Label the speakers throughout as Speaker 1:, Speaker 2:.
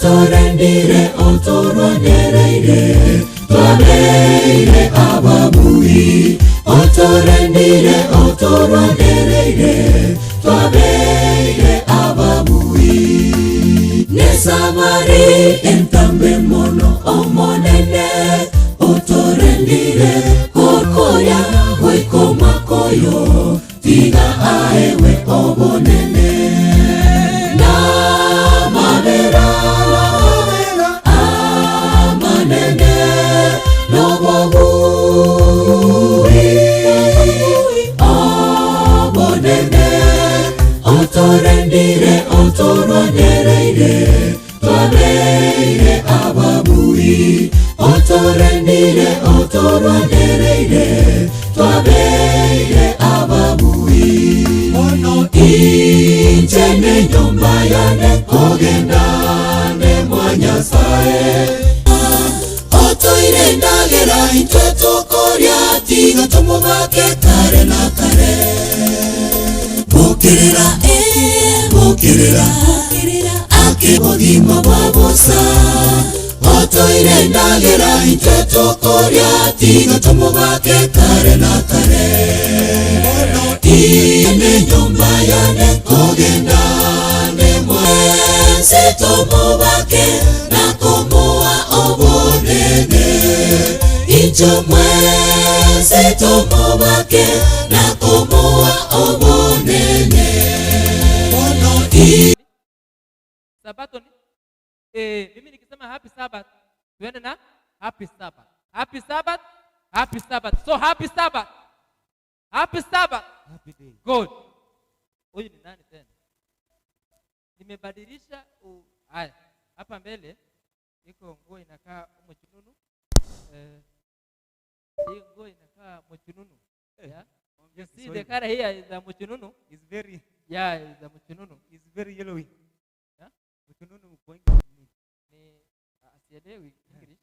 Speaker 1: Otorendire otorwanereire twabeire ababui Otorendire otorwanereire twabeire ababui Nesabari entambe mono Omonene otorendire kokoria goika omwaka oyo tiga aewe obonene Namabera amanene nobobui obonene otorendire otorwanereire twabeire ababui otorendire otorwanereire twabeire ababui Mono inche nenyomba yane kogendane mwa Nyasaye otoire ndagera intwe tukoria tiga tumubake kare na kare Bukirira bukirira ake bogima bwa bosa otoire ndagera intwe tukoria tiga tumubake kare na kare Mono ine nyomba yane kogendane mwense tumubake na komoa obonene incho mwense tumubake na komoa obonene Mono i
Speaker 2: Sabato ni mimi nikisema happy Sabbath tuende na happy Sabbath. Happy Sabbath, happy Sabbath. So happy Sabbath. Happy Sabbath.
Speaker 3: Happy day.
Speaker 2: Good. Huyu ni nani tena? Nimebadilisha haya. Hapa mbele iko nguo inakaa mchununu. Hii nguo inakaa mchununu. Yeah. You see the color here is a mchununu.
Speaker 3: It's very
Speaker 2: Yeah, is a mchununu.
Speaker 3: It's very yellowy.
Speaker 2: Yeah?
Speaker 3: Mchununu kwa English ni
Speaker 2: Ni asielewi English.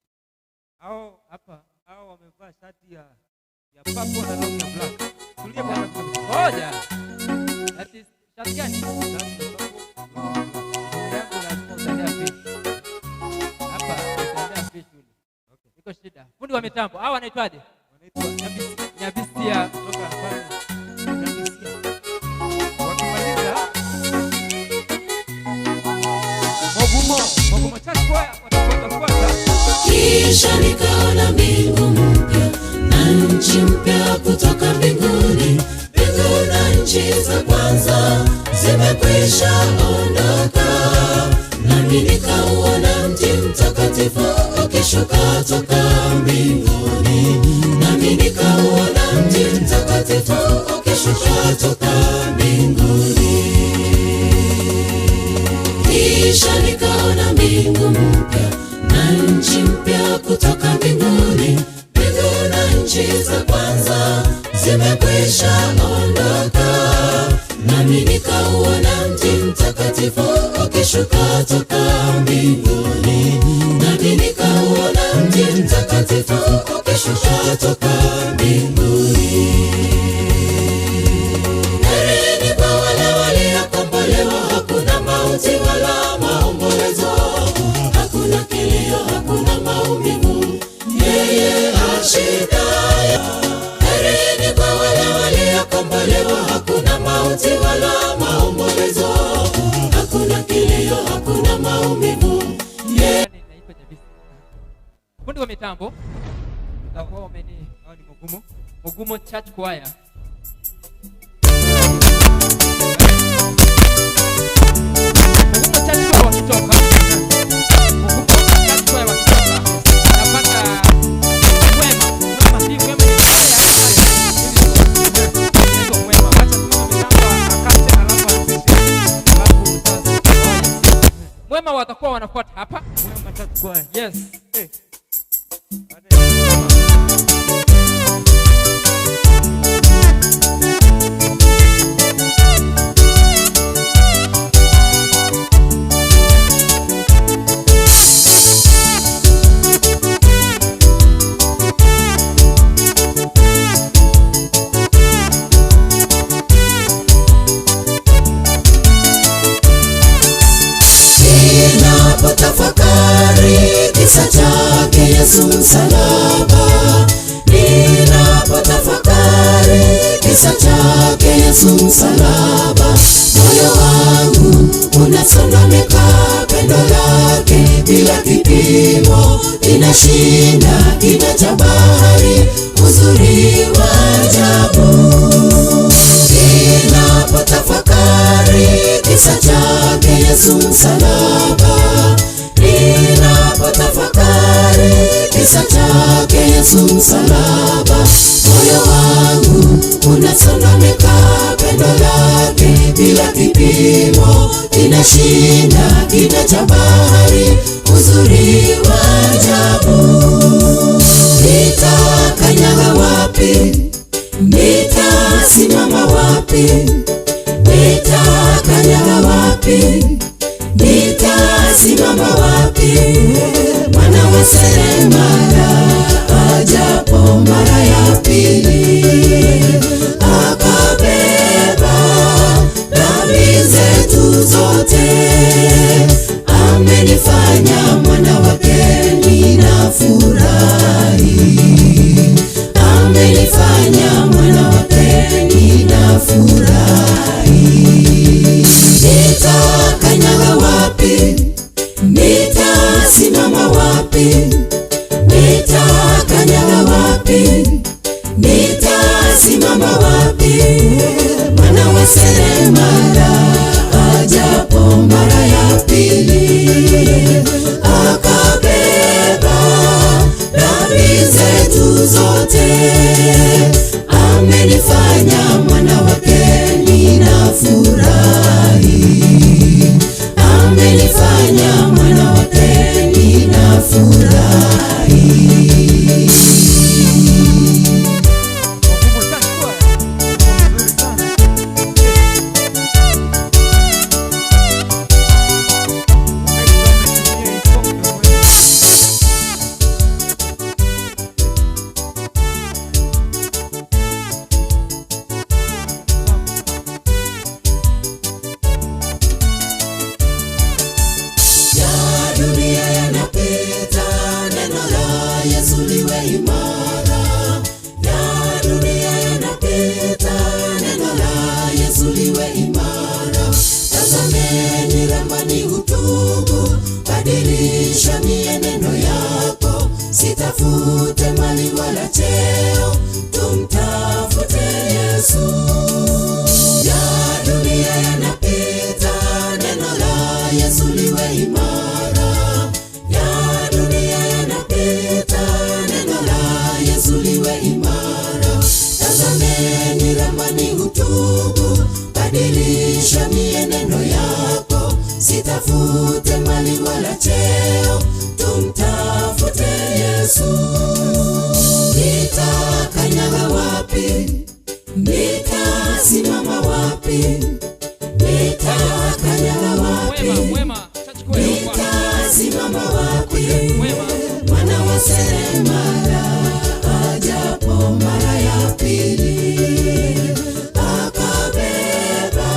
Speaker 3: Hao
Speaker 2: hapa
Speaker 3: hao wamevaa shati ya purple na long ya black. Tulia bwana.
Speaker 2: Ngoja. That is shati gani?
Speaker 3: Shati ya purple, long ya black.
Speaker 2: Yangu lazima utaendea fish. Hapa utaendea fish yule.
Speaker 3: Okay.
Speaker 2: Iko shida. Fundi wa mitambo. Hao wanaitwaje?
Speaker 3: Wanaitwa Nyabisia.
Speaker 2: Nyabisia.
Speaker 3: Kutoka pale Nyabisia. Wakimaliza Mogumo, Mogumo Church Choir watafuata.
Speaker 1: Kisha nikaona mbingu mpya na nchi mpya kutoka mbinguni. Mbingu na nchi za kwanza zimekwisha ondoka. Nami nikauona mji mtakatifu ukishuka toka mbinguni. Nami nikauona mji mtakatifu ukishuka toka mbinguni. Kisha nikaona mbingu mpya na nchi mpya kutoka mbinguni. Mbingu na nchi za kwanza zimekwisha ondoka. Nami nikauona mji mtakatifu ukishuka toka mbinguni. Nami nikauona mji mtakatifu ukishuka toka mbinguni. Heri kwa wale waliokombolewa, hakuna mauti wala maombolezo, hakuna kilio, hakuna maumivu, yeye ashindaye. Heri kwa wale waliokombolewa, hakuna mauti wala maombolezo, hakuna kilio, hakuna maumivu, yeye
Speaker 2: Inaitwa Nyabisi. Fundi wa mitambo utakuwa umeni
Speaker 3: Hao ni Mogumo.
Speaker 2: Mogumo Church Choir. Mogumo Church Choir wakitoka. Mogumo Church Choir wakitoka. Napata Mwema. Mwema si Mwema ni kwaya ya Inaitwa Mwema.
Speaker 3: Acha tuone mitambo akate alafu anzishe. Alafu sasa.
Speaker 2: Mwema watakuwa wanafuata hapa.
Speaker 3: Mwema Church Choir.
Speaker 2: Yes.
Speaker 3: Baada ya Mwema.
Speaker 1: Ninapotafakari Kisa chake Yesu msalaba. Ninapotafakari kisa chake Yesu msalaba, moyo wangu unasononeka, pendo lake bila kipimo linashinda kina cha bahari, uzuri wa ajabu. Ninapotafakari kisa chake Yesu msalaba, ninapotafakari kisa chake Yesu msalaba, moyo wangu unasononeka, pendo lake bila kipimo linashinda kina cha bahari, uzuri wa ajabu. Nitakanyaga wapi? Nitasimama wapi? Nitakanyaga wapi? Nitasimama wapi? Mwana wa seremala ajapo mara ya pili, akabeba dhambi zetu zote, amenifanya mwana wake, ninafurahi amenifanya mwana wake, ninafurahi. Nitakanyaga wapi? Nitasimama wapi? Nitakanyaga wapi? Nitasimama wapi? Mwana wa seremala ajapo mara ya pili, akabeba dhambi zetu zote, amenifanya mwana wake, ninafurahi. Amenifanya mwana wake, ninafurahi.
Speaker 3: Mungu chachukua. Nzuri sana. Wakati wametumia helikopta kwenda.
Speaker 1: Ya dunia yanapita, neno la Yesu liwe imara. Ya dunia yanapita, neno la Yesu liwe imara. Tazameni ramani utubu, badilisha mienendo yako. Sitafute mali wala cheo, tumtafute Yesu. Ya dunia yanapita, neno la Yesu liwe imara. Ya dunia yanapita, neno la Yesu liwe imara. Tazameni ramani utubu, badilisha mienendo yako. Sitafute mali wala cheo, tumtafute Yesu. Nitakanyaga wapi? Nitasimama wapi? Nitakanyaga wapi?
Speaker 2: Mwema, mwema, chachukua hiyo kwa.
Speaker 1: Nitasimama wapi?
Speaker 2: Mwema.
Speaker 1: Mwana wa seremala ajapo mara ya pili, akabeba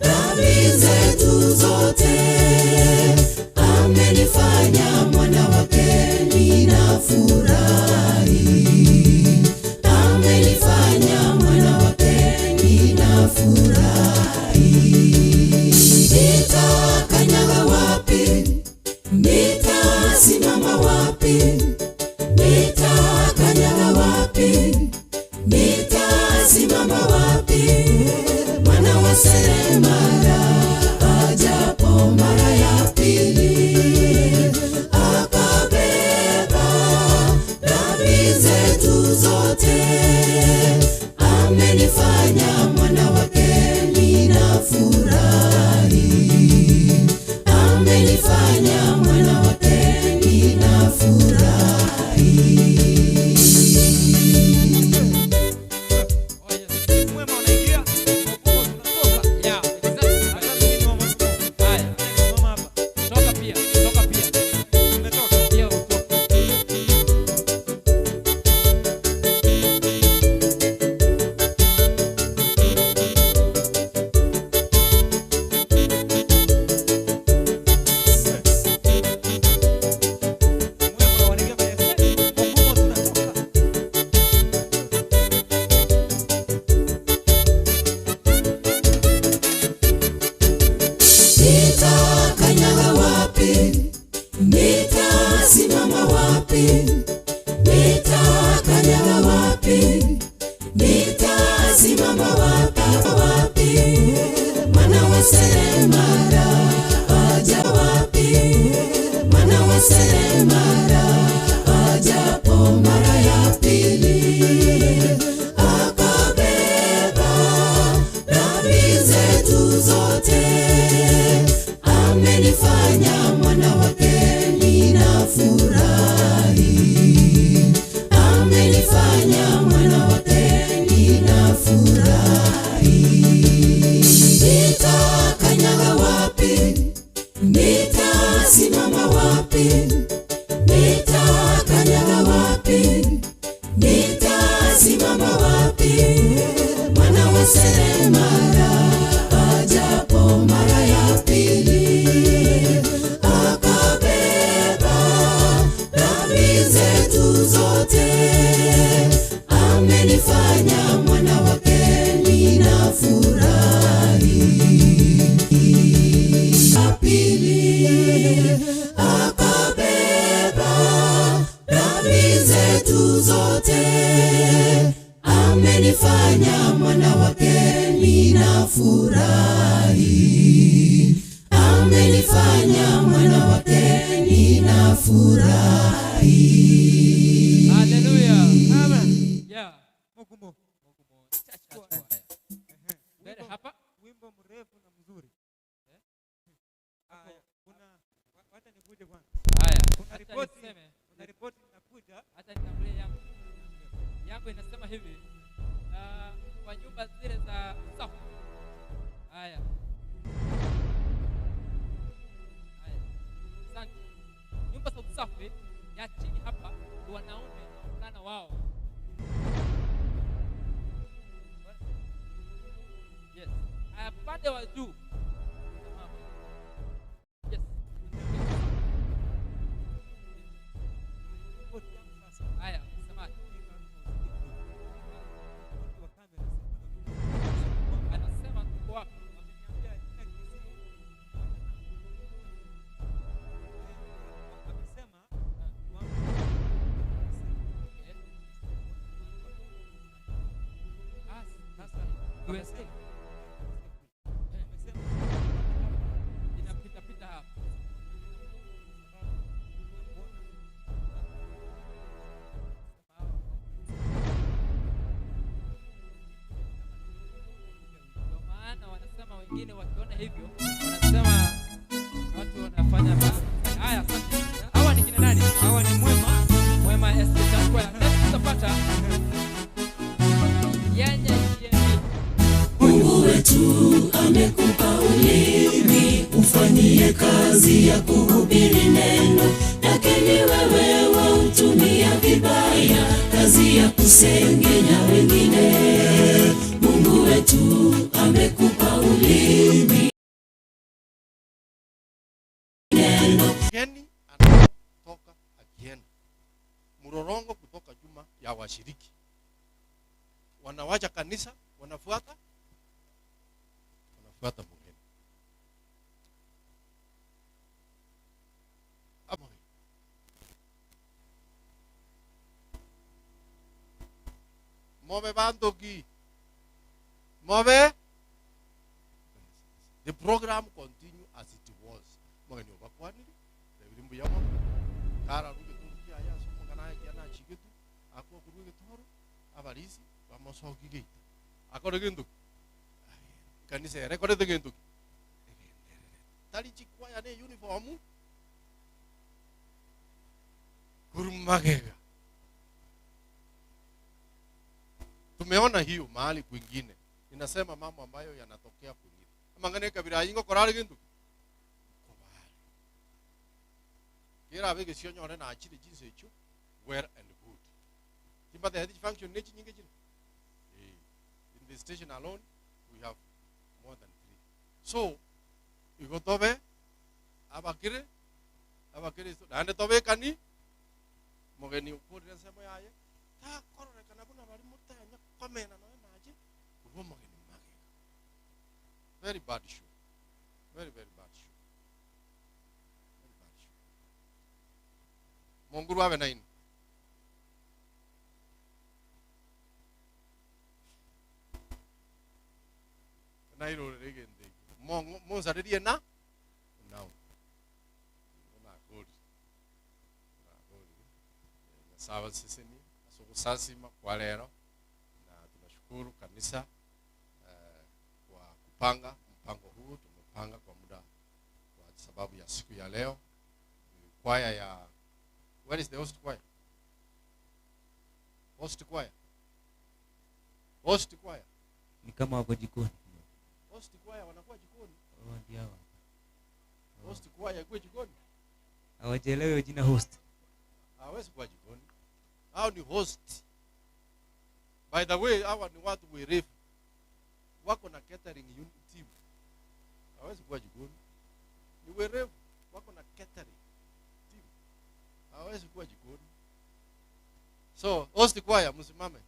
Speaker 1: dhambi zetu zote, amenifanya mwana wake, ninafurahi. Amenifanya mwana wake, ninafurahi. Nitakanyaga wapi? Nitasimama wapi? Nitakanyaga wapi? Nitasimama wapi? Mwana wa seremala ajapo mara ya pili, akabeba dhambi zetu zote, amenifanya mwana wake, ninafurahi. Amenifanya mwana wake, ninafurahi.
Speaker 2: Oh, yes.
Speaker 3: Mwema unaingia, Mungu tunatoka.
Speaker 2: Yeah, exactly.
Speaker 3: Hata mimi ni wa Mungu.
Speaker 2: Haya,
Speaker 3: Simama hapa.
Speaker 2: toka pia, toka pia.
Speaker 3: Umetoka.
Speaker 2: Pia utoke.
Speaker 1: Amenifanya mwana wake, ninafurahi.
Speaker 2: Hallelujah.
Speaker 3: Amen.
Speaker 2: Yeah.
Speaker 3: Mugumo.
Speaker 2: Mugumo Church Choir. Mbele
Speaker 3: Wimbo-
Speaker 2: hapa.
Speaker 3: Wimbo mrefu na mzuri.
Speaker 2: Eh?
Speaker 3: Haya, kuna wacha nikuje kwanza.
Speaker 2: Haya.
Speaker 3: Kuna
Speaker 2: Acha
Speaker 3: ripoti,
Speaker 2: niseme.
Speaker 3: kuna ripoti inakuja.
Speaker 2: Acha nitangulie yangu. Yangu inasema hivi. Kwa nyumba zile za usafi. Haya. Haya. Asante. Nyumba za usafi ya chini hapa ni wanaume na wavulana wao. Yes. Haya, upande wa juu ni mama. Yes.
Speaker 3: Ripoti yangu sasa.
Speaker 2: Haya, msemaji.
Speaker 3: Ripoti wa kamera sasa.
Speaker 2: Anasema tuko wapi?
Speaker 3: Wameniambia jina Kisii. Wamesema kwamba Kisii.
Speaker 2: Okay. Ah,
Speaker 3: Sasa
Speaker 2: USA.
Speaker 3: wamesema
Speaker 2: Inapita pita hapa. Ndio maana wanasema wengine wakiona hivyo wanasema watu wanafanya haya. Asante. Hawa ni kina nani?
Speaker 3: Hawa ni Mwema.
Speaker 2: Mwema SK Church Choir. Next tutapata Yenye GMB.
Speaker 1: Mungu wetu amekupa ulimi ufanyie kazi ya kuhubiri neno, lakini wewe wautumia vibaya, kazi ya kusengenya wengine. Mungu wetu amekupa ulimi neno.
Speaker 4: Mgeni anatoka akienda, mrorongo kutoka juma ya washiriki, wanawacha kanisa, wanafuata mgeni. Ama Mobe bandoki. Mobe. The program continue as it was. Mgeni obakwanire, David mbuya mono. Kara ruge turuki aya somo kana ya na chigetu. Akwo kuruge toro abarisi bamosoki geita. Akore gintu. Kanisa ere korete gintu. Tari chikwaya ne uniform. Kurumagega. Tumeona hiyo mahali kwingine. Ninasema mambo ambayo yanatokea kwingine. Amangane kabira yingo korari gintu. Kobale. Kira bege sionyore na achire jinsi echo well and good. Timba the head function nechi nyingi chire. In the station alone we have more than 3. So igotobe abakire abakire nande tobe kani mugeni ukurire nsemo yaye takororekana buna bari mutanya komena nawe naje urwo mugeni magega. Very bad show. Very, very bad show. Very bad show. Mungu wawe na inu. Nairo regende. Mongo monsaririe na now. Nakori. Nakori. Sawa sisi ni sasima kwa leo, na tunashukuru kanisa kwa kupanga mpango huu. Tumepanga kwa muda kwa sababu ya siku ya leo. Kwaya ya, where is the host choir? Host choir. Host choir.
Speaker 5: Ni kama wako jikoni.
Speaker 4: Host choir wanakuwa jikoni.
Speaker 5: Oh, ndio hawa.
Speaker 4: Host choir iko jikoni.
Speaker 5: Hawajaelewa jina host.
Speaker 4: Hawezi kuwa jikoni. Hao ni host. By the way, hawa ni watu werevu. Wako na catering unit team. Hawezi kuwa jikoni. Ni werevu, wako na catering team. Hawezi kuwa jikoni. So, host choir msimame.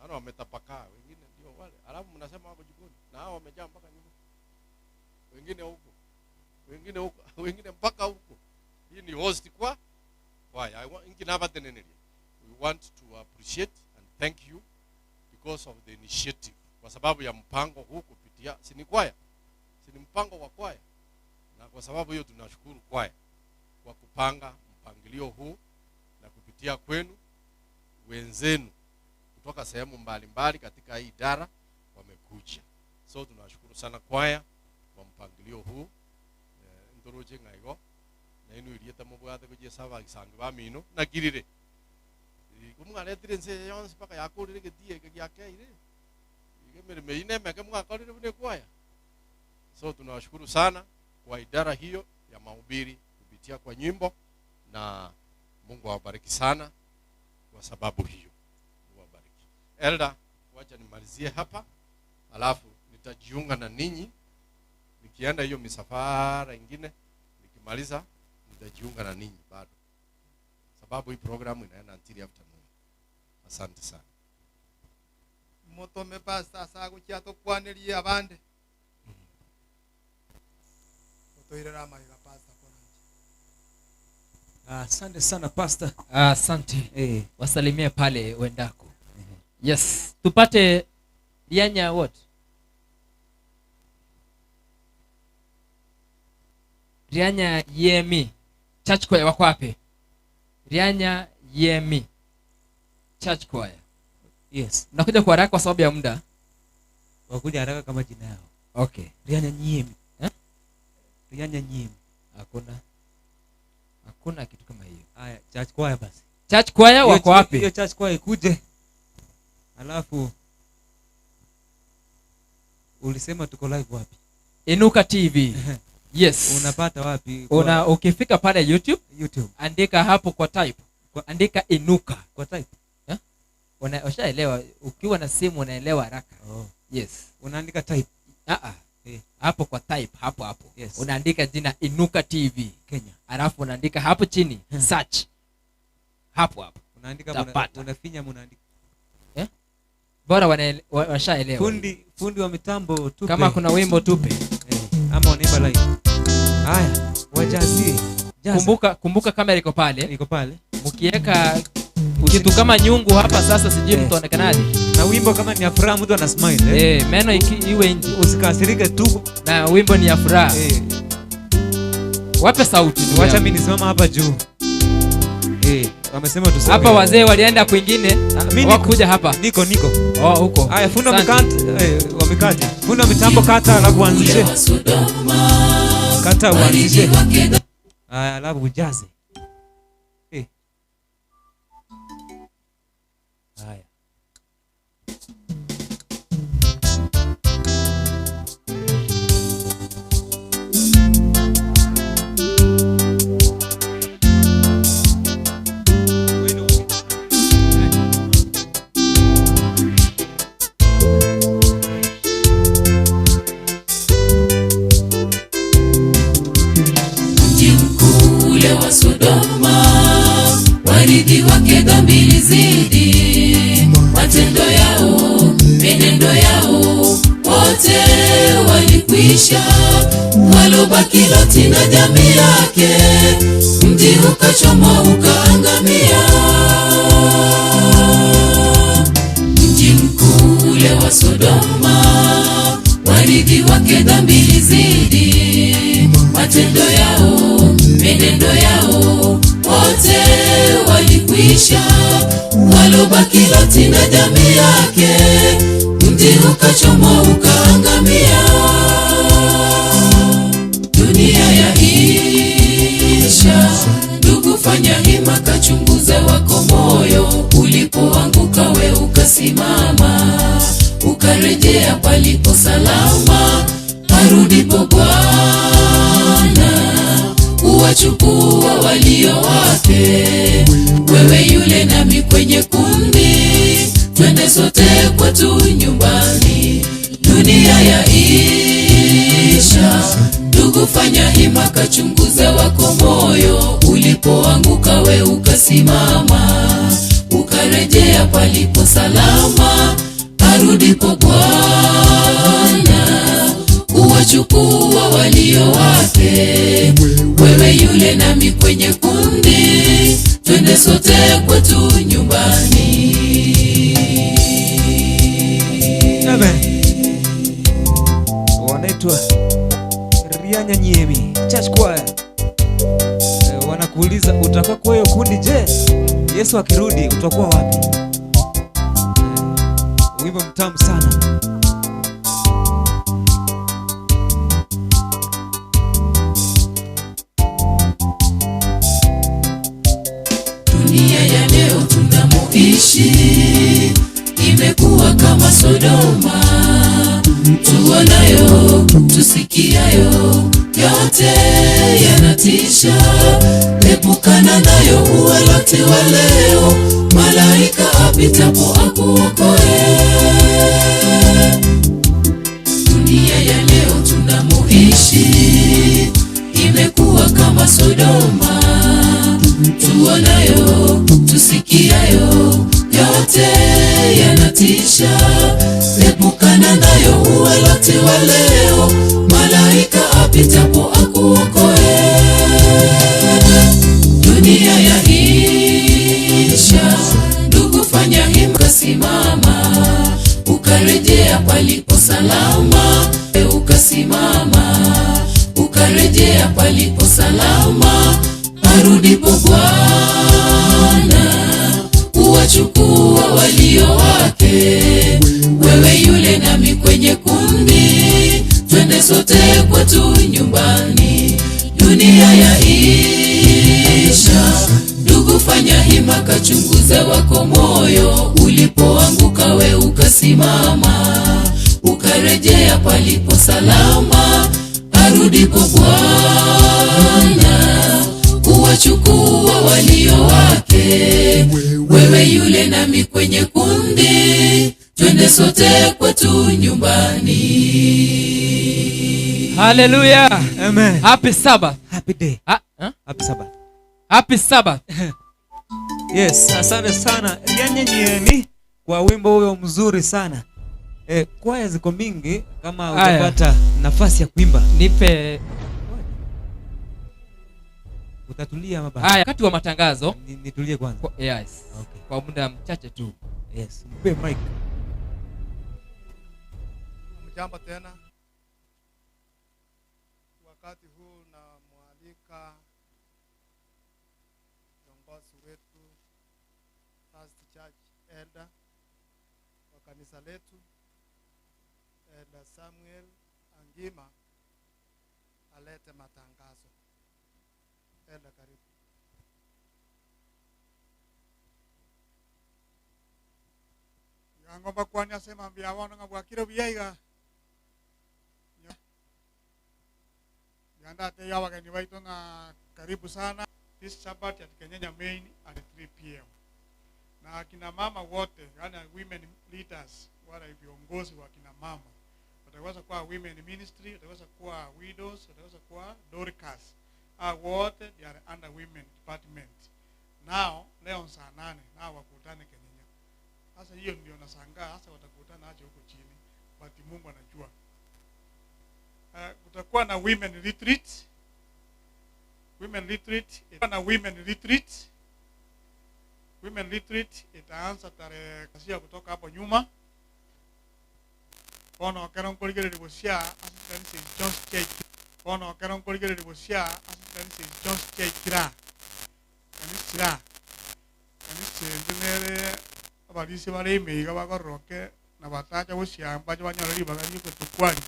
Speaker 4: Ana wametapakaa, wengine ndio wale. Alafu mnasema wako jikoni. Na hao wamejaa mpaka nyuma. Wengine huko. Wengine huko, wengine mpaka huko. Hii ni host kwa choir. I want inkinavateneneria. We want to appreciate and thank you because of the initiative. Kwa sababu ya mpango huu kupitia si ni kwaya. Si ni mpango wa kwaya, na kwa sababu hiyo tunashukuru kwaya kwa kupanga mpangilio huu na kupitia kwenu wenzenu kutoka sehemu mbalimbali katika hii idara wamekuja. So tunashukuru sana kwaya kwa mpangilio huu. Ntoroche ng'a igo nainwe erieta mobwate gochia ase abagisangi bamino nakirire. Igo mwaretire ense eye yonsi mpaka yakorire egetii eke giakeire. Igo emeremo eyio nemeke mwakorire buna ekwaya. So tunawashukuru sana kwa idara hiyo ya mahubiri kupitia kwa nyimbo, na Mungu awabariki sana kwa sababu hiyo. Mungu awabariki. Elder, wacha nimalizie hapa, alafu nitajiunga na ninyi nikienda hiyo misafara ingine, nikimaliza nitajiunga na ninyi bado, sababu hii programu inaenda until afternoon. Asante sana.
Speaker 6: Motome pastor ase agochia tokwanerie abande. Otoirere amaiga pastor koranche.
Speaker 5: Asante sana pastor.
Speaker 2: Asante. Wasalimie pale wendako. Yes, tupate Lianya what? Lianya Yemi. Church choir wako wapi? Lianya Yemi. Church choir.
Speaker 5: Yes.
Speaker 2: Nakuja kwa haraka kwa sababu ya muda.
Speaker 5: Wakuja haraka kama jina yao.
Speaker 2: Okay.
Speaker 5: Lianya Nyemi.
Speaker 2: Eh?
Speaker 5: Lianya Nyemi.
Speaker 2: Hakuna. Hakuna kitu kama hiyo.
Speaker 5: Haya, church choir basi.
Speaker 2: Church choir wako wapi?
Speaker 5: Hiyo church choir ikuje. Alafu ulisema tuko live wapi?
Speaker 2: Inuka TV. Yes.
Speaker 5: Unapata wapi?
Speaker 2: Ukifika pale YouTube,
Speaker 5: YouTube.
Speaker 2: Andika hapo kwa type. Andika Inuka.
Speaker 5: Kwa type.
Speaker 2: Eh? Ushaelewa, ukiwa na simu unaelewa haraka.
Speaker 5: Oh.
Speaker 2: Yes.
Speaker 5: Unaandika type.
Speaker 2: Hapo kwa type, hapo hapo.
Speaker 5: Yes.
Speaker 2: Unaandika jina Inuka TV
Speaker 5: Kenya.
Speaker 2: Alafu unaandika hapo chini search. Hapo hapo.
Speaker 5: Unaandika,
Speaker 2: Utapata.
Speaker 5: unafinya, unaandika.
Speaker 2: Bora washaelewa.
Speaker 5: Fundi wa mitambo tupe.
Speaker 2: Kama kuna wimbo tupe.
Speaker 5: Ama wanaimba live. Haya, wajazie. Jaza.
Speaker 2: Kumbuka kamera iko pale.
Speaker 5: Iko pale.
Speaker 2: Mkiweka kitu kama nyungu hapa sasa sijui mtaonekanaje.
Speaker 5: Na wimbo kama ni ya furaha mtu ana smile, eh?
Speaker 2: Meno iwe nje.
Speaker 5: Usikasirike tu.
Speaker 2: Na wimbo ni ya furaha. Wape sauti ndugu
Speaker 5: Wacha
Speaker 2: yangu.
Speaker 5: mimi nisimama hapa juu. Wamesema tuseme.
Speaker 2: Hapa wazee walienda kwingine,
Speaker 5: Mimi
Speaker 2: hawakuja hapa.
Speaker 5: Niko, niko.
Speaker 2: Oh, huko.
Speaker 5: Haya, fundi wa
Speaker 2: Asante.
Speaker 5: wamekati. Fundi wa mitambo kata alafu uanzishe. Kata uanzishe. Haya, alafu ujaze. Haya.
Speaker 1: Mji mkuu ule wa Sodoma, warithi wake dhambi ilizidi, matendo yao, menendo yao, wote walikwisha. Walobaki Loti na jamii yake, mji ukachomwa ukaangamia. Mji mkuu ule wa Sodoma, warithi wake dhambi ilizidi, matendo yao, menendo yao, wote walikwisha. Walobaki Loti na jamii yake, mji ukachomwa ukaangamia. Dunia yaisha, ndugu fanya hima, kachunguze wako moyo. Ulipoanguka we ukasimama, ukarejea palipo salama. Arudipo Bwana kuwachukua walio wake, wewe yule nami kwenye kundi, twende sote kwetu nyumbani. Dunia yaisha, ndugu fanya hima, kachunguze wako moyo. Ulipoanguka we ukasimama, ukarejea palipo salama. Arudipo Bwana kuwachukua walio wake, wewe yule nami kwenye kundi, twende sote kwetu nyumbani.
Speaker 5: Amen. Wanaitwa Rianyanyiemi Church Choir. Eh, wanakuuliza utakuwa kwa hiyo kundi je? Yesu akirudi utakuwa wapi? Eh, wimbo mtamu sana.
Speaker 1: Dunia ya leo tunamoishi imekuwa kama Sodoma, tuonayo tusikiayo yote yanatisha. Epukana nayo uwe Loti wa leo, malaika apitapo akuokoe. Dunia ya leo tunamoishi imekuwa kama Sodoma, tuonayo tusikiayo yote yanatisha. Epukana nayo uwe Loti wa leo, malaika apitapo akuokoe. Dunia yaisha, ndugu, fanya hima, ukasimama ukarejea palipo salama, ukasimama ukarejea palipo salama. Arudipo Bwana kuwachukua walio wake, wewe yule nami kwenye kundi, twende sote kwetu nyumbani. Dunia yaisha, ndugu, fanya hima, kachunguze wako moyo, ulipoanguka we ukasimama, ukarejea palipo salama. Arudipo Bwana kuwachukua walio wake, wewe yule nami kwenye kundi, twende sote kwetu nyumbani.
Speaker 2: Hallelujah.
Speaker 5: Amen.
Speaker 2: Happy Sabbath.
Speaker 5: Happy day.
Speaker 2: Ha? Huh?
Speaker 5: Happy Sabbath.
Speaker 2: Happy Sabbath.
Speaker 5: Yes, asante sana Rianyanyiemi kwa wimbo huyo mzuri sana. Eh, kwaya ziko mingi kama
Speaker 2: Aya.
Speaker 5: utapata nafasi ya kuimba
Speaker 2: Nipe
Speaker 5: utatulia ama bado?
Speaker 2: haya wakati wa matangazo.
Speaker 5: Nitulie kwanza.
Speaker 2: Kwa, yes.
Speaker 5: Okay.
Speaker 2: Kwa muda mchache tu.
Speaker 5: Yes, mpe mic.
Speaker 6: Mjambo tena. Wakati huu namwalika kiongozi wetu First Church Elder wa kanisa letu Elder Samuel Angima alete matangazo. Elder, karibu.
Speaker 7: Ngomba kwani asema mbia bono ng'a bwakire buya iga yandate ya wageni baitu ng'a karibu sana this Sabbath at Kenyenya Main at 3 p.m. Na akina mama wote, yani women leaders, wale viongozi wa kina mama wataweza kuwa women ministry, wataweza kuwa widows, wataweza kuwa Dorcas. Hao wote they are under women department. Nao leo saa 8 nao wakutane Kenyenya. Sasa hiyo ndio nashangaa sasa watakutana aje huko chini, but Mungu anajua. Kutakuwa na women retreat. Women retreat, na women retreat. Women retreat itaanza tarehe kasia kutoka hapo nyuma. Bono kero nkorigereria gosia ase St. John's Church. Bono kero nkorigereria gosia ase St. John's Church kira. Kanisa. Kanisa nere abarisi bare emeiga bagororoke na batacha gosia mbache banyore ribaga rigotukwani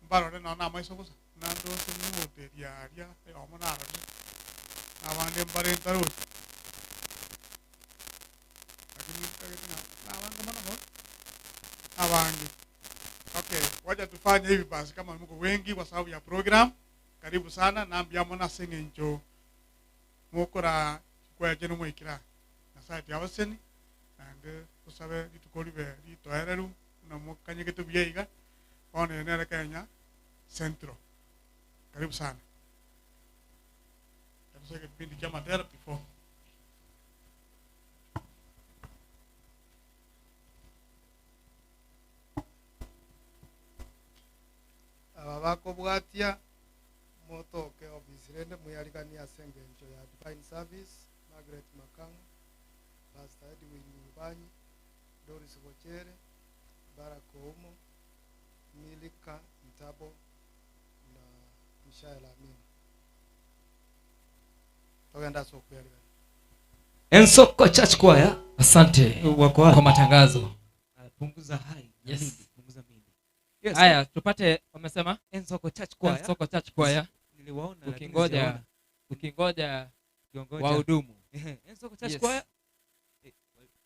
Speaker 7: mbarore nonye amaiso bosa nande ose nimoteria aria omo narore abande mbare ntaroche lakini na abange mono bo abange. Okay, wacha tufanye hivi basi, kama mko wengi kwa sababu ya program, karibu sana nambiamo nase eng'encho mokora kweche nomwikira nyasaye tiabaseni naende tusabe rituko ribe ritoereru namokanyegete buya iga bono eye nere Kenya Central. Karibu sana. Kabisa kipindi cha Matera before.
Speaker 6: Aba bakobwatia motoke ofisi rende mwiyarigania ase engencho ya Divine Service, Margaret Makang'o, Pastor Edwin Mubanyi, Doris Bochere, Barack Oumo, Milika Ntabo na Mishael Amina. Togende ase okwerigania.
Speaker 5: Ensoko Church Choir.
Speaker 2: Asante
Speaker 5: Wako wapi?
Speaker 2: kwa matangazo.
Speaker 5: Punguza hai.
Speaker 2: Yes.
Speaker 5: Midi, punguza midi. Yes.
Speaker 2: Haya, tupate wamesema
Speaker 5: Ensoko Church Choir.
Speaker 2: Ensoko Church Choir.
Speaker 5: Niliwaona lakini
Speaker 2: Tukingoja
Speaker 5: sijaona.
Speaker 2: tukingoja
Speaker 5: Tukingoja.
Speaker 2: wahudumu.
Speaker 5: Ensoko Church
Speaker 2: Yes.
Speaker 5: Choir.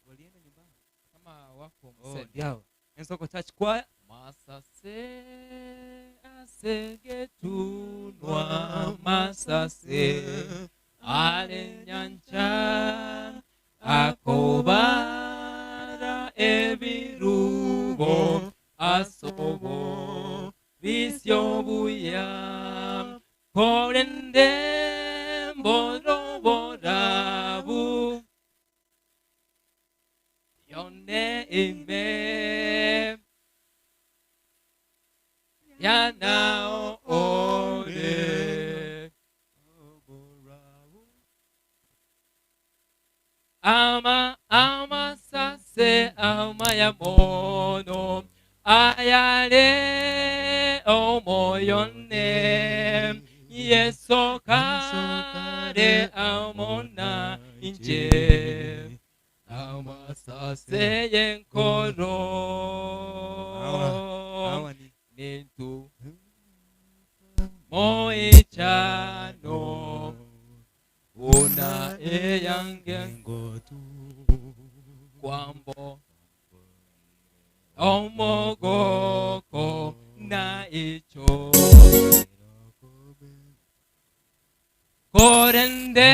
Speaker 5: Walienda nyumbani.
Speaker 2: Kama wako
Speaker 5: Oh,
Speaker 2: mseme.
Speaker 5: ndio. Ensoko Church Choir.
Speaker 2: Masase asegetunwa masase alenyancha akobara ebirubo asobo bisyobuya korende mboroborabu yone ime yanao ore ama ama sase ama ya mono ayale omoyone yeso kare amona inje ama sase yenkoro
Speaker 5: Hawa ni
Speaker 2: nintu moichano una eyange kwambo omogoko na icho korende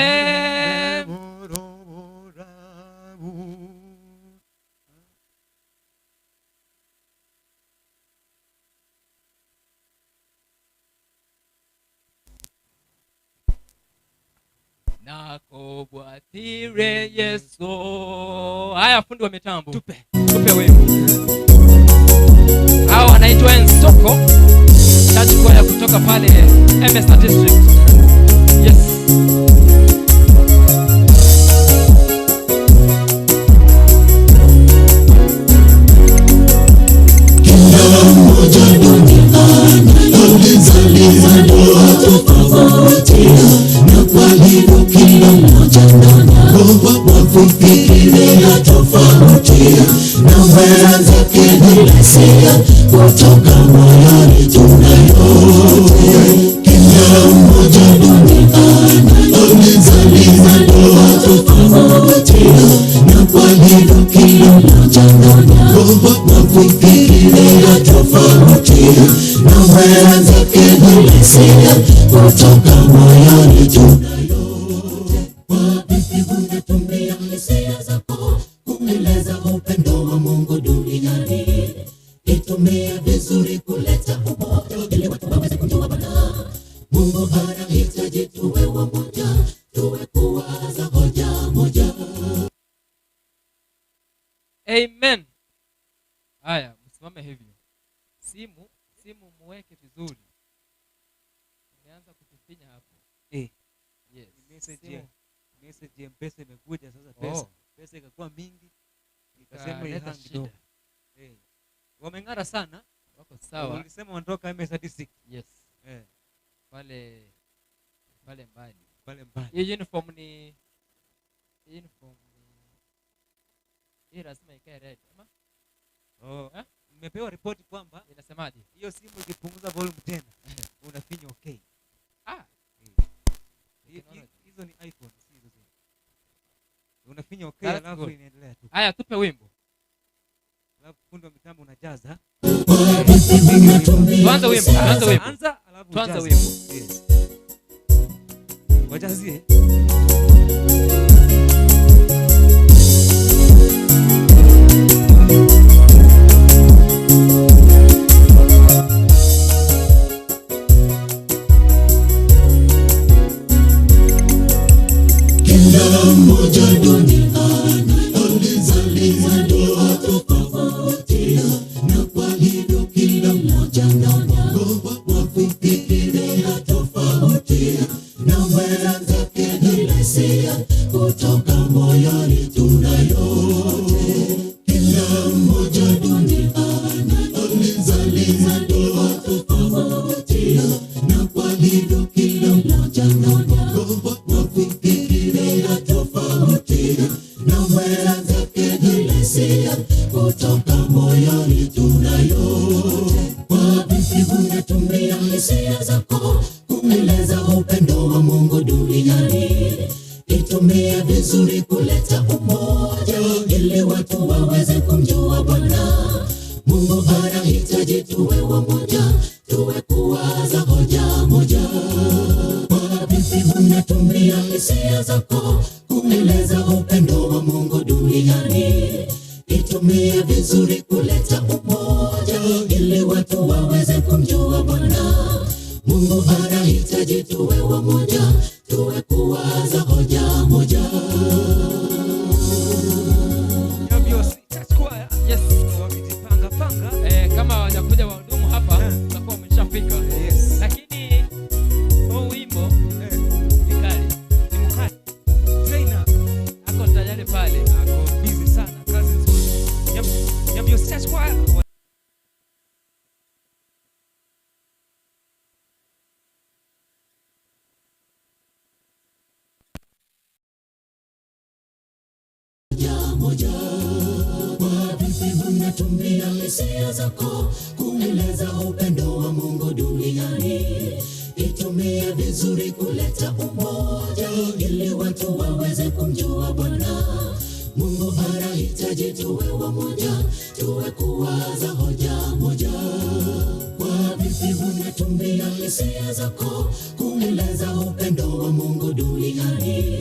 Speaker 2: nakobwatire Yesu. Haya, fundi wa mitambo,
Speaker 5: Tupe.
Speaker 2: tupe wimbo. Hao wanaitwa Ensoko Church Choir kutoka pale Emesa District. Yes.
Speaker 1: Kila mmoja duniani alizaliwa tofauti, na kwa hivyo kila mmoja na kufikiria tofauti, na wenzake hisia kutoka moyoni tunayote. Kila mmoja duniani alizaliwa tofauti, na kwa hivyo kila mmoja na kufikiria tofauti, na wenzake hisia kutoka moyoni tunayote. Kwa vipi unatumia hisia zako kueleza upendo wa Mungu duniani? Itumie vizuri kuleta umoja ili watu waweze kumjua Bwana. Mungu anahitaji tuwe wamoja, tuwe kuwaza hoja moja.
Speaker 2: Amen. Haya, msimame hivyo. Simu, simu muweke vizuri. Umeanza kutufinya hapo. Yes.
Speaker 5: Message
Speaker 2: Simu.
Speaker 5: message ya M-Pesa imekuja sasa, pesa.
Speaker 2: Oh.
Speaker 5: Pesa ikakuwa mingi. Ikasema
Speaker 2: Ikaleta
Speaker 5: ihang
Speaker 2: shida.
Speaker 5: kidogo. Wameng'ara sana.
Speaker 2: Wako sawa.
Speaker 5: Ulisema wanatoka Emesa District.
Speaker 2: Yes. Pale pale mbali.
Speaker 5: Pale mbali.
Speaker 2: Hii uniform ni uniform ni hii lazima ikae red ama?
Speaker 5: Oh.
Speaker 2: Eh?
Speaker 5: Nimepewa ripoti kwamba
Speaker 2: inasemaje?
Speaker 5: Hiyo simu ikipunguza volume tena unafinya okay. Hizo ni iPhone, si hizo simu. Unafinya okay
Speaker 2: That's
Speaker 5: alafu
Speaker 2: good.
Speaker 5: inaendelea tu.
Speaker 2: Haya, tupe wimbo.
Speaker 5: Alafu fundi wa mitambo unajaza.
Speaker 2: Tuanze wimbo, tuanze wimbo.
Speaker 5: Anza alafu
Speaker 2: Tuanze
Speaker 5: ujaze.
Speaker 2: wimbo.
Speaker 5: Yes. Wajazie.
Speaker 1: Kila mmoja duniani alizaliwa tofauti, na kwa hivyo kila mmoja na wa kufikiria tofauti, na wenzake hisia kutoka moyoni tunayote. Kila mmoja duniani alizaliwa tofauti, na kwa hivyo zako kueleza upendo wa Mungu duniani. Itumie vizuri kuleta umoja, ili watu waweze kumjua Bwana. Mungu anahitaji tuwe wamoja, tuwe kuwaza hoja moja. Kwa vipi unatumia hisia zako kueleza upendo wa Mungu duniani? Itumie vizuri kuleta umoja, ili watu waweze kumjua Bwana. Mungu anahitaji tuwe wamoja, tuwe kuwaza hoja moja.
Speaker 5: Nyabiosi Church Choir.
Speaker 2: Yes.
Speaker 5: Wamejipanga panga.
Speaker 2: Eh, kama hawajakuja wahudumu hapa
Speaker 5: Eh.
Speaker 2: utakuwa umeshafika.
Speaker 5: Yes.
Speaker 2: Lakini huu wimbo
Speaker 5: Eh,
Speaker 2: ni kali.
Speaker 5: ni mkali. Trainer
Speaker 2: Ako tayari pale.
Speaker 5: ako busy sana, kazi nzuri. Nyabiosi Church Choir.
Speaker 1: Moja. Kwa vipi unatumia hisia zako kueleza upendo wa Mungu duniani? Itumie vizuri kuleta umoja, ili watu waweze kumjua Bwana. Mungu anahitaji tuwe wamoja, tuwe kuwaza hoja moja. Kwa vipi unatumia hisia zako kueleza upendo wa Mungu duniani?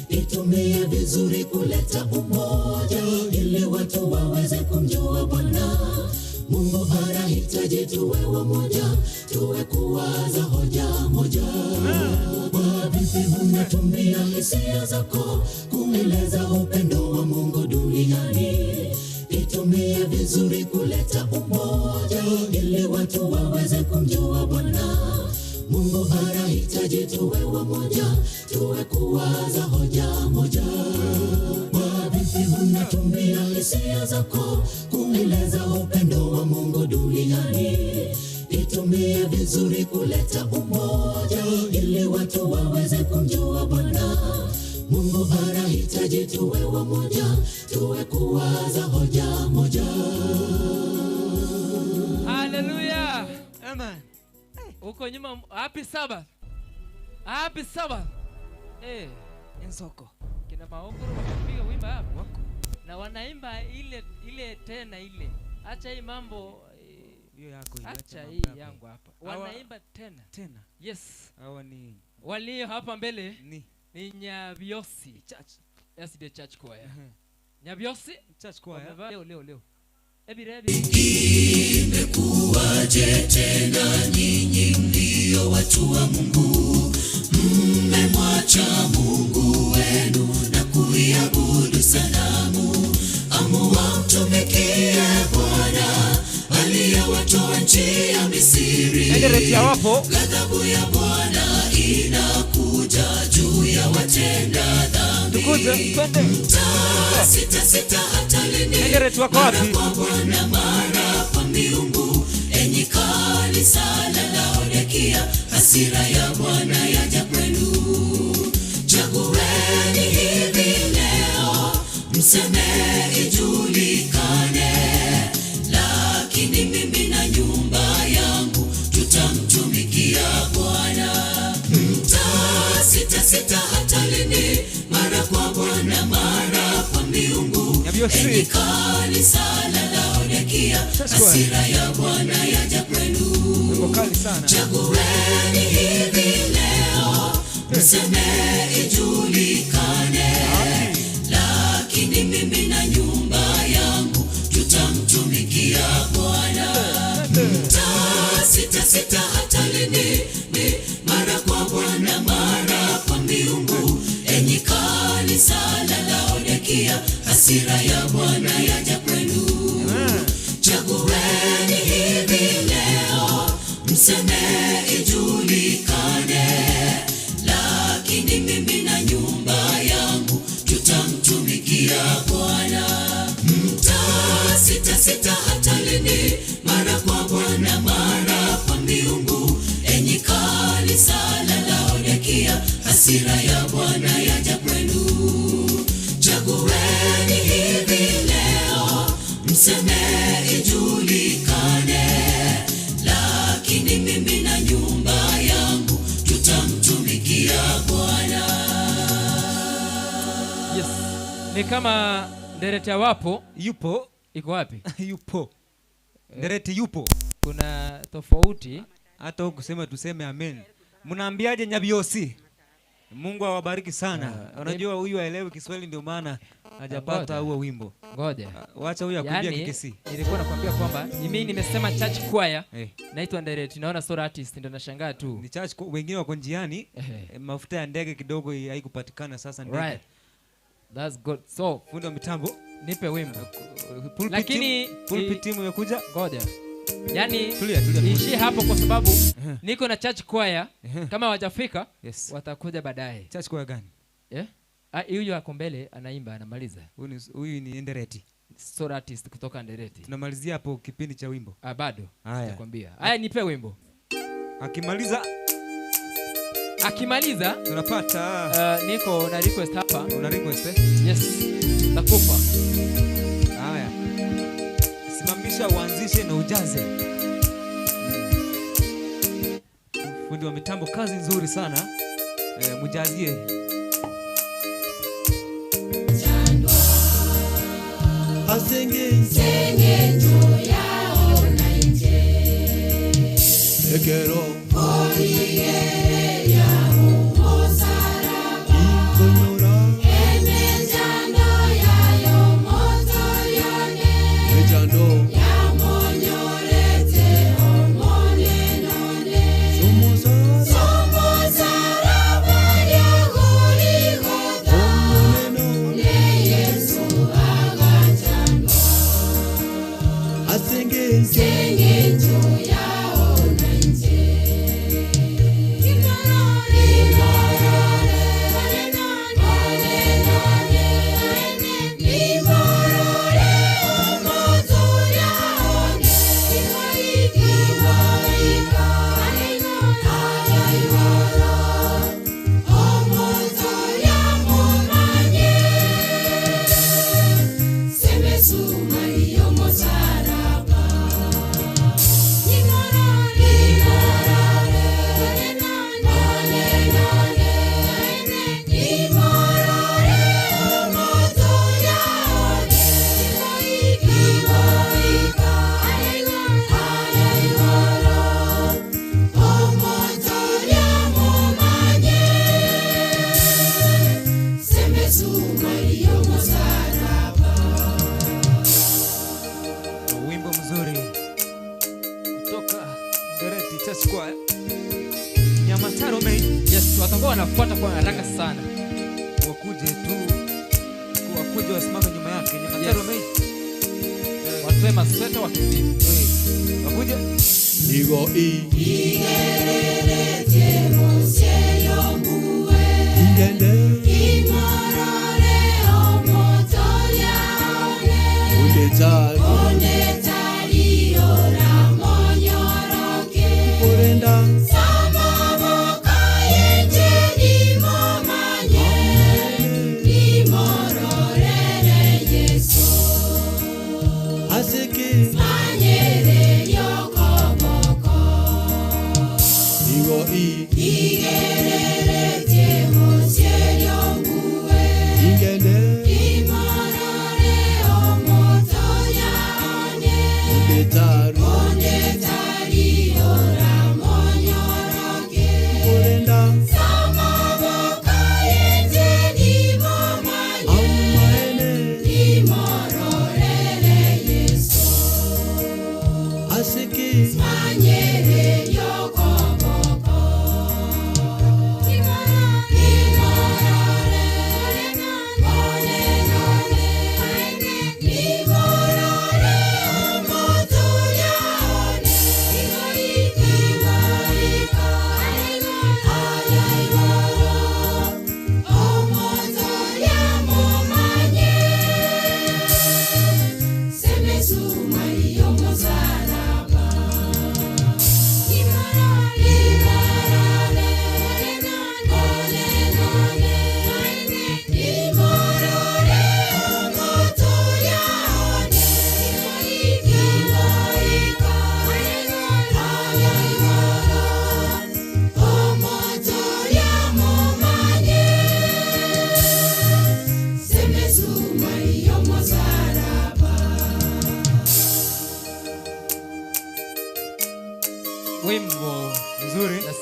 Speaker 1: Itumie vizuri kuleta umoja, ili watu waweze kumjua Bwana. Mungu anahitaji tuwe wamoja, tuwe kuwaza hoja moja. Kwa vipi unatumia hisia zako kueleza upendo wa Mungu duniani? Itumie vizuri kuleta umoja, ili watu waweze kumjua Bwana. Mungu anahitaji tuwe wamoja, tuwe kuwaza hoja moja. Kwa vipi unatumia hisia zako kueleza upendo wa Mungu duniani? Itumie vizuri kuleta umoja, ili watu waweze kumjua Bwana. Mungu anahitaji tuwe wamoja, tuwe kuwaza hoja moja.
Speaker 2: Hallelujah.
Speaker 5: Amen.
Speaker 2: Huko nyuma happy Sabbath. Happy Sabbath. Eh,
Speaker 5: Ensoko.
Speaker 2: kina maongoro wakapiga wimbo hapa
Speaker 5: Wako.
Speaker 2: na wanaimba ile ile tena ile. Acha hii mambo eh,
Speaker 5: Hiyo yako hiyo,
Speaker 2: acha
Speaker 5: mambo
Speaker 2: hii
Speaker 5: yako.
Speaker 2: yangu hapa.
Speaker 5: Hawa-
Speaker 2: Wanaimba tena.
Speaker 5: Tena.
Speaker 2: Yes.
Speaker 5: Hawa ni
Speaker 2: Walio hapa mbele
Speaker 5: ni
Speaker 2: ni Nyabiosi
Speaker 5: Church.
Speaker 2: SDA Church Choir. Nyabiosi
Speaker 5: Church Choir.
Speaker 2: wamevaa leo leo leo. Ebi rebi.
Speaker 1: Imekuwaje tena nyinyi mlio watu wa Mungu, mmemwacha Mungu wenu na kuiabudu sanamu? Amua mtumikie Bwana aliyewatoa nchi ya Misri.
Speaker 5: Eldoret hawapo.
Speaker 1: Ghadhabu ya Bwana inakuja juu ya watenda dhambi.
Speaker 5: Tukuje, twende.
Speaker 1: Sita sita hata lini?
Speaker 5: Eldoret wako wapi?
Speaker 1: Mara kwa Bwana, mara kwa miungu. Enyi kanisa la Laodikia, hasira ya Bwana yaja kwenu. Chagueni hivi leo, mseme ijulikane. Lakini mimi na nyumba yangu tutamtumikia Bwana. Mta sita hata lini? Mara kwa Bwana, mara kwa miungu.
Speaker 5: Nyabiosi.
Speaker 1: Enyi kanisa la Laodikia,
Speaker 5: Church Choir.
Speaker 1: hasira ya Bwana yaja kwenu.
Speaker 5: Wimbo kali sana.
Speaker 1: Chagueni hivi leo, mseme ijulikane. Lakini mimi na nyumba yangu tutamtumikia Bwana. Mta sita hata lini? Ni mara kwa Bwana, mara kwa miungu. Enyi kanisa la Laodikia, hasira ya Bwana yaja kwenu. Chagueni hivi leo, mseme ijulikane. Lakini mimi na nyumba yangu tutamtumikia Bwana. Mta sita hata lini? Mara kwa Bwana, mara kwa miungu. Enyi kanisa la Laodikia, hasira ya Bwana yaja kwenu. Chagueni hivi
Speaker 2: Ni kama Nderete wapo
Speaker 5: Yupo.
Speaker 2: Iko wapi?
Speaker 5: Yupo. Ndereti yupo.
Speaker 2: Kuna tofauti.
Speaker 5: Hata hukusema tuseme amen. Mnaambiaje Nyabiosi? Mungu awabariki sana. Unajua huyu haelewi Kiswahili ndio maana hajapata
Speaker 2: Ngoja.
Speaker 5: huo wimbo.
Speaker 2: Ngoja.
Speaker 5: Wacha huyu akuimbie
Speaker 2: Yaani,
Speaker 5: Kikisii.
Speaker 2: Nilikuwa nakwambia kwamba mimi nimesema church choir.
Speaker 5: Eh.
Speaker 2: Naitwa Ndereti, naona solo artist ndio nashangaa tu.
Speaker 5: Ni church wengine wako njiani. Mafuta ya ndege kidogo haikupatikana sasa ndege.
Speaker 2: Right. That's good. So,
Speaker 5: fundi wa mitambo,
Speaker 2: nipe wimbo.
Speaker 5: Pulpit
Speaker 2: Lakini
Speaker 5: pulpit team imekuja.
Speaker 2: Ngoja. Yaani
Speaker 5: Tulia, tulia, tulia.
Speaker 2: ishi hapo kwa sababu niko na church choir. Kama hawajafika
Speaker 5: Yes.
Speaker 2: watakuja baadaye.
Speaker 5: Church choir gani?
Speaker 2: Eh? Ah, huyu ako mbele anaimba anamaliza.
Speaker 5: Huyu ni Ndereti.
Speaker 2: Solo artist kutoka Ndereti.
Speaker 5: Tunamalizia hapo kipindi cha wimbo.
Speaker 2: Ah, bado.
Speaker 5: Haya.
Speaker 2: Nitakwambia. Haya, nipe wimbo.
Speaker 5: Akimaliza
Speaker 2: Akimaliza
Speaker 5: tunapata.
Speaker 2: Niko na request hapa.
Speaker 5: Una request eh?
Speaker 2: Yes. Nakupa.
Speaker 5: Haya. Simamisha uanzishe na ujaze. Fundi wa mitambo kazi nzuri sana. Mjazie.
Speaker 8: Ekero
Speaker 5: Wimbo mzuri kutoka Ndereti Church Choir. Nyamataro Main.
Speaker 2: Yes, watakuwa wanafuata kwa haraka sana.
Speaker 5: Wakuje tu, wakuje wasimame nyuma yake. Nyamataro
Speaker 2: Yes.
Speaker 5: Main.
Speaker 2: Watoe masweta wakizidi.
Speaker 5: Wakuje.
Speaker 8: Nigo i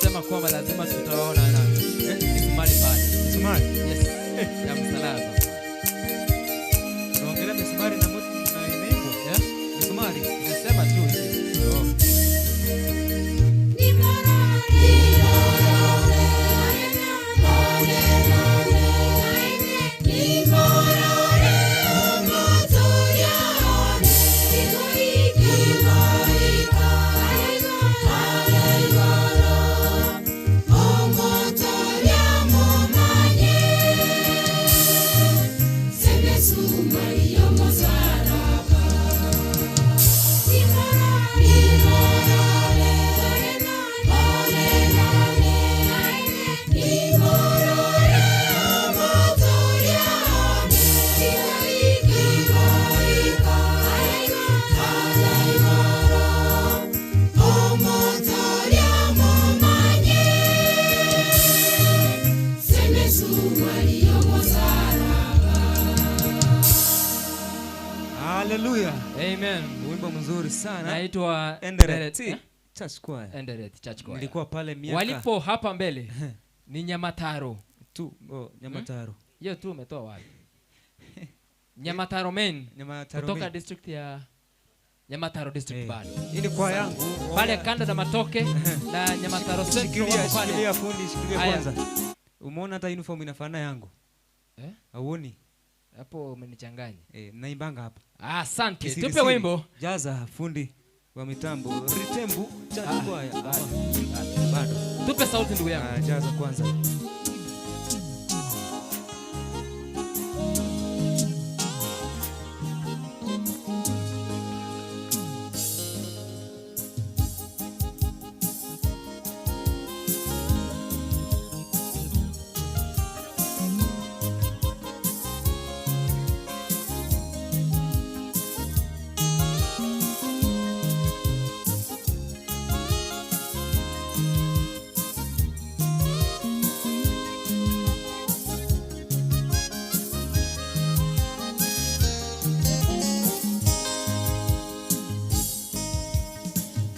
Speaker 2: Inasema kwamba lazima tutaona na misumari pale.
Speaker 5: Misumari?
Speaker 2: Yes. Ya msalaba.
Speaker 5: Unaongelea misumari na mtu na imeimbwa?
Speaker 2: Eh?
Speaker 5: Misumari.
Speaker 2: Inasema tu hivyo.
Speaker 5: Oh. Haleluya.
Speaker 2: Amen.
Speaker 5: Wimbo mzuri sana.
Speaker 2: Naitwa
Speaker 5: Enderet.
Speaker 2: Enderet, eh?
Speaker 5: Church Choir.
Speaker 2: Enderet Church Choir.
Speaker 5: Nilikuwa pale miaka
Speaker 2: Walipo hapa mbele ni Nyamataro.
Speaker 5: tu oh, Nyamataro.
Speaker 2: Hiyo tu umetoa wapi? Nyamataro Main.
Speaker 5: Nyamataro
Speaker 2: Kutoka
Speaker 5: Main.
Speaker 2: district ya Nyamataro district
Speaker 5: Eh.
Speaker 2: bado.
Speaker 5: Hii ni kwa yangu.
Speaker 2: Pale kando na matoke na Nyamataro Central
Speaker 5: Shikilia,
Speaker 2: wako pale.
Speaker 5: shikilia fundi, shikilia
Speaker 2: Haya.
Speaker 5: kwanza. Umeona hata uniform inafanana yangu?
Speaker 2: Eh?
Speaker 5: Hauoni?
Speaker 2: Hapo umenichanganya.
Speaker 5: Eh, naimbanga hapa.
Speaker 2: Asante.
Speaker 5: Kisiri
Speaker 2: Tupe
Speaker 5: siri.
Speaker 2: wimbo.
Speaker 5: Jaza fundi wa mitambo. Ritembu Church
Speaker 2: Ah,
Speaker 5: Choir.
Speaker 2: bado.
Speaker 5: Bado.
Speaker 2: Tupe sauti ndugu yangu.
Speaker 5: Ah, jaza kwanza.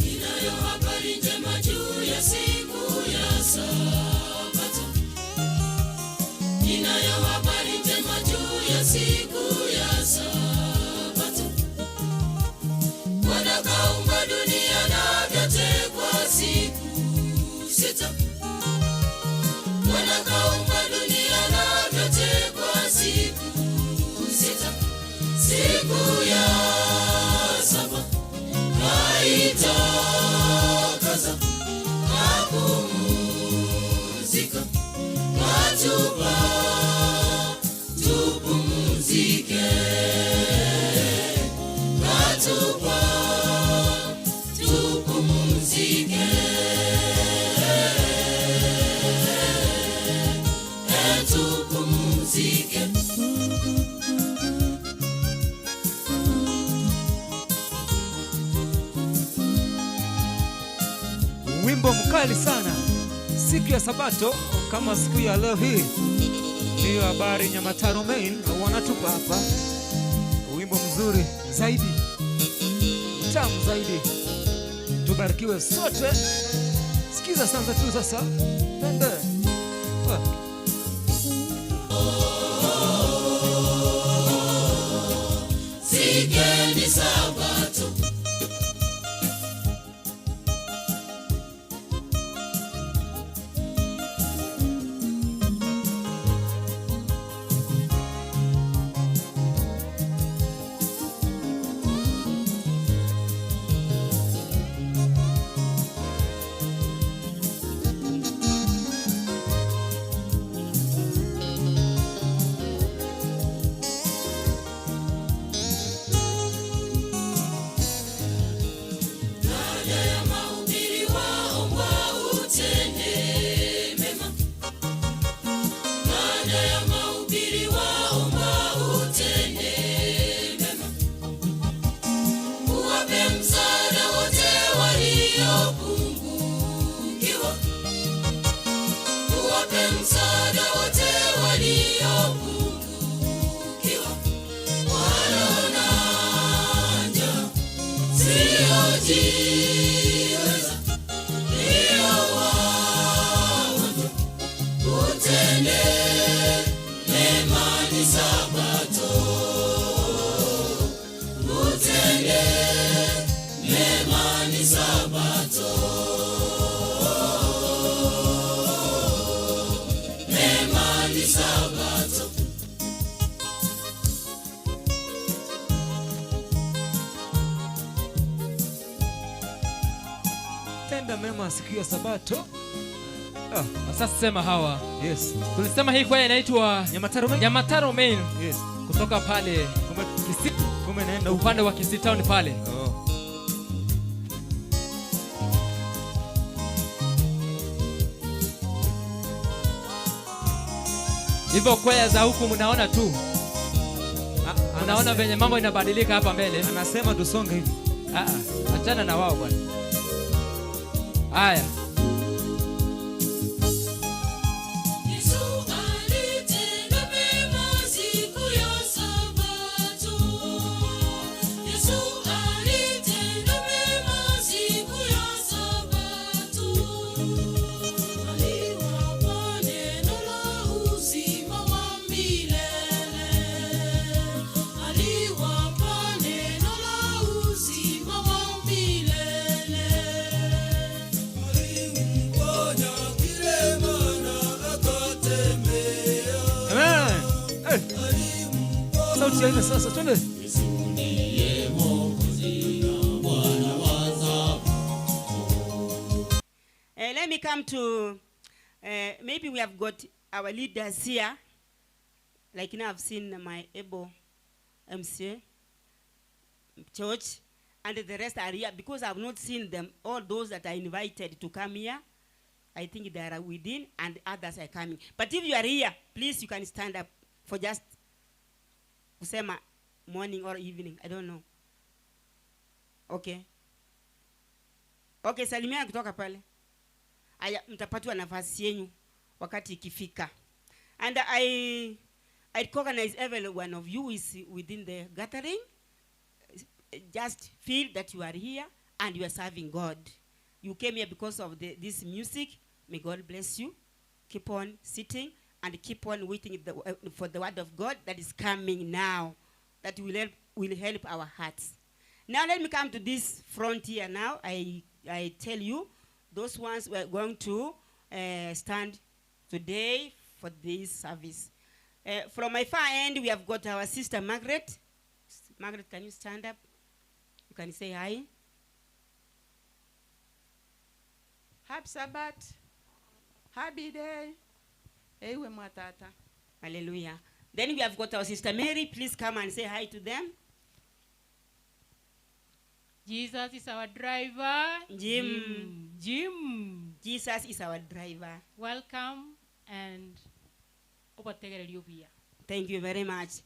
Speaker 1: Ninayo habari njema juu ya siku ya Sabato. Ninayo habari njema juu ya siku ya Sabato. Bwana kaumba dunia na vyote kwa siku sita. Bwana kaumba dunia na vyote kwa siku sita. Siku ya saba kaitakaza kapumzika, katupa tupumzike, katupa tupumzike, e tupumzike.
Speaker 5: Wimbo mkali sana siku ya Sabato kama siku ya leo hii. Ndiyo habari Nyamataro Main wanatupa hapa wimbo mzuri zaidi, mtamu zaidi. Tubarikiwe sote. Sikiza stanza tu sasa, twende. Ah.
Speaker 1: Sikeni Sabato. Baada ya mahubiri waombwa utende mema. Baada ya mahubiri waombwa utende mema. Uwape msaada wote waliopungukiwa. Uwape msaada wote waliopungukiwa. Walona njaa siyojiweza, ndiyo
Speaker 5: siku ya Sabato. Ah.
Speaker 2: Sasa sema hawa.
Speaker 5: Yes.
Speaker 2: Tulisema hii kwaya inaitwa
Speaker 5: Nyamataro Main.
Speaker 2: Nyamataro Main.
Speaker 5: Yes.
Speaker 2: Kutoka pale
Speaker 5: Kumbe
Speaker 2: Kisii.
Speaker 5: Kumbe naenda huko.
Speaker 2: Upande wa Kisii Town pale.
Speaker 5: Oh.
Speaker 2: Hivyo kwaya za huku mnaona tu. Mnaona venye mambo inabadilika hapa mbele.
Speaker 5: Anasema tusonge hivi.
Speaker 2: Ah ah, achana na wao bwana. Haya.
Speaker 1: Yesu alitenda mema siku ya Sabato. Yesu alitenda mema siku ya Sabato. Aliwapa neno la uzima wa milele. Aliwapa neno la uzima wa milele.
Speaker 8: Alimponya kilema na akatembea.
Speaker 5: Amen. Eh. Sauti ya ine sasa, twende.
Speaker 9: Let me come to, maybe we have got our leaders here. Like now I've seen my able MCA church, and the rest are here because I've not seen them. All those that are invited to come here, I think they are within, and others are coming. But if you are here, please you can stand up for just kusema morning or evening. I don't know. Okay. Okay, salimia kutoka pale. Aya, mtapatiwa nafasi yenyu wakati ikifika. And I recognize every one of you is within the gathering. Just feel that you are here and you are serving God. You came here because of this music. May God bless you. Keep on sitting and keep on waiting for the word of God that is coming now, that will help our hearts. Now let me come to this frontier now. I tell you, those ones who are going to stand today for this service. From my far end, we have got our sister Margaret. Margaret, can you stand up? You can say hi.
Speaker 10: Happy Sabbath. Happy day. Ewe mwatata.
Speaker 9: Hallelujah. Then we have got our sister Mary. Please come and say hi to them.
Speaker 11: Jesus is our driver.
Speaker 9: Jim.
Speaker 11: Jim.
Speaker 9: Jesus is our driver.
Speaker 11: Welcome and obategereri.
Speaker 9: Thank you very much.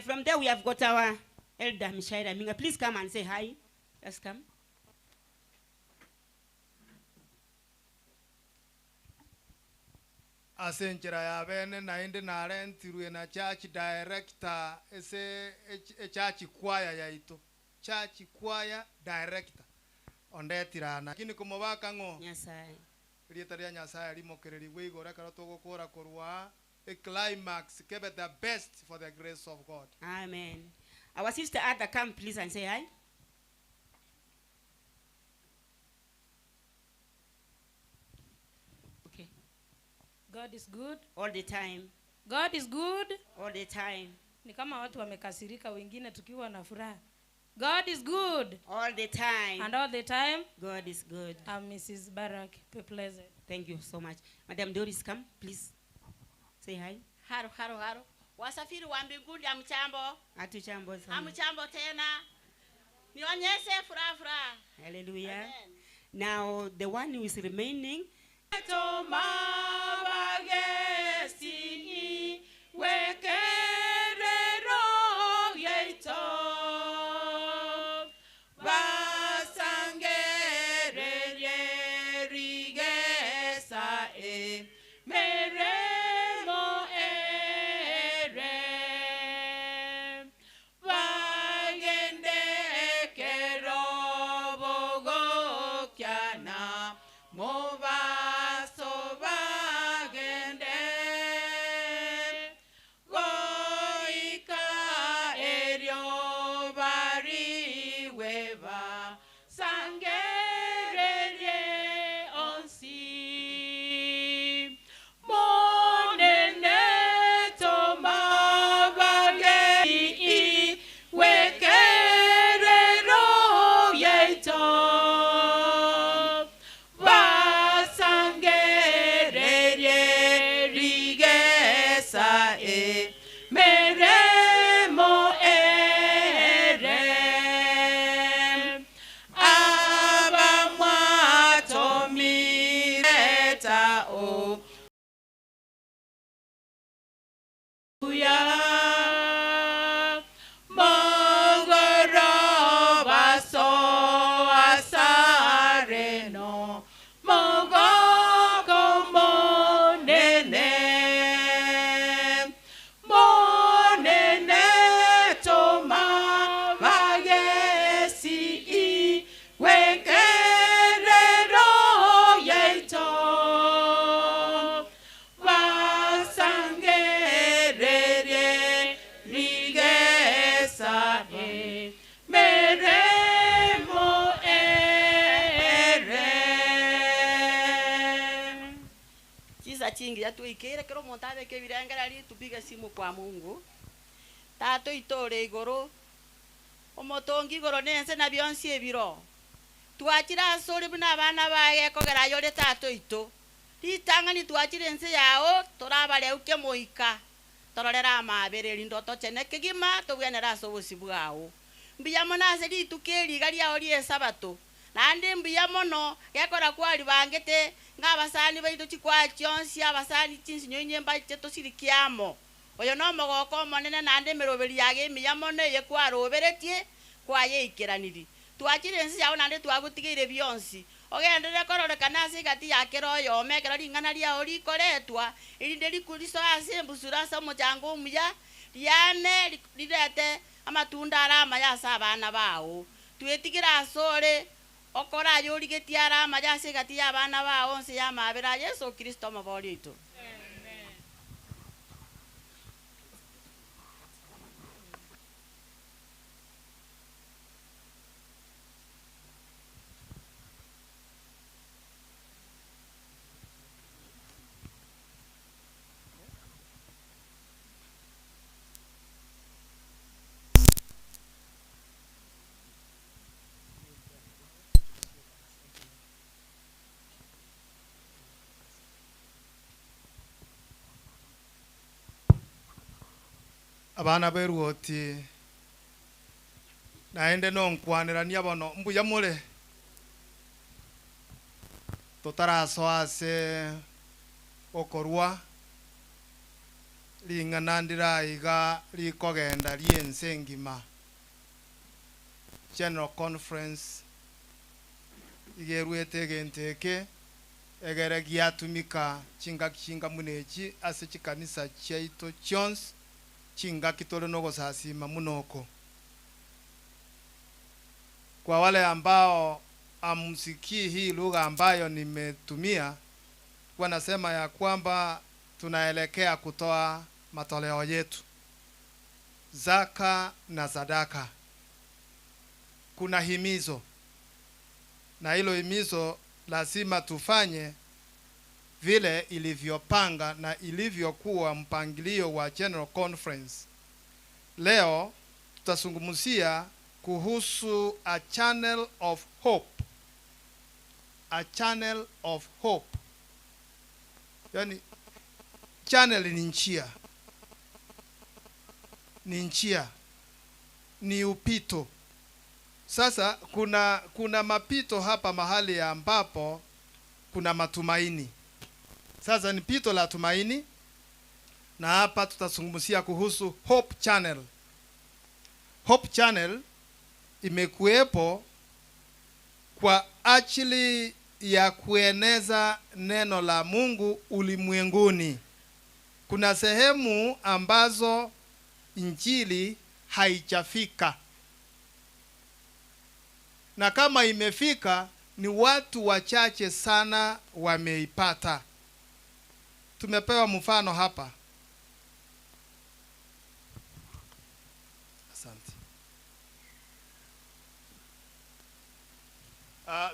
Speaker 9: From there we have got our elder Mishaira Minga. Please come and say hi. Just come.
Speaker 6: Ase enchera ya bene naende narentirwe na church director ese church choir yaito. Church choir director ondetirana lakini kumubaka ng'o
Speaker 9: Nyasaye
Speaker 6: rieta ria Nyasaye rimokererigwe igoro ekero togokora korwa a climax kebe the best for the grace of God.
Speaker 9: Amen. Our sister Ada, come please and say hi. Okay.
Speaker 12: God is good.
Speaker 9: All the time.
Speaker 12: God is good.
Speaker 9: All the time.
Speaker 12: Ni kama watu wamekasirika, wengine tukiwa na furaha. God is good.
Speaker 9: All the time.
Speaker 12: And all the time.
Speaker 9: God is good.
Speaker 12: I'm Mrs. Barak. Be pleasant.
Speaker 9: Thank you so much. Madam Doris, come please. Say hi.
Speaker 13: Haro, haro, haro. Wasafiri wa mbinguni, hamchambo?
Speaker 9: Hatujambo sana.
Speaker 13: Hamchambo tena. Nionyeshe furaha, furaha.
Speaker 9: Hallelujah.
Speaker 13: Amen.
Speaker 9: Now the one who is remaining.
Speaker 10: Mobaso ba
Speaker 13: Chinsa chingiya twaikeire, kera omonto abeke ebirengererio, tupige simu kwa Mungu. Tata oito ore igoro, omotongi igoro na ense na bionsi ebiro, twachire asore buna abana baye gekogera aye ore Tata oito. Ritang'ani twachire ense yao, torabareu kemoika, tororere amaabera erinde otochene kegima tobwenere ase obosio bwao. Mbuya mono ase rituko eri iga riao ri'Esabato, Naende mbuya mono gekora kwaribangete ng'a abasani baito chikwaya chionsi, abasani chinsinyo inye mbache tosirikie amo. Oyo nomogoko omonene naende emeroberi yago emiya mono eye kwaroberetie kwayeikeranirie. Twachire ense yao naende twagotigeire bionsi. Ogenderere kororekana ase egati ya kera oyomo ekero ring'ana riao rikoretwa, erinde risoe ase embusuro ase omochango omuya, riame rirete amatunda are amaya ase abana bao. Twetigere asore, okore ayorigetie are amaya ase egati y'abana bao nse y'amaabera a Yeso Kristo Omobooria oito.
Speaker 6: Abana b'eruoti, naende nonkwanerania bono, mbuya more? Totarasoa ase okorua ring'ana ndire aiga rikogenda ri'ense engima. General Conference iga eruete egento eke egere giatumika chingaki chinga buna echi ase chikanisa chiaito chionsi chingaki tore nogosasima buna oko. Kwa wale ambao hamsikii hii lugha ambayo nimetumia, wanasema ya kwamba tunaelekea kutoa matoleo yetu, zaka na sadaka. Kuna himizo, na hilo himizo lazima tufanye vile ilivyopanga na ilivyokuwa mpangilio wa General Conference. Leo tutazungumzia kuhusu a channel of hope. A channel of hope. Yani channel ni njia, ni njia, ni upito. Sasa kuna mapito hapa mahali ambapo kuna matumaini. Sasa ni pito la tumaini, na hapa tutazungumzia kuhusu Hope Channel. Hope Channel imekuwepo kwa ajili ya kueneza neno la Mungu ulimwenguni. Kuna sehemu ambazo injili haijafika, na kama imefika ni watu wachache sana wameipata. Tumepewa mfano hapa. Asante.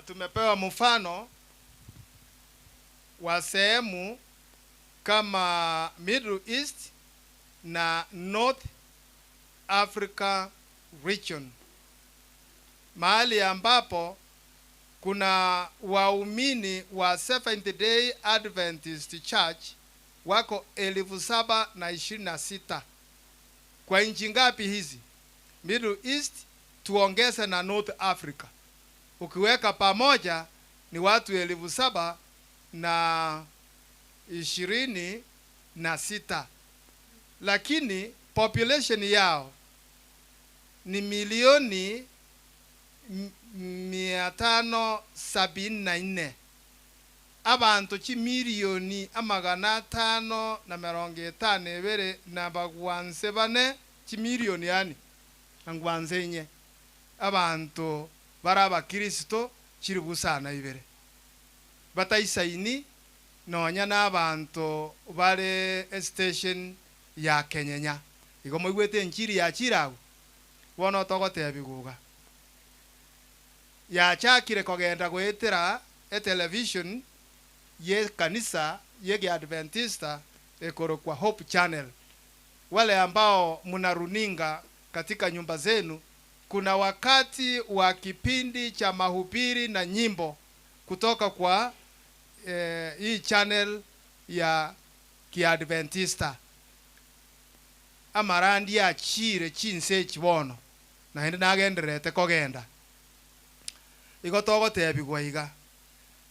Speaker 6: Tumepewa mfano wa sehemu kama Middle East na North Africa region, mahali ambapo kuna waumini wa Seventh Day Adventist Church wako 7,026. Kwa nchi ngapi hizi? Middle East tuongeze na North Africa, ukiweka pamoja ni watu 7,026, lakini population yao ni milioni 574. Abantu chimilioni amagana atano na mirongo etano ebere na bagwanse bane, chimilioni yani angwanse inye abantu bara abakristo chiri busana ibere bataisaini nonya na abantu bare station ya Kenyenya. Igo moigwete enchiri ya chirago bono togotebiguga yachakire kogenda goetera e television ye kanisa y'Egeadventista ekorokwa Hope Channel. Wale ambao mna runinga katika nyumba zenu, kuna wakati wa kipindi cha mahubiri na nyimbo kutoka kwa hii channel ya Kiadventista. Amarandi achire chinse echi bono, naende nagendererete kogenda. Igo togotebigwa iga,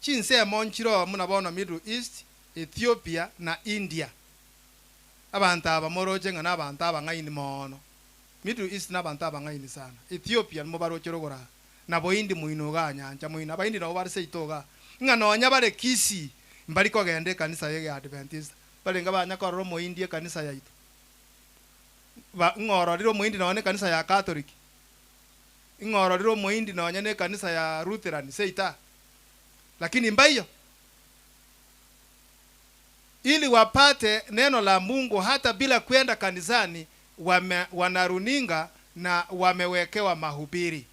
Speaker 6: chinsemo nchiroo buna bono Middle East, Ethiopia na India. Abanto aba moroche ng'a nabanto abang'aini moono. Middle East nabanto abang'aini sana. Ethiopia mobaroche rogoro aa. Na Bohindi moino igaa nyancha moino. Abahindi nabo bare seito igaa. Ng'a nonya bare Kisii mbari kogenda ekanisa ya Egeadventista. Barenge banya korora omohindi ekanisa yaito. Ba ng'a ororire omohindi nonya na ekanisa ya Catholic. Ng'a ororire omohindi nonya na ekanisa ya Lutheran seito aa. Lakini mbaiyo. Ili wapate neno la Mungu hata bila kwenda kanisani, wame, wana runinga na wamewekewa mahubiri.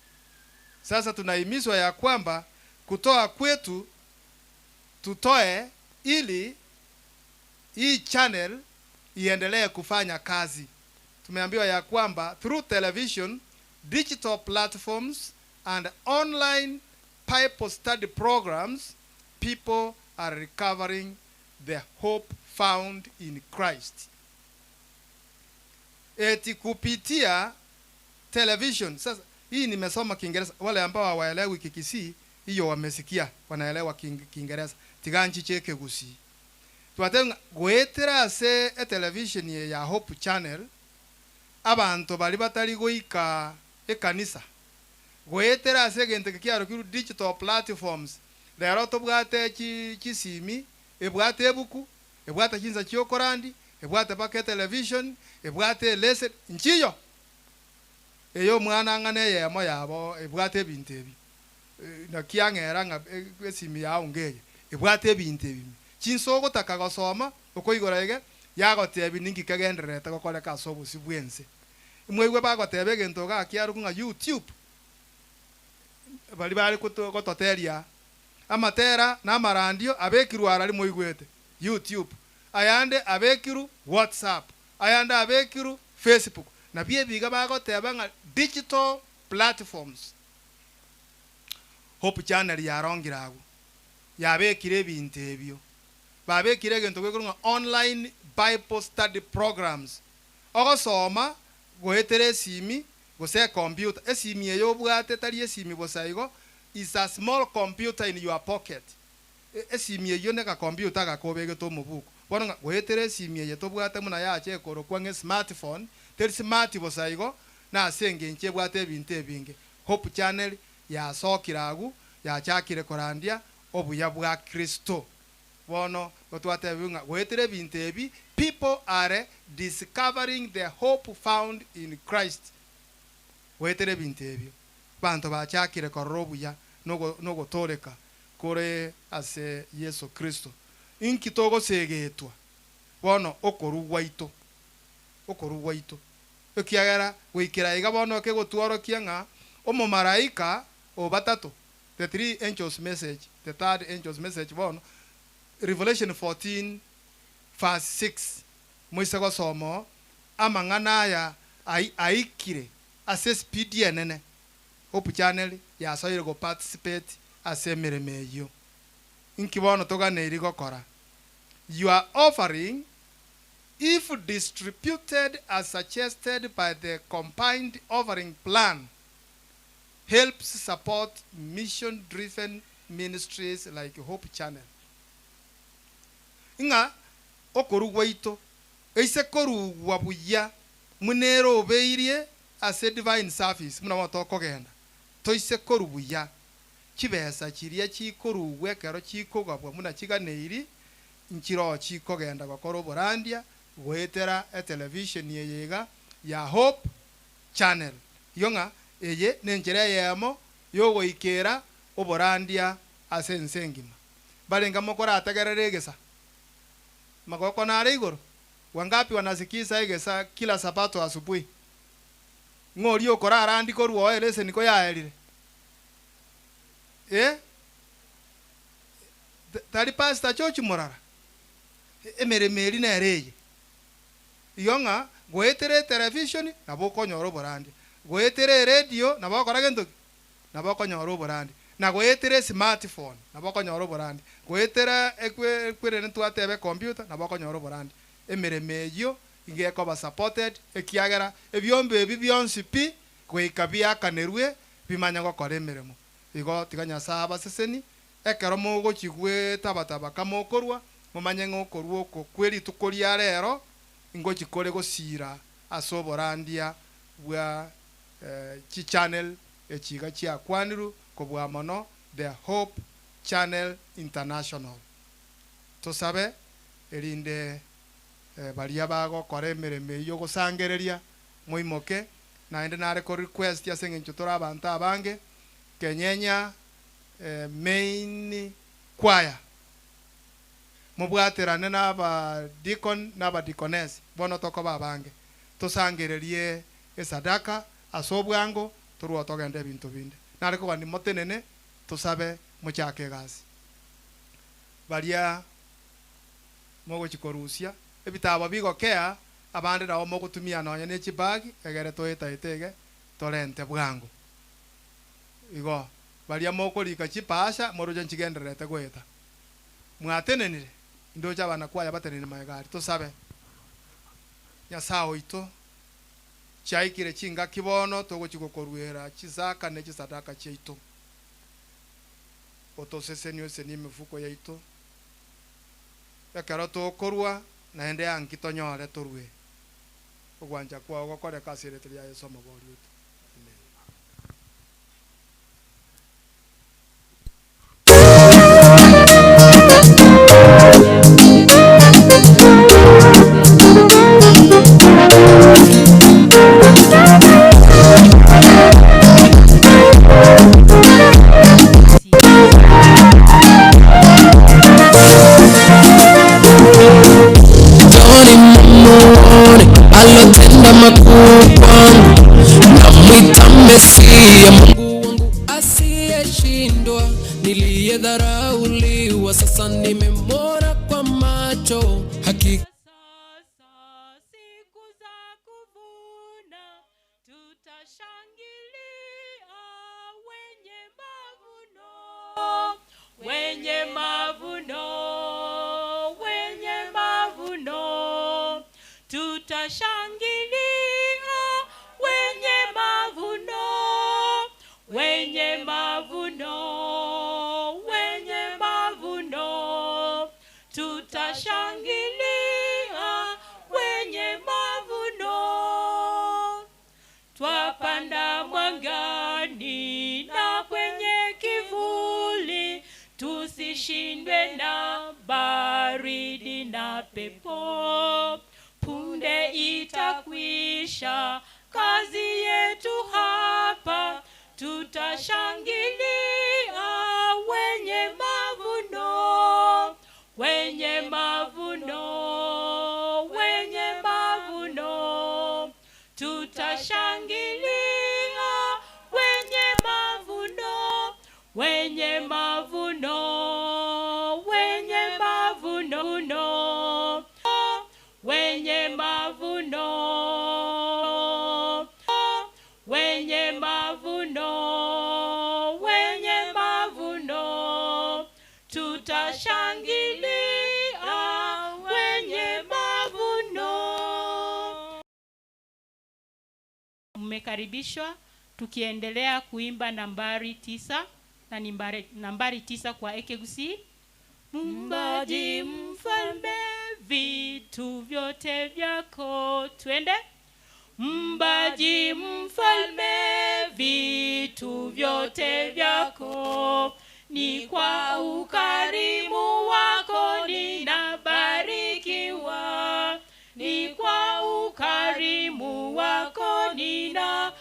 Speaker 6: Sasa tunahimizwa ya kwamba kutoa kwetu tutoe ili hii channel iendelee kufanya kazi. Tumeambiwa ya kwamba through television, digital platforms and online Bible study programs, people are recovering the hope found in Christ. Eti kupitia television. Sasa hii nimesoma Kiingereza, wale ambao hawaelewi Kikisii hiyo wamesikia, wanaelewa Kiingereza. Tiga nchiche Ekegusii. Twateba ng'a goetera ase etelevision eye ya Hope Channel, abanto baria batari goika ekanisa, goetera ase egento eke kiarokirwe digital platforms, rero tobwate chisimi, ebwate ebuku, ebwate chinsa chiokorandi, ebwate mpaka etelevision, ebwate eleseni, nchiyo. Eye omwana ng'a neyemo yabo ebwate ebinto ebi. Naki ang'era ng'a esimi yao ngeye ebwate ebinto ebi ime. Chinsa ogotaka gosoma, okoigora iga, yagotebia ninki kegendererete gokoreka ase obosio bw'ense. Mwaigwe bagoteba egento igaa kiarokwa ng'a YouTube, baria bare gototeria amatera na amarandio abekirwe arari moigwete, YouTube, ayande abekirwe WhatsApp, ayande abekirwe Facebook, nabio ebi iga bagoteba ng'a digital platforms. Hope Channel yarongire agwo, yabekire ebinto ebio. Babekire egento gekorwa ng'a online Bible study programs, ogosoma goetera esimi gose ecomputer. Esimi eye obwate tari esimi bosa igo, is a small computer in your pocket. Esimi eyio ne gacomputer gakobegete omobuko. Bono ng'a goetera esimi eye tobwate buna yacha ekorokwa ng'a esmartphone, teri smart bosa igo, nase engencho ebwate ebinto ebinge. Hope Channel yasokire agwo, yachakire korandia obuya bwa Kristo. Bono igo twatebigwe ng'a goetera ebinto ebi, people are discovering the hope found in Christ. Goetera ebinto ebio, abanto bachakire korora obuya na ogotooreka kore ase Yeso Kristo. Inki togosegetwa bono? Okorua gwaito, okorua gwaito. Ekiagera goikera iga bono kegotworokia ng'a omomaraika o batato, the three angels message, the third angel's message bono, Revelation 14 verse 6, moise gosoma oo, amang'ana aya aikire ase espeed enene, Hope Channel yasoire go participate ase emeremo eyio. Inki bono toganeiri gokora? Your offering if distributed as suggested by the combined offering plan, helps support mission driven ministries like Hope Channel. Ng'a okorua gwaito eise korugwa buya buna ere obeirie ase divine service buna bono tokogenda toise korua buya chibesa chiria chikorugwa ekero chikogabwa buna chiganeiri nchiroo chikogenda gokora oborandia goetera etelevisheni eye iga ya Hope Channel. Igo ng'a eye nenchera eyemo yogoikera oborandia ase ense engima. Mbarenge mokorategerere egesa? Magoko nare igoro? Wangapi wanasikisa egesa kila sabato asubuhi? Ng'a oria okorarandi korwa oo eleseni koyaerire? Eh? Tari Pastor George Murara? Emeremo eri nere eye. Igo ng'a goetera etelevishoni nabo okonyora oborandia, goetera eredio nabo okora gento ki? Nabo okonyora oborandia, na goetera esmartphone nabo okonyora oborandia, goetera ekwe ekwerende twateba ecomputer nabo okonyora oborandia. Emeremo eyio iga ekoba supported ekiagera ebiombe ebi bionsi pi goika biakanerwe bimanye gokora emeremo. Igo tiga Nyasae abaseseni, ekero mogochia gwetabataba kamokorwa, momanye ng'a okorwa oko kwe rituko ria rero Ingochi kore gosiira ase oborandia bwa chichannel echi iga chiakwanirwe kobua mono The Hope Channel International. Tosabe erinde baria bagokora emeremo eyio gosangereria moimoke, naende nare ko request ase eng'encho tore abanto abange, Kenyenya main choir. Mobwaterane n'abadikoni na abadikonesi, bono tokoba abange, tosangererie esadaka ase obwango, torue togende ebinto binde. Nare kogania motenene, tosabe, mochake egasi. Baria mogochia korusia ebitabo bigokea, abande nabo mogotumia nonya ne chibagi, egere toetaete iga, torente bwango. Igo, baria mokorika chipasha, moroche nchigendererete goeta. Mwatenenire, indoche abana kwaya batenenire magega aria. Tosabe. Nyasae oito, chiaikire chingaki bono togochia gokoruera chisaka ne chisadaka chiaito. Otosesenie osesenie emefuko yaito, ekero tokorua, naende anki tonyore torue. Ogwancha kwao gokoreke ase erieta ria Yeso Omobori oito. Amen.
Speaker 14: Njoni mumuone alotenda makuu kwangu, namwita Mesia, Mungu wangu asiyeshindwa, niliyedharauliwa sasa nimemwona kwa macho, hakika
Speaker 11: Wenye mavuno, wenye mavuno, tutashangilia wenye mavuno, wenye mavuno, wenye mavuno, tutashangilia wenye mavuno. Twapanda mwangani na kwenye kivuli, tusishindwe na baridi na pepo. Punde itakwisha kazi yetu hapa, tutashangilia wenye mavuno, wenye mavuno, wenye mavuno, tutashangilia wenye mavuno, wenye mavuno, wenye mavuno, no, wenye mavuno, wenye mavuno, wenye mavuno, tutashangilia wenye mavuno. Mmekaribishwa tukiendelea kuimba nambari 9 na nambari 9 kwa Ekegusii. Muumbaji mfalme, vitu vyote vyako. Twende. Muumbaji mfalme, vitu vyote vyako, ni kwa ukarimu wako ninabarikiwa, ni kwa ukarimu wako ninabarikiwa.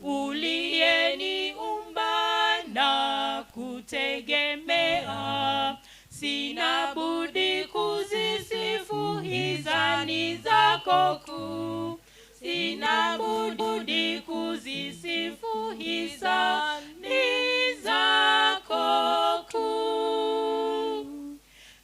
Speaker 11: Uliyeniumba na kutegemea, sina budi kuzisifu hisani zako kuu, sina budi kuzisifu hisani zako.
Speaker 12: zako kuu.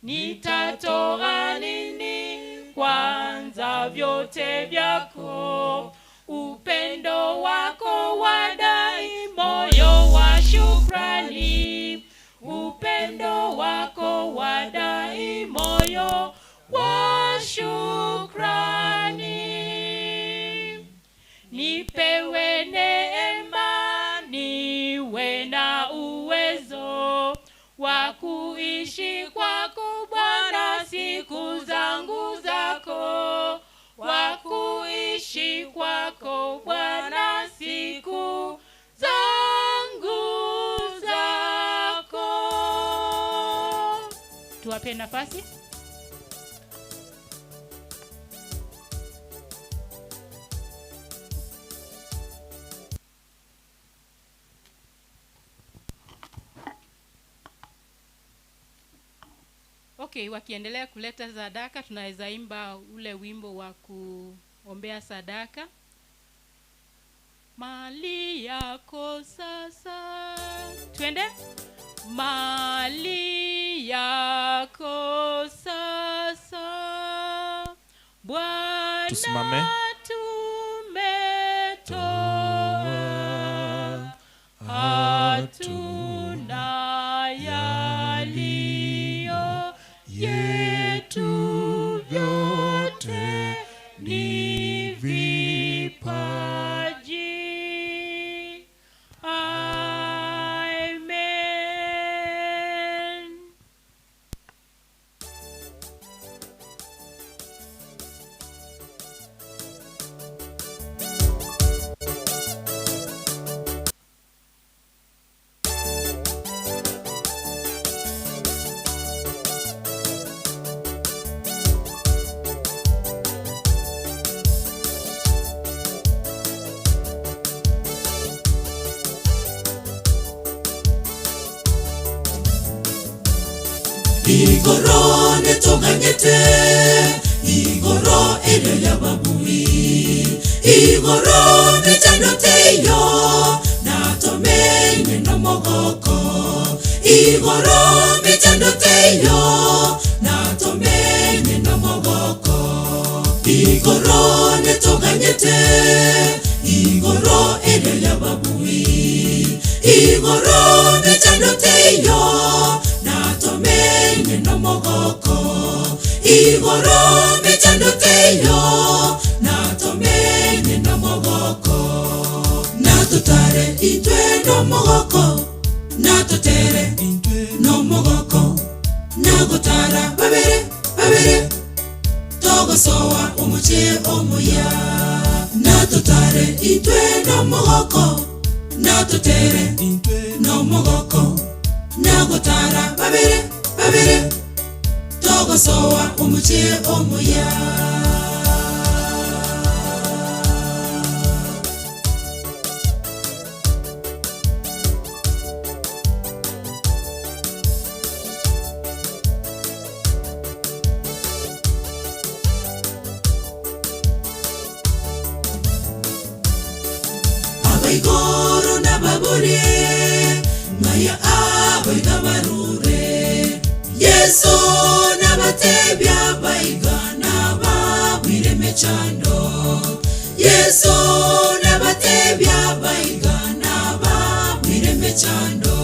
Speaker 12: Nitatoa nini kwanza vyote vyako? Upendo wako wadai moyo wa shukrani, upendo wako wadai moyo wa shukrani. Nipewe neema, niwe na uwezo wa kuishi kwako Bwana siku zangu zako, wa kuishi kwako Bwana siku zangu zako. Tuwape nafasi.
Speaker 15: Okay, wakiendelea kuleta sadaka tunaweza imba ule wimbo wa kuombea sadaka. Mali yako sasa, twende. Mali yako sasa, Bwana
Speaker 16: Tusimame.
Speaker 15: tumetoa, hatuna yaliyo yetu, vyote ni vipaji. Amen.
Speaker 1: Igoro nĩtũng'anyĩte igoro ĩrĩa ya babui igoro mĩtendo tĩyo na tũmenye no mũgoko igoro mĩtendo tĩyo na tũmenye no mũgoko igoro nĩtũng'anyĩte igoro ĩrĩa ya babui igoro mĩtendo tĩyo na tũmenye no mũgoko igoro mĩtendo tĩyo na tũmenye no mũgoko na tũtare itwe no mũgoko na tũtere no mũgoko na gũtara babere babere togosoa omuche omuya na tũtare itwe no mũgoko na tũtere no mũgoko na gũtara babere babere togosoa omuche omuya abaigoro n'ababure maya abaiga barure yesu n'abatebya baiga n'ababwire emechando yesu n'abatebya baiga n'ababwire emechando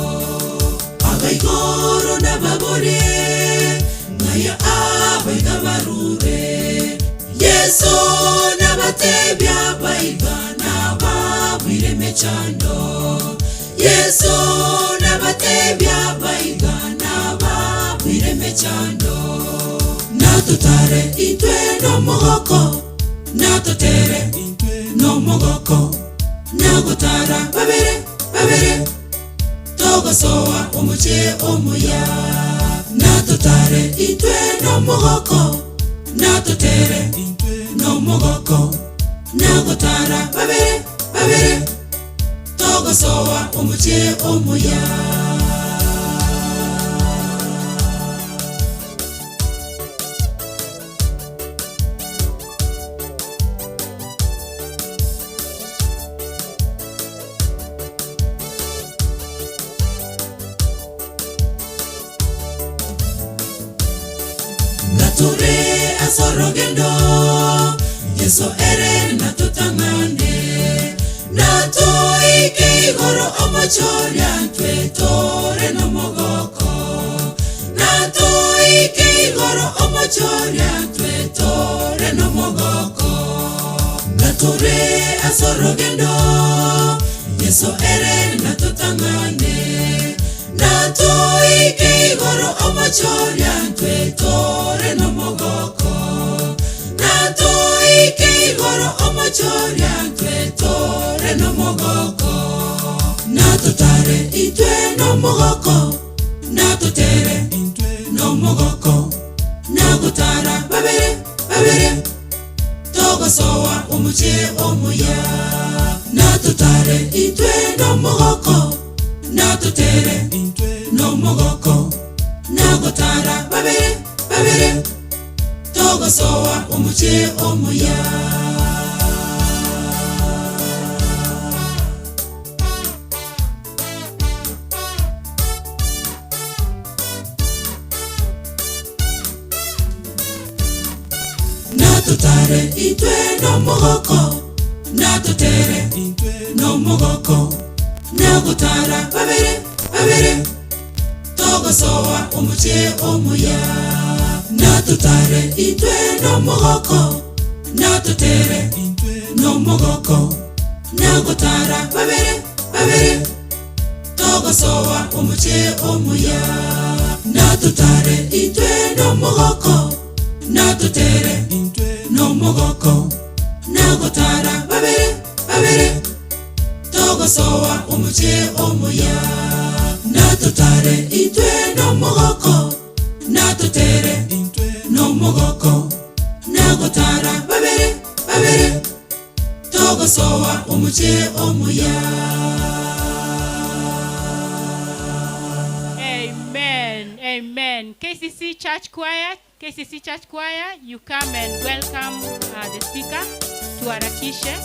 Speaker 1: abaigoro n'ababure maya abaiga barure yesu n'abatebya baiga n'ababwire emechando yesu n'abatebya baiga n'ababwire emechando natutare itwe n'omugoko natutere n'omugoko nagutara babere babere togosoa omuche omuya natutare itwe n'omugoko natutere n'omugoko nagutara babere babere togosoa omuche omuya Natore ase orogendo, Yeso ere natotang'ane. Natoike igoro omochoria ntwe tore nomogoko. Natoike igoro omochoria ntwe tore nomogoko. Natore ase orogendo, Yeso ere natotang'ane. Natoike igoro omochoria ntwe tore nomogoko. Natoike igoro omochoria ntwe tore nomogoko. Natotare intwe nomogoko, natotere nomogoko. Nagotara babere babere, togosoa omochie omuya. Natotare intwe nomogoko, natotere nomogoko. Nagotara babere babere, togosoa omochie omuya. Natotare intwe nomogoko, natotere nomogoko. Nagotara babere babere, togosoa omochie omuya. Natotare intwe nomogoko, natotere nomogoko. Nagotara babere babere, togosoa omochie omuya. Natotare intwe nomogoko, natotere nomogoko. Nagotara babere babere, togosoa omochie omuya. Natotare intwe nomogoko, natotere nomogoko. Nagotara babere babere, togosoa omochie omuya.
Speaker 15: Amen. Amen. KCC Church Choir, KCC Church Choir, you come and welcome the speaker. Tuharakishe.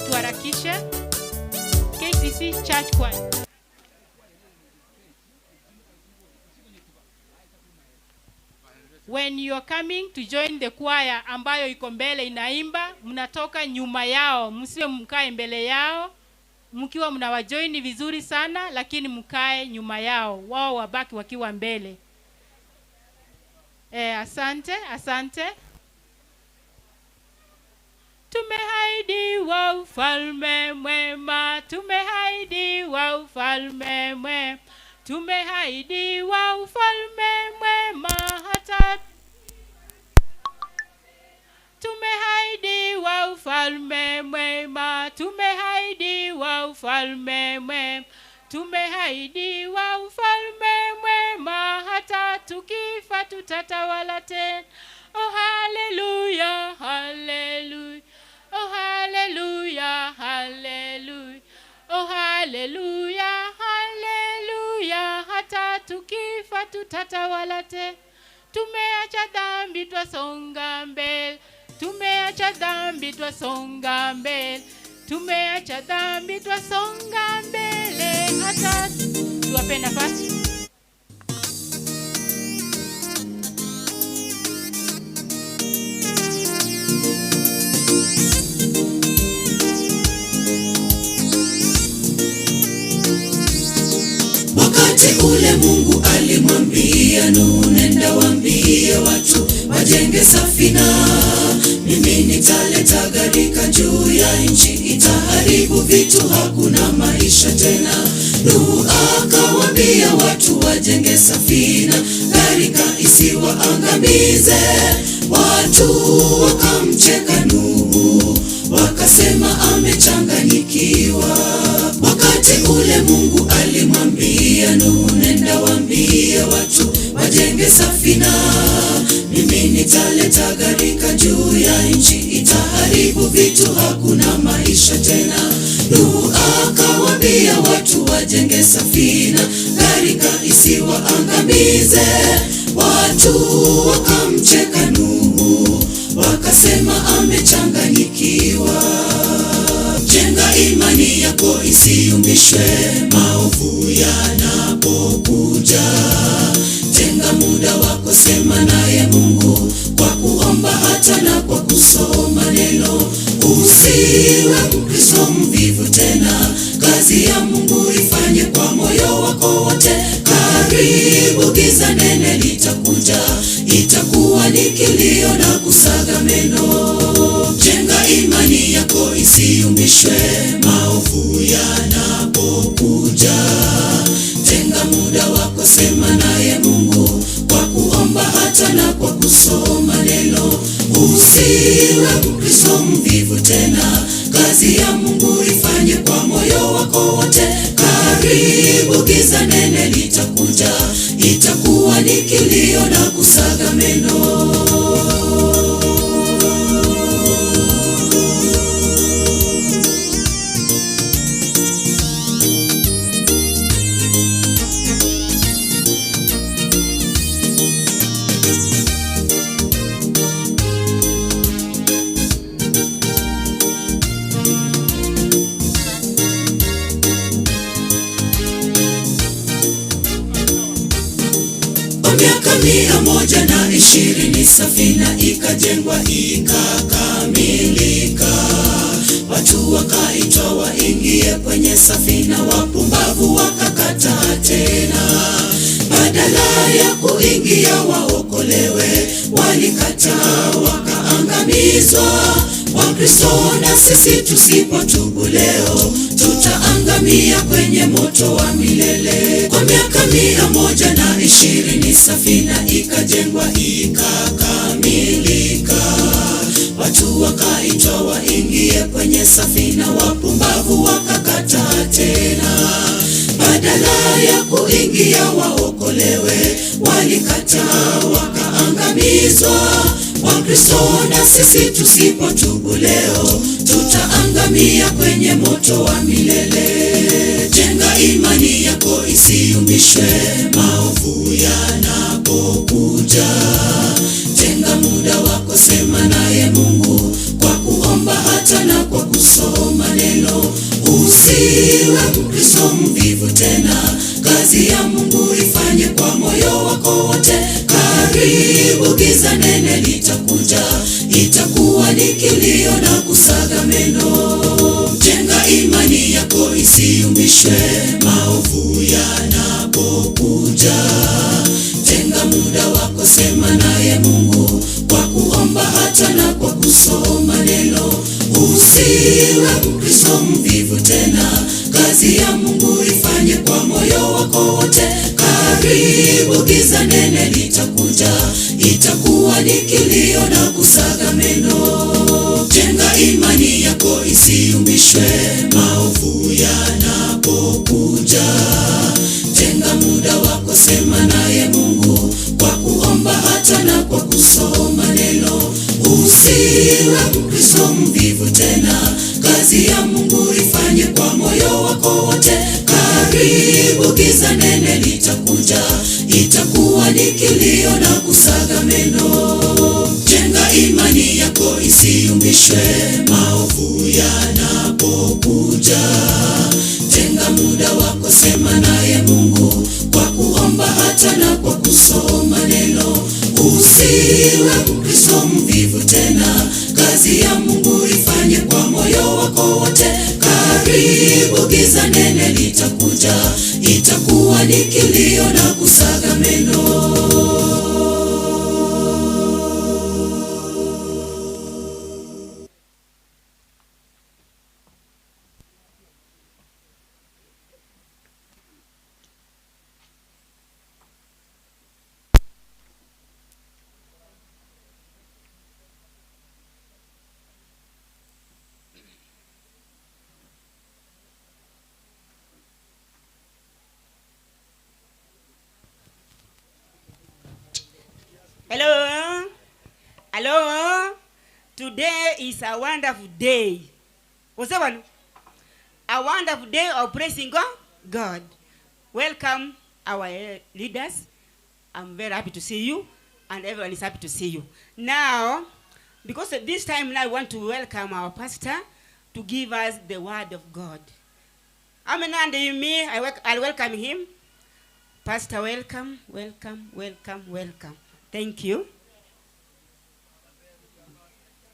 Speaker 15: Tuharakishe. KCC Church Choir. When you are coming to join the choir ambayo iko mbele inaimba, mnatoka nyuma yao, msiwe mkae mbele yao. Mkiwa mnawajoin vizuri sana, lakini mkae nyuma yao, wao wabaki wakiwa mbele. Asante, asante. Tumehaidiwa ufalme mwema, tumehaidiwa ufalme mwema, tumehaidiwa ufalme mwema hata tumehaidiwa ufalme mwema, tumehaidiwa ufalme mwema, tumehaidiwa ufalme mwema, hata tukifa tutatawala tena. Oh haleluya, haleluya. Oh haleluya, haleluya. Oh haleluya, haleluya, hata tukifa tutatawala tena. Tumeacha dhambi twasonga mbele, tumeacha dhambi twasonga mbele, tumeacha dhambi twasonga mbele, hata tuwape nafasi.
Speaker 1: Wakati ule Mungu alimwambia Nuhu, nenda waambie watu wajenge safina, mimi nitaleta gharika juu ya nchi, itaharibu vitu, hakuna maisha tena. Nuhu akawaambia watu wajenge safina, gharika isiwaangamize. Watu wakamcheka Nuhu, wakasema amechanganyikiwa. Wakati ule Mungu alimwambia Nuhu, nenda waambie watu wajenge safina, mimi nitaleta gharika juu ya nchi, itaharibu vitu, hakuna maisha tena. Nuhu akawaambia watu wajenge safina, gharika isiwaangamize. Watu wakamcheka Nuhu, wakasema amechanganyikiwa. Jenga imani yako isiyumbishwe maovu yanapokuja. Tenga muda wako sema naye Mungu kwa kuomba hata na kwa kusoma neno. Usiwe Mkristo mvivu tena, kazi ya Mungu ifanye kwa moyo wako wote. Karibu giza nene litakuja, itakuwa ni kilio na kusaga meno. Jenga imani yako isiyumbishwe maovu yanapokuja. Tenga muda wako, sema naye Mungu kwa kuomba hata na kwa kusoma neno. Usiwe Mkristo mvivu tena, kazi ya Mungu ifanye kwa moyo wako wote. Karibu giza nene litakuja, itakuwa ni kilio na kusaga meno. Kwa miaka 120 safina ikajengwa ikakamilika. Watu wakaitwa waingie kwenye safina, wapumbavu wakakataa tena. Badala ya kuingia waokolewe, walikataa wakaangamizwa. Wakristo na sisi tusipotubu leo, tutaangamia kwenye moto wa milele. Kwa miaka 120 safina ikajengwa ikakamilika. Watu wakaitwa waingie kwenye safina, wapumbavu wakakataa tena. Badala ya kuingia waokolewe, walikataa wakaangamizwa. Wakristo na sisi tusipotubu leo, tutaangamia kwenye moto wa milele. Jenga imani yako isiyumbishwe maovu yanapokuja. Tenga muda wako, sema naye Mungu kwa kuomba hata na kwa kusoma neno. Usiwe Mkristo mvivu tena, kazi ya Mungu ifanye kwa moyo wako wote. Karibu giza nene litakuja, itakuwa ni kilio na kusaga meno. Jenga imani yako isiyumbishwe maovu yanapokuja. Tenga muda wako, sema naye Mungu kwa kuomba hata na kwa kusoma neno. Usiwe Mkristo mvivu tena, kazi ya Mungu ifanye kwa moyo wako wote. Karibu giza nene litakuja, itakuwa ni kilio na kusaga meno. Jenga imani yako isiyumbishwe maovu yanapokuja. Tenga muda wako, sema naye Mungu kwa kuomba hata na kwa kusoma neno. Usiwe Mkristo mvivu tena, kazi ya Mungu ifanye kwa moyo wako wote. Karibu giza nene litakuja, itakuwa ni kilio na kusaga meno. Jenga imani yako isiyumbishwe maovu yanapokuja. Tenga muda wako, sema naye Mungu kwa kuomba hata na kwa kusoma neno. Usiwe Mkristo mvivu tena, kazi ya Mungu ifanye kwa moyo wako wote. Karibu giza nene litakuja, itakuwa ni kilio na kusaga meno.
Speaker 9: Hello. Hello. Today is a wonderful day. What's that one? A wonderful day of praising God. God. Welcome our leaders. I'm very happy to see you, and everyone is happy to see you. Now, because at this time now I want to welcome our pastor to give us the word of God. Amen. And me, I welcome him. Pastor, welcome, welcome, welcome, welcome. Thank you.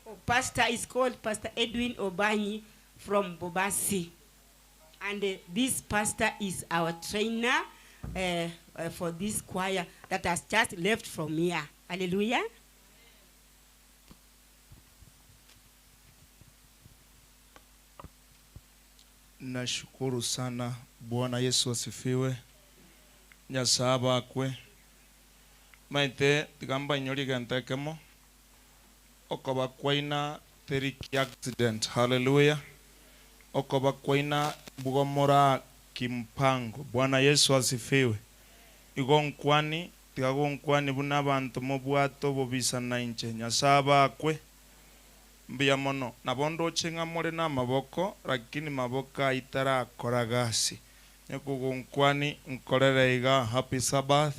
Speaker 9: Oh, pastor is called Pastor Edwin Obanyi from Bobasi. And uh, this pastor is our trainer uh, uh, for this choir that has just left from here. Hallelujah.
Speaker 16: Nashukuru sana. Bwana Yesu asifiwe. Nyasaye abakwe. Maete tiga mbainyorie egento ekemo, okoba kwaina teri kiaccident. Hallelujah. Okoba kwaina mbugo mora kimpango. Bwana Yesu asifiwe. Igo nkwani, tiga gonkwani buna abanto mobwate obobisa nainche. Nyasaye abakwe. Mbuya mono. Nabo ndoche ng'a more namaboko, lakini maboko ayio tarakora gasi. Onye kogonkwani nkorere iga Happy Sabbath,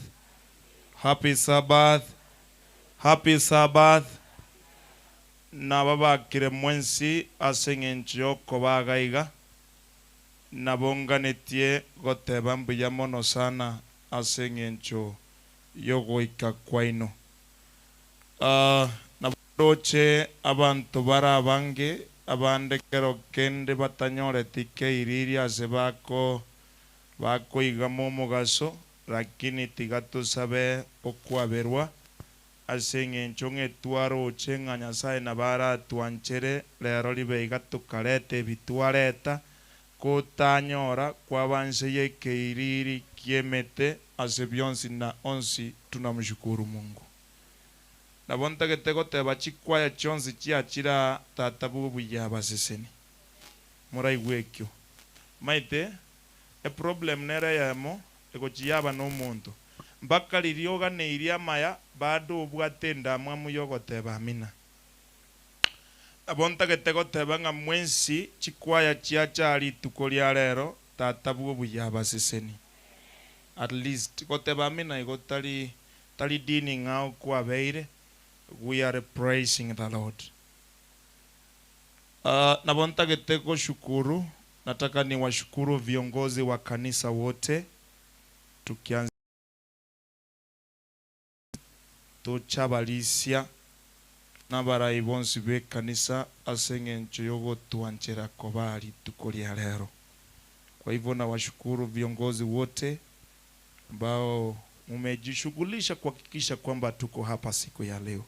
Speaker 16: Happy Sabbath, Happy Sabbath. Nababakire mwensi ase eng'encho yokoba iga iga. Nabo nganetie goteba mbuya mono sana ase eng'encho yogoika kwaino. Nabo ndoche abanto bare abange, abande kero kende batanyoreti keiriri ase bako bakoigama omogaso, lakini tiga tosabe okwaberwa, ase engencho ng'a twaroche ng'a Nyasae nabo aratwanchere rero ribe iga tokareta ebi twareta, kotanyora kwaba nse y'ekeiriri ki'emete ase bionsi na onsi tunamshukuru Mungu. Nabo ntagete goteba chikwaya chionsi chiachire aa tata bw'obuya abaseseni. Moraigwe ekio. Maete, eproblem nere eyemo egochia yaba nomonto. Mpaka riria oganeirie amaya bado obwate endamwamu yogoteba amina. Nabo ntagete goteba ng'a mwensi chikwaya chiacha aa rituko ria rero tata bw'obuya abaseseni. At least goteba amina igo tari Tari dini ng'ao kwabeire, we are praising the Lord. Uh, nabo ntagete goshukuru, nataka niwashukuru viongozi wa kanisa wote, tukianzia tochabarisia nabarai bonsi b'ekanisa ase eng'encho y'ogotwanchera koba rituko ria rero. Kwa hivyo nawashukuru viongozi wote ambao mumejishughulisha kuhakikisha kwamba tuko hapa siku ya leo.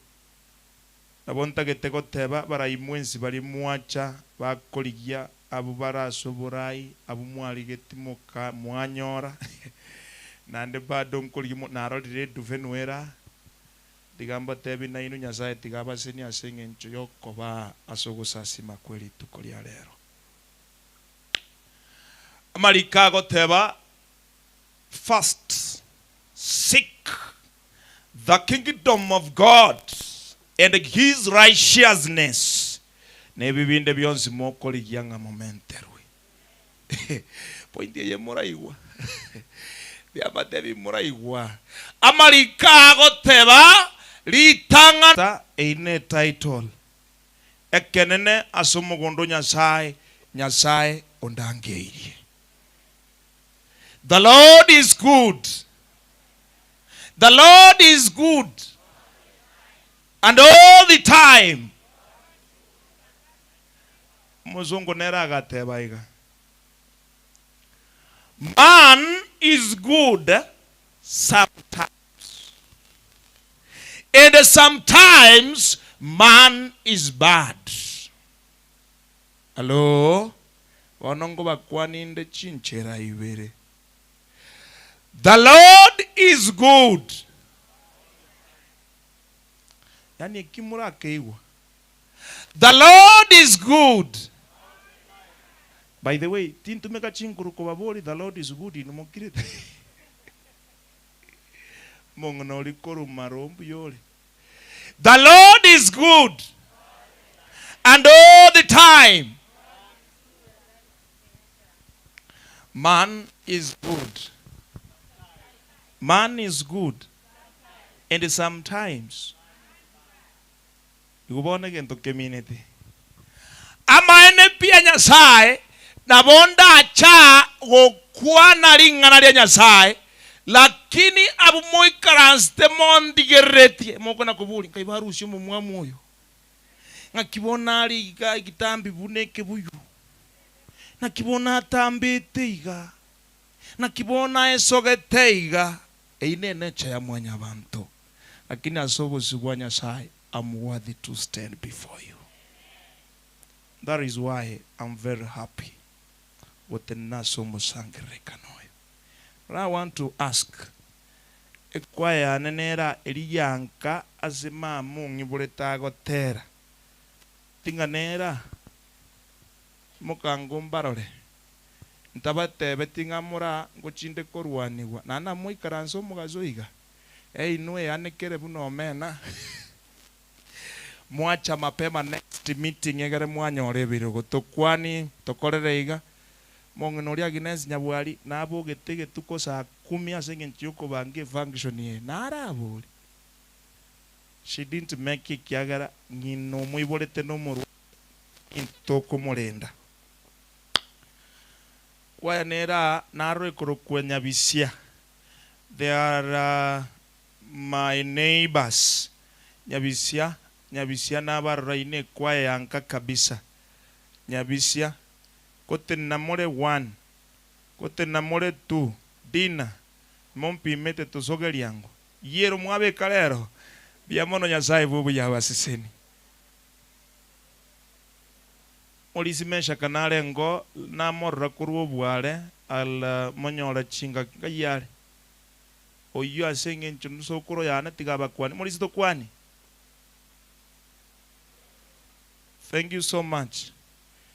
Speaker 16: Nabo ntagete goteba abarai mwensi baria mwacha bakorigia abwo bare ase oborai, abwo mwarigetie moka mwanyora, naende bado nkorigia mo narorire eduve nwera, tiga mbatebie nainwe Nyasaye tiga abasenie ase eng'encho yokobaa ase ogosasima kwe rituko ria rero. Amariko agoteba First seek the kingdom of God and his righteousness, na ebi binde bionsi mokorigia ng'a momenterwe. Point eye moraigwa? Ndiabatebi moraigwa. Amariko agoteba ritang'ani. Eyio ne title ekenene ase omogondo o Nyasae, Nyasae ondangeirie. The Lord is good. The Lord is good. And all the time. Omosongo nere agateba iga. Man is good sometimes. And sometimes man is bad. Hallo, bono nkobakwaninde chinchera ibere. The Lord is good. Yaani eki morakeigwa. The Lord is good. By the way, tintumeka chinkuru kobabori the Lord is good inwe mokirete. Omong'ina oria korwa maro mbuya ore. The Lord is good and all the time. Man is good. Man is good and sometimes igo bono egento kemineti amaene pi a Nyasaye nabo ndacha gokwana ring'ana ria Nyasaye. Lakini abwo moikaransete mondigereretie, mokona koboria, Nkai barusia omomwamu oyo? Ng'aki bono are iga egetambi buna ekebuyu? Naki bono atambete iga? Naki bono aesogete iga? Eyio nenecha ya mwanyabanto, lakini ase obosio bwa Nyasae am worthy to stand before you. That is why am very happy gotenena ase omosangererekano oyo. But I want to ask, ekwaya yane nera eria yanka ase mama ong'iborete agotera, ting'a nera? Mokango mbarore, ntabatebeti ng'a mora ngochinde korwanigwa, naende namoikaranse omogaso iga, einwe eanekere buna omena. Mwacha mapema next meeting egere mwanyora ebirogo. Tokwani tokorere iga. Mong'ina oria Agnes Nyabwari nabogete egetuko saa kumi ase engencho yokobanga efunction eye. Narabori. She didn't make ekiagera ng'ina omoiborete nomorwaire intokomorenda. Kwaya nere aa naro ekorokwa Nyabisia. They are My neighbours Nyabisia Nyabisia nabarora ine ekwaya ya nka kabisa Nyabisia Gotenena more one Gotenena more two Dina Mompimete tosogeria ango Yiero mwabeka rero Mbuya mono Nyasaye bw'obuya abaseseni Morisi Meshaka nare engo namorora korwa obware I'll monyora chingaki ngai are Oyio ase engencho nsokoro yane tiga abakwanie. Morisi tokwanie. Thank you so much.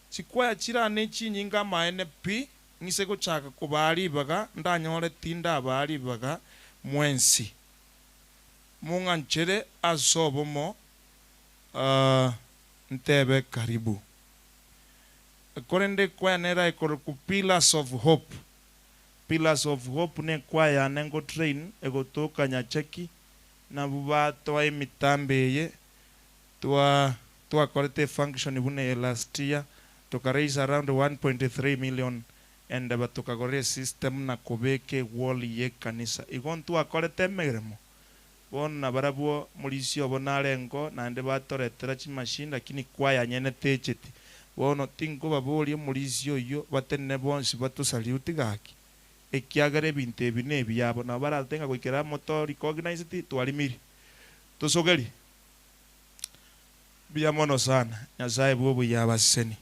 Speaker 16: Chikwaya chirane chinyinge amaene pi, ng'ise gochaka kobaa ribaga ndanyore tindabaa ribaga mwensi. Mong'anchere ase obomo ntebe karibu. Korende ekwaya nere ekorokwa Pillars of Hope. Pillars of Hope nekwaya yane ngo train egotoka Nyacheki nabwo batoa emitambo eye twa twakorete efunction buna eye last year toka raise around 1.3 million and tokagora esystem na kobeka ewall ye ekanisa igo ntwakorete emeremo bono nabarabwo morisia obo narengo naende batoretera chimachine lakini kwaya nyene techeti Bono tinkobaboria omorisia oyio batenene bonsi batosalute gaki, ekiagera ebinto ebi nebiabo, nabo baratote ng'a goikera amo to recognized twarimiri. Tosogeri. Mbuya mono sana. Nyasae bw'obuya abaseseni.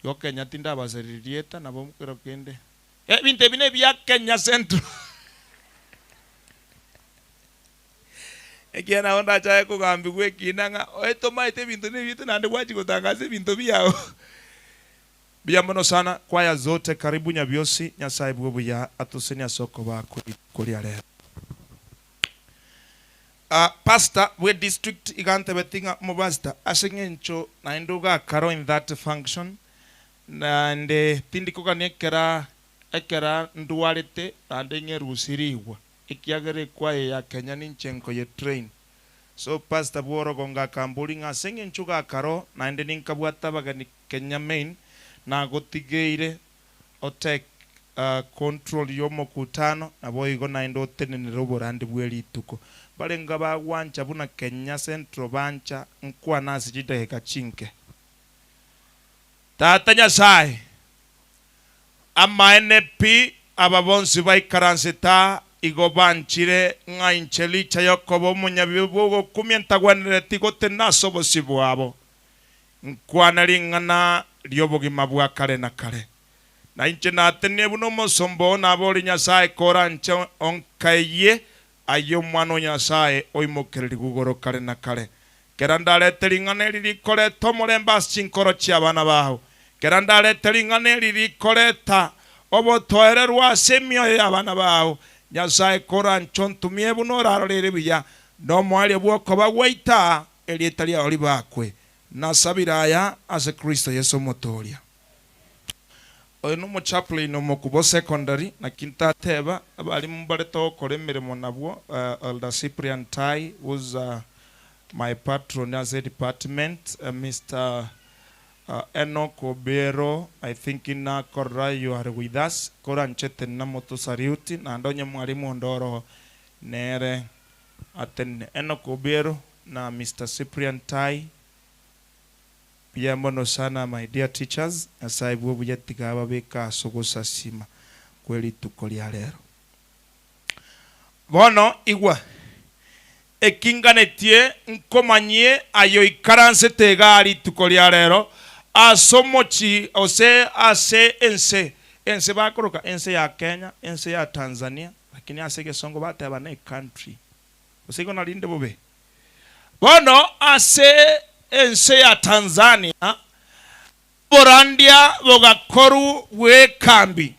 Speaker 16: Igo Kenya tindabaseriri rieta nabo kero kende. Ebinto ebi nebia Kenya Central. Ekiagera nabo ndachake kogambigwa ekiina ng'a oye tomaete ebinto nebiaito naende gwachia gotangasa ebinto biao. Mbuya mono sana kwaya zote karibu nyabiosi Nyasae bw'obuya atosenie ase okobaa kwe rituko ria rero. Ah, pastor bwe district iga antebeti ng'a omopastor ase eng'encho naende ogakaro in that function naende tindi kogania ekera ekera ndwarete naende ng'erusie rigwa. Ekiagera ekwaya ya Kenya ninche nkoye train. So pastor bworogongo akamboria ng'a ase eng'encho gakaro naende ninkabwate abageni Kenya main nagotigeire o take control yomokutano naboigo naende otenenere oborandi bwe rituko. Barenge bagwancha buna Kenya Central bancha nkwane ase chidakika chinke. Tata Nyasaye, Amaene pi, aba bonsi baikaransete aa igo banchire ng'a inche richa y'okoba omonyabibe bw'ogokumia ntagwenereti gotenena ase obosio bwabo, nkwane ring'ana ri'obogima bwa kare na kare. Na inche natenenire buna omosomba oo nabori Nyasae koranche onkaeyie aye Omwana o Nyasae oimokererigwe igoro kare na kare. Kera ndarete ring'ana eri rikoreta omorembe ase chinkoro chi'abana bao, kera ndarete ring'ana eri rikoreta obotoererwa ase emioyo y'abana bao, Nyasae koranche ontumie buna orarore ere buya, na omoerio bw'okoba gwaita erieta riao ribakwe. Nasabire aya ase Kristo Yeso Omotooria. Oyo nomochaplain omokubo secondary, naki ntateba, abalimu mbare togokora emeremo nabwo, Elder Cyprian Tai who's my patron ase edepartment, Mister. Enock Obiero, I think nakorora you are with us, koranche tenena motosaluti, naende onye mwalimu onde oro nere atenene. Enock Obiero na Mister Cyprian Tai, mbuya mono sana my dear teachers, Nyasaye bwe obuya tiga ababeke ase ogosasima kwe rituko ria rero. Bono igwa, ekinganetie nkomanyie aye oikaransete igaa rituko ria rero ase omochie gose ase ense, ense bakoroka ense ya Kenya, ense ya Tanzania, lakini ase egesongo bateba ne country, gose igo narinde bobe? Bono ase ense ya Tanzania Oborandia bogakorwa bw'ekambi,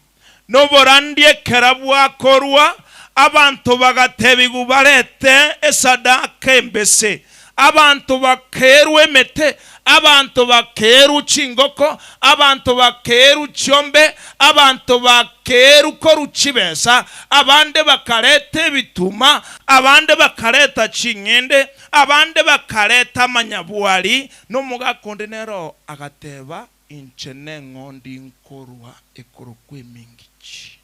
Speaker 16: na oborandia ekero bwakorwa, abanto bagatebigwa barete esadaka embese. Abanto bakerwa emete, abanto bakerwa chingoko, abanto bakerwa chiombe, abanto bakerwa korwa chibesa, abande bakareta ebituma, abande bakareta ching'ende, abande bakareta amanyabwari, Nomogaka onde nere agateba, Inche neng'ondi nkorua ekorokwa emingichi.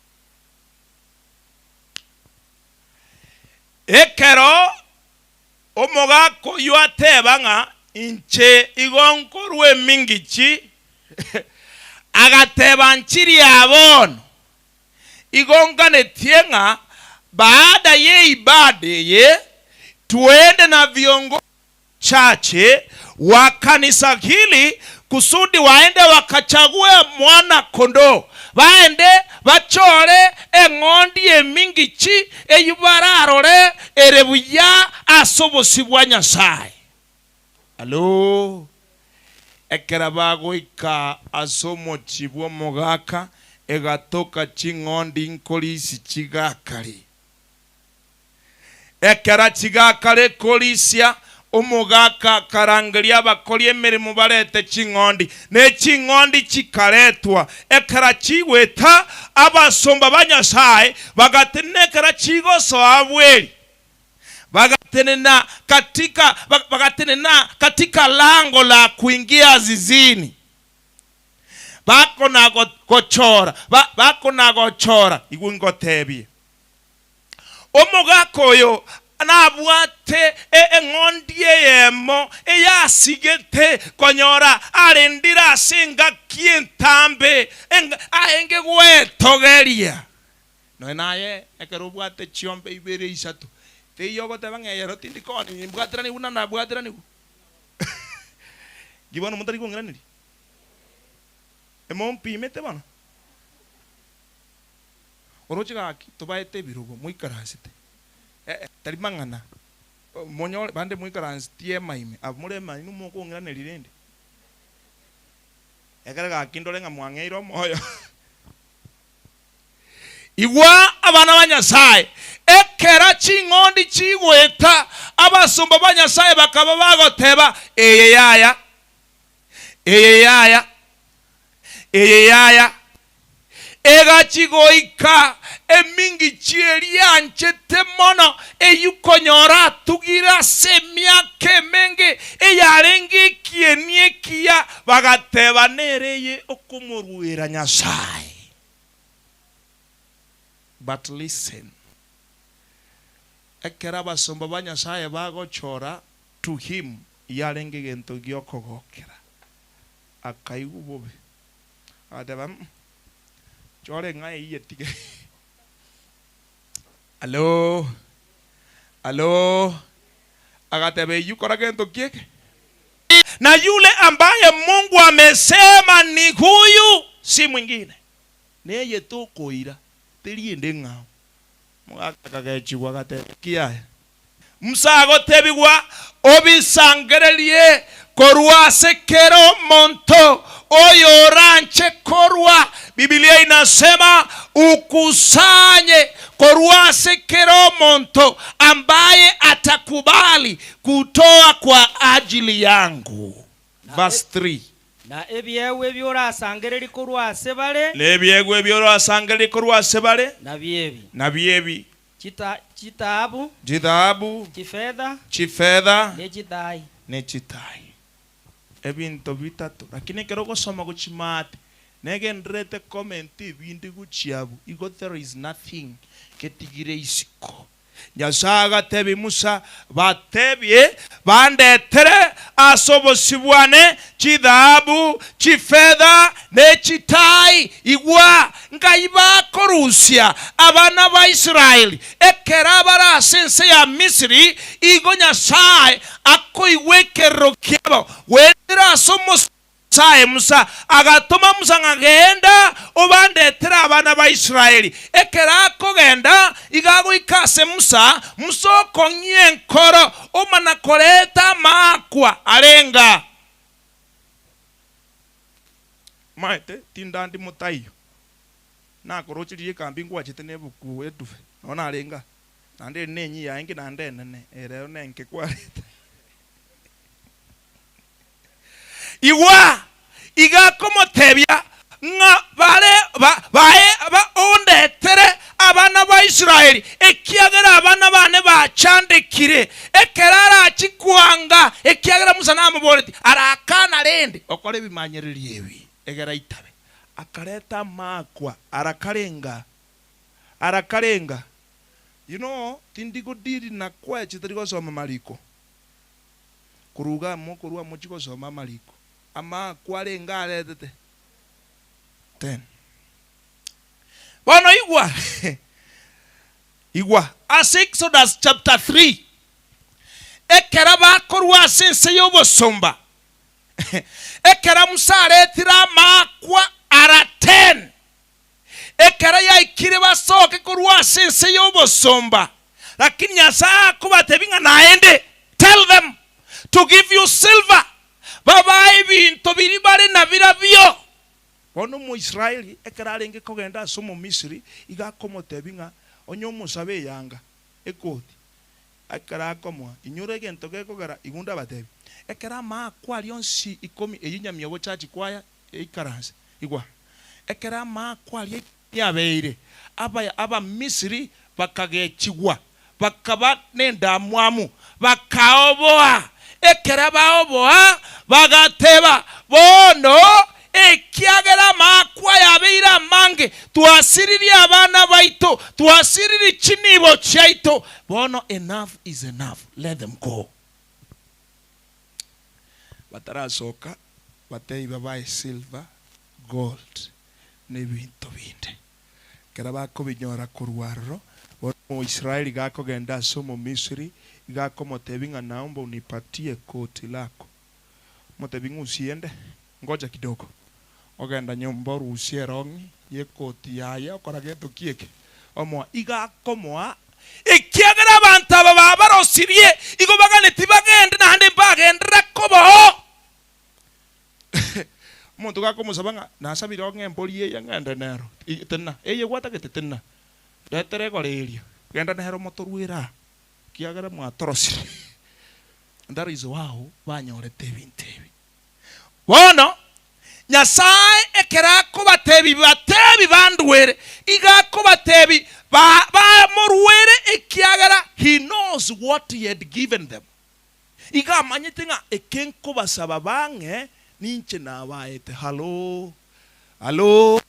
Speaker 16: Ekero omogaka oyio ateba ng'a inche igo nkorua emingichi, agateba nchiria bono, igo nganetie ng'a baada y'eibada eye twende na viongozi chache wa kanisa hili kusudi waende wakachague mwana kondoo, baende bachore eng'ondi emingichi eyio bararore ere buya ase obosio bwa Nyasae. Hallo! Ekero bagoika ase omochie bw'omogaka, egatoka ching'ondi nkorisi chigakare. Ekero chigakare korisia, omogaka akarangeria abakori emeremo barete ching'ondi, ne ching'ondi chikaretwa. Ekero chigweta, abasomba ba Nyasae bagatenena ekero chigosoa bweri, bagatenena katika, bagatenena katika lango la kuingia zizini, bakona-gochora, bakona-gochora, igwe ngotebie. Omogaka oyo nabwate eng'ondi eyemo eyasigete konyora arendire ase engaki entambe, aenge gwetogeria. Nonya naye ekero obwate chiombe ibere isato, teiyo ogoteba ng'a eye ero tindi koonia, nimbwateranie buna nabwateranigwe. Inki bono motari kong'iraneria? Emompimete bono? Oroche gaki tobaete ebirogo moikaransete, ee, tari mang'ana, monyore bande moikaransetie ema ime, abwo more ema inwe mokong'iraneria rende. Ekere gaki ndore ng'a mwang'eire omoyo. Igwa abana ba Nyasae, ekero ching'ondi chigoeta, abasomba ba Nyasae bakaba bagoteba, Eye yaya, eye yaya, Eye yaya egachia goika emingichi eria anchete mono, eyio konyora atugire ase emiaka emenge, eyarenge ekieni ekiya, bagateba nere eye okomoruera Nyasae. But listen, ekero abasomba ba Nyasae bagochora to him yarenge egento giokogokera. Akaigwa bobe, agateba, Mm, chora eng'ao eyio yetige. Hallo, hallo, agateba eyio kora gento ki eke? Na yule ambaye Mungu amesema ni huyu, si mwingine. Neye tokoira, teri ende eng'ao. Omogaka akagechigwa agateba, Kiaya. Musa agotebigwa, Obisangererie korwa ase kera omonto oyoranche korwa. Biblia inasema ukusanye korwa ase kera omonto ambaye atakubali kutoa kwa ajili yangu. Verse 3.
Speaker 17: Na ebiegwa ebi orasangererie korwa ase bare.
Speaker 16: Na ebiegwa ebi orasangererie korwa ase bare.
Speaker 17: Nabio ebi.
Speaker 16: Nabio ebi.
Speaker 17: Chitaabu.
Speaker 16: Chitaabu.
Speaker 17: Chifetha.
Speaker 16: Chifetha.
Speaker 17: Ne chitaai.
Speaker 16: Ne chitaai. Ebinto bitato. Lakini ekero ogosoma gochia maate, negendererete comment ebinde gochia abwo, igo there is nothing getigire isiko. Nyasae agatebia Musa, Batebie bandetere ase obosio bwane chithahabu, chifetha, ne chitaai. Igwa, ngai bakorusia abana ba Israeli ekero abare ase ense ya Misiri, igo Nyasae akoigwa ekerero kiabo goetera ase omosae Musa. Agatoma Musa ng'a genda obandetere abana ba Israeli. Ekero akogenda, igo agoika ase Musa, Musa okong'ia enkoro, omana koreta amaakwa arenga. Maete tindandi motaiyo, nakoroche riria ekambi ngwachete nebuku eduve, nonya narenge aa, naende eri nenyi yaye naende enene, ere nenke kwareta. Igwa, iga akomotebia ng'a bare bae ondetere abana ba Israeli, ekiagera abana bane bachandekire. Ekero arachie kwanga, ekiagera Musa namoboretie, arakana rende okore ebimanyererio ebi, egere aitabe. Akareta amaakwa arakarenga, arakarenga. You know, tindi godili na kwaya chitari gosoma mariko. Korwa iga amo korwa amo ochie gosoma amariko. Amaakwa arenge aretete ten. Bono igwa, igwa ase Exodus chapter 3, ekero bakorwa ase ense y'obosomba, ekero Musa aretire amaakwa ara ten, ekero yaikire basoke korwa ase ense y'obosomba, lakini Nyasae akobatebia ng'a naende, tell them to give you silver, babae ebinto biria bare nabirabio. Bono Omoisraeli ekero arenge kogenda ase Omomisiri, igo akomotebia ng'a onye omosabe eyanga, ekoti, ekero akomoa, inyora egento gekogera igo ndabatebie, ekero amaakwa aria onsi ikomi, eyio nyamiobo church choir eikaranse, igwa, ekero amaakwa aria ikomi abeire, aba Abamisiri bakagechigwa, bakaba nendamwamu, bakaoboa. Ekero baoboa, bagateba, Bono, ekiagera amaakwa aya abeire amange, twasiririe abana baito, twasiririe chinibo chiaito, bono enough is enough, let them go. Batarasoka, batebi babae silver, gold, na ebinto binde. Ekero bakobinyora korwa aroro, bono Omoisraeli gakogenda ase Omomisiri, iga akomotebia ng'a naomba unipatie koti lako. Omotebi ng'a usiende, ngoja kidogo. Ogenda nyomba orusie erong'i y'ekoti yaye okora gento ki eke? Omoa. Iga akomoa, ekiagera abanto aba babarosirie, igo baganetie bagende naende mbagenderera kobao. Omonto gakomosaba ng'a nasabire ong'e embori eye ng'ende nero, tenena, eye gwatagete tenena, ndetere egora eria, genda nero motorwere aa, ekiagera mwatorosire. And that is how banyorete ebinto ebi. Bono, Nyasae ekero akobatebi batebi bandwere, iga akobatebi ba bamorwere ekiagera he knows what he had given them. Iga amanyete ng'a eke nkobasaba bang'e ninche nabaete. Hallo! Hallo!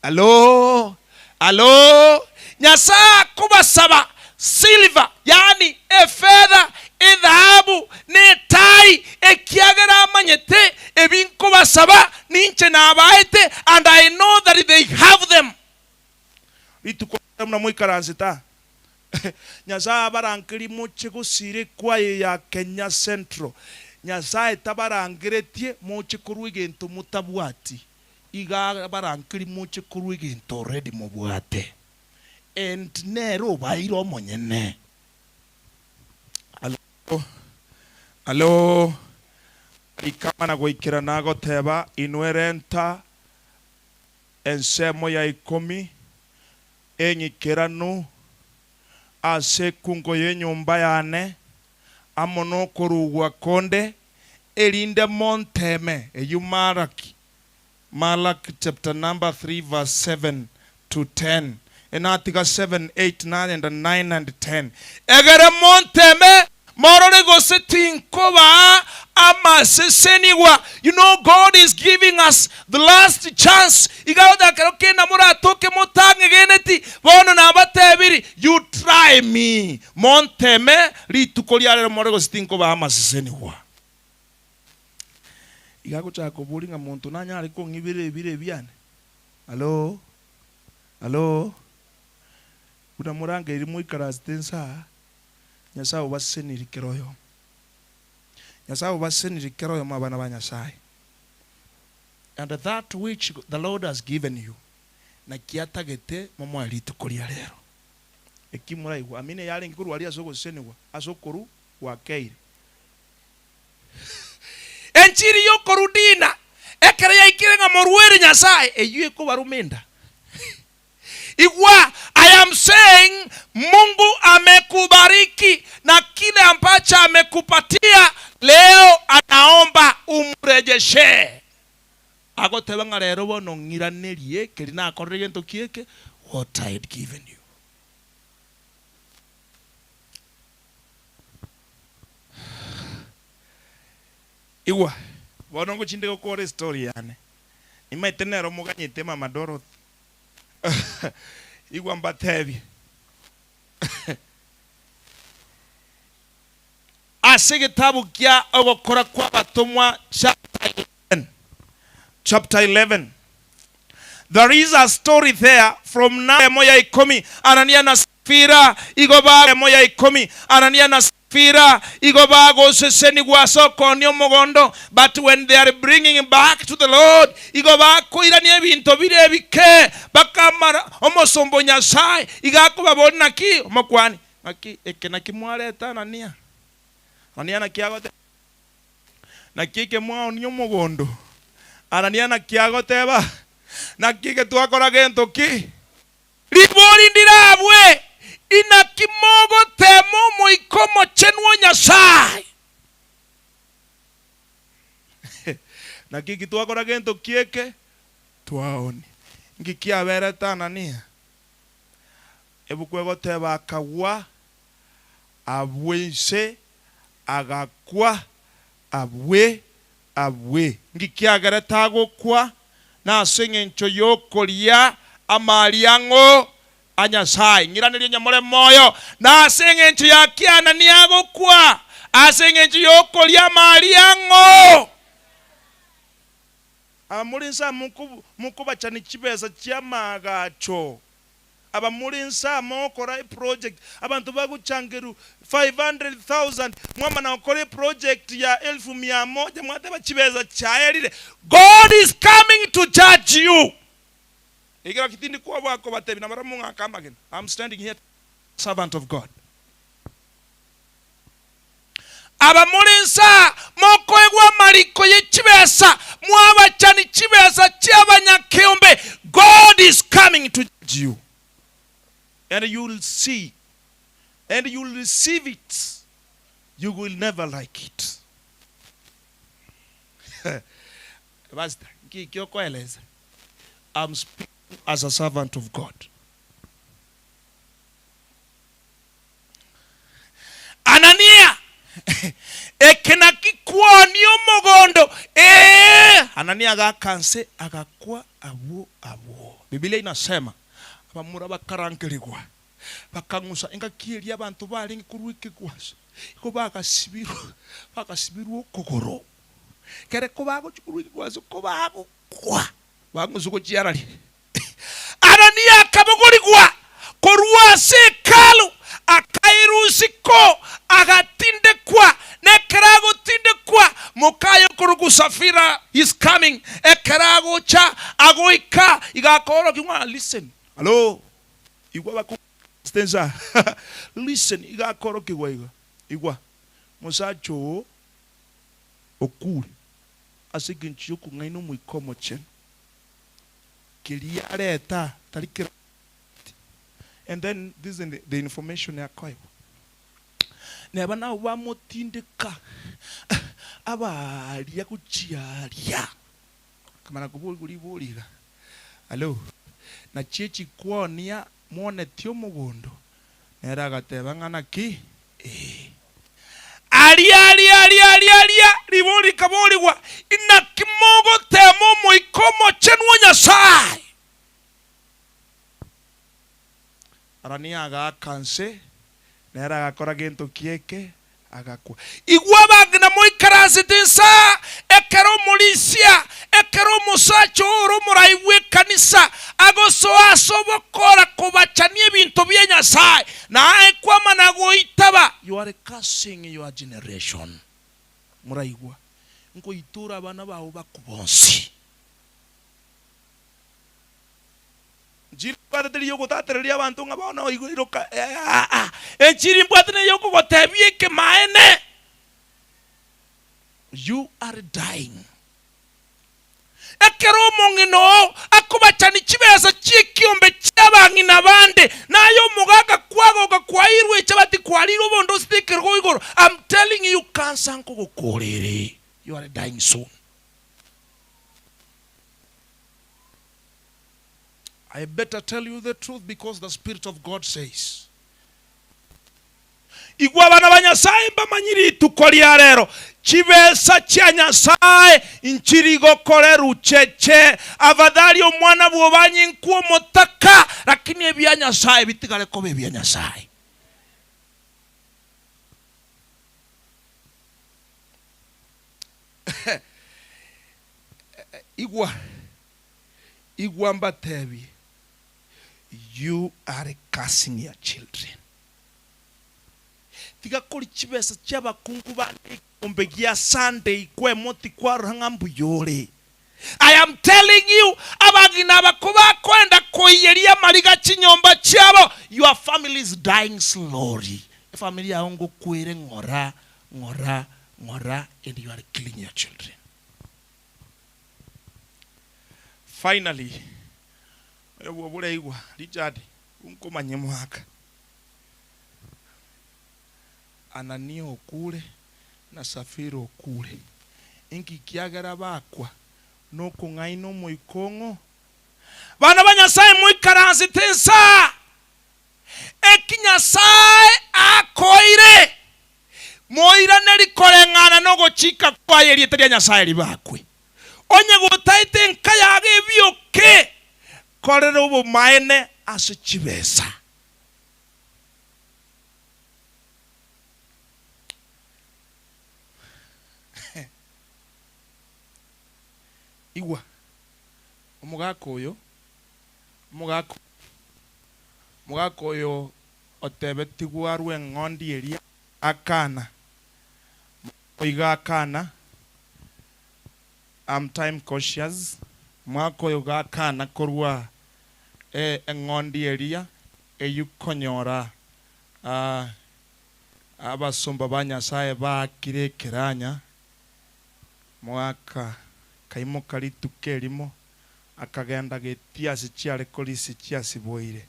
Speaker 16: Hallo! Hallo! Nyasae akobasaba silver, yaani efetha, edhahabu, na etaai, ekiagera amanyete ebi nkobasaba ninche nabaete, and I know that they have them. Rituko riria buna moikaransete aa, Nyasae abarangerie moche gosiira ekwaya ya Kenya Central. Nyasae tabarangeretie moche korwa egento motabwati, iga abarangerie moche korwa egento already mobwate. And nere obaeire omonyene. Alo, alo, rikamana goikerana agoteba, Inwe renta ensemo ya ikomi eng'ikeranu ase ekungo y'enyomba yane, amo nokorugwa konde, erinde monteeme. Eyio Malaki, Malaki chapter number 3 verse 7 to 10. Enatiga 7, 8, nagenda 9 and 10. Egere monteeme, morore gose tinkobaa. Amasesenigwa. You know God is giving us the last chance. Iga gocha kero kenda moratoke motang'egeneti, bono nabatebiri, you try me, monteme rituko ria rero more gose tinkobaa amasesenigwa. Iga agochaka koboria ng'a monto nanyare kong'ibera ebiro ebiane? Hallo? Hallo? Buna morangeiri moikaransete inse aa, Nyasae obasesenirie kera oyomo. Nyasae obasesenirie kera oyomo abana ba Nyasae. And that which the Lord has given you, naki atagete momoe rituko ria rero. Eki moraigwe, amina eyarenge korwa aria ase ogosesenigwa, ase okoru gwakeire. Enchiri y'okorudina, ekero yaikire ng'a moruere Nyasae, eyio ekobaruma enda. Igwa, I am saying Mungu amekubariki na kile ambacho amekupatia leo anaomba umrejeshee. Agoteba ng'a rero bono ng'iranerie keri nakorire gento kieke, what I had given you. Igwa, bono ngochinde gokora estory yane. Nimaete nero moganyete mama Dorothy. Igwa mbatebie. Ase egetabu kia Ogokora kw'Abatomwa chapter 11, chapter 11, there is a story there from na emo ya ikomi, Anania na Safira igo ba emo ya ikomi, Anania na Safira igo bagosesenigwa ase okoonia omogondo, but when they are bringing back to the Lord, igo bakoirania ebinto bire ebike, bakamara omosomba o Nyasae igo akobaboria naki omokuani, Naki eke naki mwareta Anania? Anania naki agoteba? Naki eke mwaonia omogondo? Anania naki agoteba? Naki eke twakora gento ki? Ribori ndirabwe, Inaki mogoteema Omoika Omochenu o Nyasae? Naki eki twakora gento ki eke? Twaonia. Inki kiaberete Anania? Ebuku egoteba akagwa abwe inse, agakwa abwe abwe. Nki kiagerete agokwa? Nase engencho y'okoria amari ang'o a Nyasae. Ng'iranerie nyamore moyo. Nase engencho ya ki Anania agokwa? Ase engencho y'okoria amari ang'o? Aba more inse aa mokobachani chibesa chi'amaagacho. Aba more inse aa mogokora eproject, abanto bagochangerwa 500,000, mwamana gokora eproject ya elfu mia moja, mwateba chibesa chiaerire. God is coming to judge you. Ekero tindi kwoboa kobatebia nabarabwo mong'ake amagena. I'm standing here servant of God. Aba more inse aa mokoegwa amariko ye chibesa, mwabachani chibesa chi'abanyakeombe, God is coming to judge you and you will see and you will receive it, you will never like it. Pastor, nki okoeleza? I'm speaking as a servant of God. Anania, eke naki kwonia omogondo? Ee! Anania agaaka nse, agakwa abwo abwo. Bibilia inasema, abamura bakarangerigwa, bakang'usa engaki eria abanto barenge korwa ekegwanso, igo bagasibirwa, bagasibirwa okogoro. Ekere kobagochia korwa ekegwanso, kobagokwa, bang'uswa gochia araria. Anania akabogorigwa korwa ase Hekalu, akairwa isiko, agatindekwa. Na ekero agotindekwa, mokaye okorokwa Safira is coming. Ekero agocha, agoika, iga akoorokia ng'a listen, hallo, igwa baku stensa, listen, iga akoorokigwa iga, igwa, mosacha oo okure ase engencho y'okong'aina Omoika Omochenu. Keria areta tari kera and then this is the information akoegwa. Neba nabo bamotindeka abaria gochia aria. Akamana koborigwa ribori iga, Hallo, nachi echikwonia mwonetie omogondo? Nere agateba ng'a naki? Ee. Aria aria. Aria aria aria ribori rikaborigwa, Inaki mogoteema Omoika Omochenu o Nyasae? Anania agaaka nse, nere agakora gento ki eke? Agakwa. Igwa abang'ina moikaransete inse aa, ekero omorisia, ekero omosacha oo ore omorai bw'ekanisa agosoa ase obokora kobachania ebinto bia Nyasae, na aye kwamana goitaba, you are cursing your generation. Moraigwa, nkoitora abana bao bakwe bonsi. Enchiri mbwate teri yogotatereria abanto ng'a bono iroka aa. Enchiri mbwate neyokogotebia ekemaene. You are dying. Ekero omong'ina oo akobachani chibesa chi'ekiombe chi'abang'ina bande, naye omogaka kwagoka kwairwe echabati kwarirwe obondo osite ekerogo igoro, I'm telling you cancer nkogokora ere. You are dying soon. I better tell you the truth because the Spirit of God says. Igwa abana ba Nyasaye mbamanyi rituko ria rero, chibesa chia Nyasaye nchiri gokoreru cheche. Afadhali omwana bw'obanyinkwa omotaka, lakini ebia Nyasaye bitigare koba ebia Nyasaye. Igwa, igwa mbatebie, you are cursing your children. Tiga koria chibesa chi'abakungu bande ekiombe gia Sunday kwemoti kwarora ng'a mbuya ore. I am telling you, abagina aba kobakoenda koiyeria amariga chinyomba chiabo, your family is dying slowly. Efamiri yao ngokwere ng'ora, ng'ora, ng'ora and you are killing your children. Finally, oyo bw'oboreigwa, Richard, nkomanye mwaka. Anania okure, na Safira okure. Inki kiagera bakwa nokong'aina omoika ong'o? Bana ba Nyasae moikaransete inse aa, eki Nyasae akoire, moiraneri koreng'ana nogochika kwaye erieta ria Nyasae ribakwe. Onye gotaete enka yago ebioke, korera obomaene ase chibesa. Igwa, omogaka oyo, omogaka omogaka oyo otebetigwe arwe eng'ondi eria akana, oiga akana, I'm time cautious, omogaka oyo gakana korwa eng'ondi eria eyio konyora abasomba ba Nyasaye baakire ekeranya, Mogaka kaimoka rituko erimo, akagenda getia ase chiare korisia chiasiboire,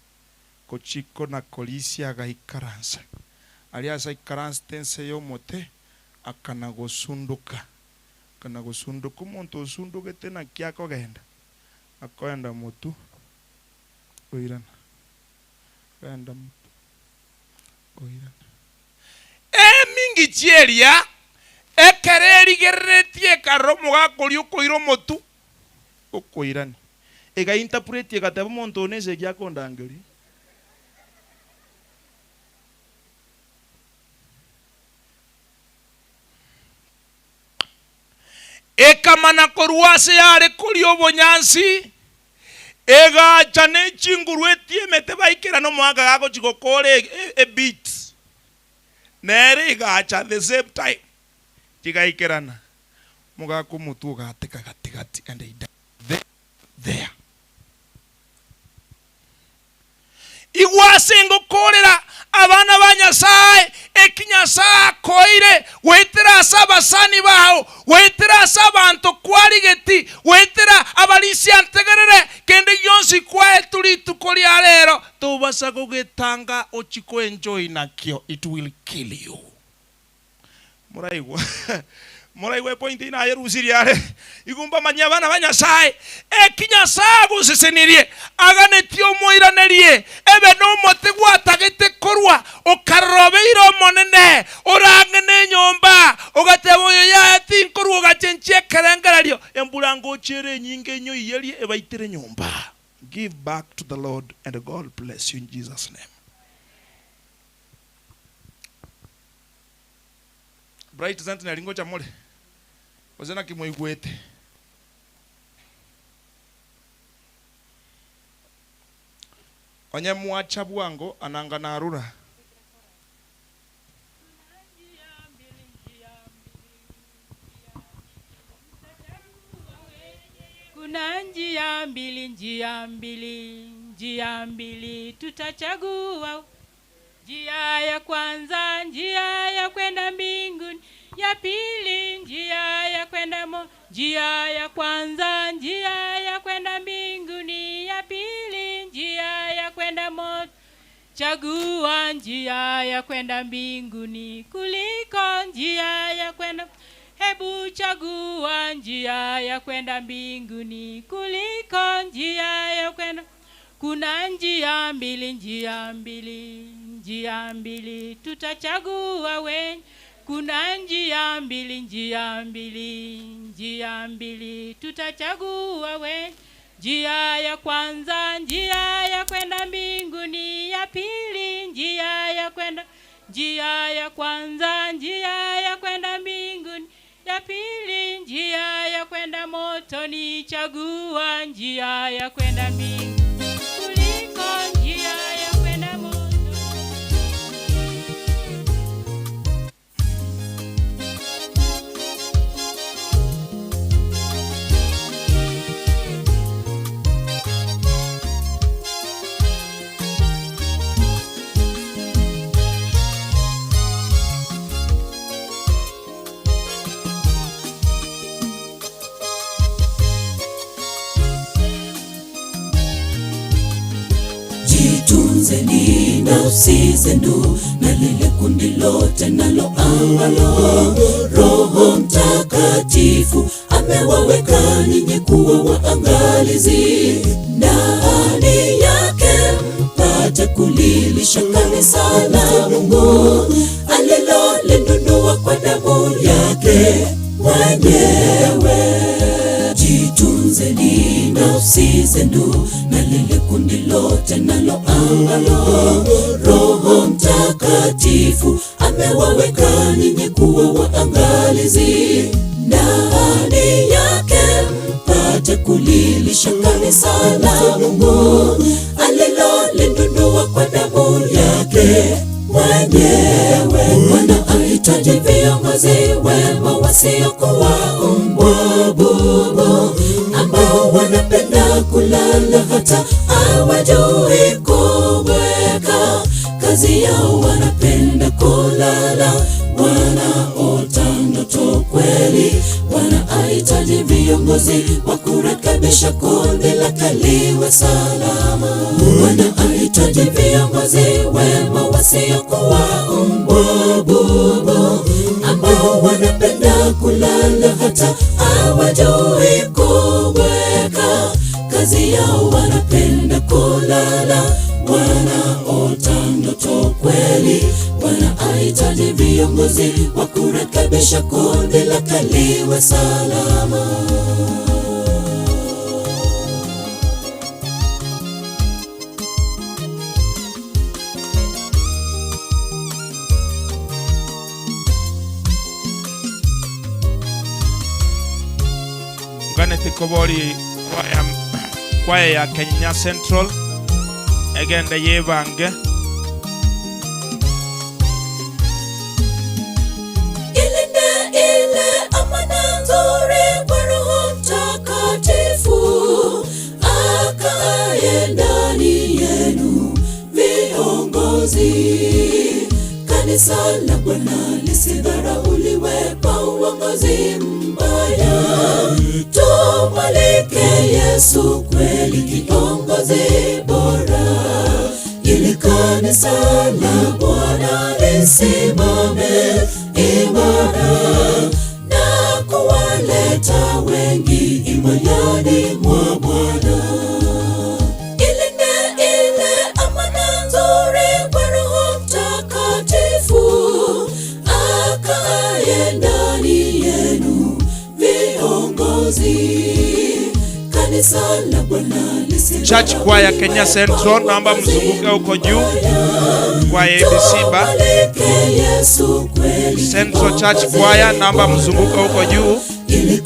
Speaker 16: gochiko na korisia agaikaransa. Aria ase aikaransete inse y'omote, akana gosunduka, akana gosunduka. Omonto osundugete naki akogenda? Akoenda motwe oirana, oenda motwe oirana. Emingichi eria ekero erigereretie ekarora omogaka oria okoira omotwe okoirania, egainterpreti egateba omonto oyo nesegi akondangeria. Ekamana korwa ase yare koria obonyansi, egacha ne chinguru etiemete baikerana omogaka gagochia gokora ebeat, nere egacha at the same time, chigaikerana, omogaka omotwe ogateka gatigati and he died there there. Igwa ase ngokoorera abana ba Nyasae eki Nyasae akoeire goetera ase abasani bao, goetera ase abanto kwarigeti, goetera abarisia ntegerere, kende gionsi kwaetwe rituko ria rero, tobasa gogetanga ochie koenjoy nakio, it will kill you. Moraigwa, moraigwa epoint eyio nayerusirie are. Igo mbamanyie abana ba Nyasae, eki Nyasae agosesenirie, aganetie omoiranerie, ebe nomote gwatagete korwa, okarora obeire omonene, ore ang'e nenyomba, Ogateba oyo yaya tinkorwa ogachenchia ekerengererio, embura ngocha ere enyinge inyoiyerie ebaitere nyomba. Give back to the Lord and God bless you in Jesus name. Bright Sentinel ngocha more? Gose naki moigwete? Onye mwacha bwango ananga narura.
Speaker 15: Kuna njia mbili, njia mbili, njia mbili tutachagua. Njia ya kwanza, njia ya kwenda mbinguni, ya pili, njia ya kwenda mo. Njia ya kwanza, njia ya kwenda mbinguni, ya pili, njia ya kwenda moto. Chagua njia ya kwenda mbinguni kuliko njia ya kwenda Hebu chagua njia ya kwenda mbinguni kuliko njia ya kwenda. Kuna njia mbili, njia mbili, njia mbili tutachagua we. Kuna njia mbili, njia mbili, njia mbili tutachagua we. Njia ya kwanza, njia ya kwenda mbinguni, ya pili, njia ya kwenda njia ya kwanza, njia ya kwenda mbinguni, ya pili, njia ya kwenda motoni. Chagua njia ya kwenda mbinguni kuliko njia ya kwenda motoni.
Speaker 1: Jitunzeni nafsi zenu na lile kundi lote nalo ambalo Roho Mtakatifu amewaweka ninyi kuwa waangalizi ndani yake mpate kulilisha kanisa la Mungu alilolinunua kwa damu yake mwenyewe. Jitunzeni nafsi zenu na lile kundi lote nalo ambalo Roho Mtakatifu amewaweka ninyi kuwa waangalizi ndani yake mpate kulilisha kanisa la Mungu alilolinunua kwa damu yake mwenyewe. Bwana ahitaji viongozi wema wasiokuwa mbwa bubu, ambao wanapenda kulala hata hawajui kubweka. Kazi yao wanapenda kulala, wanaota ndoto kweli. Bwana ahitaji viongozi wa kurekebisha kundi lake liwe salama. Bwana ahitaji viongozi wema wasiokuwa mbwa bubu, ambao wanapenda kulala hata hawajui kubweka. Kazi yao wanapenda kulala, wanaota ndoto kweli. Bwana ahitaji viongozi wa kurekebisha kundi lake liwe salama.
Speaker 16: Nganeti kobori kwaya, kwaya ya Kenya Central egende yebange
Speaker 1: Ilinde ile amana nzuri kwa Roho Mtakatifu akaaye ndani yenu viongozi. Kanisa la Bwana lisidharauliwe kwa uongozi mbaya. Tumwalike Yesu kweli kiongozi bora, ili kanisa la Bwana lisimame imara na kuwaleta wengi imayani mwa Bwana. Ilinde ile amana nzuri kwa Roho Mtakatifu akaaye ndani kweli. Kanisa la Bwana
Speaker 16: Church Choir Kenya Central, naomba mzunguke huko juu kwa ABC ba.
Speaker 1: Yesu kweli.
Speaker 16: Central Church Choir, naomba mzunguke huko juu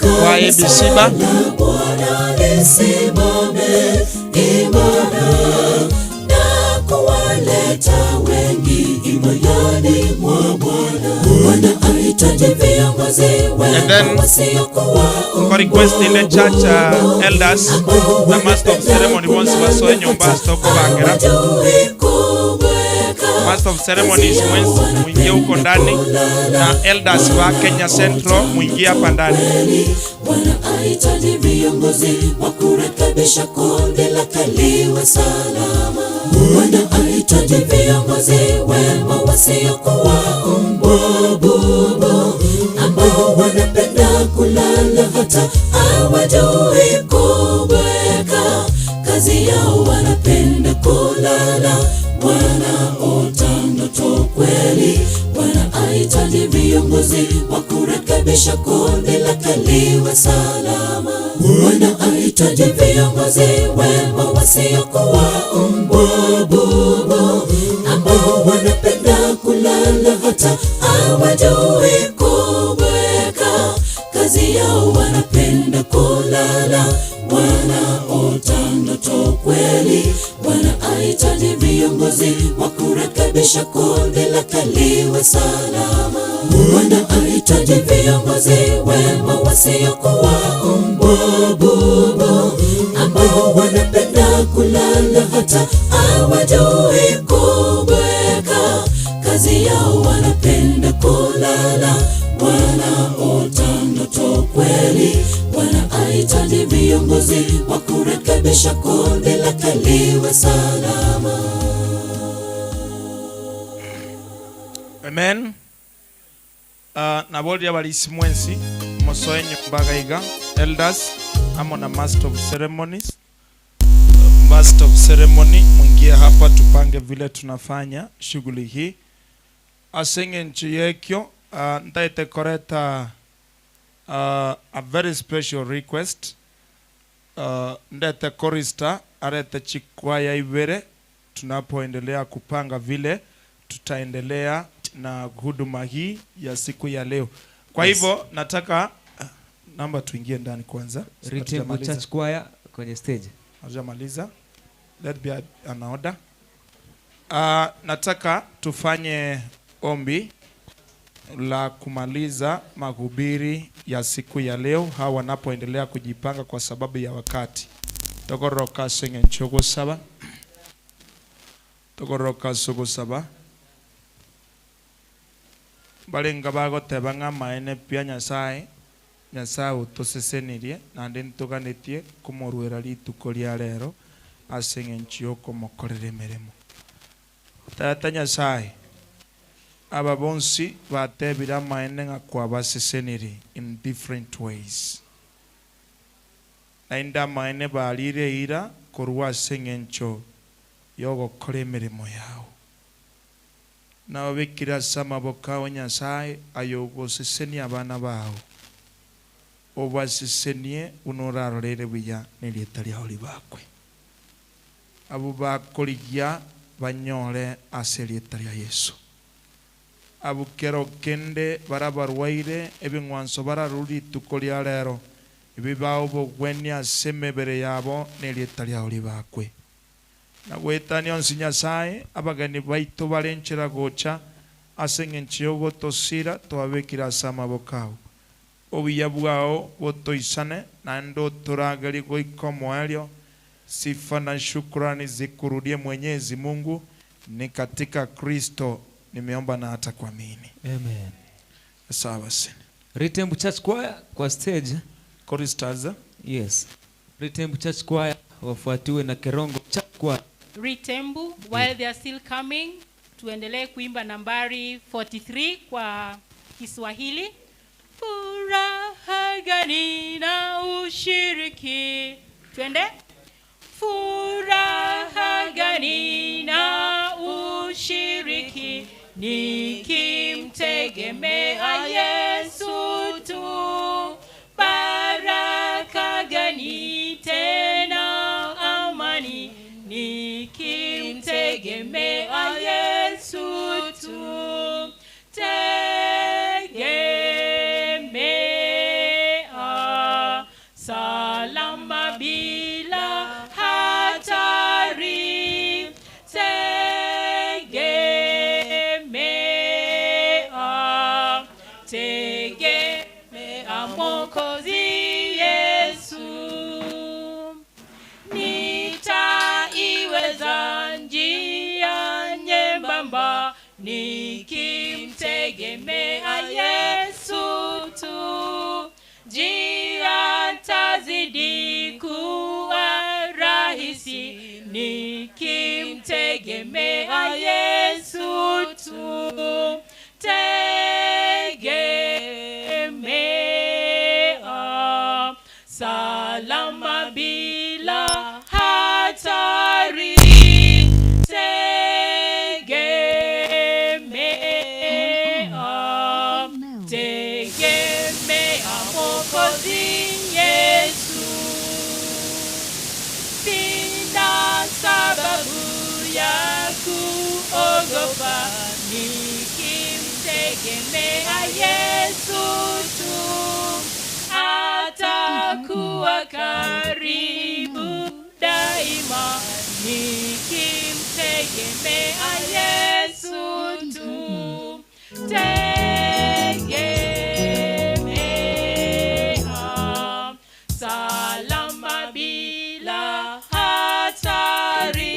Speaker 16: kwa ABC ba.
Speaker 1: Bwana lisimame imara na kuwaleta wengi imayani mwa Bwana. Bwana ahitaji viongozi
Speaker 16: And
Speaker 1: wema
Speaker 16: then
Speaker 1: wasiokuwa
Speaker 16: kwa request ile church elders na master of ceremony bonsi basoe nyumba stoko bangera. Master of ceremonies mwenzi mwingie huko ndani na elders wa Kenya Central mwingie hapa ndani.
Speaker 1: Bwana ahitaji viongozi wa kurekebisha kundi lake liwe salama. Bwana ahitaji viongozi wema wasiokuwa mbwa bubu, ambao wanapenda kulala hata hawajui kubweka. Kazi yao wanapenda kulala, wanaota ndoto kweli. Bwana ahitaji viongozi wa kurekebisha kundi lake liwe salama. Bwana ahitaji viongozi wema wasiokuwa mbwa bubu, ambao wanapenda kulala hata hawajui kubweka. Kazi yao wanapenda kulala, wanaota ndoto kweli. Bwana ahitaji viongozi wa kurekebisha kundi lake liwe salama. Bwana ahitaji viongozi wema wasiokuwa mbwa bubu, ambao wanapenda kulala hata hawajui kubweka. Kazi yao wanapenda kulala, wanaota ndoto kweli. Bwana ahitaji viongozi wa kurekebisha kundi lake liwe salama.
Speaker 16: Amen. Naboria balisi mwensi musoe nyumba gaiga elders amo na master of ceremonies. Master of ceremony mwingie hapa tupange vile tunafanya shughuli hii asenge nchi yekyo. Ntaite koreta a very special request. Ndete chorister arete chikwaya ibere tunapoendelea kupanga vile tutaendelea na huduma hii ya siku ya leo. Kwa
Speaker 5: Yes.
Speaker 16: hivyo nataka namba tuingie ndani kwanza.
Speaker 5: Ritembu
Speaker 16: Hatujamaliza.
Speaker 5: Church Choir kwenye stage.
Speaker 16: Hatujamaliza. Let be an order. Nataka tufanye ombi la kumaliza mahubiri ya siku ya leo, hawa wanapoendelea kujipanga kwa sababu ya wakati. Tokoroka senge nchogo saba. Tokoroka sogo saba. Balenga bagoteba ng'a maene pia Nyasaye, Nyasaye otosesenirie naende ntoganetie komorwera rituko ria rero ase eng'encho ya okomokorera emeremo. Tata Nyasaye, aba bonsi batebire amaene ng'a kwabasesenirie in different ways. Naende amaene barire eira korwa ase eng'encho ya ogokora emeremo yao. Nababekire ase amaboko ao Nyasaye aye ogosesenia abana bao. Obasesenie buna orarorere buya nerieta riao ribakwe. Abo bakorigia banyore ase erieta ria Yesu. Abo kero kende barabarwaire ebing'wanso bararure rituko ria rero ebi bao bogwenia ase emebere yabo nerieta riao ribakwe. Na gwetania onsi Nyasaye abageni baito barenchera gocha ase eng'encho ya ogotosira twabekire ase amaboko ao. Obuya bwao botoisane naende otoragerie goika omoerio. Sifa na shukrani zikurudie Mwenyezi Mungu, ni katika Kristo nimeomba na hata kuamini.
Speaker 5: Amen.
Speaker 16: Sawa basi.
Speaker 5: Ritembu Church Choir kwa stage.
Speaker 16: Choristers.
Speaker 5: Yes. Ritembu Church Choir wafuatiwe na Kerongo Church Choir.
Speaker 15: Ritembu, while they are still coming, tuendelee kuimba nambari 43 kwa Kiswahili. Furaha gani na ushiriki. Twende. Furaha gani na ushiriki nikimtegemea Yesu tu. Baraka
Speaker 12: Tegemea Mwokozi Yesu, nitaiweza njia nyembamba nikimtegemea Yesu tu. Njia tazidi kuwa rahisi nikimtegemea Yesu tu. Tegemea salama bila hatari. Tegemea, tegemea Mwokozi Yesu. Sina sababu ya kuogopa nikimtegemea Yesu tu. Atakuwa karibu daima nikimtegemea Yesu tu. Tegemea salama bila hatari.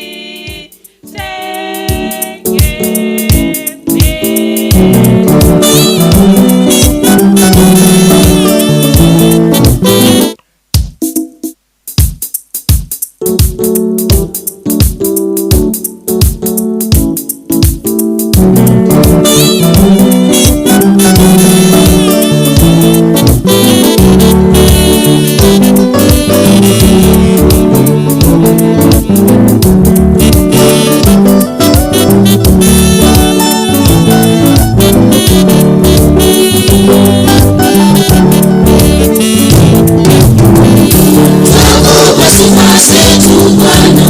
Speaker 1: Tunakupa sifa zetu Bwana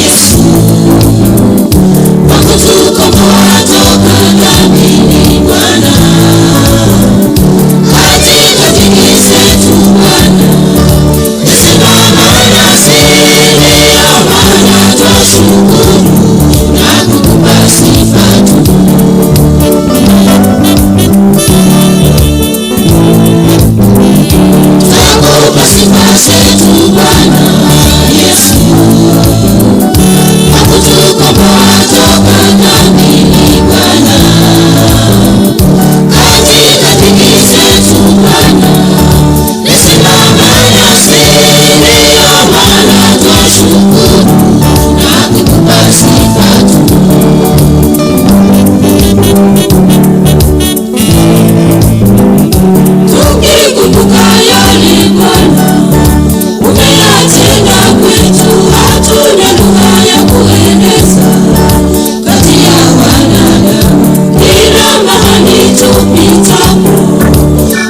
Speaker 1: Yesu, kwa kutukomboa toka dhambini Bwana. Katika dhiki zetu Bwana, umesimama nasi, ndiyo maana twashukuru na kukupa sifa tu. Tunakupa sifa zetu Bwana Yesu, kwa kutukomboa toka dhambini Bwana. Katika dhiki zetu Bwana, umesimama nasi, ndiyo maana twashukuru na kukupa sifa tu. Tukikumbuka yale Bwana umeyatenda kwetu, hatuna lugha ya kueleza kati ya wanadamu. Kila mahali tupitapo,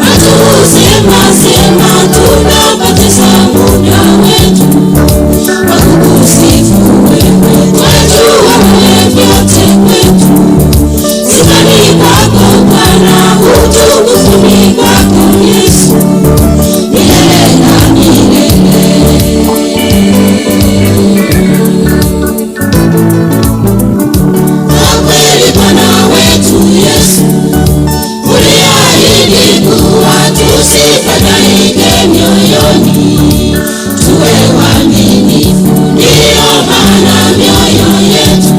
Speaker 1: watu husema sema, tunapoteza muda wetu kwa kukusifu wewe. Twajua wewe vyote kwetu, sifa ni kwako Bwana, utukufu ni kwako Yesu, milele na milele. Kwa kweli Bwana wetu Yesu, uliahidi kuwa tusifadhaike mioyoni, tuwe waaminifu. Ndiyo maana mioyo yetu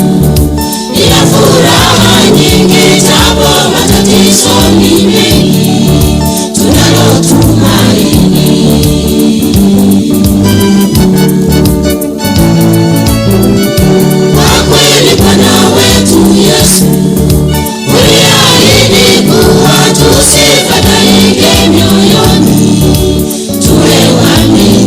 Speaker 1: ina furaha nyingi, japo matatizo ni mengi, tunalo tumaini. Kwa kweli Bwana wetu Yesu, uliahidi kuwa tusifadhaike mioyoni, tuwe waaminifu.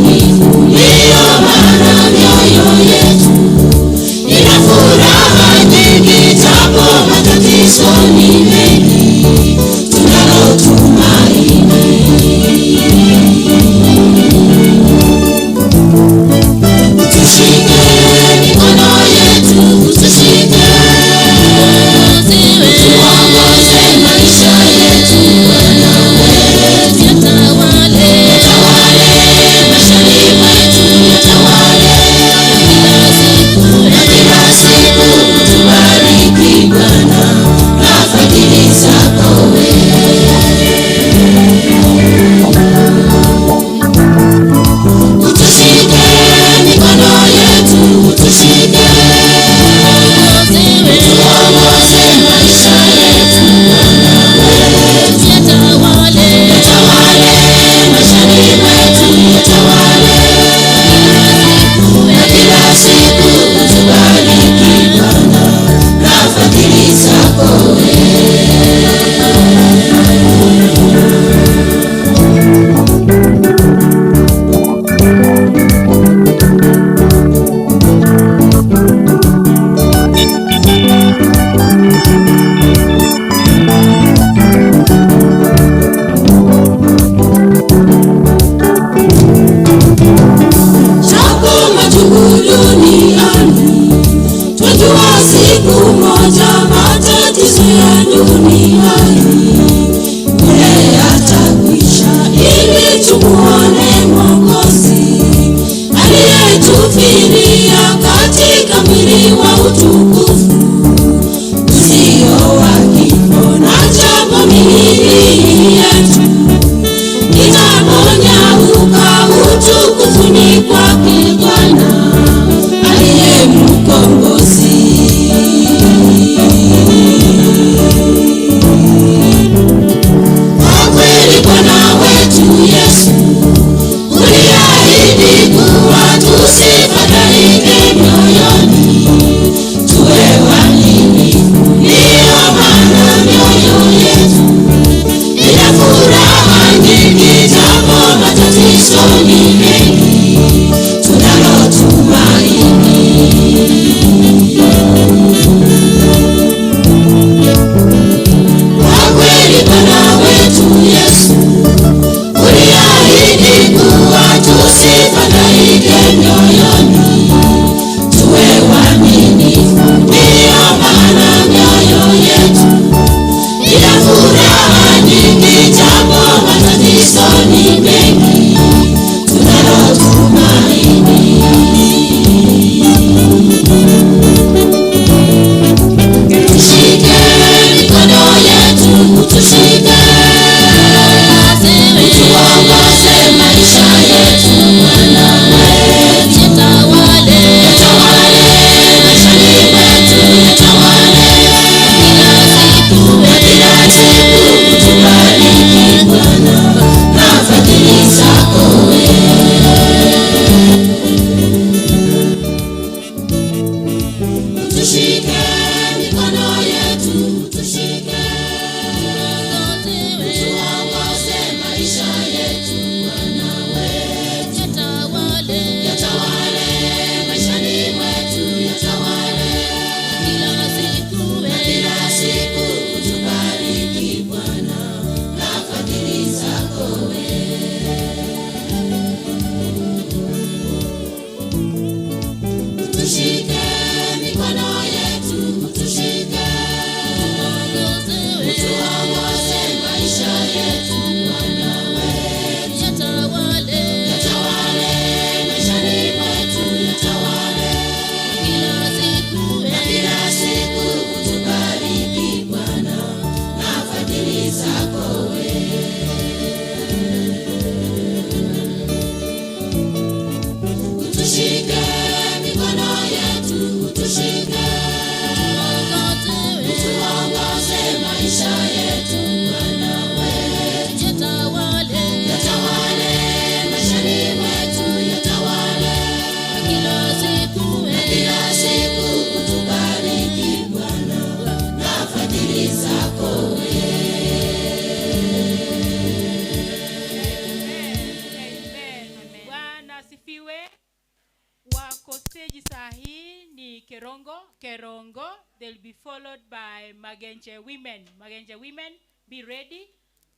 Speaker 15: Kerongo, Kerongo, they'll be followed by Magenche women. Magenche women, be ready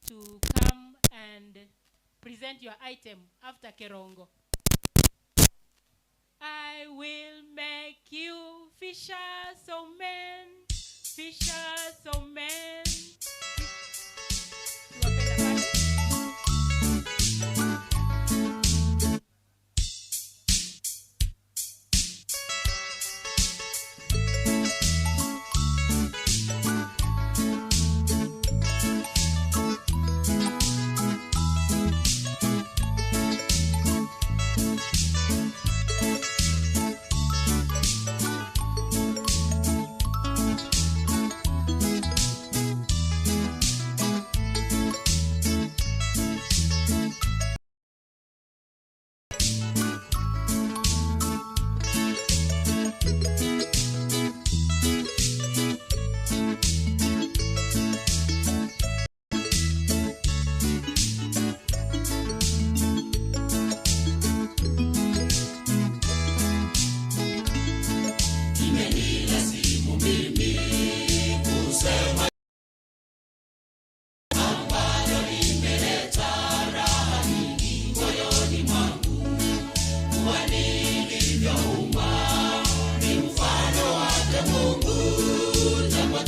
Speaker 15: to come and present your item after Kerongo. I will make you fishers of men, fishers of men. Tuwape nafasi.
Speaker 1: Imenilazimu mimi kusema ambalo limeleta raha nyingi moyoni mwangu, kuwa nilivyoumbwa ni mfano wake Mungu. Jambo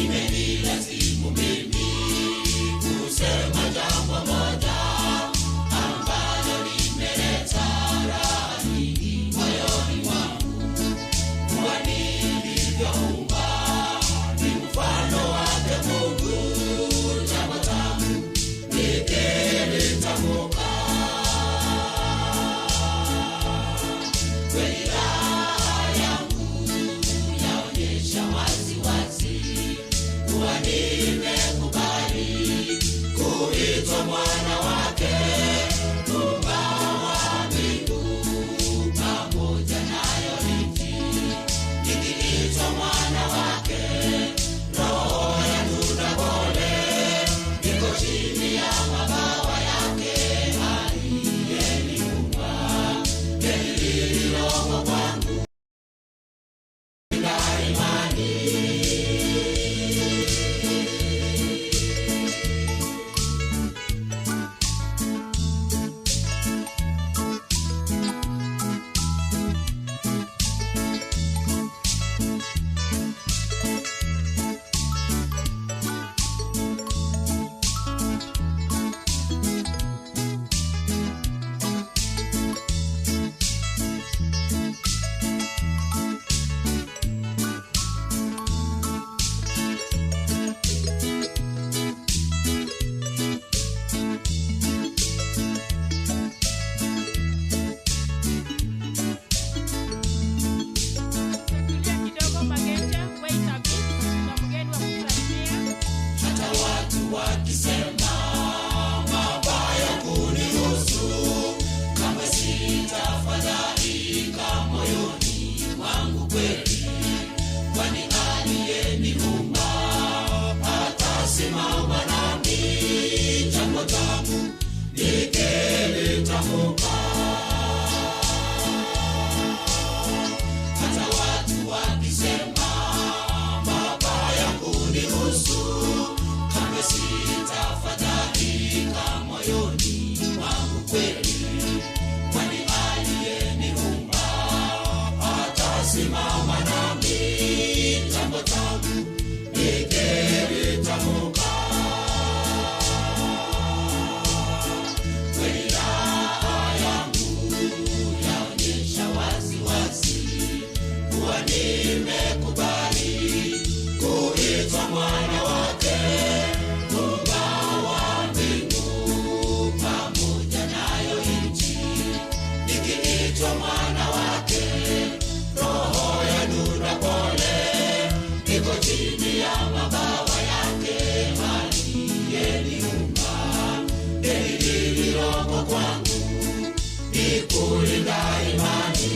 Speaker 1: Imenilazimu mimi kusema jambo moja ambalo limeleta raha nyingi moyoni mwangu, kuwa nilivyoumbwa ni mfano wake Mungu. Jambo tamu nikilitamka, kweli raha yangu yaonyesha wazi wazi kuwa nimekubali kuitwa mwana wake, Muumba wa mbingu pamoja nayo nchi. Nikiitwa mwana wake, roho yangu na pole, niko chini ya mabawa yake aliyeniumba. Heri lililomo kwangu na imani.
Speaker 15: Tulia kidogo Magenche, wait a bit. Kuna mgeni wa kusalimia.
Speaker 1: Hata watu wakisema mabaya kunihusu, kamwe sitafadhaika moyoni mwangu kweli, kwani aliyeniumba atasimama nami. Jambo tamu nikilitamka, hata watu wakisema mabaya kunihusu, kamwe sitafadhaika moyoni mwangu kweli, kwani aliyeniumba atasimama nami. Jambo tamu nikilitamka, kweli raha yangu yaonyesha wazi wazi kuwa nimekubali kuitwa mwana wake, Muumba wa mbingu pamoja nayo nchi. Nikiitwa mwana wake, roho yanuna pole, niko chini ya mabawa yake aliyeniumba. Deni lililoko kwangu ni kulinda imani.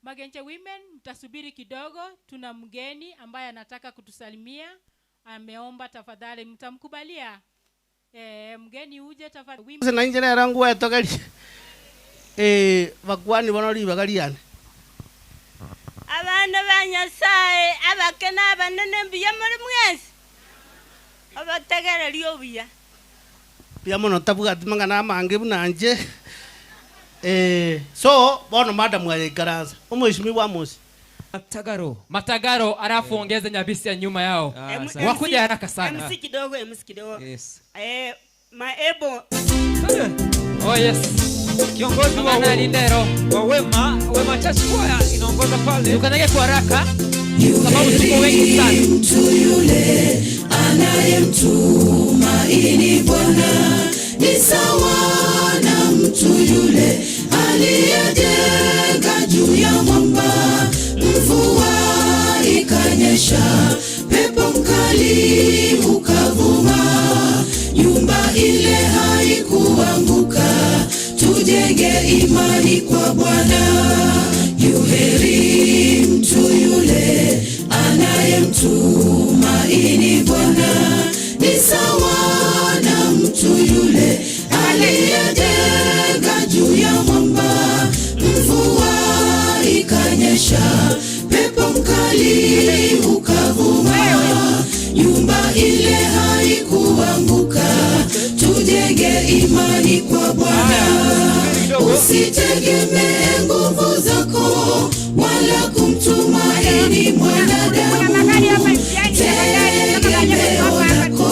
Speaker 15: Magenche Women, mtasubiri kidogo, tuna mgeni ambaye anataka kutusalimia, ameomba tafadhali, mtamkubalia? E, mgeni uje tafadhali.
Speaker 18: Ase nainche nere ngwetogeria eh, bakwani bono ribaga riane.
Speaker 13: Abana ba Nyasaye abake na abanene mbuya muri mwensi obategereria obuya.
Speaker 18: Mbuya mono ntabwati mang'ana amange buna inche eh, so bono madam aye ikaransa omweshimiwa Amos.
Speaker 5: Matagaro.
Speaker 2: Matagaro alafu ongeze Nyabisia nyuma yao.
Speaker 9: M-
Speaker 2: Wakuja
Speaker 9: MC
Speaker 2: haraka sana.
Speaker 9: MC kidogo, MC kidogo.
Speaker 5: Yes.
Speaker 9: Eh, maebo
Speaker 2: Oh yes.
Speaker 5: Kiongozi wa
Speaker 2: Mang'ana Lindero.
Speaker 5: wa Wema, Wema Church Choir inaongoza pale.
Speaker 2: Tukanyage kwa haraka sababu tuko wengi sana.
Speaker 1: Mtu yule anayemtumaini Bwana ni sawa na mtu yule aliyejenga juu ya mwamba. Mvua ikanyesha, pepo mkali ukavuma, nyumba ile haikuanguka. Tujenge imani kwa Bwana. Yuheri mtu yule anayemtumaini Bwana ni sawa na mtu yule aliyejenga juu ya mwamba. Mvua ikanyesha, pepo mkali ukavuma, nyumba ile haikuanguka. Tujenge imani kwa Bwana. Usitegemee nguvu zako wala kumtumaini mwanadamu. Tegemeo lako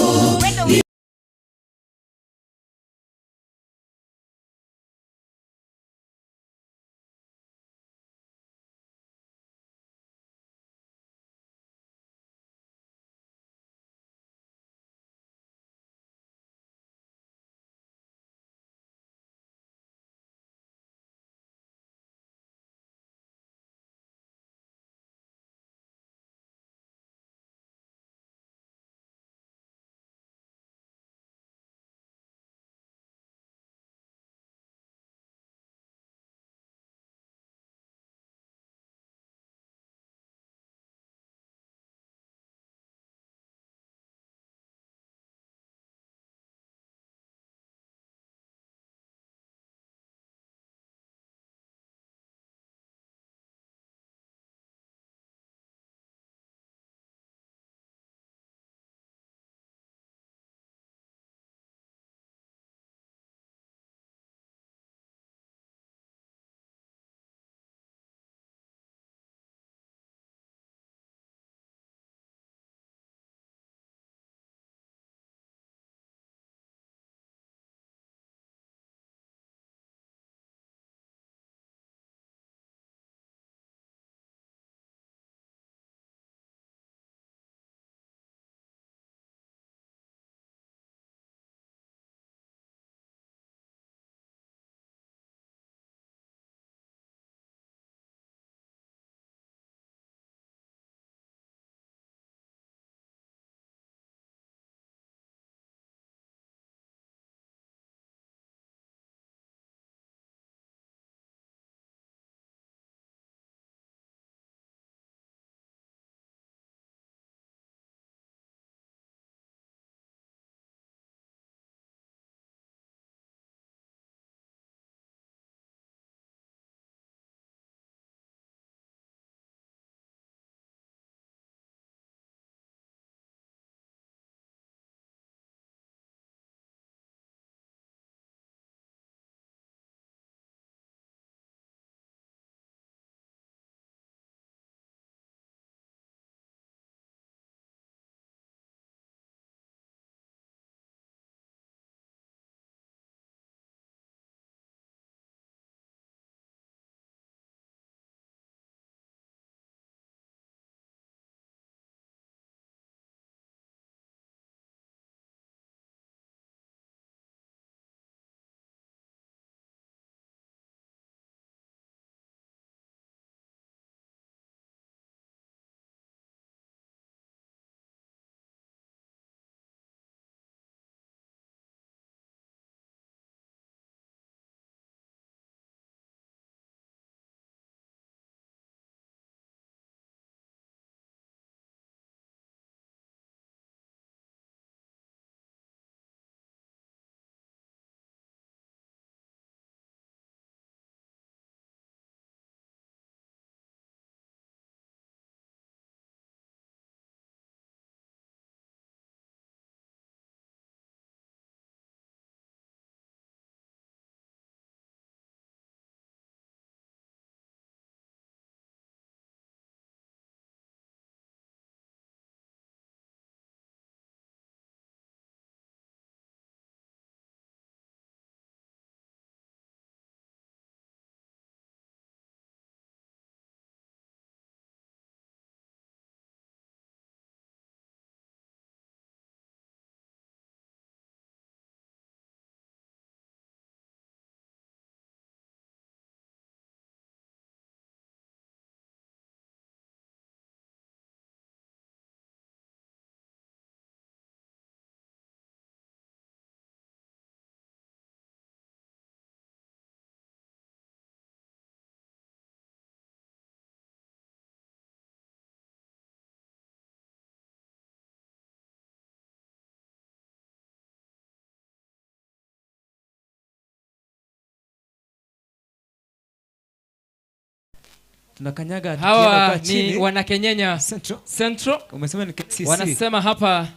Speaker 5: Tunakanyaga tukienda
Speaker 2: Hawa
Speaker 5: kukaa
Speaker 2: ni
Speaker 5: chini.
Speaker 2: wanakenyenya
Speaker 5: Central.
Speaker 2: Central.
Speaker 5: Umesema ni KCC.
Speaker 2: Wanasema hapa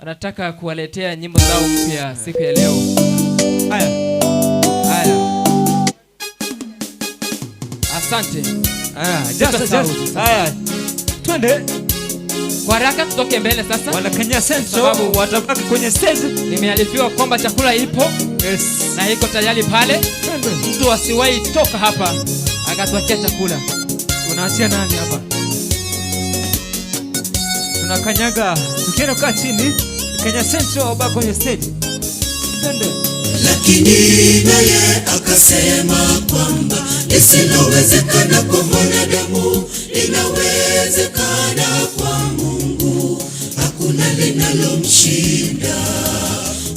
Speaker 2: wanataka kuwaletea nyimbo zao mpya siku ya leo.
Speaker 5: Haya.
Speaker 2: Haya. Asante.
Speaker 5: Haya,
Speaker 2: Sasa
Speaker 5: just
Speaker 2: sauti.
Speaker 5: just. Haya. Twende.
Speaker 2: Kwa haraka tutoke mbele sasa.
Speaker 5: Wanakenya Central
Speaker 2: Sababu
Speaker 5: watabaki kwenye stage.
Speaker 2: Nimearifiwa kwamba chakula ipo.
Speaker 5: Yes.
Speaker 2: Na iko tayari pale. Mtu asiwahi toka hapa akatuachia chakula.
Speaker 5: Unaachia nani hapa? Tunakanyaga tukienda kukaa chini. Kenya Central wabaki kwenye stage. Twende.
Speaker 1: Lakini naye akasema kwamba lisilowezekana kwa mwanadamu linawezekana kwa Mungu, hakuna linalomshinda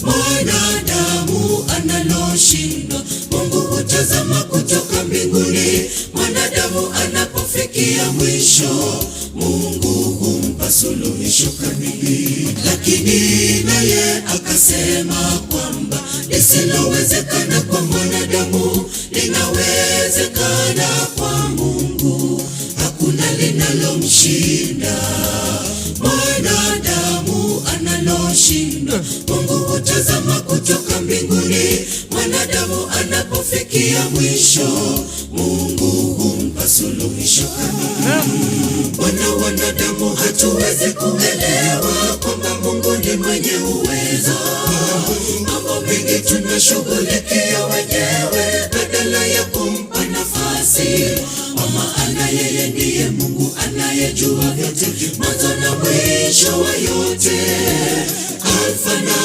Speaker 1: mwanadamu analoshindwa. Mungu hutazama kutoka mbinguni, mwanadamu anapofikia mwisho, Mungu humpa suluhisho kamili. Lakini naye akasema kwamba lisilowezekana kwa mwanadamu linawezekana kwa Mungu, hakuna linalomshinda mwanadamu analoshindwa. Mungu hutazama kutoka mbinguni, mwanadamu anapofikia mwisho, Mungu humpa suluhisho kamili. Bwana, wanadamu hatuwezi kuelewa kwamba Mungu ni mwenye uwezo. Mambo mengi tunashughulikia wenyewe badala ya kumpa nafasi, kwa maana yeye ndiye Mungu anayejua vyote, mwanzo na mwisho wa yote, Alfa na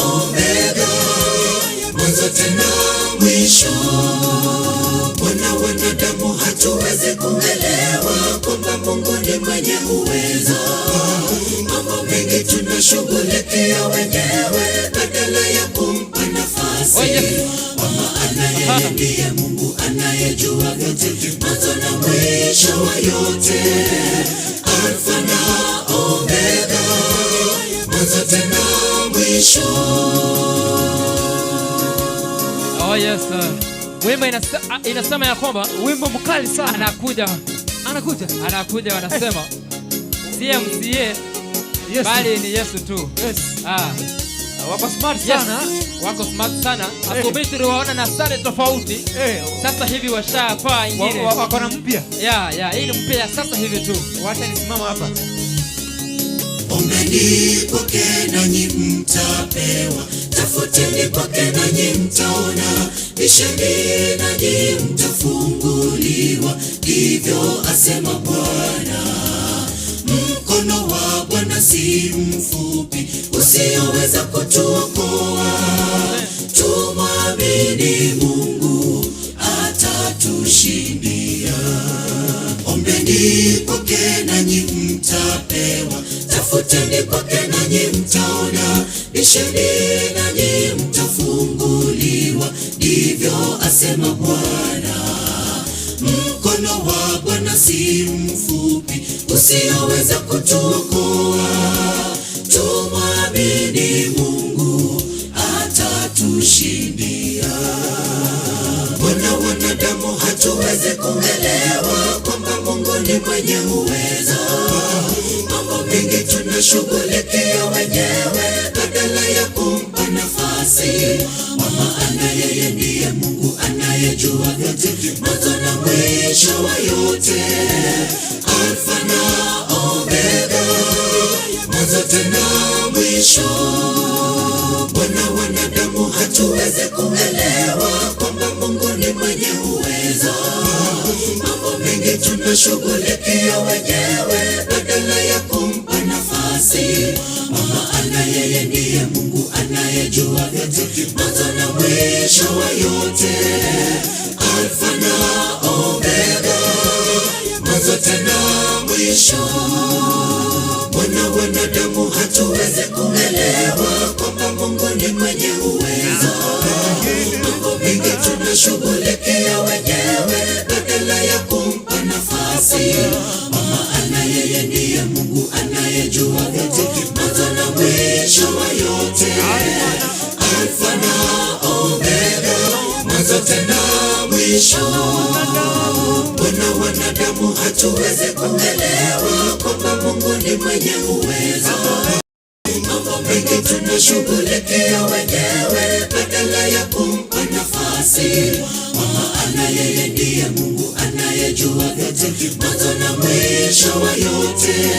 Speaker 1: Omega, mwanzo tena mwisho. Bwana, wanadamu hatuwezi kuelewa kwamba Mungu ni mwenye uwezo. Mambo mengi tunashughulikia wenyewe badala ya kumpa nafasi, kwa maana yeye ndiye Mungu anayejua vyote, mwanzo na mwisho wa yote, Alfa na Omega, mwanzo tena mwisho.
Speaker 2: Oh yes. Wimbo inasema ya kwamba
Speaker 5: wimbo mkali sana
Speaker 2: anakuja,
Speaker 5: anakuja,
Speaker 2: anakuja, wanasema si MCA
Speaker 5: Yesu.
Speaker 2: bali ni Yesu tu.
Speaker 5: Yes.
Speaker 2: Ah.
Speaker 5: Wako smart
Speaker 2: Yes.
Speaker 5: sana.
Speaker 2: Wako smart sana. Asubuhi tuliwaona na sare tofauti. Sasa hivi washafaa ingine.
Speaker 5: Wako na mpya.
Speaker 2: Yeah, hii ni mpya ya sasa hivi tu.
Speaker 5: Wacha nisimama hapa.
Speaker 1: Ombeni kwake nanyi mtapewa, tafuteni kwake nanyi mtaona, bisheni nanyi mtafunguliwa, ndivyo asema Bwana. Mkono wa Bwana si mfupi, usioweza kutuokoa. Tumwamini Mungu atatushindia. Ombeni kwake nanyi mtapewa, tafuteni kwake nanyi mtaona, bisheni nanyi mtafunguliwa, ndivyo asema Bwana. Mkono wa Bwana si mfupi, usioweza kutuokoa. Tumwamini Mungu atatushindia. Bwana, wanadamu hatuwezi kuelewa kwamba Mungu ni mwenye uwezo. Mambo mengi tunashughulikia wenyewe badala ya kumpa nafasi, kwa maana yeye ndiye Mungu anayejua vyote, mwanzo na mwisho wa yote, Alfa na Omega, mwanzo tena mwisho. Bwana, wanadamu hatuwezi kuelewa kwamba Mungu ni mwenye uwezo. Mambo mengi tunashughulikia wenyewe badala ya kumpa nafasi, kwa maana yeye ndiye Mungu anayejua vyote, mwanzo na mwisho wa yote, Alfa na Omega, mwanzo tena mwisho. Bwana, wanadamu hatuwezi kuelewa kwamba Mungu ni mwenye uwezo. Mambo mengi tunashughulikia wenyewe badala ya kumpa nafasi, kwa maana yeye ndiye Mungu anayejua vyote, mwanzo na mwisho wa yote, Alfa na Omega, mwanzo tena mwisho. Bwana, wanadamu Wanadamu hatuwezi kuelewa kwamba Mungu ni mwenye uwezo. Mambo mengi tunashughulikia wenyewe badala ya kumpa nafasi, maana yeye ndiye Mungu anayejua vyote, mwanzo na mwisho wa yote,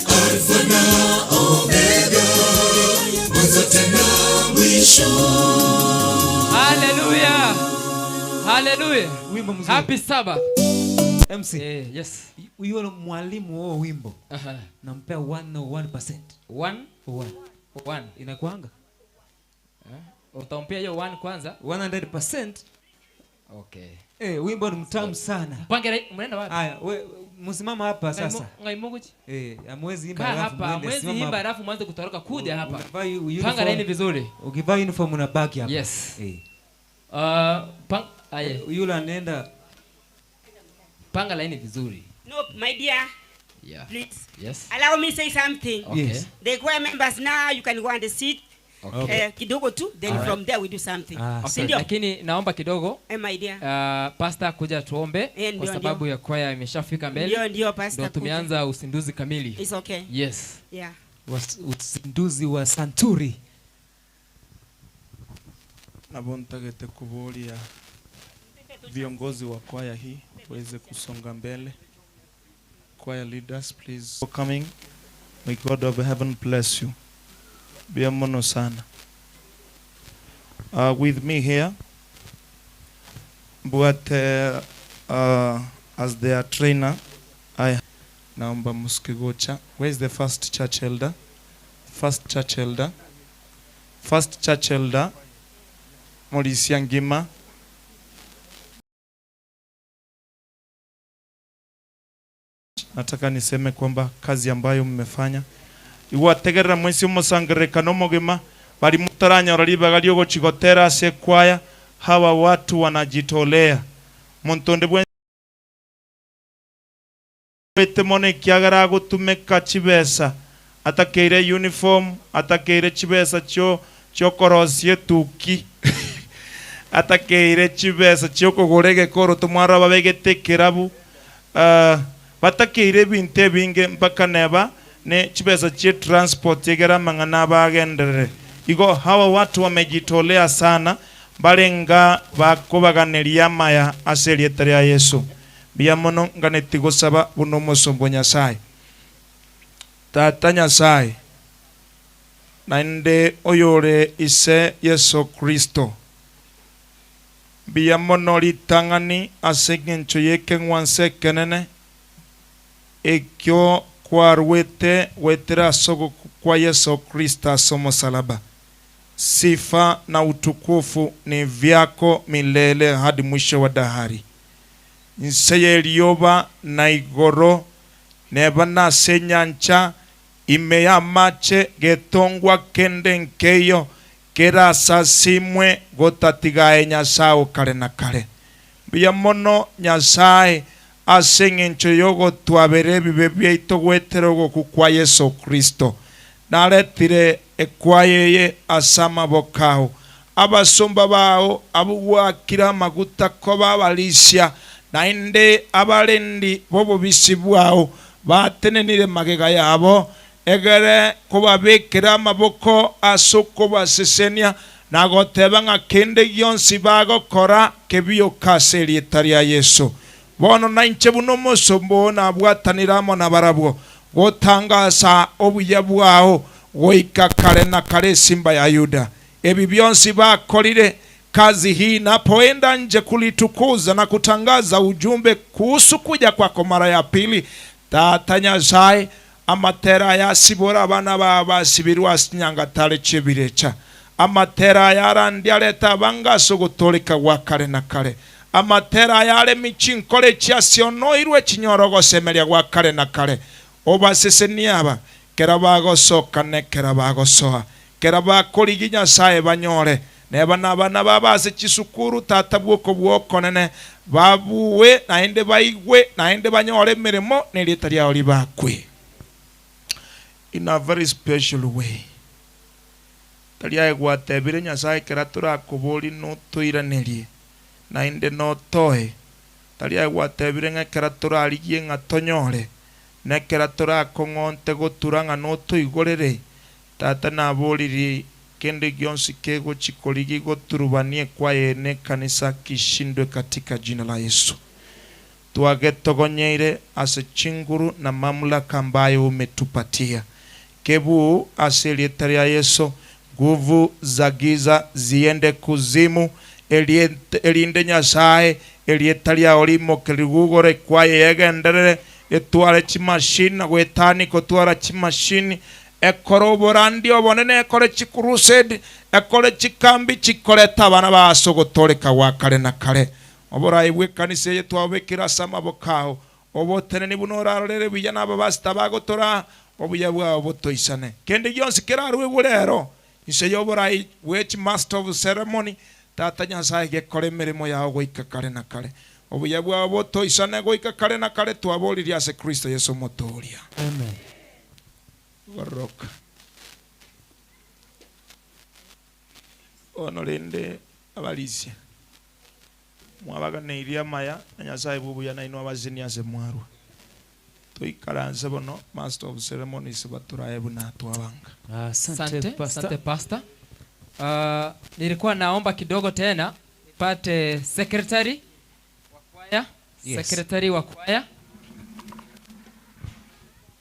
Speaker 1: Alfa na Omega, mwanzo tena mwisho.
Speaker 2: Haleluya. Haleluya.
Speaker 5: Wimbo mzuri.
Speaker 2: Happy Sabbath.
Speaker 5: MC.
Speaker 2: Eh, yes.
Speaker 5: Huyo mwalimu huo wimbo.
Speaker 2: Aha.
Speaker 5: Nampea 101%.
Speaker 2: One?
Speaker 5: One.
Speaker 2: One.
Speaker 5: Inakuanga?
Speaker 2: Eh? Utampea hiyo one kwanza?
Speaker 5: 100%.
Speaker 2: Okay.
Speaker 5: Eh, wimbo ni mtamu sana.
Speaker 2: Mpange mnaenda wapi?
Speaker 5: Haya, we msimama hapa sasa.
Speaker 2: Ngaimunguchi.
Speaker 5: Eh, hamwezi imba
Speaker 2: Kaa
Speaker 5: alafu
Speaker 2: hapa,
Speaker 5: mwende,
Speaker 2: hamwezi
Speaker 5: simama
Speaker 2: imba
Speaker 5: hapa.
Speaker 2: alafu mwanze kutoroka kuja hapa.
Speaker 5: Unavaa uniform.
Speaker 2: Panga laini vizuri.
Speaker 5: Ukivaa uniform unabaki hapa.
Speaker 2: Yes.
Speaker 5: Eh.
Speaker 2: Pang, aye.
Speaker 5: Yule anaenda
Speaker 2: Panga laini vizuri.
Speaker 9: No, my dear.
Speaker 2: Yeah.
Speaker 9: Please.
Speaker 2: Yes.
Speaker 9: Allow me say something.
Speaker 2: Okay. Yes.
Speaker 9: The choir members now you can go and sit.
Speaker 2: Okay.
Speaker 9: Kidogo tu then
Speaker 2: Alright.
Speaker 9: from there we do something.
Speaker 2: Okay.
Speaker 9: Si ndio?
Speaker 2: Lakini naomba kidogo
Speaker 9: Eh, my dear.
Speaker 2: pastor kuja tuombe
Speaker 9: Eh,
Speaker 2: kwa
Speaker 9: ndio,
Speaker 2: sababu
Speaker 9: ndio.
Speaker 2: ya kwaya imeshafika mbele.
Speaker 9: Ndio, ndio, pastor,
Speaker 2: Ndio
Speaker 9: kuja.
Speaker 2: tumeanza uzinduzi kamili.
Speaker 9: It's okay.
Speaker 2: Yes.
Speaker 9: Yeah.
Speaker 5: Uzinduzi wa Santuri.
Speaker 16: Nabo ntagete kuboria viongozi wa kwaya hii waweze kusonga mbele. Choir leaders please for coming. May God of heaven bless you. Bia mono sana. With me here but as their trainer I naomba msikigocha. Where is the first church elder? First church elder. First church elder Mauricia Ngima. Nataka niseme kwamba kazi ambayo mmefanya iwategerera mwesi omosangererekano omogima bari mutaranyora ribaga riogochigotera ase ekwaya hawa watu wanajitolea monto onde bwete mono ekiagera agotumeka chibesa atakeire uniform atakeire chibesa chio chiokorosia etuki atakeire chibesa chiokogora egekoroto mwarora babegete ekerabu batakeire ebinto ebinge mpaka neba ne chibesa chie transport egera amang'ana bagenderere igo hawa watu wamejitolea sana barenga bakobaganeria amaya ase erieta ria Yesu mbuya mono nganeti gosaba buna omosombo Nyasaye tata Nyasaye naende oyore ise Yesu Kristo mbuya mono ritang'ani ase eng'encho y'ekeng'wanso ekenene ekio kwarwete gwetera ase ogokwa kwa Yesu Kristo ase omosalaba. Sifa na utukufu ni vyako milele hadi mwisho wa dahari. Nse y'erioba na igoro neba nase enyancha ime y'amache getongwa kende nkeyo kerasasimwe gotatigae Nyasaye kare na kare. Mbuya mono Nyasaye ase eng'encho y'ogotwabera ebibe biaito gwetera ogokwa kwa Yesu Kristo. Naretire ekwaya eye ase amaboko ao abasomba bao abugwakire amaguta ko babarisia naende abarendi b'obobisi bwao batenenire magega yabo egere kobabekera amaboko ase okobasesenia na goteba ng'a kende gionsi bagokora kebioka ase erieta ria Yesu. Bono nainche buna omosombo nabwatanire amo na barabwo gotangasa obuya bwao goika kare na kare simba ya Yuda. Ebi byonsi bakorire kazi hii napoenda nje kulitukuza na kutangaza ujumbe kuhusu kuja kwako mara ya pili. Tata Nyasaye amatera yasibora abana babasibirwa asinyangatare chibirecha amatera yarandi areta bangaso gutoleka gwa kare na kare amatera yare michinkore chiasionoirwe chinyorogosemeria gwa kare na kare obaseseniaba kera bagosoka ne kera bagosoa kera bakorigi Nyasaye banyore neba nabana babase chisukuru tata bwoko bwokonene babuwe naende baigwe naende banyore emirimo nerieta riao ribakwe in a very special way. Tariae gwatebire Nyasaye kera torakobori notoiranerie naende notoe Tari aye gwatebire ng'a ekero torarigie ng'a tonyore, na ekero torakong'onte gotura ng'a notoigorere, Tata naboriri kende gionsi kegochi korigi goturubania ekwaya eye na ekanisa kishindwe katika jina la Yesu. Twagetogonyeire ase chinguru na mamlaka ambayo umetupatia. Kebuu ase erieta ria Yeso, nguvu za giza ziende kuzimu, erinde Nyasae erieta riao rimoke rigugore ekwaya eye egenderere, etware chimashini na goetania gotwara chimashini, ekore oborandi obonene, ekore chikurusedi, ekore chikambi chikoreta abana bao ase ogotooreka gwa kare na kare. Oborai bw'ekanisa eye twabobekire ase amaboko ao, oboteneni buna orarorere buya na ababasita bagotoraa, obuya bwao botoisane. Kende gionsi keraruegwe rero inse y'oborai bwe chimaster of ceremony, Tata Nyasae gekore emeremo yao goika kare na kare. Obuya bwao botoisane goika kare na kare twaboririe ase Kristo Yeso Omotooria.
Speaker 5: Amen.
Speaker 16: Goroka. Bono rende abarisia, mwabaganeirie amaya, na Nyasae bw'obuya nainwe abasesenie ase mwarwa. Toikaranse bono, Master of Ceremonies baturae buna twabanga.
Speaker 2: Asante, asante pastor. Nilikuwa naomba kidogo tena nipate secretary wa kwaya,
Speaker 5: Yes.
Speaker 2: secretary wa kwaya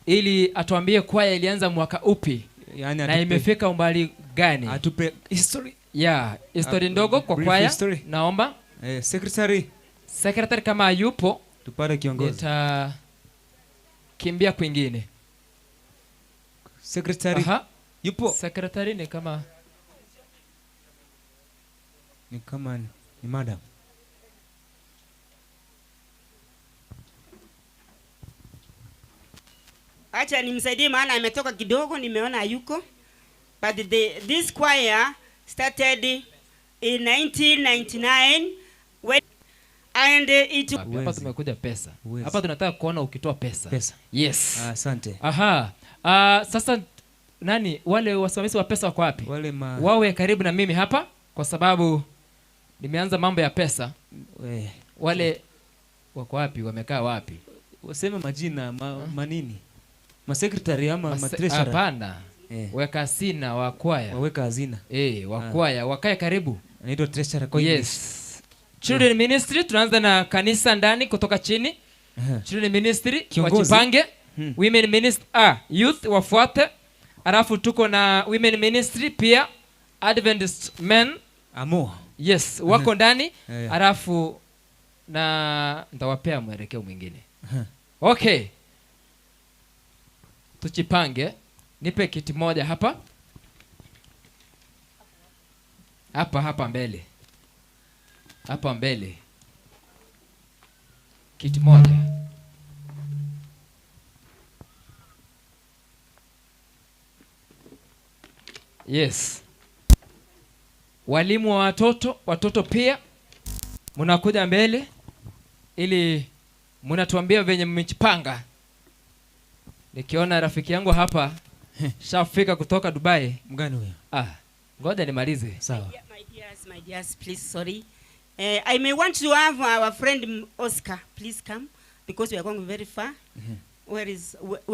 Speaker 2: ili atuambie kwaya ilianza mwaka upi
Speaker 5: Yani
Speaker 2: na
Speaker 5: atupe-
Speaker 2: imefika umbali gani.
Speaker 5: Atupe history.
Speaker 2: Yeah, history ndogo kwa
Speaker 5: Brief
Speaker 2: kwaya.
Speaker 5: history.
Speaker 2: Naomba
Speaker 5: Secretary.
Speaker 2: Secretary kama yupo
Speaker 5: Tupate kiongozi.
Speaker 2: Nitakimbia kwingine.
Speaker 5: Secretary.
Speaker 2: Aha.
Speaker 5: Yupo.
Speaker 2: Secretary ni kama
Speaker 5: Ni kama ni madam.
Speaker 9: Acha nimsaidie maana ametoka kidogo, nimeona hayuko. But this choir started in 1999 when and it
Speaker 2: Hapa tumekuja pesa.
Speaker 5: Uwezi.
Speaker 2: Hapa tunataka kuona ukitoa pesa.
Speaker 5: Pesa.
Speaker 2: Yes.
Speaker 5: Asante.
Speaker 2: Aha. Sasa nani wale wasimamizi wa pesa wako wapi?
Speaker 5: Wale ma-
Speaker 2: Wawe karibu na mimi hapa kwa sababu nimeanza mambo ya pesa.
Speaker 5: We.
Speaker 2: Wale wako wapi? Wamekaa wapi?
Speaker 5: Waseme majina manini? Masekretary ama matreasurer?
Speaker 2: Hapana. Weka hazina wa kwaya.
Speaker 5: Waweka hazina.
Speaker 2: Wa kwaya wakae karibu.
Speaker 5: Anaitwa treasurer kwa English.
Speaker 2: Yes. Children Ministry tunaanza na kanisa ndani kutoka chini. Children Ministry
Speaker 5: Kiongozi.
Speaker 2: wajipange. Women Ministry, youth wafuate. Alafu tuko na Women Ministry pia, Adventist Men.
Speaker 5: Amo.
Speaker 2: Yes, wako ndani. Alafu na nitawapea mwelekeo mwingine. Okay. Tujipange. Nipe kiti moja hapa. Hapa, hapa mbele. Hapa mbele. Kiti moja. Yes. Walimu wa watoto, watoto pia mnakuja mbele ili mnatuambia venye mmejipanga. Nikiona rafiki yangu hapa shafika kutoka Dubai.
Speaker 5: Mgani huyo?
Speaker 2: Ngoja nimalize.
Speaker 5: Sawa.
Speaker 9: My dears, my dears, please, sorry. I may want to have our friend Oscar, please come, because we are going very far. Where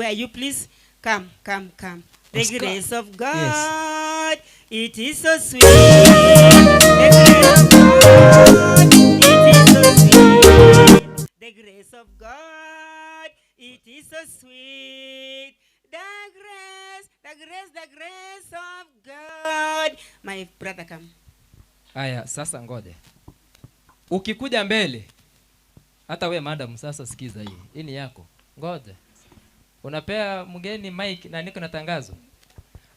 Speaker 9: are you, please? Come, come, come. The
Speaker 5: Oscar.
Speaker 9: grace of
Speaker 5: Yes.
Speaker 9: God, it is so sweet. The grace of God, it is so sweet. The grace of God, it is so sweet. The grace, the grace, the grace of God. My brother, come.
Speaker 2: Aya, sasa ngoja. Ukikuja mbele, hata we madam sasa sikiza hii. Hii ni yako. Ngoja. Unapea mgeni mic na niko na tangazo.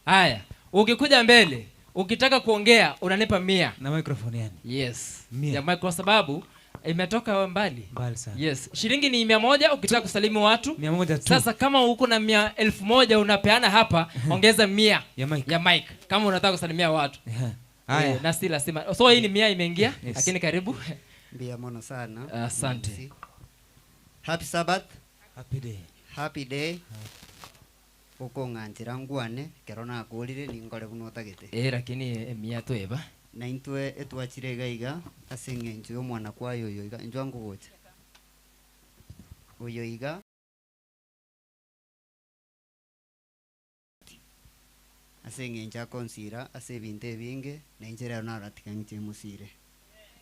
Speaker 2: Haya, ukikuja mbele, ukitaka kuongea unanipa 100.
Speaker 5: Na microphone yani.
Speaker 2: Yes.
Speaker 5: 100.
Speaker 2: Ya mic kwa sababu imetoka mbali.
Speaker 5: Mbali sana.
Speaker 2: Yes. Shilingi ni mia moja ukitaka kusalimu watu.
Speaker 5: Mia moja tu.
Speaker 2: Sasa kama uko na mia elfu moja unapeana hapa, ongeza 100
Speaker 5: Ya mic.
Speaker 2: Ya mic kama unataka kusalimia watu.
Speaker 5: Haya.
Speaker 2: Na si lazima. So hii ni 100 imeingia,
Speaker 5: Yes.
Speaker 2: lakini karibu.
Speaker 19: Mbia mono sana.
Speaker 2: Asante.
Speaker 19: Happy Sabbath.
Speaker 5: Happy day.
Speaker 19: Happy day. Uko ng'anchira ngwane, kero nakurire ningore buno otagete.
Speaker 2: Lakini 100 tu eba.
Speaker 19: Na intwe etwachire iga iga ase eng'encho ya omwana kwayo oyo iga, inchwa nkogocha. Oyo iga. Ase eng'encho akonsira ase ebinto ebinge, na inche rero naratiga ng'iche mosire.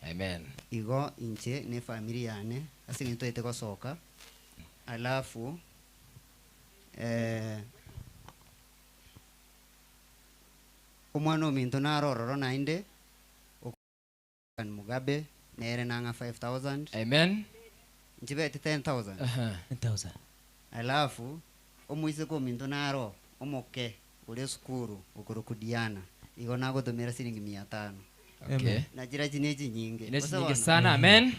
Speaker 2: Amen.
Speaker 19: Igo inche na efamiri yane, ase eng'encho toete gosoka, alafu eh, omwana ominto naro ororo naende, Mugabe, nere nang'a 5000.
Speaker 2: Amen.
Speaker 19: Nchibeti 10000.
Speaker 2: Aha.
Speaker 5: 10000.
Speaker 19: Alafu omoiseke ominto naro omoke ore esukuru okorokwa Diana, igo nagotomera siringi mia tano.
Speaker 2: Okay.
Speaker 19: Na chirachi ne chinyinge.
Speaker 2: Ne
Speaker 19: Gose
Speaker 2: chinyinge
Speaker 19: bono?
Speaker 2: sana, amen.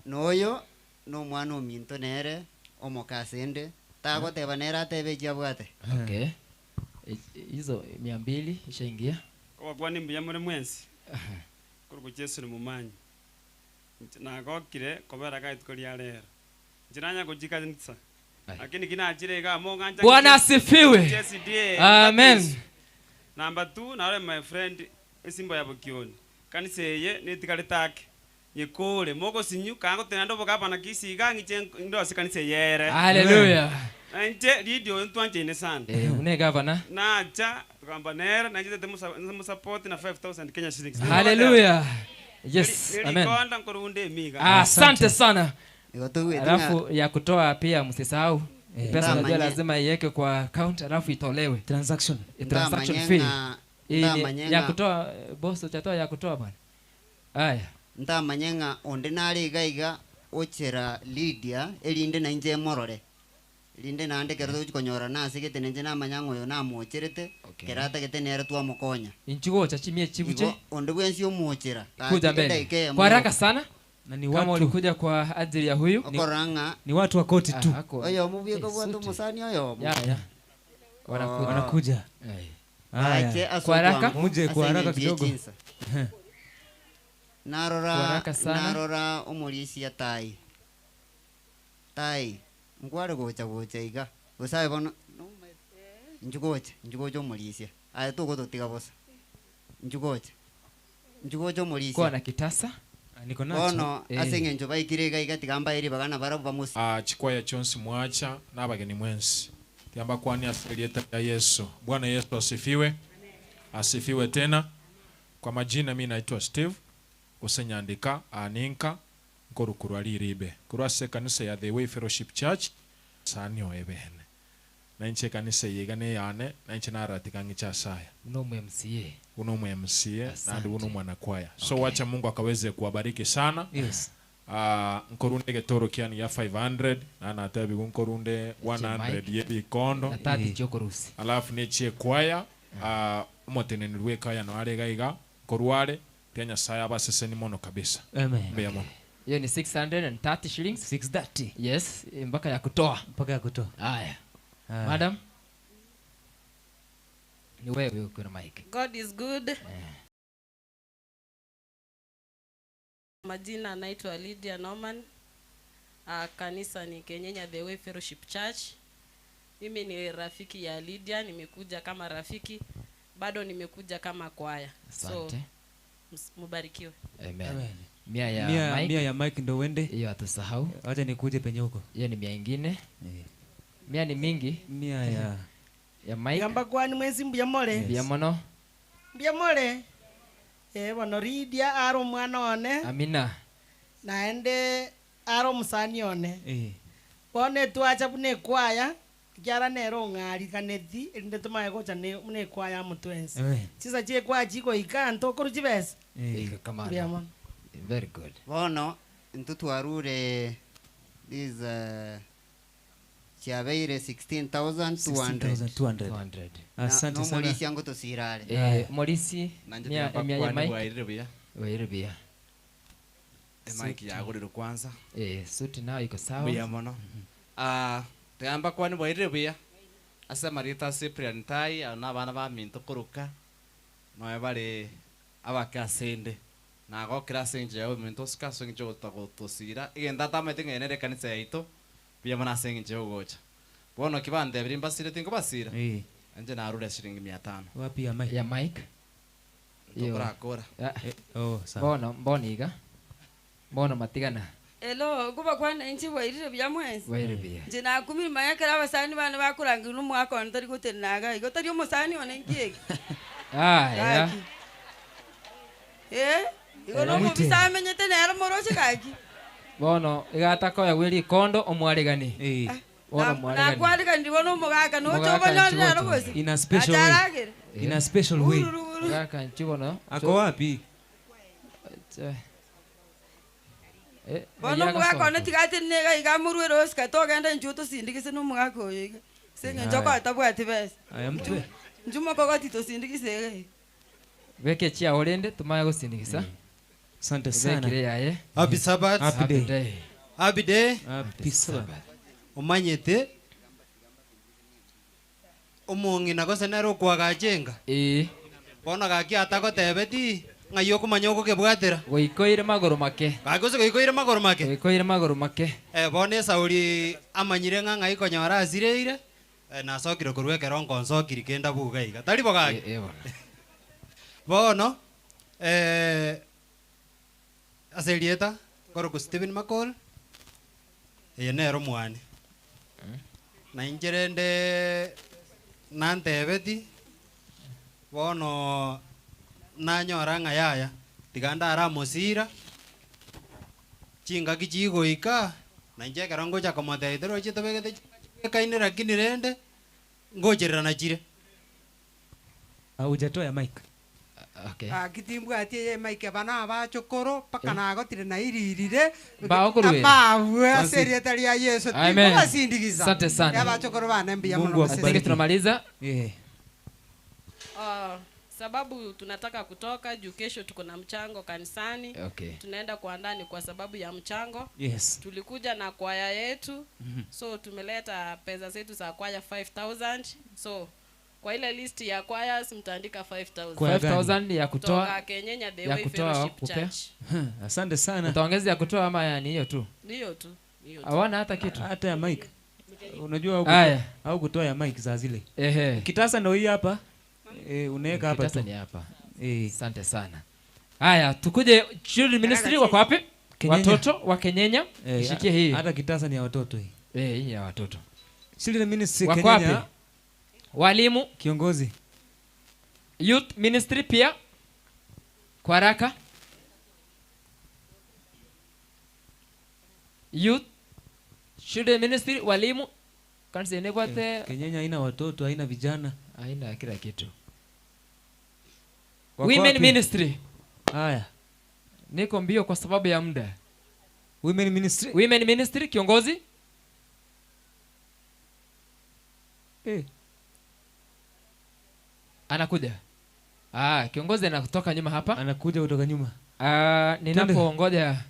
Speaker 19: Noyo nomwana ominto nere omoke asende, tagoteba nere atebe eki abwate.
Speaker 2: Okay. Hizo mia mbili ishaingia.
Speaker 20: Kobakwania mbuya more mwensi, korwa Jesu nimomanyi. Inche nagokire kobera iga rituko ria rero. Inche nanya gochia kanisa, lakini ki nachire iga amo ng'ancha
Speaker 2: Bwana asifiwe.
Speaker 20: ng'che SDA,
Speaker 2: Amen.
Speaker 20: Baptist. Number two, narore my friend esimba ya Bokioni. Kanisa eye netigarete ake, nyekore, mogosinyu, kagotenena nde obogabana Kisii iga ng'iche ndose kanisa eye ere.
Speaker 2: Hallelujah.
Speaker 20: Na inche Lydia oyo ntwanchaine sana.
Speaker 2: Eh, buna egavana.
Speaker 20: Nacha tokamba nere, nainche ntete mosa- na 5000 Kenya shillings.
Speaker 2: Hallelujah. Yes,
Speaker 20: Neri-
Speaker 2: amen.
Speaker 20: Nerikonda nkorunda emiga.
Speaker 2: Asante sana.
Speaker 19: Igo toigwete ng'a-
Speaker 2: Alafu ya kutoa pia msisahau.
Speaker 19: Eh.
Speaker 2: Pesa unajua
Speaker 19: Ndamanye-
Speaker 2: lazima iweke kwa account alafu itolewe.
Speaker 5: Transaction.
Speaker 2: Transaction
Speaker 19: Ndamanye
Speaker 2: fee.
Speaker 19: ng'a-
Speaker 2: Hii ni
Speaker 19: ndamanye
Speaker 2: ya
Speaker 19: ng'a-
Speaker 2: kutoa eh, boss utatoa ya kutoa bwana. Aya.
Speaker 19: Ntamanye ng'a onde nare iga iga ochera Lydia erinde nainche emorore. Rinde naende ekero togochia konyora nasegete nainche namanya ng'a oyo namocherete, ekero atagete nere twamokonya.
Speaker 2: Inchu gocha chimie chibuche.
Speaker 19: Igo onde bwensi omochera, gaki
Speaker 2: Kuja mbele.
Speaker 19: edaika eyemo
Speaker 2: Kwa haraka
Speaker 19: yoka.
Speaker 2: sana.
Speaker 5: Na ni
Speaker 2: Kama
Speaker 5: watu-
Speaker 2: ulikuja kwa ajili ya huyu.
Speaker 19: Okorora ng'a
Speaker 5: Ni watu wa koti tu.
Speaker 2: Ah, ako-
Speaker 19: oyomo bweka
Speaker 2: Eh,
Speaker 19: obwate
Speaker 2: suti.
Speaker 19: omosani oyomo.
Speaker 2: Ya, ya. Wanakuja.
Speaker 5: Wanakuja.
Speaker 2: Eh.
Speaker 5: Haya.
Speaker 19: Ache ase
Speaker 2: Kwa haraka.
Speaker 19: obwango,
Speaker 5: Muje
Speaker 19: ase
Speaker 5: kwa haraka
Speaker 19: eng'encho ye
Speaker 5: kidogo.
Speaker 19: chinsa.
Speaker 2: Kwa
Speaker 19: Narora
Speaker 2: haraka sana.
Speaker 19: narora omorisia tai. Tai nkware gocha gocha iga gose aye bono inchu gocha inchu gocha omorisia aye togototiga bosa inchu gocha inchu gocha omorisia
Speaker 2: Kuwa na kitasa.
Speaker 5: Niko nacho.
Speaker 19: bono
Speaker 2: Eh.
Speaker 19: ase eng'encho baikire iga iga tiga mbae ribaga nabarabwo bamosi
Speaker 21: Ah, chikwaya chionsi mwacha n'abageni mwensi tiambakwani ase erieta ria Yesu. Bwana Yesu asifiwe, asifiwe tena. Kwa majina mi naitwa Steve gose nyandika aninka nkorukurwa riribe korwa ase ekanisa ya The Way Fellowship Church sani oye bene na inche ekanisa eye iga neyane na inche naratiga ng'iche ase aya
Speaker 2: Uno MCA.
Speaker 21: uno MCA
Speaker 2: Asante.
Speaker 21: nandi uno mwanakwaya so
Speaker 2: Okay.
Speaker 21: wacha Mungu akaweze kuwabariki sana
Speaker 5: Yes.
Speaker 21: Ah, nkorunde egetoro kiani ya 500 na natebigu nkorunde 100
Speaker 2: Mike.
Speaker 21: yebikondo
Speaker 2: Na 30 chiokorusi.
Speaker 21: alafu nechie kwaya ah, omoteneneri bwa ekwaya noare iga iga nkorware tia nyasaye abaseseni mono kabisa
Speaker 5: Amen.
Speaker 21: mbuya mono
Speaker 2: Hiyo ni 630 shillings.
Speaker 5: 630.
Speaker 2: Yes, mpaka ya kutoa.
Speaker 5: Mpaka ya kutoa.
Speaker 2: Haya.
Speaker 5: Haya.
Speaker 2: Madam. Ni wewe uko na mic.
Speaker 22: God is good. Majina anaitwa Lydia Norman. Uh, kanisa ni Kenyenya The Way Fellowship Church. Mimi ni rafiki ya Lydia, nimekuja kama rafiki, bado nimekuja kama kwaya. So
Speaker 2: Asante.
Speaker 22: mubarikiwe.
Speaker 2: Amen.
Speaker 5: Amen.
Speaker 2: Mia ya
Speaker 5: Mia,
Speaker 2: Mike.
Speaker 5: mia ya Mike ndo uende.
Speaker 2: Hiyo hatusahau.
Speaker 5: Wacha nikuje penye huko.
Speaker 2: Hiyo ni mia ingine.
Speaker 5: Eh.
Speaker 2: Mia ni mingi.
Speaker 5: Mia ya
Speaker 2: Ya Mike.
Speaker 17: Gamba kwani mwezi mbuya more
Speaker 2: Mbuya mono.
Speaker 17: mbuya more eh bono Lydia ari omwana one
Speaker 2: Amina.
Speaker 17: naende ari omusani one
Speaker 5: Eh.
Speaker 17: bono etwacha buna ekwaya ekiara nere ong'arikaneti erinde tomaye gocha buna ekwaya amo twensi
Speaker 5: Amen.
Speaker 17: chisa chia ekwaya chigoika ntokorwa chibesa
Speaker 5: Eh.
Speaker 2: Kama
Speaker 17: mbuya mono
Speaker 2: Very good.
Speaker 19: bono intwe twarure this chiabeire 16200
Speaker 5: 16,200.
Speaker 2: 200.
Speaker 5: Asante sana.
Speaker 19: nomorisia ngotosirare
Speaker 2: Eh, Morisi
Speaker 23: Nanje
Speaker 2: mia
Speaker 23: tiga
Speaker 2: mia ya
Speaker 23: bakwani
Speaker 2: Mike.
Speaker 23: bwairire buya.
Speaker 2: Bwairire buya.
Speaker 23: Emike yagorirwe kwanza.
Speaker 2: Eh, suti nayo iko sawa.
Speaker 23: Mbuya mono. Ah, tiga kwani bwairire buya. Ase Marita Cyprian Tai abo na abana ba minto koruka. Noe bare abake asende. Nagokera ase engencho ya ominto osike ase engencho gotagotosira. Egento atamanyete ng'a nere ekanisa yaito. Mbuya mono ase engencho ya ogocha. Bono ki bandebire mbasire tinkobasira.
Speaker 5: Eh.
Speaker 23: Inche narure shilingi mia tano.
Speaker 5: Wapi ya Mike?
Speaker 2: Ya Mike. Hiyo.
Speaker 23: Tokorakora.
Speaker 2: Ah.
Speaker 5: Eh, oh, sawa.
Speaker 2: Mbona mbona iga? Mbona matigana?
Speaker 3: Hello, nkobakwana inche bwairire buya mwensi?
Speaker 2: Bwairire buya.
Speaker 3: Inche nakumire manya ekero abasani bane bakorangerwa na omwaka one tari gotenena iga igo tari omosani one nki eke?
Speaker 2: Aya.
Speaker 3: Gaki. Eh, igo na omobisa amenyete nere moroche gaki.
Speaker 2: Bono iga atakoegwa rikondo omwaregani. Bono mwaregani.
Speaker 3: Nakwareganiri bono omogaka noche
Speaker 2: Omogaka
Speaker 3: obonyore
Speaker 2: inchi
Speaker 3: nere
Speaker 2: gocha.
Speaker 3: gose?
Speaker 5: In a special
Speaker 3: Acha
Speaker 5: way.
Speaker 3: aragere.
Speaker 5: In a special way.
Speaker 2: Omogaka inchi bono.
Speaker 5: Ako wapi?
Speaker 2: Eh,
Speaker 3: Bono omogaka one tiga atenene iga iga amorwere osika togenda inchuo tosindigise na omogaka oyo iga. Ase eng'encho
Speaker 5: Aya.
Speaker 3: okoba tabwati besa.
Speaker 5: Aya mtwe.
Speaker 3: Inchuo mokogoti tosindigise iga iga.
Speaker 2: Beka echiao rende tomanye gosindigisa.
Speaker 5: Asante sana.
Speaker 2: Ebekire yaye.
Speaker 4: Happy Sabbath.
Speaker 2: Happy day.
Speaker 4: Happy day.
Speaker 5: Happy Sabbath.
Speaker 4: Omanyete omong'ina gose nere okoagacha enga?
Speaker 2: Ee.
Speaker 4: Bono gaki atagotebeti ng'ai okomanya ogokebwatera.
Speaker 2: Goikoire magoro make.
Speaker 4: Gaki gose goikoire magoro make?
Speaker 2: Goikoire magoro make.
Speaker 4: Eh, bono esauri amanyire ng'a ng'ai konyora asireire, eh, nasokire korwa ekero nkonsokiri kende abwo iga iga. Tari bo gaki?
Speaker 2: Ee bono.
Speaker 4: Bono, eh, ase erieta nkorokwa Stephen Makori, eye nere omwane. Na inche rende nantebeti, bono nanyora ng'a yaya, tiga ndare amosira, chingaki chigoika, na inche ekero ngocha komotebia toroche tobegete chingaki chibwekaine lakini rende, ngochererana chire.
Speaker 5: Hujatoa ya mic.
Speaker 2: Okay.
Speaker 7: Gaki timbwati eye emic aba na abachokoro mpaka nagotire nairirire
Speaker 2: Mbaokoruera.
Speaker 7: Mbabue ase
Speaker 2: Basi.
Speaker 7: erieta ria Yeso
Speaker 2: Amen.
Speaker 7: tinkobasindigiza.
Speaker 2: Asante sana.
Speaker 7: Abachokoro bane mbuya
Speaker 2: Mungu
Speaker 7: mono
Speaker 2: akubariki.
Speaker 7: gose.
Speaker 2: Tunamaliza.
Speaker 5: Yeah.
Speaker 22: Oh, sababu tunataka kutoka juu kesho tuko na mchango kanisani.
Speaker 2: Okay.
Speaker 22: Tunaenda kuandaa ni kwa sababu ya mchango.
Speaker 5: Yes.
Speaker 22: Tulikuja na kwaya yetu.
Speaker 5: Mhm.
Speaker 22: So tumeleta pesa zetu za kwaya 5000. So kwa ile list ya choirs mtaandika 5000.
Speaker 5: Kwaya gani?
Speaker 2: 5000 ya kutoa
Speaker 22: Kutoka Kenyenya The
Speaker 2: ya
Speaker 22: Way
Speaker 2: kutoa au
Speaker 22: Fellowship
Speaker 2: kupea.
Speaker 22: Church.
Speaker 5: Asante sana.
Speaker 2: Utaongeza ya kutoa ama ya ni hiyo tu?
Speaker 22: Hiyo tu. Hiyo tu.
Speaker 2: Hawana hata kitu.
Speaker 5: Hata ya mic. Unajua au
Speaker 2: Aya.
Speaker 5: kutoa, au kutoa ya mic saa zile.
Speaker 2: Ehe.
Speaker 5: Kitasa ndio hii hapa. Eh, unaweka hapa
Speaker 2: Kitasa
Speaker 5: tu.
Speaker 2: ni hapa.
Speaker 5: Eh.
Speaker 2: Asante sana. Haya, tukuje Children Ministry wako wapi?
Speaker 5: Kenyenya.
Speaker 2: Watoto wa Kenyenya.
Speaker 5: Eh,
Speaker 2: Ishikie hii.
Speaker 5: Hata kitasa ni ya watoto hii.
Speaker 2: Eh, hii ya watoto.
Speaker 5: Children Ministry
Speaker 2: Wako
Speaker 5: Kenyenya.
Speaker 2: wapi? Walimu.
Speaker 5: Kiongozi.
Speaker 2: Youth Ministry pia. Kwa haraka. Youth Children Ministry walimu kanisa inebwate
Speaker 5: Kenyenya haina watoto, haina vijana.
Speaker 2: Haina kila kitu.
Speaker 5: Wako
Speaker 2: Women
Speaker 5: wapi?
Speaker 2: Ministry.
Speaker 5: Haya.
Speaker 2: Niko mbio kwa sababu ya muda.
Speaker 5: Women Ministry.
Speaker 2: Women Ministry kiongozi.
Speaker 5: Eh.
Speaker 2: Anakuja. Ah, kiongozi anatoka nyuma hapa.
Speaker 5: Anakuja kutoka nyuma.
Speaker 2: Ah,
Speaker 5: Twende.
Speaker 2: ninapongoja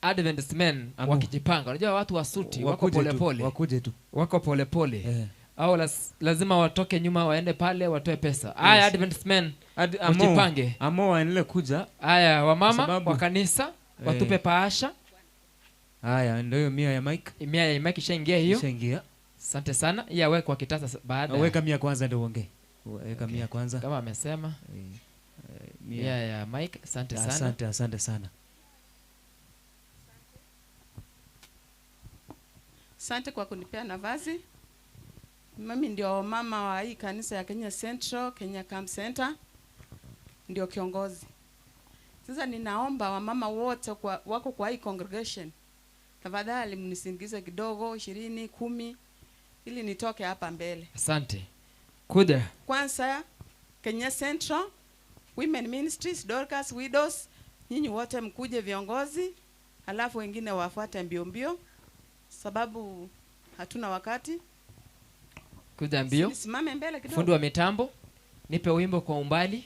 Speaker 2: Adventist men
Speaker 5: Amu.
Speaker 2: wakijipanga. Unajua watu wa suti wako
Speaker 5: Wakuje tu,
Speaker 2: pole pole.
Speaker 5: wakuje tu.
Speaker 2: Wako pole pole.
Speaker 5: Eh.
Speaker 2: Au lazima watoke nyuma waende pale watoe pesa. Haya
Speaker 5: Yes.
Speaker 2: Adventist men
Speaker 5: Amo,
Speaker 2: mjipange.
Speaker 5: Amo waendelee kuja.
Speaker 2: Haya wamama
Speaker 5: Kwa sababu-
Speaker 2: wa kanisa
Speaker 5: Eh.
Speaker 2: watupe paasha.
Speaker 5: Haya ndio hiyo mia ya mic.
Speaker 2: Mia ya mic ishaingia hiyo.
Speaker 5: Ishaingia.
Speaker 2: Asante sana. Hii awekwa kwa kitasa baada.
Speaker 5: Weka mia kwanza ndio uongee. Weka mia kwanza.
Speaker 2: Kama amesema.
Speaker 5: Mia.
Speaker 2: Mia ya mic. Asante sana.
Speaker 5: Asante, asante sana.
Speaker 10: Asante kwa kunipea nafasi. Mimi ndio mama wa hii kanisa ya Kenya Central, Kenya Camp Center, ndio kiongozi. Sasa ninaomba wamama wote wako kwa hii congregation, tafadhali mnisindikize kidogo, 20, 10, ili nitoke hapa mbele.
Speaker 2: Asante. Kuja.
Speaker 10: Kwanza Kenya Central Women Ministries, Dorcas Widows, nyinyi wote mkuje viongozi, alafu wengine wafuate mbio mbio, sababu hatuna wakati.
Speaker 2: Kuja mbio.
Speaker 10: Nisimame mbele kidogo.
Speaker 2: Fundi wa mitambo, nipe wimbo kwa umbali.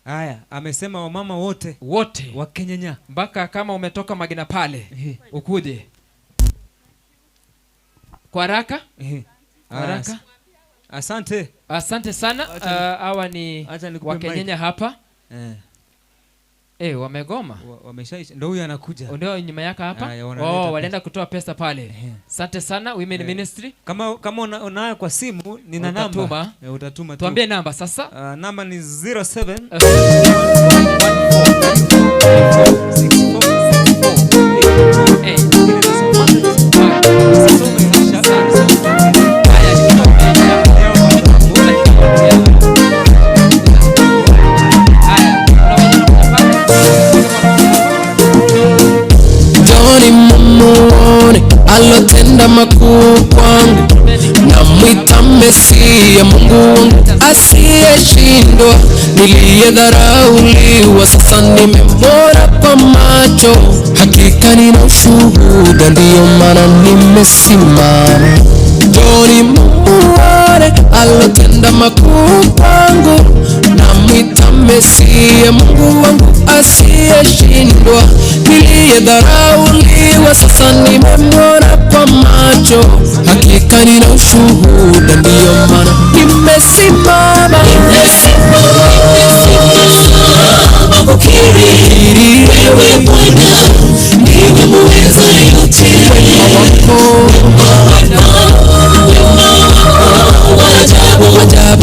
Speaker 5: Haya, amesema wamama wote
Speaker 2: wote
Speaker 5: wa Kenyenya
Speaker 2: mpaka kama umetoka Magina pale ukuje kwa haraka. Kwa haraka.
Speaker 5: Asante.
Speaker 2: Asante sana.
Speaker 5: Acha ni-
Speaker 2: Hawa ni
Speaker 5: acha nikupe
Speaker 2: wa Kenyenya
Speaker 5: mic.
Speaker 2: hapa. Wamegoma.
Speaker 5: Wameshaisha. Ndio huyu anakuja.
Speaker 2: Ndio nyuma yako hapa.
Speaker 5: Haya, wanaleta
Speaker 2: Oh,
Speaker 5: pesa.
Speaker 2: walienda kutoa pesa pale. Asante sana Women Ministry.
Speaker 5: Kama unayo kwa simu nina namba.
Speaker 2: Utatuma.
Speaker 5: Utatuma tu.
Speaker 2: Tuambie namba sasa.
Speaker 5: Namba ni 07
Speaker 6: Njoni mumuone alotenda makuu kwangu, namwita Mesia, Mungu wangu asiyeshindwa. Niliyedharauliwa sasa nimemwona kwa macho, hakika nina ushuhuda, ndiyo maana nimesimama. Njoni mumuone alotenda makuu kwangu, namwita Mesia, Mungu wangu asiyeshindwa. Niliyedharauliwa sasa nimemwona kwa macho, hakika nina ushuhuda, ndiyo maana nimesimama.
Speaker 1: Nimesimama kukiri wewe Bwana ndiwe muweza yote, wema wako wa ajabu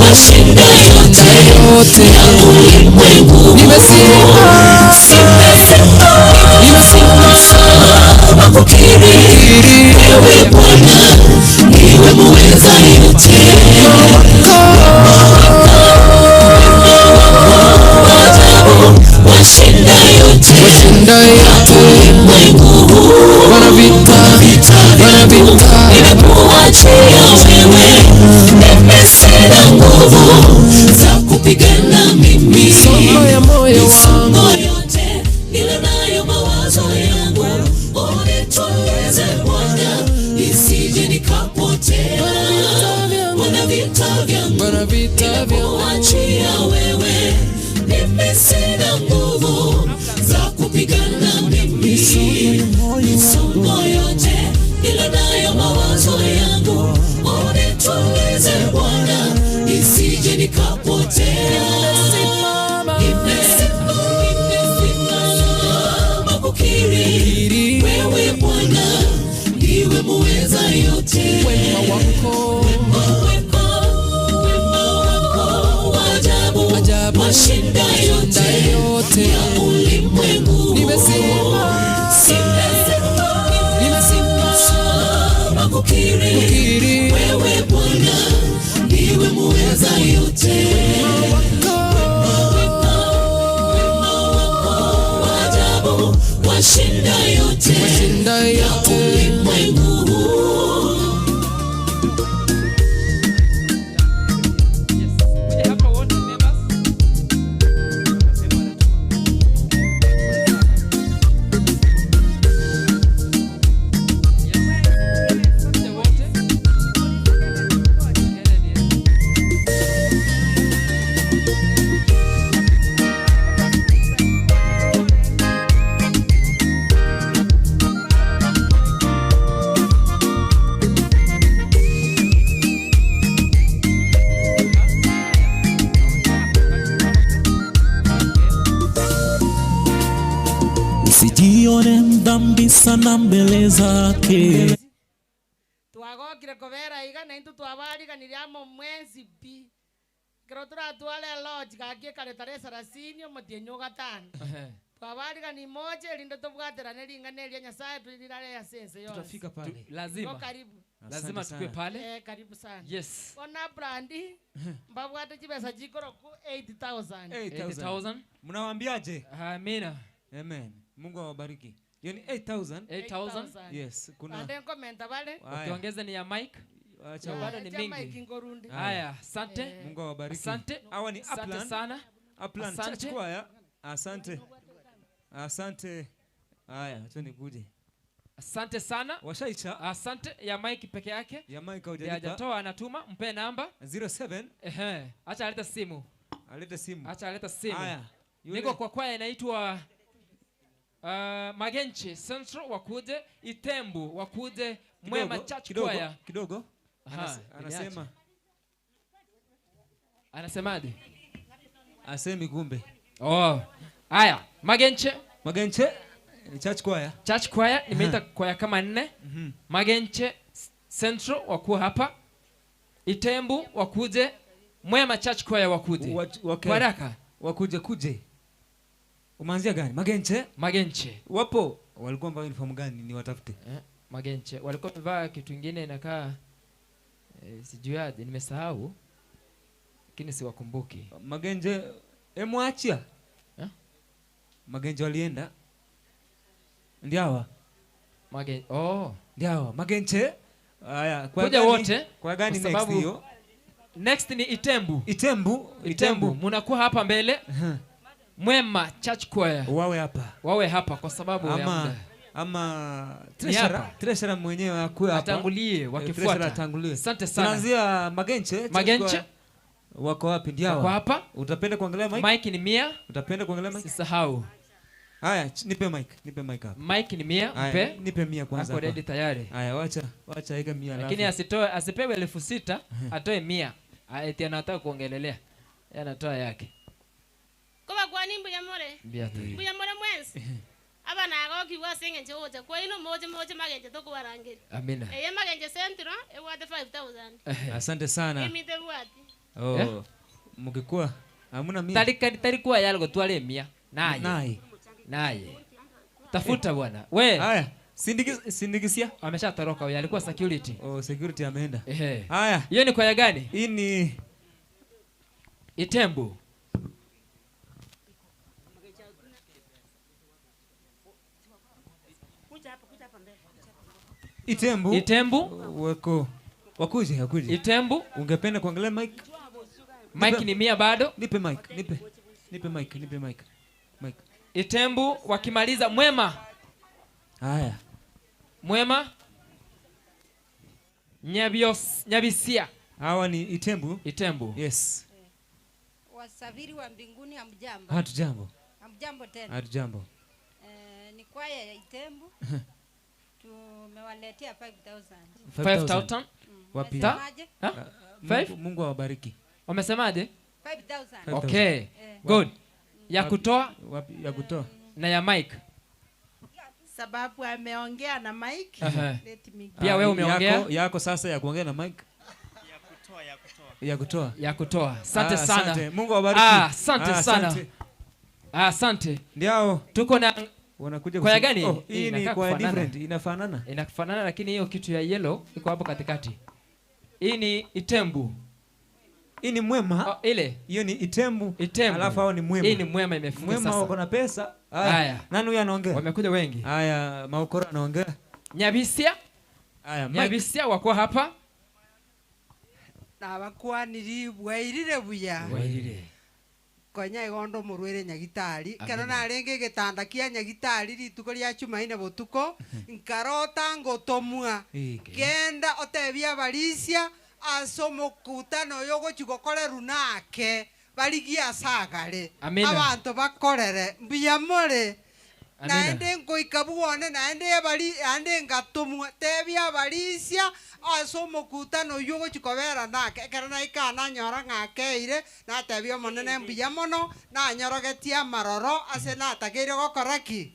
Speaker 1: washinda yote ya ulimwengu. Nimesimama kukiri wewe Bwana ndiwe muweza yote, washinda yote
Speaker 6: Washinda yote
Speaker 1: ulimwengu.
Speaker 6: Bwana vita, Bwana vita,
Speaker 1: Nimekuachia wewe, mimi sina nguvu za kupigana mimi.
Speaker 6: Misongo ya moyo
Speaker 1: Misongo
Speaker 6: wangu.
Speaker 1: yote nilionayo mawazo yangu, unitulize Bwana, nisije nikapotea. Bwana vita vyangu,
Speaker 6: Bwana vita vyangu,
Speaker 1: nimekuachia wewe, mimi sina nguvu za kupigana mimi. Misongo yote nilionayo mawazo yangu, unitulize Bwana, nisije nikapotea. Nimesimama kukiri wewe Bwana ndiwe muweza yote,
Speaker 6: wema wako
Speaker 1: wema wako wa ajabu
Speaker 6: Ajabu.
Speaker 1: washinda yote
Speaker 6: yote
Speaker 1: ya ulimwengu.
Speaker 6: Nimesimama.
Speaker 1: Nimesimama kukiri
Speaker 6: Kukiri.
Speaker 1: wewe Bwana ndiwe muweza yote, wema wako wa ajabu washinda yote
Speaker 6: Washinda
Speaker 1: ya
Speaker 6: yote.
Speaker 1: ulimwengu.
Speaker 2: Kuja hapa wote members. Yes. Kuja wote. Kennedy.
Speaker 8: Usijione mdhambi sana mbele zake.
Speaker 17: Twagokire kobera iga na intwe twabariganirie amo mwensi pi ekero toratware elodge gaki ekare tarehe sarasini omotienyi ogatano twabarigani moja erinde tobwaterane ring'ana eria Nyasaye torirare ase ense yonsi.
Speaker 5: Tutafika pale.
Speaker 2: Lazima.
Speaker 17: Ko karibu.
Speaker 2: Lazima
Speaker 5: Asante
Speaker 2: tukue
Speaker 5: sana.
Speaker 2: pale.
Speaker 17: Eh, karibu sana.
Speaker 2: Yes.
Speaker 17: Bona brandi mbabwate chibesa chikoroku 8000.
Speaker 2: 8000.
Speaker 5: Mnawaambiaje?
Speaker 2: Amina.
Speaker 5: Amen. Mungu awabariki. Hiyo ni 8000.
Speaker 2: 8000.
Speaker 5: Yes, kuna
Speaker 17: Ande nkomenta bale.
Speaker 5: Haya.
Speaker 2: Ukiongeza ni ya Mike.
Speaker 5: Acha
Speaker 2: Bado ni
Speaker 17: Acha
Speaker 2: mingi.
Speaker 17: Mike ngorunde.
Speaker 2: Haya, asante.
Speaker 5: Mungu awabariki.
Speaker 2: Asante.
Speaker 5: Hawa ni
Speaker 2: Asante
Speaker 5: Upland.
Speaker 2: sana.
Speaker 5: Upland Church
Speaker 2: Asante.
Speaker 5: Choir. Asante. Asante. Haya, acha nikuje.
Speaker 2: Asante sana.
Speaker 5: Washaicha.
Speaker 2: Asante ya Mike peke yake.
Speaker 5: Ya Mike haujalipa.
Speaker 2: Hajatoa anatuma, mpe namba.
Speaker 5: 07.
Speaker 2: Ehe, acha aleta simu.
Speaker 5: Alete simu.
Speaker 2: Acha aleta simu.
Speaker 5: Haya. Yule-
Speaker 2: Niko kwa kwaya inaitwa Magenche Central wakuje, Itembu wakuje, Mwema
Speaker 5: Kidogo,
Speaker 2: Church
Speaker 5: kidogo,
Speaker 2: Choir.
Speaker 5: Kidogo.
Speaker 2: Aha,
Speaker 5: Anasema.
Speaker 2: niache. Anasemaje?
Speaker 5: Asemi kumbe.
Speaker 2: Oh. Haya, Magenche.
Speaker 5: Magenche Church Choir.
Speaker 2: Church Choir nimeita kwaya kama nne.
Speaker 5: Mhm.
Speaker 2: Magenche Central wakuwa hapa. Itembu wakuje, Mwema Church Choir wakuje.
Speaker 5: Okay.
Speaker 2: Kwa haraka.
Speaker 5: Wakuje kuje. Umeanzia gani? Magenche?
Speaker 2: Magenche.
Speaker 5: Wapo. Walikuwa wamevaa uniform gani niwatafute?
Speaker 2: Eh, Magenche walikuwa wamevaa kitu ingine inakaa eh, sijuaje, nimesahau lakini siwakumbuki.
Speaker 5: Magenje emwachia.
Speaker 2: Eh?
Speaker 5: Magenje walienda. Ndio hawa.
Speaker 2: Magen oh.
Speaker 5: Ndio hawa. Magenche. Haya, kwa
Speaker 2: Kuja
Speaker 5: gani-
Speaker 2: wote
Speaker 5: Kwa gani
Speaker 2: kwa
Speaker 5: next
Speaker 2: sababu
Speaker 5: hiyo?
Speaker 2: Next ni Itembu.
Speaker 5: Itembu,
Speaker 2: Itembu. Munakuwa hapa mbele. Mwema Church Choir.
Speaker 5: Wawe hapa.
Speaker 2: Wawe hapa kwa sababu ya
Speaker 5: Ama
Speaker 2: muda.
Speaker 5: ama
Speaker 2: Ni
Speaker 5: treasurer,
Speaker 2: hapa.
Speaker 5: treasurer mwenyewe akuwe hapa.
Speaker 2: Atangulie,
Speaker 5: Eh,
Speaker 2: wakifuata.
Speaker 5: treasurer atangulie.
Speaker 2: Asante sana.
Speaker 5: Tunaanzia Magenche. Church
Speaker 2: Magenche.
Speaker 5: Choir. Wako wapi? Ndio hawa.
Speaker 2: Wako hapa.
Speaker 5: Utapenda kuangalia mic?
Speaker 2: Mic ni 100.
Speaker 5: Utapenda kuangalia mic?
Speaker 2: Sisahau.
Speaker 5: Haya, ch- nipe mic, nipe mic hapa.
Speaker 2: Mic ni 100,
Speaker 5: Haya,
Speaker 2: mpe.
Speaker 5: Nipe 100 kwanza.
Speaker 2: Ako
Speaker 5: hapa.
Speaker 2: ready tayari.
Speaker 5: Haya, wacha wacha weka 100
Speaker 2: Lakini
Speaker 5: alafu.
Speaker 2: asitoe asipewe 6000, atoe 100. Ah, Eti anataka kuongelelea. Yeye anatoa yake.
Speaker 11: Kuba kwani mbuya more.
Speaker 2: Mbuya tu.
Speaker 11: Mbuya more mwensi. Aba nagokiwa ase eng'encho gocha kwaino moche moche magenche tokobarangeri.
Speaker 2: Amina.
Speaker 11: Eye magenche sentro ebwate 5000.
Speaker 5: Asante sana.
Speaker 11: Emite bwati.
Speaker 5: Oh.
Speaker 2: Eh?
Speaker 5: Mkikuwa hamna mia.
Speaker 2: Tarika tarikuwa yalgo twale 100. Naye.
Speaker 5: Naye.
Speaker 2: Naye. Tafuta bwana. We.
Speaker 5: Haya, sindikis sindikisia.
Speaker 2: Ameshatoroka huyo, alikuwa security.
Speaker 5: Oh, security ameenda.
Speaker 2: Ehe.
Speaker 5: Haya.
Speaker 2: Hiyo ni kwaya gani?
Speaker 5: Hii ni
Speaker 2: Itembu.
Speaker 9: Kuja hapa, kuja hapa mbele.
Speaker 5: Itembu.
Speaker 2: Itembu.
Speaker 5: Wako wakuje, wakuje.
Speaker 2: Itembu.
Speaker 5: Ungependa kuangalia mic?
Speaker 2: Mic ni 100 bado.
Speaker 5: Nipe mic, nipe. Nipe mic, nipe mic. Mic.
Speaker 2: Itembu wakimaliza Mwema.
Speaker 5: Haya.
Speaker 2: Mwema. Nyabios, Nyabisia.
Speaker 5: Hawa ni Itembu.
Speaker 2: Itembu.
Speaker 5: Yes.
Speaker 12: Wasafiri wa mbinguni hamjambo.
Speaker 5: Hatujambo.
Speaker 12: Hamjambo tena.
Speaker 5: Hatujambo.
Speaker 12: Eh, ni kwaya ya Itembu. Tumewaletea 5000.
Speaker 2: 5000.
Speaker 5: Wapi?
Speaker 2: Ta?
Speaker 12: Umesemaje?
Speaker 2: Ha?
Speaker 5: Mungu,
Speaker 2: Five?
Speaker 5: Mungu awabariki.
Speaker 2: Wamesemaje?
Speaker 12: 5000.
Speaker 2: Okay.
Speaker 12: Eh.
Speaker 2: Good. Ya
Speaker 5: Wapi-
Speaker 2: kutoa
Speaker 5: Wapi ya kutoa?
Speaker 2: na ya mic.
Speaker 13: Sababu ameongea na Mike.
Speaker 2: Aha.
Speaker 13: Let me
Speaker 2: Pia
Speaker 5: Ah,
Speaker 2: wewe umeongea?
Speaker 5: Yako, yako sasa ya kuongea na mic. Ya kutoa.
Speaker 2: Ya kutoa. Asante
Speaker 5: Ah,
Speaker 2: sana.
Speaker 5: Asante. Mungu awabariki.
Speaker 2: Ah, asante
Speaker 5: Ah,
Speaker 2: sana.
Speaker 5: asante.
Speaker 2: Ah, Asante.
Speaker 5: Ndio.
Speaker 2: Tuko na
Speaker 5: Wanakuja
Speaker 2: kwaya
Speaker 5: kusi-
Speaker 2: gani?
Speaker 5: Oh, hii ni
Speaker 2: inakaa
Speaker 5: kwaya
Speaker 2: kufanana.
Speaker 5: different, inafanana.
Speaker 2: Inafanana lakini hiyo kitu ya yellow iko hapo katikati. Hii ni Itembu.
Speaker 5: Hii ni Mwema.
Speaker 2: Oh, ile.
Speaker 5: Hiyo ni Itembu.
Speaker 2: Itembu.
Speaker 5: Alafu hao ni Mwema.
Speaker 2: Hii ni Mwema imefunga
Speaker 5: Mwema
Speaker 2: sasa.
Speaker 5: wako na pesa.
Speaker 2: Haya.
Speaker 5: Nani huyu anaongea?
Speaker 2: Wamekuja wengi.
Speaker 5: Haya, Maokoro anaongea.
Speaker 2: Nyabisia.
Speaker 5: Haya, Mike.
Speaker 2: Nyabisia wako hapa.
Speaker 7: Nabakwaniri bwairire buya.
Speaker 2: Bwairire.
Speaker 7: Konya igondo omorwaire nyagitari kero
Speaker 2: Amina.
Speaker 7: narenge egetanda kia nyagitari rituko ria chumaine botuko nkarota ngotomwa genda otebia abarisia ase omokutano oyo ogochi gokoreru nake barigie ase agare
Speaker 2: Amina.
Speaker 7: abanto bakorere mbuya more
Speaker 2: Amina.
Speaker 7: naende nkoika bwone naende ebari naende ngatomwa tebia abarisia ase omokutano oywo ogochi kobera nake ekero naika nanyora ng'akeire natebia omonene mbuya mono nanyorogetie amaroro ase natakeire gokora ki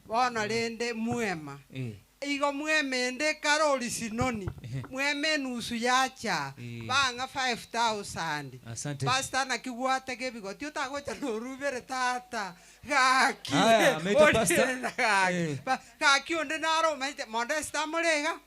Speaker 7: bono rende mwema
Speaker 5: Eh.
Speaker 7: igo mwemende karori sinoni mweme nusu yacha
Speaker 5: Eh.
Speaker 7: bang'a 5000
Speaker 5: Asante.
Speaker 7: pastor nakigwate kebigoti otagocha norubere tata gaki
Speaker 5: Aya, ameita pastor.
Speaker 7: Orire gaki
Speaker 5: Eh.
Speaker 7: Ba- gaki onde naro omanyete monde sitamorega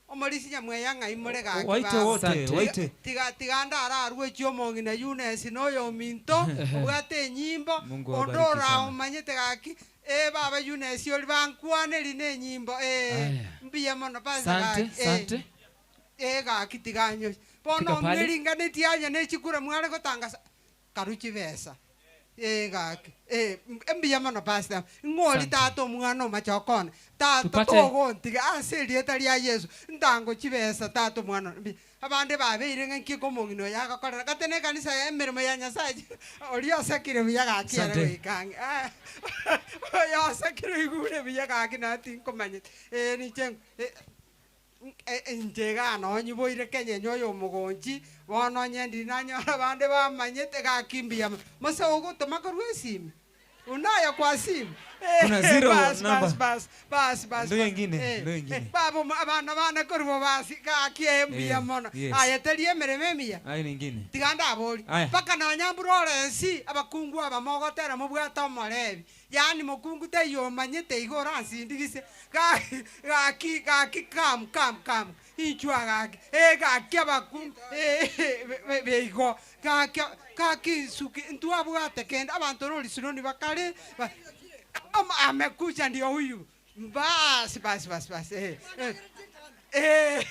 Speaker 7: omorisi nyamweya ng'ai more gaki
Speaker 5: Waite
Speaker 7: baba.
Speaker 5: wote,
Speaker 7: Tiga-
Speaker 5: waite.
Speaker 7: tiga tiga ndararwe chio omong'ina Eunice na oyo ominto obwate enyimbo
Speaker 5: Mungu
Speaker 7: onde
Speaker 5: awabariki sana.
Speaker 7: oraomanyete gaki e baba Eunice ori bankwaneri na enyimbo e
Speaker 2: Aya.
Speaker 7: mbuya mono pastor
Speaker 2: Asante,
Speaker 7: gaki, eh.
Speaker 2: asante.
Speaker 7: e gaki tiganyo bono
Speaker 2: Fika pale.
Speaker 7: ng'eringanetie anya na echikura mware gotangasa karu chibesa e gaki e mbuya mono pastor ng'ori tata omwana omachokone tata
Speaker 2: Tupate-
Speaker 7: togontiga ase erieta ria yesu ntango chibesa tata omwana mbi- abande babeire ng'a nki komong'ina oyo agakorera gate na ekanisa ya emeremo ya nyasaye oria osekire buya gaki ere
Speaker 5: Asante.
Speaker 7: goikang'e oyo osekire oigure buya gaki natinkomanyete e ninche inche iga nonyiboire kenya enye oyo omogonchi bono onye nanyora bande bamanyete gaki mbuya mono. Mose ogotoma korwa esime unayo kwa simu
Speaker 5: Kuna zero
Speaker 7: Bas,
Speaker 5: number.
Speaker 7: bas, bas, bas, bas,
Speaker 5: Ndio
Speaker 7: bas.
Speaker 5: ingine,
Speaker 7: Eh,
Speaker 5: ndio ingine.
Speaker 7: eh, baba abana bana korubo basi gaki mbuya
Speaker 5: Eh,
Speaker 7: mono
Speaker 5: yes.
Speaker 7: aye teri emeremo emiya
Speaker 5: Ayo ni ingine.
Speaker 7: tiga ndabori
Speaker 5: Aya.
Speaker 7: mpaka nonya mbura orensi abakungu aba mogotera mobwate omorebi yaani mokungu teiyo omanyete igo oransindigise Ga- gaki gaki kam kam kam inchwa gaki eh gaki abakungu eh, eh, be- be- beigo gaki gaki suki ntwabwate kende abanto rorisinoni bakare ba- amekuja ndio huyu basi basi basi basi eh, eh, eh.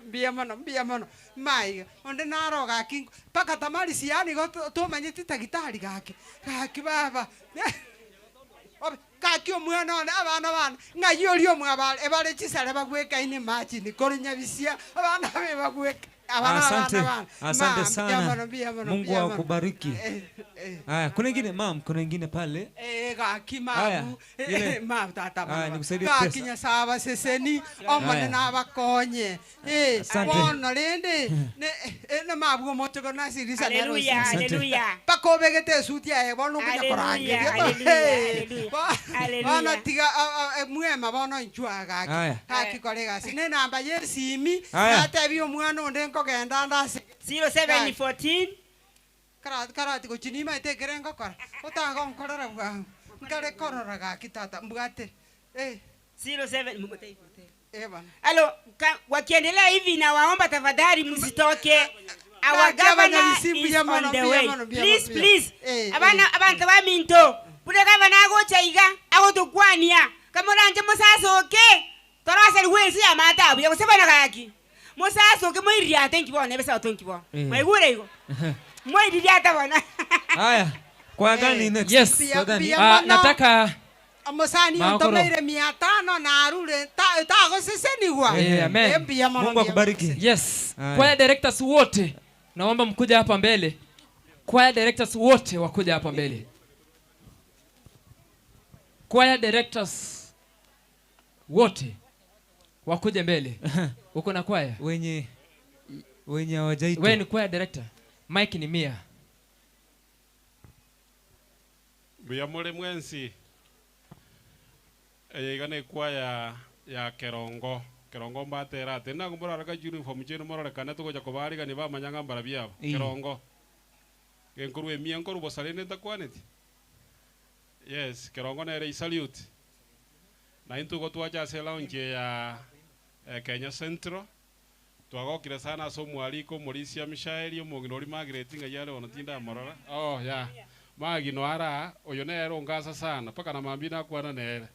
Speaker 7: mbuya mono mbuya mono maiga onde naro gaki mpaka tamari siani go tumanyete tagitari gake gaki baba Obe, gaki omwana one abana bana ng'ai oria omwabare ebare chisare bagwekaine imagine kore nyabisia abana be bagweka abana
Speaker 5: Asante.
Speaker 7: abana bana
Speaker 5: Asante
Speaker 7: Ma, mbuya
Speaker 5: sana.
Speaker 7: mono, mbuya mono,
Speaker 5: Mungu
Speaker 7: mbuya mono.
Speaker 5: akubariki.
Speaker 7: Eh, eh.
Speaker 5: Haya, kuna ingine mam, kuna ingine pale.
Speaker 7: Eh, gaki
Speaker 5: Aya,
Speaker 7: mabu
Speaker 5: ile-
Speaker 7: mabu tata
Speaker 5: Aya, nikusaidie
Speaker 7: gaki
Speaker 5: pesa.
Speaker 7: nyasaye abaseseni omone
Speaker 5: Aya.
Speaker 7: nabakonye Eh,
Speaker 5: Asante.
Speaker 7: bono rende ne- eh, ne mabu omochoko nasirisa
Speaker 9: Haleluya,
Speaker 5: Asante.
Speaker 9: haleluya.
Speaker 7: paka obegete esuti yaye bono okunya
Speaker 9: Haleluya,
Speaker 7: korangeria
Speaker 9: haleluya,
Speaker 7: Eh,
Speaker 9: haleluya.
Speaker 7: bo-
Speaker 9: Haleluya.
Speaker 7: bono tiga mwema bono inchwa gaki
Speaker 5: Aya.
Speaker 7: gaki kore gasi ne namba yesimi
Speaker 5: Aya.
Speaker 7: natebia omwana onde nkogenda ndase
Speaker 9: 0714
Speaker 7: karati karati gochinima etekere ngokora otanga nkorora bwangu nkare korora gaki tata mbwate eh
Speaker 9: 07
Speaker 7: eh bana
Speaker 9: Halo, wakiendelea hivi nawaomba tafadhali msitoke. Our
Speaker 7: Gaki
Speaker 9: governor
Speaker 7: abanyamisimu
Speaker 9: is
Speaker 7: ya mono,
Speaker 9: on the
Speaker 7: mbuya
Speaker 9: way.
Speaker 7: mono, mbuya
Speaker 9: Please,
Speaker 7: mono, mbuya.
Speaker 9: please.
Speaker 7: Eh,
Speaker 9: Abana
Speaker 7: eh.
Speaker 9: abantu baminto. Bule governor agocha iga agotukwania. Kamoranje musasoke. Torasa rwensi ya matabu ya kusebana gaki. Musasoke moiriate nkibona ebesa otonkibo.
Speaker 5: Eh.
Speaker 9: Mwaigure igo. Mwaiririata bona.
Speaker 5: Haya. Kwa gani next?
Speaker 2: Yes.
Speaker 5: Kwa gani?
Speaker 2: Ah, nataka
Speaker 7: omusani
Speaker 2: Maokoro.
Speaker 7: ontomeire mia tano narure tagoseseniwa
Speaker 2: Eh, amen.
Speaker 7: Eh, mbuya mono,
Speaker 5: Mungu
Speaker 7: mbuya
Speaker 5: akubariki.
Speaker 2: Yes.
Speaker 5: Haya.
Speaker 2: Choir directors wote naomba mkuja hapa mbele. Choir directors wote wakuja hapa mbele. Choir directors wote wakuje mbele. Uko na choir?
Speaker 5: Wenye wenye hawajaitwa.
Speaker 2: Wewe ni choir director. Mike ni mia.
Speaker 14: Mbuya muri mwensi eyeiga nä kwaya ya kerongo kerongo mbatera atä nago morareka uniform chenu mororekane tågåcha kåbarigania bamanyanga mbara biabo
Speaker 5: Ii.
Speaker 14: kerongo genkorwa emia nkorwa bosare ntakwaneti yes kerongo nere isalute na intugo twacha ase lounge ya eh, Kenya Central twagokire sana ase omwariko omorisia mishaeri omogina ori Margaret ng'ai are ono tindamorora oh yeah magino ara oyo nere ongasa sana mpaka na mambi nakwana nere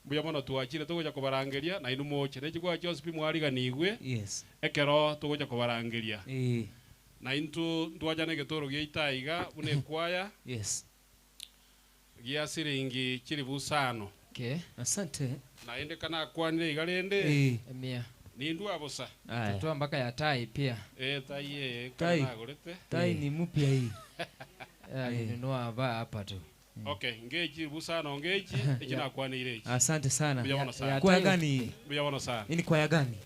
Speaker 14: mbuya mono twachire togocha kobarangeria na inu moche nechikwa chionsi pi mwariganigwe
Speaker 5: Yes.
Speaker 14: ekero togocha kobarangeria
Speaker 5: Eh.
Speaker 14: na intu ntwacha na egetoro gia itaiga buna ekwaya
Speaker 5: Yes.
Speaker 14: gia siringi chiribu sano
Speaker 2: Okay.
Speaker 5: Asante.
Speaker 14: naende kana akwanire iga rende
Speaker 5: Eh.
Speaker 2: Mia.
Speaker 14: nindwa bosa
Speaker 5: Aya.
Speaker 2: Tutoa mpaka ya tai pia.
Speaker 14: Eh, tai eh,
Speaker 5: Tai.
Speaker 14: nagorete
Speaker 5: Tai ni mpya hii.
Speaker 2: Eh, alinunua hapa hapa tu.
Speaker 14: okay ngechi busano ngechi echi nakwanire echi
Speaker 5: Asante sana.
Speaker 14: Mbuya mono sana
Speaker 5: Kwaya gani?
Speaker 14: mbuya mono sana
Speaker 5: Hii ni kwaya gani?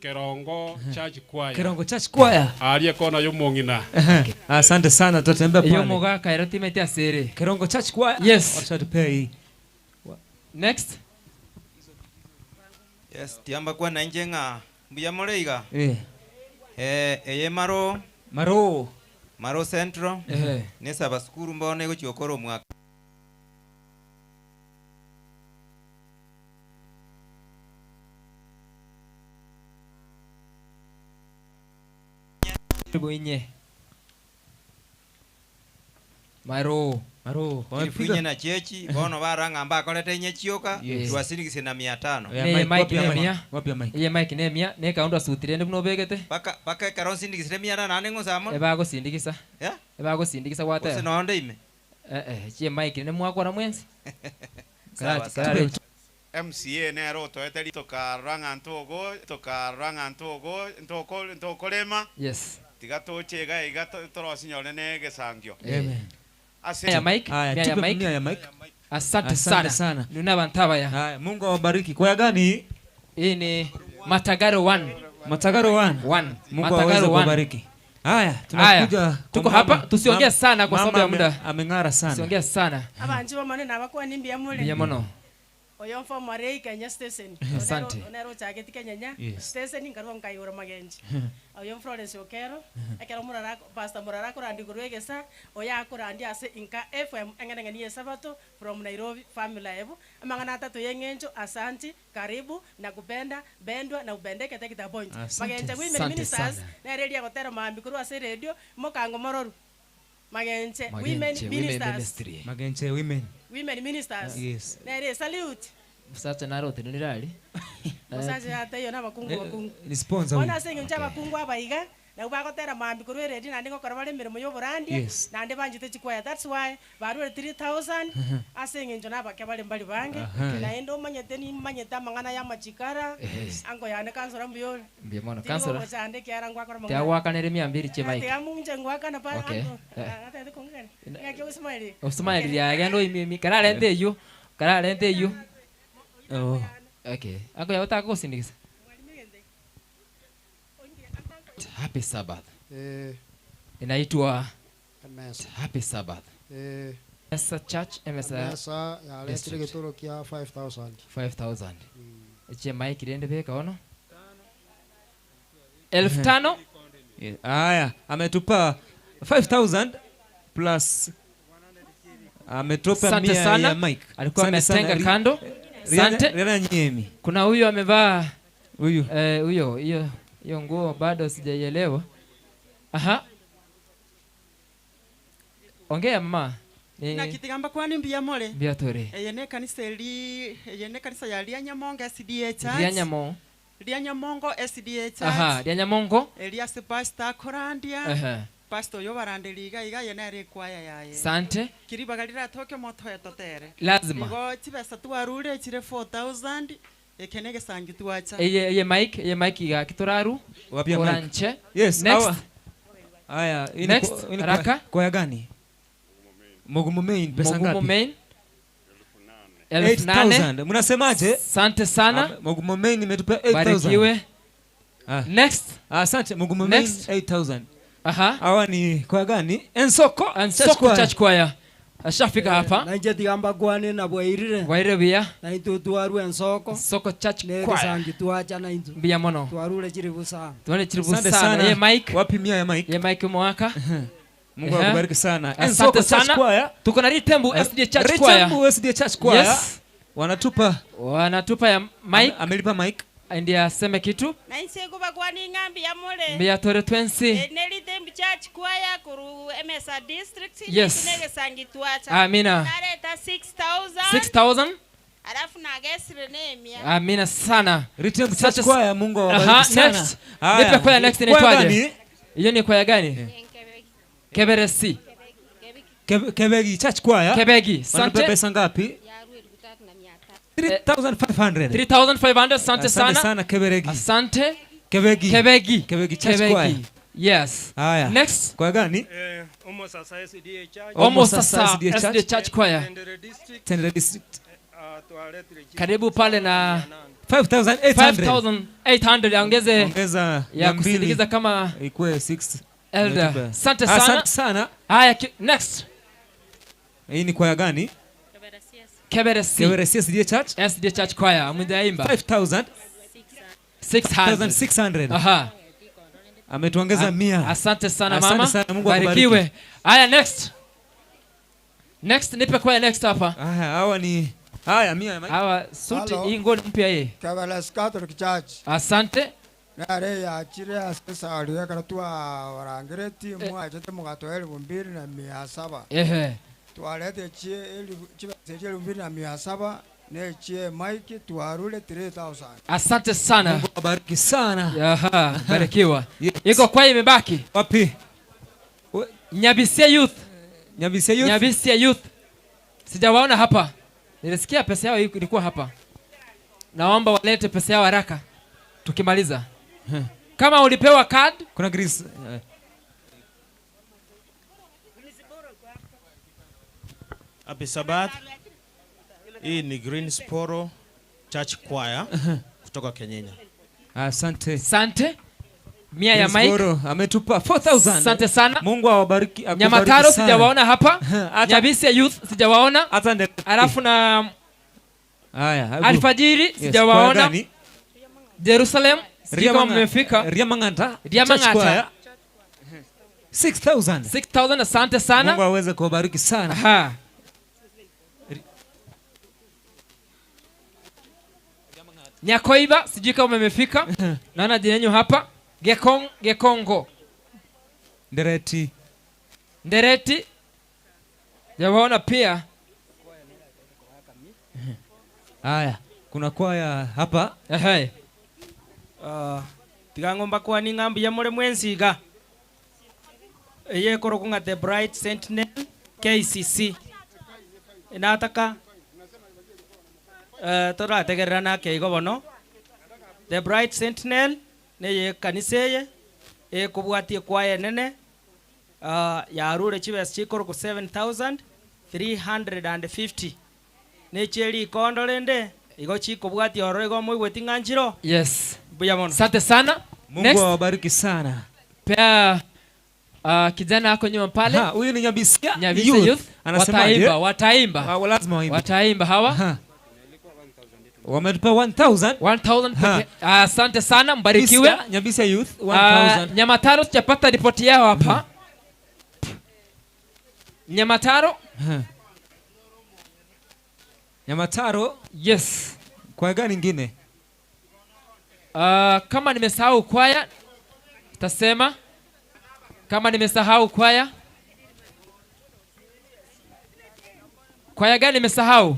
Speaker 14: kerongo church choir
Speaker 5: Kerongo Church Choir.
Speaker 14: arie kona yomong'ina
Speaker 5: Ehe. Asante sana tutatembea pale.
Speaker 2: Iyo mugaka erotimete asere.
Speaker 5: Kerongo Church Choir.
Speaker 2: Yes.
Speaker 5: Washatupea hii.
Speaker 2: Next.
Speaker 15: Yes, tiamba kwa na inje ng'a mbuya moreiga.
Speaker 5: Eh.
Speaker 15: Eh, eye maro
Speaker 5: Maro.
Speaker 15: Maro Central.
Speaker 2: Eh.
Speaker 15: Ne saba sukuru mbone gochiokora omwaka.
Speaker 2: Inye. Maro.
Speaker 5: Maro.
Speaker 15: Kirifunye na chechi bono barang'a mbakorete inye chioka
Speaker 2: Yes.
Speaker 15: twasirigise na 500.
Speaker 2: Neye mic ne mia.
Speaker 5: Wapi ya mic?
Speaker 2: Iye mic ne mia ne kaundu asutire ndi muno obegete.
Speaker 15: Paka paka ekero nsindikisire 800 ng'osamo.
Speaker 2: Ebagosindikisa.
Speaker 15: Yeah?
Speaker 2: Ebagosindikisa gwateba.
Speaker 15: Gose nonde ime.
Speaker 2: Eh eh, chie mic ne mwakora mwensi.
Speaker 15: Sawa,
Speaker 2: Karati
Speaker 15: sawa.
Speaker 2: karati.
Speaker 18: MCA nero otoeteri tokarora ng'a ntogo tokarora ng'a ntogo ntoko ntokorema
Speaker 2: Yes.
Speaker 18: tiga toche iga iga torosinyore na egesangio
Speaker 2: Amen.
Speaker 18: ase
Speaker 2: Ya mic.
Speaker 5: Haya,
Speaker 2: Mia ya
Speaker 5: tupe
Speaker 2: mic.
Speaker 5: mia ya mic.
Speaker 2: Asante
Speaker 5: Asante
Speaker 2: sana.
Speaker 5: sana.
Speaker 2: Nuna bantabaya.
Speaker 5: Haya, Mungu awabariki. Kwaya gani?
Speaker 2: Hii ni Matagaro 1.
Speaker 5: Matagaro 1.
Speaker 2: 1.
Speaker 5: Mungu aweze kuwabariki. Haya, tunakuja
Speaker 2: Haya,
Speaker 5: kwa
Speaker 2: tuko
Speaker 5: mama.
Speaker 2: hapa tusiongee
Speaker 5: Mama-
Speaker 2: sana kwa
Speaker 5: mama
Speaker 2: sababu ya muda.
Speaker 5: Ameng'ara sana.
Speaker 2: Tusiongee sana.
Speaker 16: Abanji bomone nabakwani mbuya more.
Speaker 2: Mbuya mono.
Speaker 16: Oyo mfomo arei Kenya station.
Speaker 2: Asante.
Speaker 16: Onero ochageti Kenyenya.
Speaker 2: Yes.
Speaker 16: Station nkarwa nkaigoro magenji. Oyo Florence Okero. Ekero morara Pastor morara akorandi korwa egesa, oyo akorandia ase Inka FM eng'enang'eni ya esabato from Nairobi family ebo. Amang'ana atato ya eng'encho asanti, karibu, nakupenda, bendwa na ubendeke take the point.
Speaker 2: Asante.
Speaker 16: Magenche women
Speaker 2: Asante
Speaker 16: ministers
Speaker 2: sana.
Speaker 16: nere eria agotera maambi korwa ase eredio, mokango mororu. Magenche
Speaker 2: Magenche,
Speaker 16: women
Speaker 2: women
Speaker 16: ministers.
Speaker 2: ministry.
Speaker 5: Magenche women.
Speaker 16: Women ministers.
Speaker 5: Yes.
Speaker 16: Nere salute.
Speaker 2: Musacha naro otenenire aria.
Speaker 16: Musacha ataiyo na abakungu
Speaker 5: Eh,
Speaker 16: bakungu.
Speaker 5: ni sponsor
Speaker 16: Bono
Speaker 5: huyu.
Speaker 16: ase eng'encho abakungu abaiga, nabo bagotera maambi korwa eredio naende ngokora bare emeremo ya oborandia,
Speaker 5: Yes.
Speaker 16: naende banchete chikwaya. That's why barure 3000 ase eng'encho na abake bare mbari bange.
Speaker 2: Aha.
Speaker 16: Naende omanyete nimanyete amang'ana ya amachikara,
Speaker 2: Yes.
Speaker 16: ango yane councillor mbuya ore.
Speaker 2: Mbuya mono,
Speaker 16: Tiga
Speaker 2: councillor.
Speaker 16: ogochanda ekiara ngwakora amang'ana.
Speaker 2: Tiagwakanere mia mbili chie mic.
Speaker 16: Tiga munche ngwakana pa
Speaker 2: Okay.
Speaker 16: ango.
Speaker 2: Eh.
Speaker 16: Atete kong'ani. Ng'aki osmile.
Speaker 2: Osmile riagenda oimimi kararente eywo kararente eywo.
Speaker 5: Oh.
Speaker 2: Okay. Ango yago tagosindigisa. Happy Sabbath.
Speaker 20: Eh.
Speaker 2: Inaitwa
Speaker 20: Emesa.
Speaker 2: Happy Sabbath.
Speaker 20: Eh.
Speaker 2: Emesa Church, Emesa
Speaker 20: Emesa yaretire
Speaker 2: District.
Speaker 20: gitoro kia 5000.
Speaker 2: 5000. Eche mic rende beka ono. Elfu tano.
Speaker 5: Yeah. Haya, ametupa 5000 plus ametupa
Speaker 2: Asante
Speaker 5: mia
Speaker 2: sana.
Speaker 5: ya mic.
Speaker 2: Alikuwa
Speaker 5: Asante sana.
Speaker 2: ametenga kando. Asante.
Speaker 5: Riana Nyemi.
Speaker 2: Kuna huyu amevaa
Speaker 5: huyu
Speaker 2: eh, huyo hiyo hiyo nguo bado sijaielewa. Aha. Ongea mama. Ni
Speaker 21: nakitigamba kwani mbuya more
Speaker 2: Mbuya tore.
Speaker 21: eye ne kanisa eri eye ne kanisa ya Rianyamongo SDA Church
Speaker 2: Rianyamo.
Speaker 21: Rianyamongo SDA Church
Speaker 2: Aha, Rianyamongo.
Speaker 21: eri ase pastor akorandia
Speaker 2: Aha.
Speaker 21: pastor oyo baranderi iga iga eye nere ekwaya yaye
Speaker 2: Sante.
Speaker 21: kiribaga riratoke motoe totere
Speaker 2: Lazima.
Speaker 21: igo chibesa twarure chire 4000 eke negesangi twacha
Speaker 2: Eye eye mic, eye mic iga kitoraru.
Speaker 5: Wapia mic.
Speaker 2: Oranche.
Speaker 5: Yes,
Speaker 2: Next.
Speaker 5: hawa- Haya, hii ni
Speaker 2: Next,
Speaker 5: kwa- hii ni
Speaker 2: haraka.
Speaker 5: Kwaya gani? Mugumu Main, pesa
Speaker 2: Mugumu
Speaker 5: ngapi?
Speaker 2: Main. Elfu nane.
Speaker 5: 8000. Mnasemaje?
Speaker 2: Asante sana.
Speaker 5: Mugumu Main imetupa 8000.
Speaker 2: Barikiwe.
Speaker 5: Ah.
Speaker 2: Next.
Speaker 5: Asante Mugumu Main
Speaker 2: Next.
Speaker 5: 8000.
Speaker 2: Aha.
Speaker 5: Hawa ni kwaya gani? Ensoko.
Speaker 2: Ensoko Church Choir. Ashafika hapa.
Speaker 24: Nainche tigamba kwane na bwairire.
Speaker 2: Bwairire buya.
Speaker 24: Naintwe twarwa ensoko.
Speaker 2: Ensoko Church Choir.
Speaker 24: Negesangi twacha naintwe.
Speaker 2: Mbuya mono.
Speaker 24: Twarure chiri busana.
Speaker 2: Tuone chiri
Speaker 5: Asante
Speaker 2: busana.
Speaker 5: sana.
Speaker 2: Ye mic.
Speaker 5: Wapi mia ya mic?
Speaker 2: Ye mic mwaka.
Speaker 5: Mungu
Speaker 2: Ehe.
Speaker 5: akubariki sana.
Speaker 2: Asante
Speaker 5: Ensoko Church
Speaker 2: sana.
Speaker 5: Choir.
Speaker 2: Tuko na Ritembu SDA Church Choir.
Speaker 5: Ritembu SDA Church Choir.
Speaker 2: Yes.
Speaker 5: Wanatupa
Speaker 2: wanatupa ya mic.
Speaker 5: Amelipa mic.
Speaker 2: Ndiye aseme kitu.
Speaker 13: Nainse kubakwani ng'ambi ya more.
Speaker 2: Mbuya tore twensi.
Speaker 13: Eh, Neritembu Church Choir kuru Emesa District.
Speaker 2: Yes.
Speaker 13: Negesangi twacha.
Speaker 2: Amina.
Speaker 13: Nareta 6000.
Speaker 2: 6000.
Speaker 13: Alafu nagesire nemia.
Speaker 2: Amina sana.
Speaker 5: Ritembu
Speaker 2: Such
Speaker 5: Church
Speaker 2: a-
Speaker 5: Choir, Mungu awabariki
Speaker 2: Aha,
Speaker 5: sana.
Speaker 2: Next.
Speaker 5: Haya.
Speaker 2: Nipe kwaya next
Speaker 5: Kwaya
Speaker 2: inaitwaje?
Speaker 5: gani?
Speaker 2: Hiyo ni kwaya gani? Kebere C.
Speaker 5: Kebegi Church Choir.
Speaker 2: Kebegi.
Speaker 5: Wanatupa
Speaker 2: Asante.
Speaker 5: pesa ngapi? 3500.
Speaker 2: 3500 asante
Speaker 5: Asante
Speaker 2: sana.
Speaker 5: sana Keberegi.
Speaker 2: Asante.
Speaker 5: Kebegi.
Speaker 2: Kebegi.
Speaker 5: Kebegi Church
Speaker 2: Kebegi.
Speaker 5: Choir.
Speaker 2: Yes.
Speaker 5: Haya.
Speaker 2: Next.
Speaker 5: Kwa gani?
Speaker 25: Omo Sasa SDA Church.
Speaker 2: Omo Sasa
Speaker 5: SDA
Speaker 2: SDA Church Choir.
Speaker 25: Tendere District.
Speaker 5: Tendere District.
Speaker 2: Karibu pale na
Speaker 5: 5800.
Speaker 2: 5800 aongeze
Speaker 5: Ongeza
Speaker 2: ya
Speaker 5: mia mbili.
Speaker 2: kusindikiza kama
Speaker 5: Ikuwe 6.
Speaker 2: elder.
Speaker 5: Umetupa.
Speaker 2: Asante sana.
Speaker 5: Asante sana.
Speaker 2: Haya, next.
Speaker 5: Hii ni kwaya gani?
Speaker 2: Kebere C.
Speaker 5: Kebere C SDA Church.
Speaker 2: SDA Church Choir. Mjaimba.
Speaker 5: 5000.
Speaker 2: 600.
Speaker 5: 600.
Speaker 2: Aha.
Speaker 5: Ametuongeza mia.
Speaker 2: Asante sana
Speaker 5: Asante
Speaker 2: mama.
Speaker 5: sana, Mungu akubariki.
Speaker 2: Barikiwe. Haya, next. Next nipe kwaya next hapa.
Speaker 5: Haya, hawa ni haya mia ya mic.
Speaker 2: Hawa suti
Speaker 20: Hello.
Speaker 2: hii nguo ni mpya hii.
Speaker 20: Kebeles Catholic Church.
Speaker 2: Asante.
Speaker 20: Nare yachire ase esari ekero twabarangireti mwachete mugatoa elifu mbili na mia saba.
Speaker 2: Ehe.
Speaker 20: Twarete chibesa chie elifu mbili na mia saba nechie mike twarure 3000.
Speaker 2: Asante sana.
Speaker 5: Mungu awabariki sana.
Speaker 2: Aha, barikiwa. Iko kwaya imebaki.
Speaker 5: Wapi?
Speaker 2: Nyabisia Youth.
Speaker 5: Nyabisia Youth.
Speaker 2: Nyabisia Youth. Sijawaona hapa. Nilisikia pesa yao ilikuwa hapa. Naomba walete pesa yao haraka tukimaliza. Kama ulipewa card,
Speaker 5: Kuna Chris.
Speaker 26: Happy Sabbath. Hii ni Greensboro Church Choir kutoka Kenyenya.
Speaker 5: Asante.
Speaker 2: Asante. Mia ya
Speaker 5: Prince
Speaker 2: Mike.
Speaker 5: Goro ametupa 4000.
Speaker 2: Asante sana.
Speaker 5: Mungu awabariki akubariki
Speaker 2: Nyamataro
Speaker 5: sana.
Speaker 2: sijawaona hapa.
Speaker 5: Hata-
Speaker 2: Nyabisia Youth sijawaona. Alafu na
Speaker 5: Haya, hebu-
Speaker 2: Alfajiri
Speaker 5: Yes,
Speaker 2: sijawaona.
Speaker 5: kwa gani?
Speaker 2: Jerusalem sijui kama
Speaker 5: Riamanga-
Speaker 2: mmefika.
Speaker 5: Riamang'ata. Church
Speaker 2: Riamang'ata.
Speaker 5: Choir. 6000.
Speaker 2: 6000 asante sana.
Speaker 5: Mungu aweze kuwabariki sana.
Speaker 2: Aha. Nyakoiba sijui kama mmefika. Naona jina yenu hapa. Gekong Gekongo.
Speaker 5: Ndereti.
Speaker 2: Ndereti. Jawaona pia.
Speaker 5: Haya, kuna kwaya hapa.
Speaker 2: Ehe.
Speaker 25: Tiga ng'omba kwani ng'ambi ya more mwensiga eye ekorokwa the bright sentinel kcc nataka torategerera nake igo bono the bright sentinel neye ekanisa eye ekobwatia ekwaya enene yarure chibesa chikorokwa 7350 nechieri ikondo rende igo chikobwatia ororo igo moigweti ng'a
Speaker 2: Yes.
Speaker 25: Mbuya mono.
Speaker 2: Asante sana.
Speaker 5: Mungu
Speaker 2: Next.
Speaker 5: awabariki sana.
Speaker 2: Pea kijana ako nyuma pale.
Speaker 5: Ha, huyu ni Nyabisia
Speaker 2: Nyabisia
Speaker 5: Youth.
Speaker 2: Youth.
Speaker 5: Anasemaje?
Speaker 2: Wataimba, wataimba.
Speaker 5: Ah, lazima waimbe.
Speaker 2: Wataimba hawa.
Speaker 5: Wametupa 1000.
Speaker 2: 1000
Speaker 5: Ha.
Speaker 2: peke. Asante sana, mbarikiwe.
Speaker 5: Nyabisia Youth 1000.
Speaker 2: Nyamataro sijapata ripoti yao hapa. Nyamataro.
Speaker 5: Ha. Nyamataro.
Speaker 2: Yes.
Speaker 5: Kwa gani nyingine?
Speaker 2: Kama nimesahau kwaya tasema kama nimesahau kwaya. Kwaya gani nimesahau?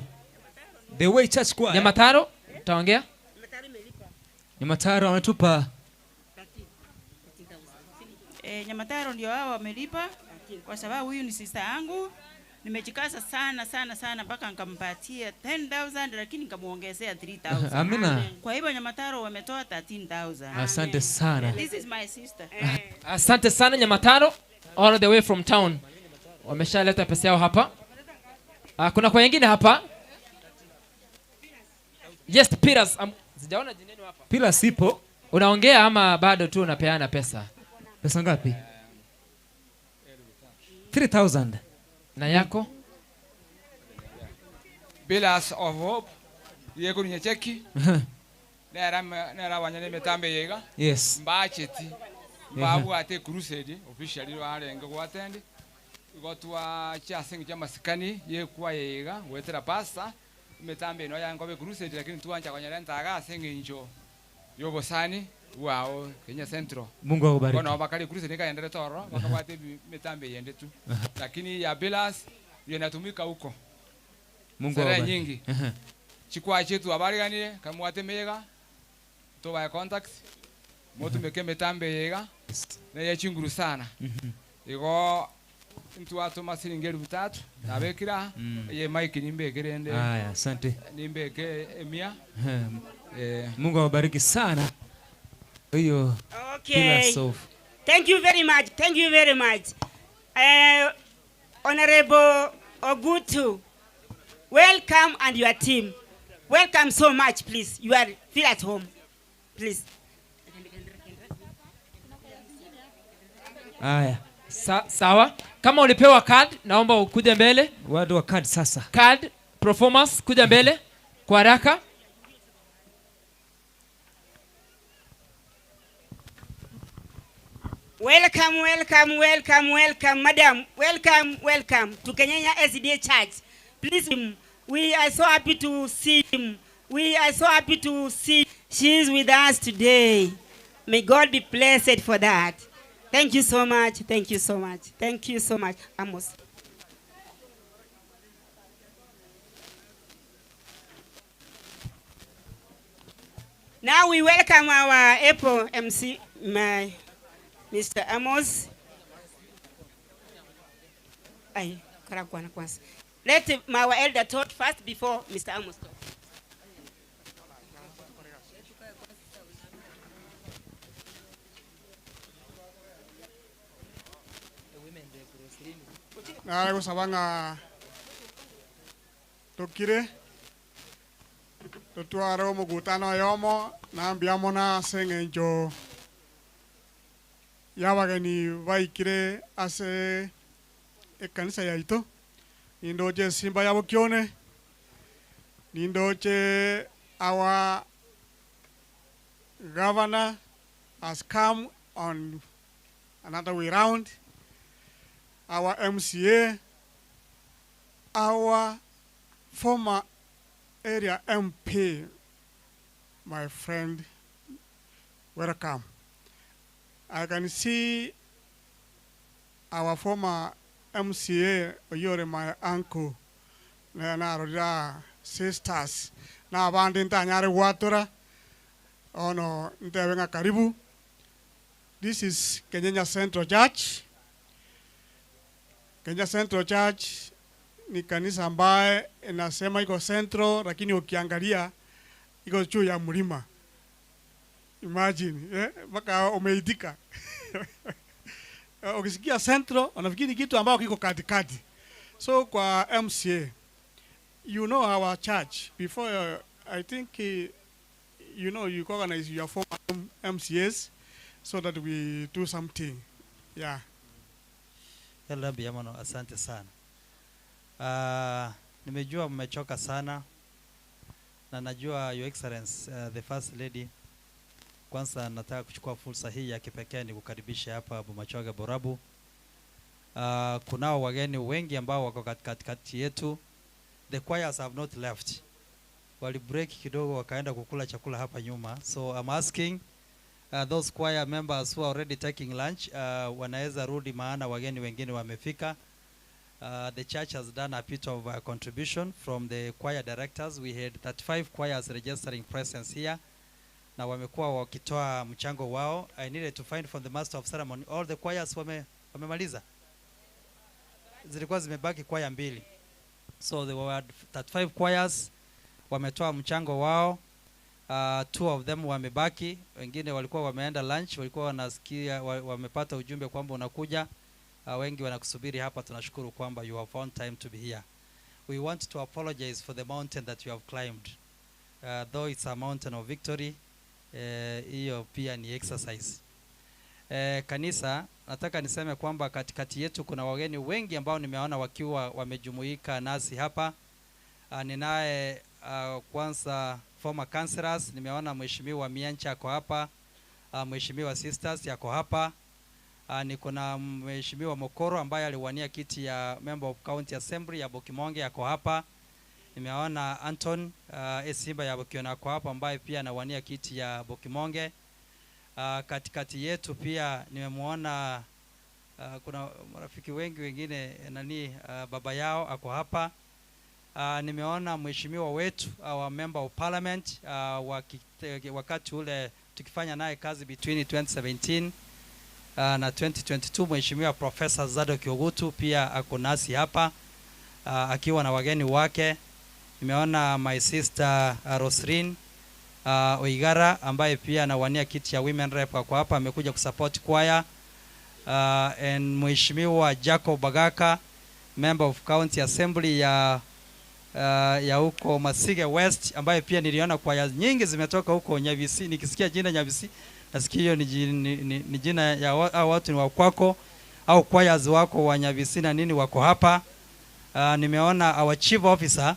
Speaker 5: The Way Church Choir.
Speaker 2: Nyamataro utaongea?
Speaker 5: Nyamataro ametupa
Speaker 3: Nyamataro ndio hao wamelipa kwa sababu huyu ni sister yangu. Nimejikaza sana sana sana mpaka nikampatia 10000 lakini nikamuongezea 3000.
Speaker 5: Amina.
Speaker 3: Kwa hivyo Nyamataro wametoa 13000.
Speaker 5: Asante sana.
Speaker 3: This is my sister.
Speaker 2: Asante sana Nyamataro all the way from town. Wameshaleta pesa yao hapa. Kuna kwa wengine hapa. Yes, Pillars. Sijaona jina lenu hapa.
Speaker 5: Pillars ipo.
Speaker 2: Unaongea ama bado tu unapeana pesa?
Speaker 5: Pesa ngapi? 3000.
Speaker 2: Na yako?
Speaker 4: Pillars of Hope yekurunya cheki nera nera wanyane mitambe yega
Speaker 5: Yes.
Speaker 4: mbacheti mbabwate crusade officially warenge gwatendi igo twa chiasingi chia masikani yekwa yega gwetera pastor mitambe ino yangobe crusade lakini twanja konyera ntaga ase eng'encho yobosani bwao Kenya Central.
Speaker 5: Mungu akubariki.
Speaker 4: Bono bakari crusade nikaendere toro bakabwate mitambe yende tu lakini ya Pillars ndio inatumika huko
Speaker 5: Mungu
Speaker 4: Sherehe
Speaker 5: awabariki.
Speaker 4: nyingi chikwa chetu abariganire kamwate mega tubae contacts motumike mitambe yega neye chinguru sana igo ntwatuma siringi elfu tatu nabekira ye mike nimbekire nde
Speaker 5: Haya, asante.
Speaker 4: nimbeke emia
Speaker 5: Mungu awabariki sana. Hiyo
Speaker 9: Okay.
Speaker 5: Pillars of
Speaker 9: Thank you very much. Thank you very much. Honorable Ogutu, welcome and your team. Welcome so much, please. You are feel at home. Please.
Speaker 5: Haya.
Speaker 2: Sawa. Kama ulipewa card, naomba ukuje mbele.
Speaker 5: Watu wa card sasa.
Speaker 2: Card performance kuja mbele kwa haraka.
Speaker 9: Welcome, welcome, welcome, welcome, madam. Welcome, welcome to Kenyenya SDA Church. Please, we are so happy to see him. We are so happy to see she is with us today. May God be blessed for that. Thank you so much. Thank you so much. Thank you so much, Amos. Now we welcome our Apple MC, my Mr. Amos. Ay, karakwana kwanza. Let our elder talk first before Mr. Amos talks.
Speaker 10: Nare gusaba ng'a tukire tutware omogutano oyomo nambia mono ase eng'encho
Speaker 1: Yabageni baikire ase ekanisa yaito, nindoche esimba ya Bokione, nindoche our governor has come on another way round, our MCA, our former area MP, my friend, welcome. I can see our former MCA, oyore my uncle, na narorera sisters, na abandi ntanyare gwatora, ono ntebe ng'a karibu. This is Kenyenya Central Church. Kenya Central Church ni kanisa ambaye inasema iko central, lakini ukiangalia iko juu ya mlima. Imagine, eh, mpaka umeitika. Ukisikia central unafikiri kitu ambao kiko katikati. So kwa MCA, you know our church before I think you know you organize your former MCAs so that we do something. Yeah.
Speaker 6: Hela Biamano, asante sana. Nimejua mmechoka sana na najua Your Excellency the First Lady, kwanza nataka kuchukua fursa hii ya kipekee ni kukaribisha hapa Bomachoge Borabu. Kunao wageni wengi ambao wako katikati yetu. The choirs have not left. Wali break kidogo wakaenda kukula chakula hapa nyuma. So I'm asking those choir members who are already taking lunch wanaweza rudi, maana wageni wengine wamefika. The church has done a bit of contribution from the choir directors. We had 35 choirs registering presence here na wamekuwa wakitoa mchango wao. I needed to find from the master of ceremony all the choirs wamemaliza, zilikuwa zimebaki kwaya mbili, so there were 35 choirs wametoa mchango wao. Two of them wamebaki, wengine walikuwa wameenda lunch, walikuwa wanasikia wamepata ujumbe kwamba unakuja. Wengi wanakusubiri hapa. Tunashukuru kwamba you have found time to be here. We want to apologize for the mountain that you have climbed. Though it's a mountain of victory, hiyo pia ni exercise. Kanisa, nataka niseme kwamba katikati yetu kuna wageni wengi ambao nimeona wakiwa wamejumuika nasi hapa. Ninaye kwanza former councillors, nimeona Mheshimiwa Miancha ako hapa, Mheshimiwa Sisters yako hapa. Niko na Mheshimiwa Mokoro ambaye aliwania kiti ya Member of County Assembly ya Bokimonge yako hapa. Nimeona Anton Esimba ya Bokiona ako hapa ambaye pia anawania kiti ya Bokimonge. Katikati yetu pia nimemuona kuna marafiki wengi wengine nani baba yao ako hapa. Nimeona mheshimiwa wetu our member of parliament wakati ule tukifanya naye kazi between 2017 na 2022, Mheshimiwa Professor Zadok Ogutu pia ako nasi hapa akiwa na wageni wake. Nimeona my sister Rosrin Oigara ambaye pia anawania kiti ya women rep ako hapa, amekuja kusupport choir. And Mheshimiwa Jacob Bagaka, member of county assembly ya huko Masige West, ambaye pia niliona kwaya nyingi zimetoka huko Nyabisi. Nikisikia jina Nyabisi nasikia hiyo ni jina ya hao watu ni wa kwako au choirs wako wa Nyabisi na nini wako hapa. Nimeona our chief officer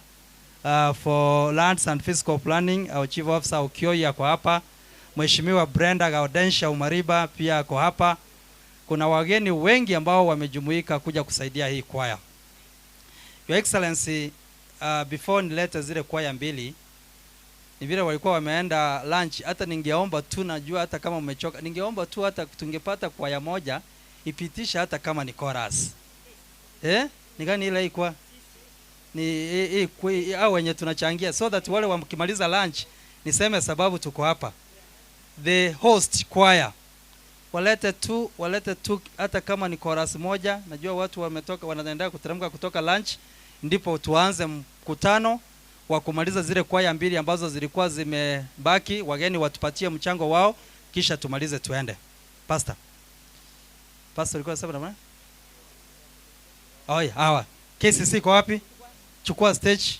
Speaker 6: for lands and physical planning, our chief officer Okioi ako hapa. Mheshimiwa Brenda Gaudensha Umariba pia ako hapa. Kuna wageni wengi ambao wamejumuika kuja kusaidia hii kwaya. Your Excellency, before nilete zile kwaya mbili, ni vile walikuwa wameenda lunch, hata ningeomba tu, najua hata kama umechoka, ningeomba tu hata tungepata kwaya moja ipitisha hata kama ni chorus. Ni gani ile ilikuwa? Ni hao wenye tunachangia, so that wale wakimaliza lunch niseme sababu tuko hapa. The host choir walete tu hata kama ni chorus moja. Najua watu wametoka wanaendelea kuteremka kutoka lunch, ndipo tuanze mkutano wa kumaliza zile kwaya mbili ambazo zilikuwa zimebaki. Wageni watupatie mchango wao kisha tumalize tuende. Pastor. Pastor ulikuwa unasema namna? Oh, hawa. KCC iko wapi? Chukua stage.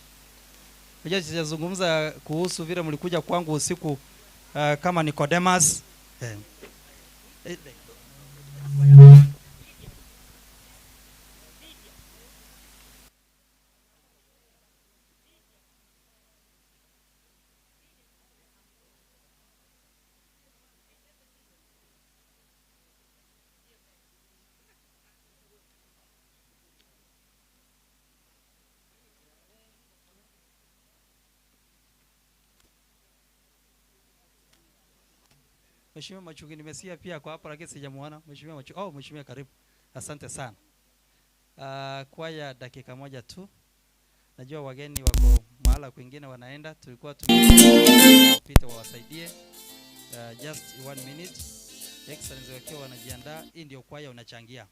Speaker 6: Unajua sijazungumza kuhusu vile mlikuja kwangu usiku kama Nicodemus. Mheshimiwa Machuki nimesikia pia kwa hapa lakini sijamuona. Mheshimiwa Machuki. Oh, Mheshimiwa karibu. Asante sana. Kwaya dakika moja tu. Najua wageni wako mahala kwingine wanaenda, tulikuwa tumepita wawasaidie. Just one minute. Excellency wakiwa wanajiandaa, hii ndio kwaya unachangia.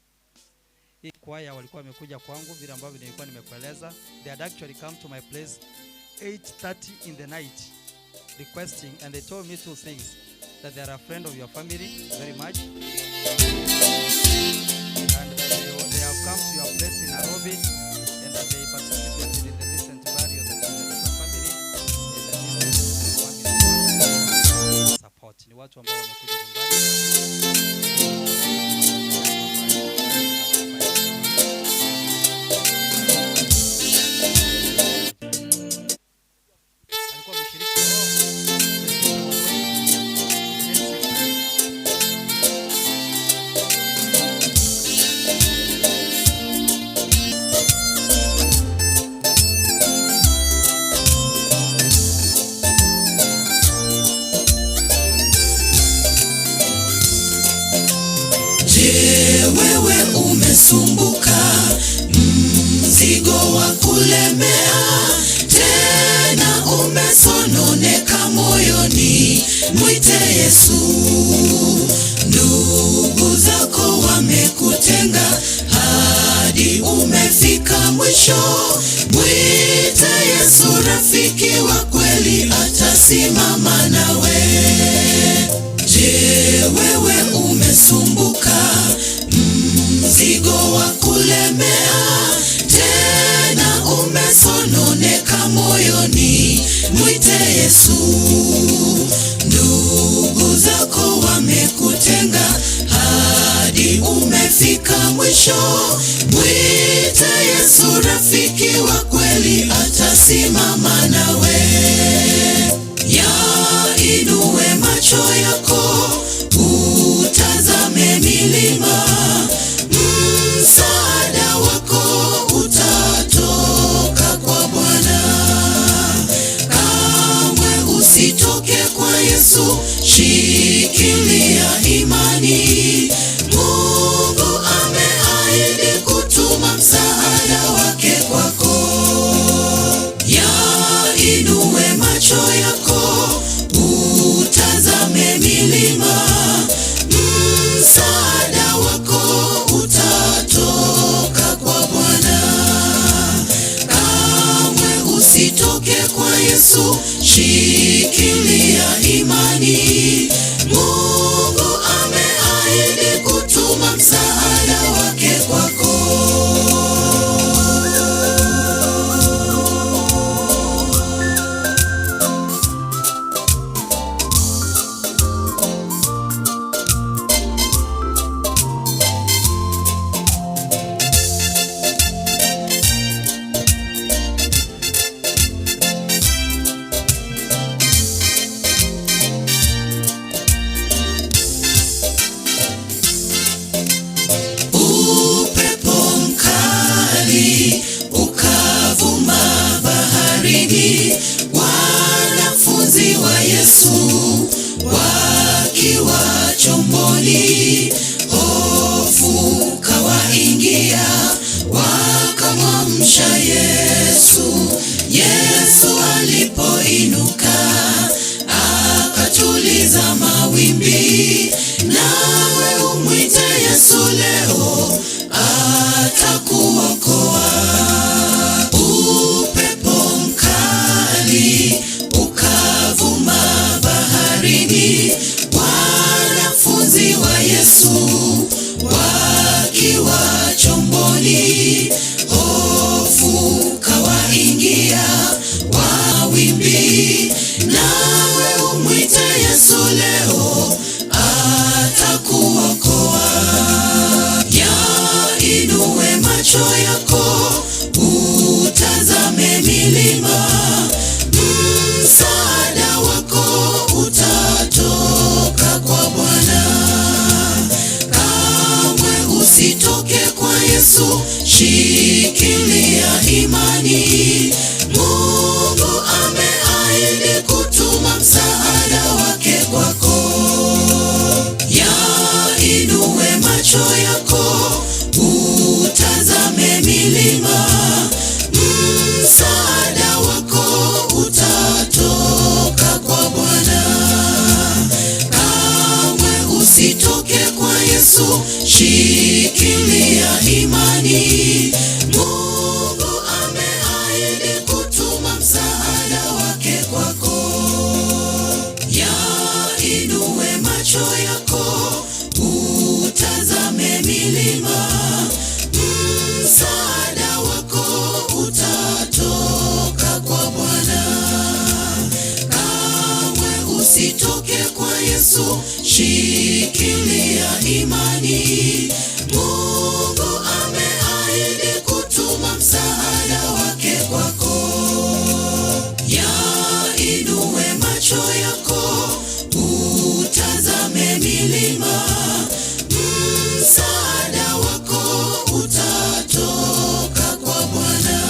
Speaker 6: Hii kwaya walikuwa wamekuja kwangu vile ambavyo nilikuwa nimekueleza. They had actually come to my place 8:30 in the night requesting, and they told me two things: that they are a friend of your family very much, and that they have come to your place in Nairobi, and that they participated in the recent burial that you had as a family, and that they family support. Ni watu ambao wamekuja nyumbani. Alikuwa mshiriki.
Speaker 8: Je, wewe umesumbuka mzigo wa kulemea, tena umesononeka moyoni? Mwite Yesu. Ndugu zako wamekutenga hadi umefika mwisho. Mwite Yesu, rafiki wa kweli, atasimama nawe. Je, wewe umesumbuka mzigo wa kulemea, tena umesononeka moyoni? Mwite Yesu. Ndugu zako wamekutenga hadi umefika mwisho. Mwite Yesu, rafiki wa kweli, atasimama nawe. Yainue macho yako utazame milima, msaada wako utatoka kwa Bwana. Kamwe usitoke kwa Yesu, shikilia imani. Mungu ameahidi kutuma msaada wake kwako. Yainue macho yako utazame milima, msaada wako utatoka kwa Bwana. Kamwe usitoke kwa Yesu, shikilia imani. Mungu ameahidi kutuma msaada wake kwako. Upepo mkali ukavuma baharini, wanafunzi wa Yesu wakiwa chomboni, hofu kawaingia, wakamwamsha Yesu. Yesu alipoinuka akatuliza mawimbi. Nawe umwite Yesu leo, atakuokoa. Upepo mkali ukavuma baharini, wanafunzi wa Yesu, shikilia imani. Mungu ameahidi kutuma msaada wake kwako. Yainue macho yako utazame milima, msaada wako utatoka kwa Bwana. Kamwe usitoke kwa Yesu, shikilia imani. Mungu ameahidi kutuma msaada wake kwako. Yainue macho yako utazame milima, msaada wako utatoka kwa Bwana. Kamwe usitoke kwa Yesu, shikilia imani. Mungu ameahidi kutuma msaada wake kwako. Yainue macho yako utazame milima, msaada wako utatoka kwa Bwana.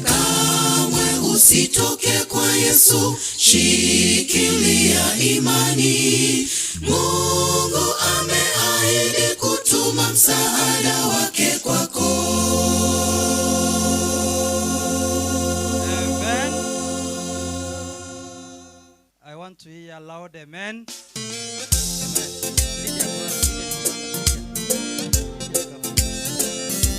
Speaker 8: Kamwe usitoke kwa Yesu, shikilia imani. Mungu ameahidi kutuma msaada wake kwako.
Speaker 6: Amen. I want to hear loud amen. Amen. Lydia, go on. Lydia, Lydia, come.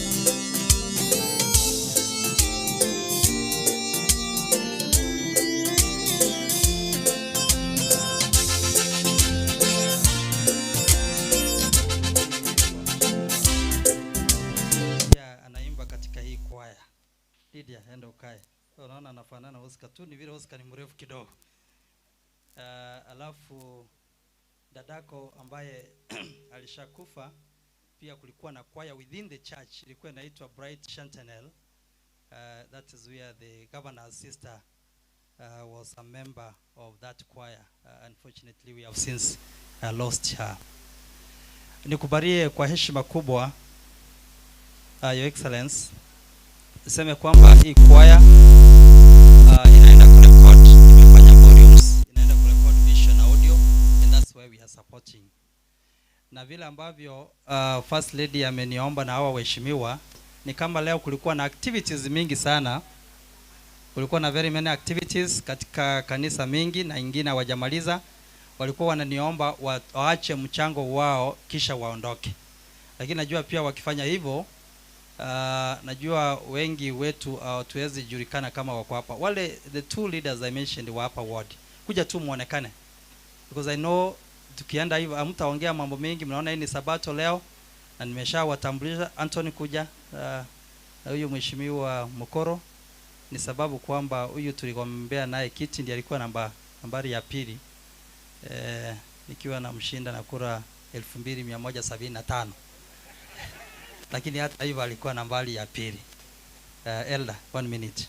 Speaker 6: Lydia anaimba katika hii kwaya. Lydia, enda ukae. Unaona anafanana Oscar tu, ni vile Oscar ni mrefu kidogo. Alafu dadako ambaye alishakufa pia kulikuwa na kwaya within the church ilikuwa inaitwa Bright Chantanel. That is where the governor's sister was a member of that choir. Unfortunately we have since lost her. Nikubalie kwa heshima kubwa Your Excellence, niseme kwamba hii kwaya inaenda kurecord, imefanya volumes, inaenda kurecord vision na audio and that's why we are supporting. Na vile ambavyo First Lady ameniomba na hawa waheshimiwa, ni kama leo kulikuwa na activities mingi sana, kulikuwa na very many activities katika kanisa mingi na ingine hawajamaliza. Walikuwa wananiomba waache mchango wao kisha waondoke, lakini najua pia wakifanya hivyo najua wengi wetu hatuwezi julikana kama wako hapa. Wale the two leaders I mentioned wa hapa ward, kuja tu muonekane, because I know tukienda hivyo hamtaongea mambo mengi. Mnaona hii ni Sabato leo na nimeshawatambulisha Anthony kuja na huyu mheshimiwa Mokoro, ni sababu kwamba huyu tuligombea naye kiti ndiye alikuwa nambari ya pili nikiwa namshinda na kura 2175 lakini hata hivyo alikuwa nambari ya pili. Elder, 1 minute.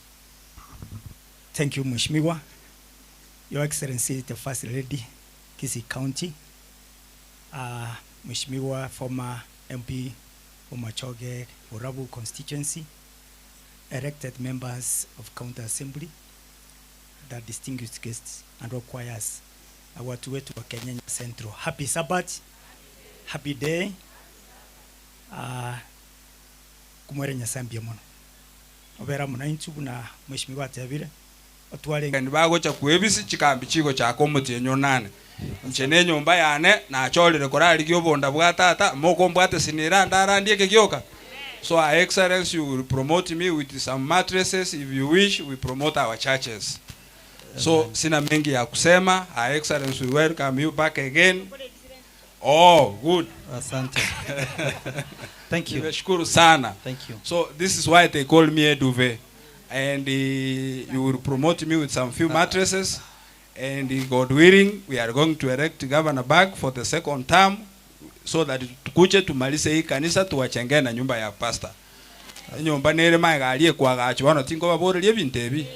Speaker 10: Thank you, Mheshimiwa. Your Excellency, the First Lady, Kisii County. Mheshimiwa former MP Bomachoge Borabu constituency, elected members of County Assembly, the distinguished guests and all choirs, watu wetu wa Kenya Central. Happy Sabbath, happy day. Kumwere Nyasaye mbuya mono obera munanchi buna mheshimiwa atebire otware
Speaker 4: Kandi bagocha kwebisi chikambi chigo chaka omotienyi onane nche na enyomba yane nachorire korarigia obonda bwa tata mokombwate sinira ndarandie ekegioka. So Her Excellency, you will promote me with some mattresses if you wish. We promote our churches. So sina mengi ya kusema. Her Excellency, we welcome you back again. Oh, good.
Speaker 6: Asante. Thank you.
Speaker 4: Nimeshukuru sana.
Speaker 6: Thank you.
Speaker 4: So this is why they call me Eduve. And you will promote me with some few mattresses. And God willing, we are going to elect Governor back for the second term so that tukuje tumalize hii kanisa tuwachengee na nyumba ya pastor. Nyumba nere maegarie kwagacho bono tinkobaboreria ebinto ebi.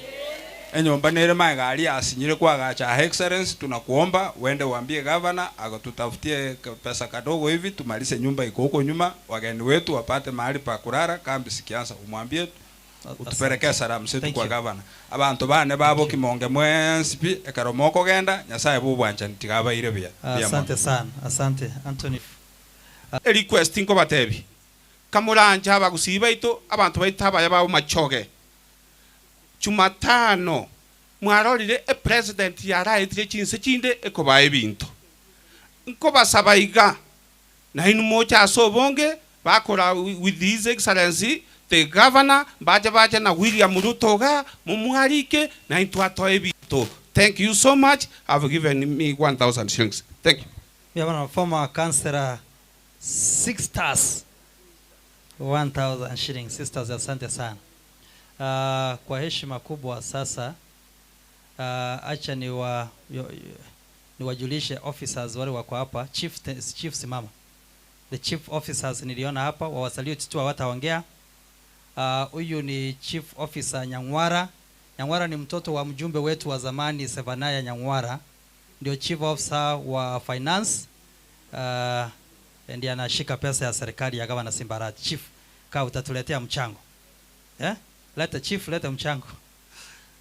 Speaker 11: Enyomba nere magega aria asinyire koagacha Her Excellency tunakuomba uende uambie gavana agotutafutie pesa kadogo hivi tumalize nyumba iko huko nyuma wageni wetu wapate mahali pa kulala kambi sikianza umwambie utuperekee salamu zetu
Speaker 6: Thank
Speaker 11: kwa
Speaker 6: you.
Speaker 11: gavana. Abanto bane babo kimonge mwensi pi ekero mokogenda Nyasaye bw'obwanchani tiga abaire buya. Mbuya mono.
Speaker 6: Asante sana. Asante Anthony.
Speaker 12: Erequest nkobatebia, kamoranche abagusii baito, abanto baito abaya ba Bomachoge, Jumatano mwarorire epresident yaraetire chinse chinde ekobaa ebinto. Nkobasaba iga, nainwe moche ase obonge, bakora with his excellency the governor, mbache bache na William Ruto igaa, momwarike, naintwe atoe ebinto. Thank you so much, have given me 1000 shillings. Thank you.
Speaker 6: Mbuya bono former councillor Sisters 1000 shillings sisters asante sana. Uh, kwa heshima kubwa sasa uh, acha niwa niwajulishe officers wale wako hapa. Chief, chief simama. The chief officers niliona hapa wawasalute tu hawataongea. Huyu ni chief officer Nyang'wara. Nyang'wara ni mtoto wa mjumbe wetu wa zamani Sevanaya Nyang'wara, ndio chief officer wa finance ndiye anashika pesa ya serikali ya gavana Simbarati. Chief, kaa utatuletea mchango. Eh? Leta chief, leta mchango.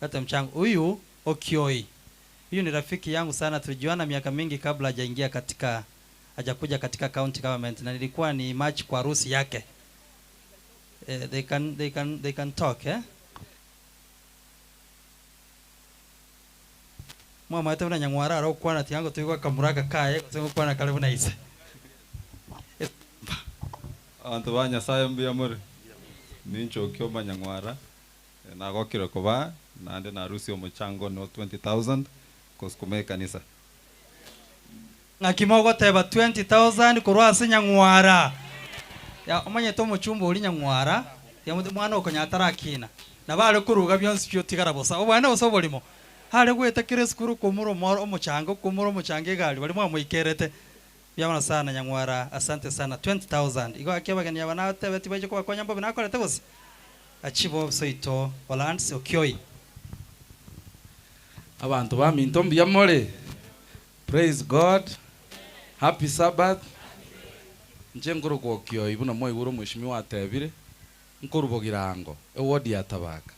Speaker 6: Leta mchango. Huyu Okioi. Huyu ni rafiki yangu sana, tulijuana miaka mingi kabla hajaingia katika hajakuja katika county government na nilikuwa ni match kwa harusi yake. Eh, they can they can they can talk eh? Mwamate buna Nyang'wara arokwana tiango tuigwa kamuraka kaye gose ngokwana kare buna ise.
Speaker 17: Abanto ba Nyasaye mbuya more? Ninche Okioma Nyang'wara, nagokire koba naende narusia omochango one o 20,000 kosukuma ekanisa.
Speaker 6: Ng'aki mogoteba 20,000 korwa ase Nyang'wara? Ya omanyete omochumba oria Nyang'wara, tiga mwana okonya atarakina, nabo are koruga bionsi pi otigara bosa, obwane gose oborimo. Are goeta kera esukuru koumora omoro omochanga, okoumora omochanga egari baria mwamoikerete. Mbuya mono sana Nyang'wara, asante sana 20,000. Igo gaki abageni aba natebeti baiche kobakonya mbobe nakorete gose? Achieve office oito Olands Okioi.
Speaker 19: Abanto baminto mbuya more? Praise God. Happy Sabbath. Inche nkorokwa Okioi buna mwaigure omweshimiwa atebire, nkorwa Bogirango, eward ya Tabaka,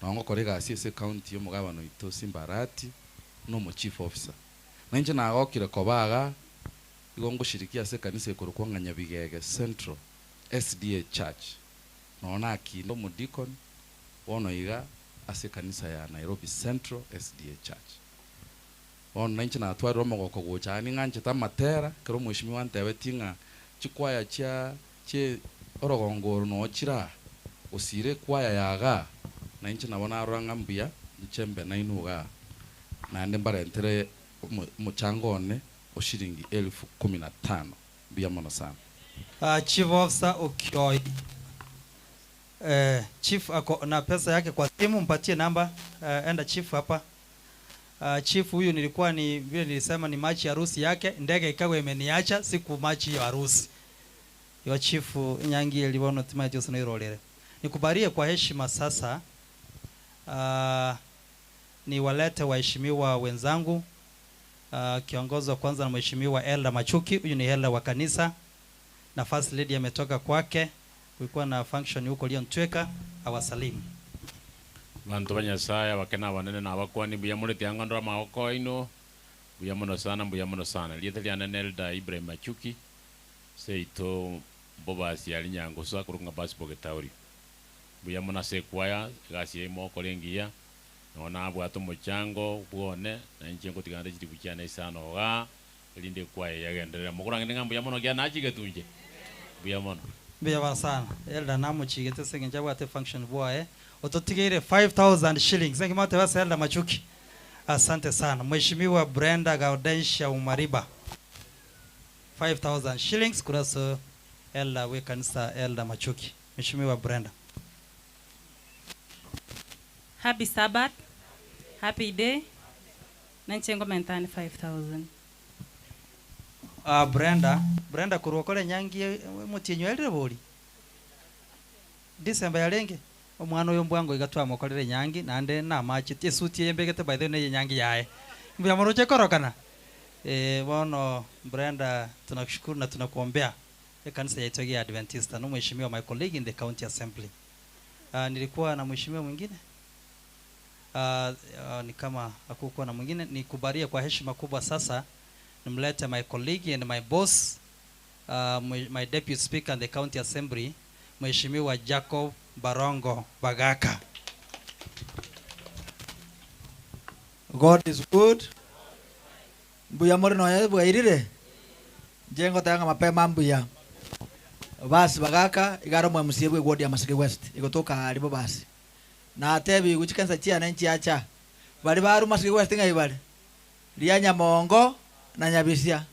Speaker 19: nao ngokora egasi ase ecounty y'omogabana oito Simba Arati buna omo chief officer. Na inche nagokire koba igaa, igo ngoshiriki ase ekanisa ekorokwa ng'a Nyabigege Central SDA Church, nao nakinde omodikoni bono iga ase ekanisa ya Nairobi Central SDA Church. Bono nainche natwarire omogoko gocha aa ning'anchete amatera, ekero omweshimiwa antebetie ng'a chikwaya chia chie orogongo oro noo chire aa, gosiira ekwaya ya igaa, nainche nabo narora ng'a mbuya inche mbe nainwe igaa, naende mbarentere omo omochango one o shilingi elfu kumi na tano. Mbuya mono sana.
Speaker 6: Chief officer Okioi. Eh, chief ako na pesa yake kwa simu, mpatie namba. Eh, enda chief hapa. Chief huyu nilikuwa ni vile nilisema ni machi harusi yake, ndege ikawa imeniacha siku machi hiyo harusi. Yo chief nyangi elibono timaji usinoirolere. Nikubalie kwa heshima sasa. Niwalete waheshimiwa wenzangu. Kiongozwa kwanza na mheshimiwa Elda Machuki, huyu ni Elda wa kanisa. Na first lady ametoka kwake, kulikuwa na function huko Leon Tweka, awasalimu.
Speaker 22: Abanto ba Nyasaye abake na abanene na abakuani, mbuya more tiang'a ndore amagoko aino, mbuya mono sana, mbuya mono sana. Erieta riane ne Elder Ibrahim Machuki, seito mbobasi aria Nyangusu akorokwa ng'a Basi Bogetaorio. Mbuya mono ase ekwaya, egasi yaino mogokora engiya, nonya nabwate omochango bwone, na inche ngotiga nde chilifu chiane isano igaa, erinde ekwaya eye yagenderere. Mokorang'ende ng'a mbuya mono ekiagera nachigetwe inche. Mbuya mono.
Speaker 6: Mbuya mono sana. Elder namochigete ase engencho abwate efunction bwoye. Ototigeire 5000 shillings. Naki mwateba ase Elder Machuki? Asante sana. Mheshimiwa Brenda Gaudentia Omariba. 5000 shillings korwa ase Elder bw'ekanisa Elder Machuki. Mheshimiwa Brenda.
Speaker 23: Happy Sabbath, happy day, Nainche ngomentane 5000.
Speaker 6: Ah Brenda, Brenda korwa okore enyangi omotienyi oerire bori? December yarenge? Omwana oyo mbwango iga twamokorera enyangi naende namacheti esuti eye mbegete by the way neye enyangi yaye. Mbuya moroche korokana? Eeh bono Brenda tunakushukuru na tunakuombea ekanisa yaito iga ya Adventista na omweshimiwa my colleague in the county assembly. Ah nilikuwa na mheshimiwa mwingine? Ah ni kama hakukuwa na mwingine, nikubalie kwa heshima kubwa sasa nimlete my colleague and my boss my deputy speaker in the county assembly Mheshimiwa Jacob Barongo Bagaka.
Speaker 7: God is good. Mbuya more nonya bwairire? Inche ngoteba ng'a mapema mbuya. Basi bagaka iga are omo MCA bwe ward ya Maseke West egotoka aa aria bobasi. Natebigwe chikanisa chiane nchiacha. Baria barwa Maseke West ng'ai bare? Ria Nyamongo na Nyabisia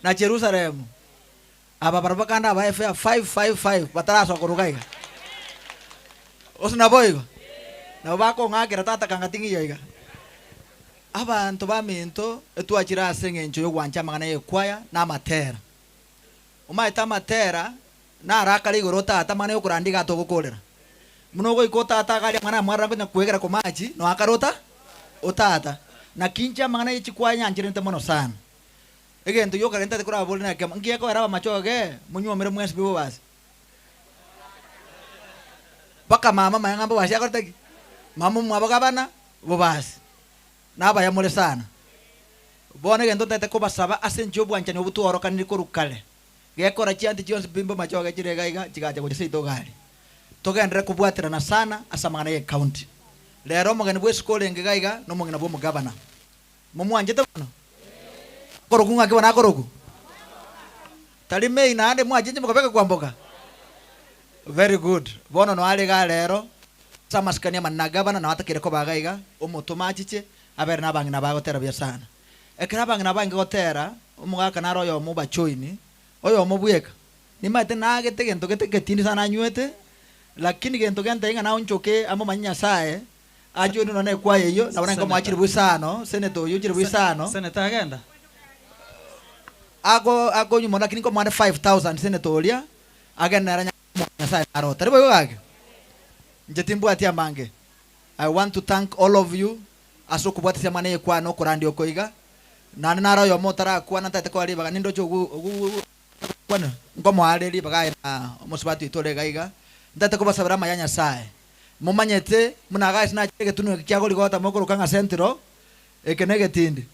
Speaker 7: na Jerusalemu. Aba barabwo bakande aba efea 555 batarasoka korwa iga iga. Gose naboigo? Nabo bakong'akera tata kanga ting'iyo iga. Abanto baminto etwachire ase eng'encho y'ogwancha amang'ana y'ekwaya na amatera. Omaete amatera narakare igoro otata amang'ana y'okorandia iga atogokorera. Buna ogoika otata iga aria amang'ana amwarara nkonya kwegera komachi noakare ota otata. Naki inche amang'ana ye chikwaya nyancherente mono sana. Egento gioka gentete korabore nekemo, nki gekoera abamachoge monywomere mwensi pi bobasi? Mpaka mama manya ng'a mbobasi akorete ki? Mama omwabo gabana bobasi. Nabaya more sana. Bono egento ntagete kobasaba ase enchera y'obwanchani obwo tworokanire korwa kare, gekora chianti chionsi pi mbomachoge chire iga iga chigacha gocha seito iga aria. Togenderere kobwaterana sana ase amang'ana y'ecounty. Rero omogeni bw'esiko orenge iga iga nomong'ina bw'omogabana. Momwanchete bono? Akorokwa ng'aki bono akorokwa? Tari mei naende mwachenchia mokabeka kwamboka? Very good. Bono noare igaa rero, ase amasikani amanene na gavana nao atakeire koba iga iga, omotome achiche, abere na abang'ina bagotera buya sana. Ekero abang'ina baange gotera, omogaka nare oyomo obajoini, oyomo bweka. Nimaete nagete gento gete getindi sana anywete, lakini gento gentebia ng'a naonchoke amomanye Nyasaye, Ajoinwe nonya nekwaya eyio, nabo nainche nkomoa chilifu isano, senator oyio chilifu isano.
Speaker 6: Senator agenda.
Speaker 7: Ako akonywa mono lakini nkomoa nde 5000 senator oria, agende nere anyare komoa Nyasaye naro. Tari boigo gaki? Inche timbwati amange. I want to thank all of you ase okobwatisia amang'ana y'ekwaya na okorandia oko iga. Naende naro oyomo otarakwana ntagete koa ribaga nindoche ogu ogu otakwana, nkomoa are ribaga aye na omosubati oito ore iga iga. Ntagete kobasabera amaya a Nyasaye. Momanyete buna Agasi nachire egetunwa eke kia Goligota mokoroka ng'a Sentiro, eke negetindi.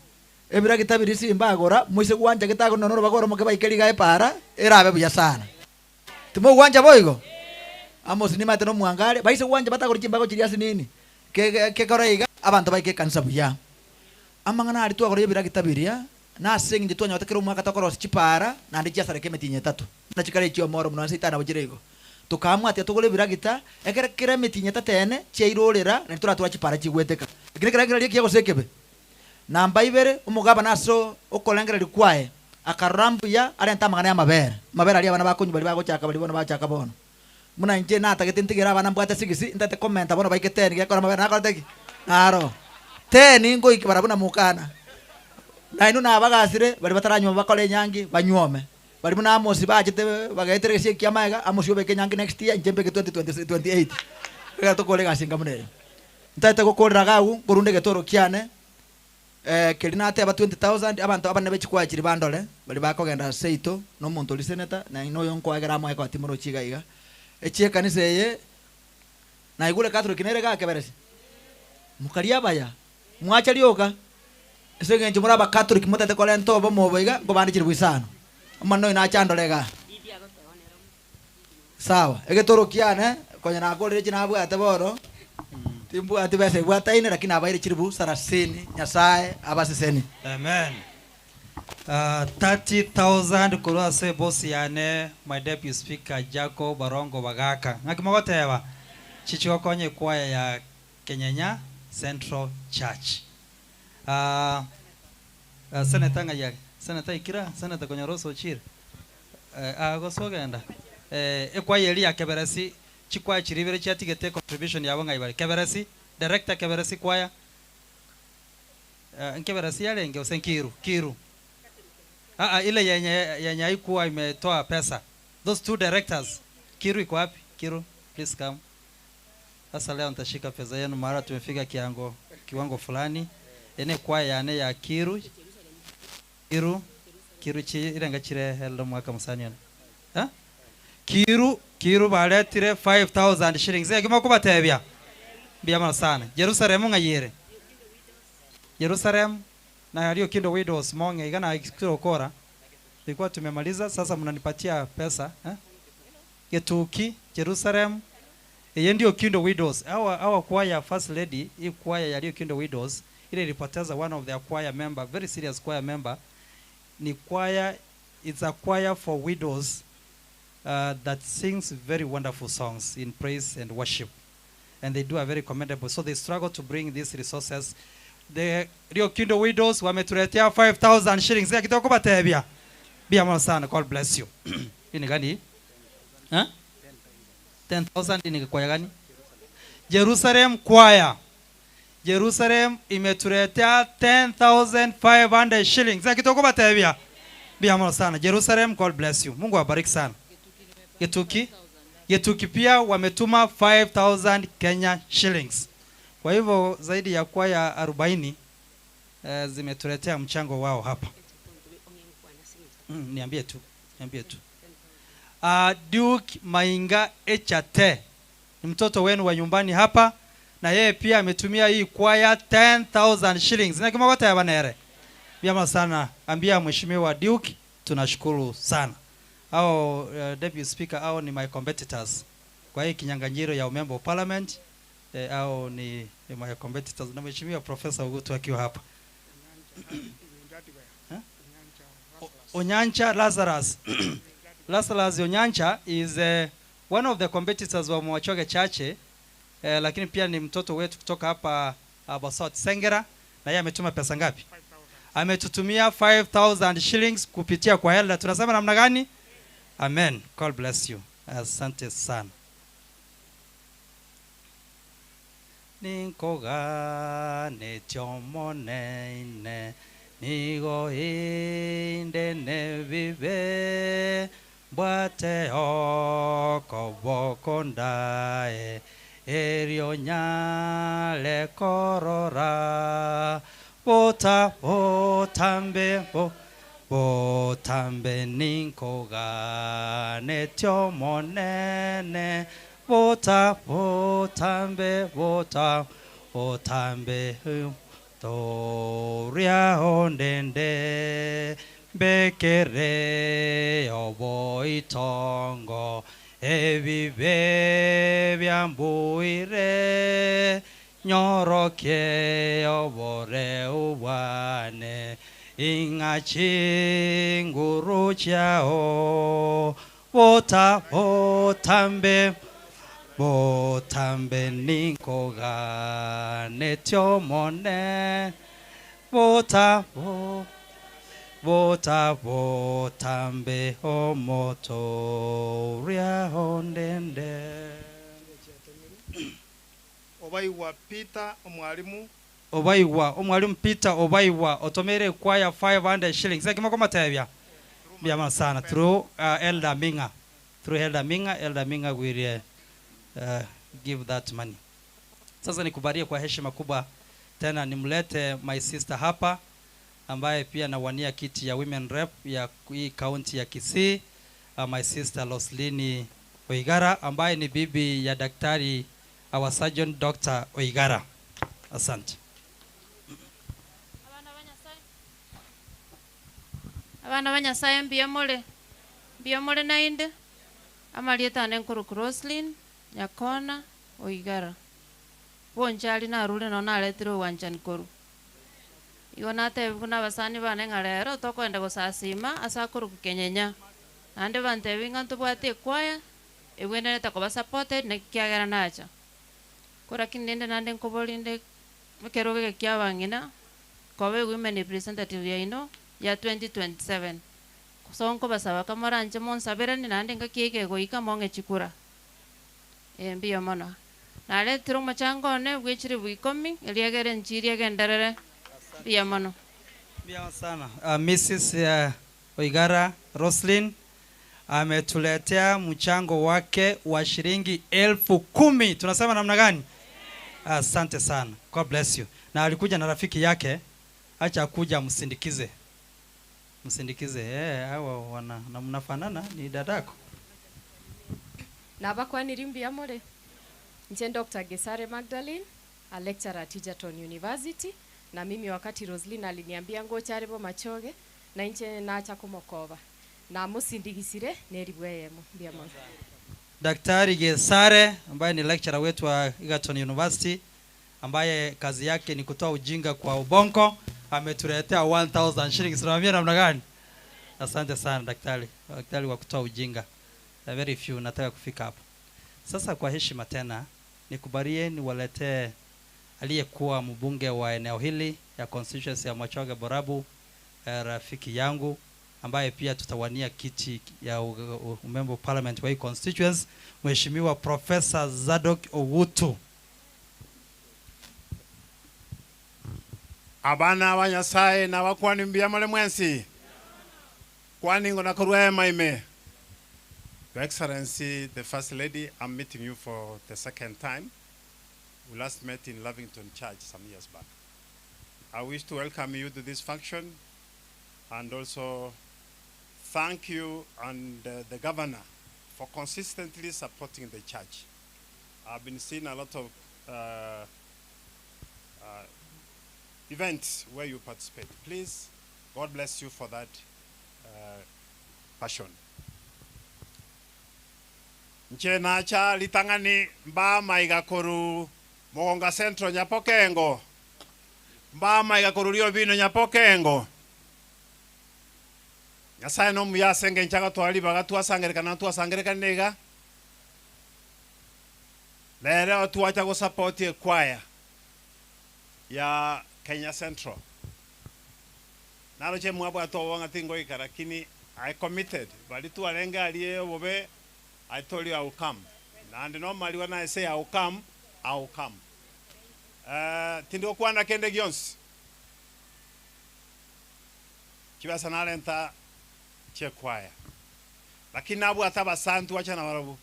Speaker 7: Ebiragita biria simbagora, moise gwancha getagoro nonya orobaga oromoke baike riga epaara, erabe buya sana. Timogwancha boigo? Amosi nimaete nomwango are, baise gwancha batagore chimbago chiria ase nini, kekore iga, abanto baike ekanisa buya. Amang'ana aria twagora y'ebiragita biria, nase engencho twanyorete kera omwaka tokorosia chipaara, naende chiasareka emetienyi etato, buna chikare echi'omoro mono ase itano nabo chire igo. Tokaamua tiga togore ebiragita, ekero kera emetienyi etato ene chiairorera, naende toratware chipara chigweteka. Eki nekerengererio ekiya gose ekebe? Namba ibere, omogabana ase okorengereria kwaye akarora mbuya arente amang'ana y'amabere, amabere aria abana bakonywa baria bagochaka baria bono bachaka bono. Buna inche natagete ntigere abana mbwate sigisi, ntagete komenta bono baike teni gekora amabere nakorete ki? Naro. Teni ngoike barabwo na mokana. Nainwe nabagasire baria bataranyuoma bakore enyangi banyuome. Baria buna Amosi bachete bagaetera egesie ekia amaega, Amosi obeke enyangi next year, inche mbeke 2028. Ekero tokore egasi enga buna eyo. Ntagete gokorera iga agwo, nkorunda egetoro kiane, keria nateba 20,000, abanto abanene be chikwaya chiria bandore, baria bakogenda seito, na omonto oria senator, na noyo nkoegera amoe ekoa timorochi iga iga. Echie ekanisa eye, naigure Catholic nere igaa keberesi? Mokaria abaya, mwacha rioka. Ase engencho more Abakatoliki motete korenta obomo obo iga, nkobande chilifu isano. Omonene oino ache andore igaa. Sawa, egetoro kiane, konya nakorire echi nabwate bono, timbwati besa ebwataine, lakini nabaire chilifu sarasini, Nyasaye abasesenie.
Speaker 6: Amen. 30,000 korwa ase ebosi yane my deputy speaker Jacob Barongo Bagaka. Ng'aki mogoteba? Chichi gokonya ekwaya ya Kenyenya Central Church. Aah Senator ng'ai are? Senator aikire aa? Senator konyora osochire? Aa gose ogenda? Ekwaya eria ya Keberesi, chikwaya chiria ibere chiatigete econtribution yabo ng'ai bare? Keberesi, director Keberesi choir, Nkeberesi yarenge gose Nkiru? Kiru. Aa ile yenye yenye haikuwa imetoa pesa. Those two directors, Kiru iko wapi? Kiru, please come. Sasa leo nitashika pesa yenu mara tumefika kiango, kiwango fulani. Ene kwaya yane ya Kiru Kiru Kiru chirenga chire hello mwaka musani one. Ha? Kiru Kiru baretire 5000 shillings. Ekimo kubatebia. Mbuya mono sana. Jerusalem ng'ayere. Jerusalem na yaliyo Kindo Widows mong'e iga na okora. Tulikuwa tumemaliza sasa mnanipatia pesa eh? Getuki Jerusalem eye ndio Kindo Widows. Our, our choir first lady, hii choir ya Kindo Widows ile ilipoteza one of their choir member, very serious choir member. Ni choir, it's a choir for widows that sings very wonderful songs in praise and worship. And they do a very commendable. So they struggle to bring these resources. The Rio Kindo Widows wametuletea 5000 shillings. Ya kitoko batebia. Bia mono sana. God bless you. Hii ni gani? Huh? 10,000 ni kwaya gani? Jerusalem Choir. Jerusalem imetuletea 10,500 shillings. Ya kitoko batebia. Bia mono sana. Jerusalem, God bless you. Mungu awabariki sana. Getuki. Getuki pia wametuma 5000 Kenya shillings. Kwa hivyo zaidi ya kwaya 40 zimetuletea mchango wao hapa. Niambie tu, niambie tu. Duke Mainga Echate ni mtoto wenu wa nyumbani hapa, na yeye pia ametumia hii kwaya 10000 shillings. Na kimogota ya banere. Vyema sana, ambia mheshimiwa Duke tunashukuru sana. Au deputy speaker au ni my competitors kwa hii kinyang'anyiro ya member of parliament au ni, ni my competitors na mheshimiwa professor Ugutu akiwa hapa. Huh? Onyancha Lazarus. Lazarus Onyancha is one of the competitors wa Mwachoge Chache lakini pia ni mtoto wetu kutoka hapa Borsot Sengera, na yeye ametuma pesa ngapi? Ametutumia 5000 shillings kupitia kwa hela. Tunasema namna gani? Amen. God bless you. Asante sana. Ninkoga chomoneine nigo inde bibe bwate okoboko ndae erio nyale korora bota botambe bo botambe ninkoga netyomonene bota botambe bota botambe toria ondende bekere oboitongo ebibe byambuire nyoroke obore ubwane ing'achinguru chao bota botambe botambe ninkoga netyomonene bota bo bota botambe omoto ria ondende.
Speaker 14: Obaiwa Peter omwalimu.
Speaker 6: Obaiwa omwalimu Peter Obaiwa otomere kwaya 500 shillings ekimoko matebya byama sana through Elder Minga, through Elder Minga. Elder Minga will give that money. Sasa nikubalie kwa heshima kubwa tena nimlete my sister hapa ambaye pia nawania kiti ya women rep ya hii county ya Kisii, my sister Roslini Oigara ambaye ni bibi ya daktari our surgeon Dr. Oigara. Asante.
Speaker 15: Abana ba Nyasaye mbuya more, mbuya more naende amarieta ane nkoruku Roslyn Nyakona Oigara. Bonchari narure no naretire obwanchani koru. Igo natebi buna abasani bane ng'a rero tokoenda gosasima ase akoruku Kenyenya. Naende bantebi ng'a ntobwate ekwaya ebwenerete koba supported naki kiagera nacha. Ko lakini rende naende nkoborinde ekero geke kia abang'ina koba women representative yaino ya 2027. So nkobasaba kamoranche monsaberani naende ngaki eke goika mong'e chikura. Mbuya mono. Naretire omochango one bwechire bwa 10 eriagere nchiri egenderere. Mbuya mono.
Speaker 6: Mbuya sana. Mrs. Oigara Roslyn. Ametuletea mchango wake wa shilingi 10,000. Tunasema namna gani? Asante sana. God bless you. Na alikuja na rafiki yake, acha kuja msindikize. Msindikize. Eh, hawa wana na mnafanana ni dadako.
Speaker 13: Nabakwaniri mbuya more nche Dr. Gesare Magdalene a lecturer at Egerton University na mimi wakati Roslyn aliniambia ngochare bomachoge na inche nacha komokoba namosindigisire neribwa eyemo mbuya mono.
Speaker 6: Daktari Gesare ambaye ni lecturer wetu wa Egerton University ambaye kazi yake ni kutoa ujinga kwa ubongo ametuletea 1000 shillings. Tunaambia namna gani? Asante sana daktari, daktari wa kutoa ujinga. A very few, nataka kufika hapo. Sasa kwa heshima tena nikubalie niwaletee aliyekuwa mbunge wa eneo hili ya constituency ya Machoge Borabu, rafiki yangu ambaye pia tutawania kiti ya member of parliament wa hii constituency, Mheshimiwa Professor Zadok Ogutu.
Speaker 14: Abana ba Nyasaye na bakwani mbuya more mwensi kwani ngo nakorwa emaime. Your Excellency, the First Lady, I'm meeting you for the second time. We last met in Lavington Church some years back. I wish to welcome you to this function and also thank you and the governor for consistently supporting the church. I've been seeing a lot of events where you participate. Please, God bless you for that passion. Nche nacha litangani mba maiga koru Mogonga Central Nyapokengo. Mba maiga koru Rio Bino Nyapokengo. Nyasaye no muyasenge nchaga twali baga twasangerekana twasangerekana nega. Lero tuacha go support e choir ya Kenya Central. Nalo che mwabwa atobonga tingo ikara lakini I committed. Bali tualenga aliye bobe I told you I will come. And normally when I say I will come, I will come. Tindo kwana kende gyonsi. Kibasa nalenta che choir. Lakini nabwo atabasantu wacha na barabu.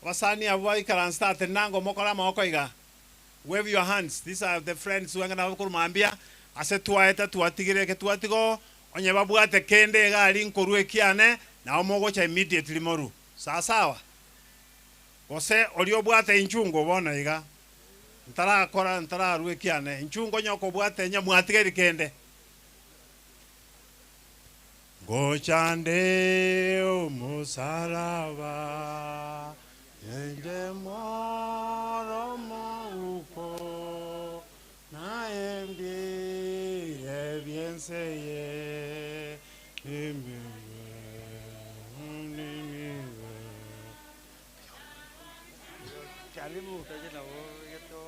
Speaker 14: Basani abo ikaransta nango mokora moko iga. Wave your hands. These are the friends who ngana bakurumambia ase twaeta twatigire ke twatigo onye babwate kende gari nkorwe kiane na omogocha immediately moru. Sawa sawa. Gose ori obwate inchungo bona iga. Ntarakora ntararwe kiane inchungo nyoko bwate nya mwatigere kende. Gochande omusalaba Ende moro mauko naye mbire byenseye
Speaker 6: Karibu utaje na wewe yeto.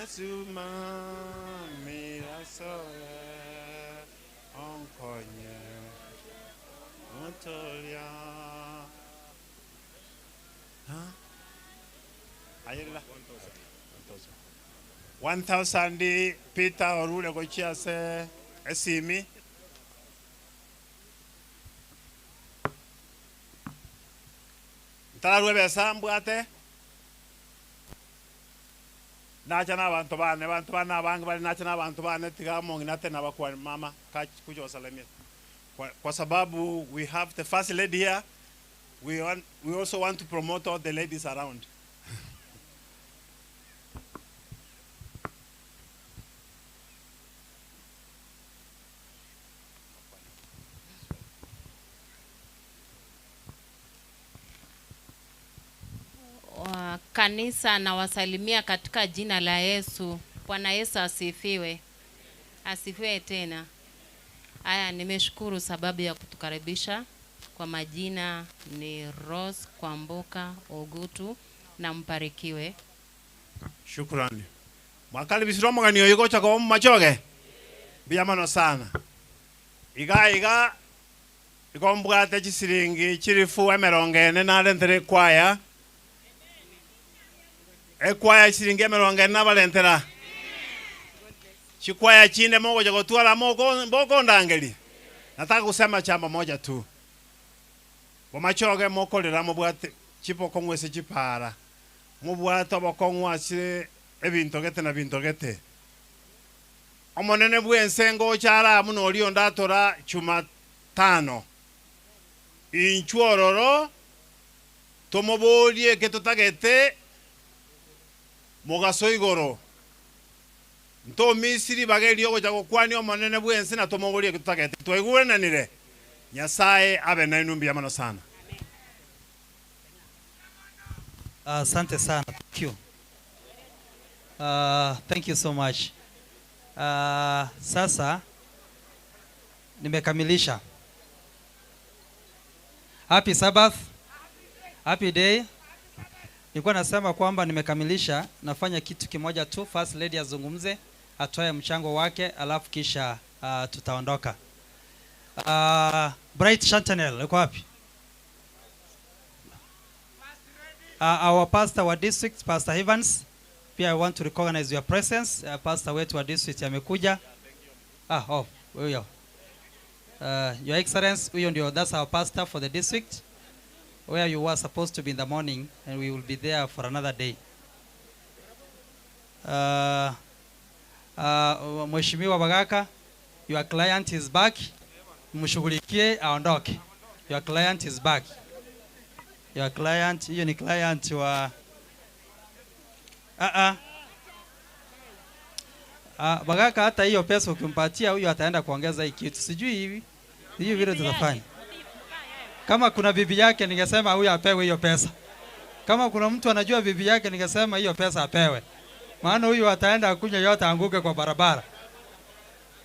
Speaker 14: Asuma mirasole onkonye Antolia. Ha? Ayela. 1000 Peter Orule gochia se esimi. Ntararwe besa mbwate. Nacha na bantu bane, bantu bane abange bali nacha na bantu bane tiga mongina tena bakwa mama kuja wasalimie. Kwa sababu we have the first lady here, we also want to promote all the ladies around.
Speaker 16: Wa kanisa nawasalimia katika jina la Yesu. Bwana Yesu asifiwe. Asifiwe tena. Aya, nimeshukuru sababu ya kutukaribisha. Kwa majina ni Rose Kwamboka Ogutu na mbarikiwe.
Speaker 14: Shukrani. Mwakaribishirwa mugani oyo gocha kwa machoge. Biyamano sana. Iga iga ikombwate chisiringi chirifu emerongo ene narentere kwaya. Ekwaya chisiringi emerongo ene nabarentera. Chikwaya chinde mogocha gotwara moko mokondangeria. Nataka kusema jambo moja tu. Bomachoge mokorera mobwate chibokong'u ase chipara. Mobwate obokong'u ase ebinto gete na binto gete. Omonene bwa ense ngocha ara buna oria ondatora Jumatano. Inchuo ororo tomoborie eke totagete mogaso igoro. Ntomisiri ribaga erio ogocha gokwania omonene bwa ense na tomoborie eke totagete. Twaigwenanire? Nyasaye abe nainwe mbuya mono sana.
Speaker 6: Asante sana. Thank you. Thank you so much. Sasa nimekamilisha. Happy Sabbath. Happy day. Nilikuwa nasema kwamba nimekamilisha, nafanya kitu kimoja tu, First Lady azungumze, atoe mchango wake, alafu kisha tutaondoka. Bright Chantanel, uko wapi? Our pastor wa district, Pastor Evans, pia I want to recognize your presence. Pastor wetu wa district amekuja. Ah, oh, huyo. Your Excellency, huyo ndio, that's our pastor for the district where you were supposed to be in the morning, and we will be there for another day. Mheshimiwa Bagaka, your client is back. Mshughulikie aondoke. Your client is back. Your client, hiyo ni client wa ah ah. Ah, Bagaka hata hiyo pesa ukimpatia huyo ataenda kuongeza hii kitu. Sijui hivi. Hiyo vile tutafanya. Kama kuna bibi yake ningesema huyo apewe hiyo pesa. Kama kuna mtu anajua bibi yake ningesema hiyo pesa apewe. Maana huyu ataenda akunywe yote anguke kwa barabara.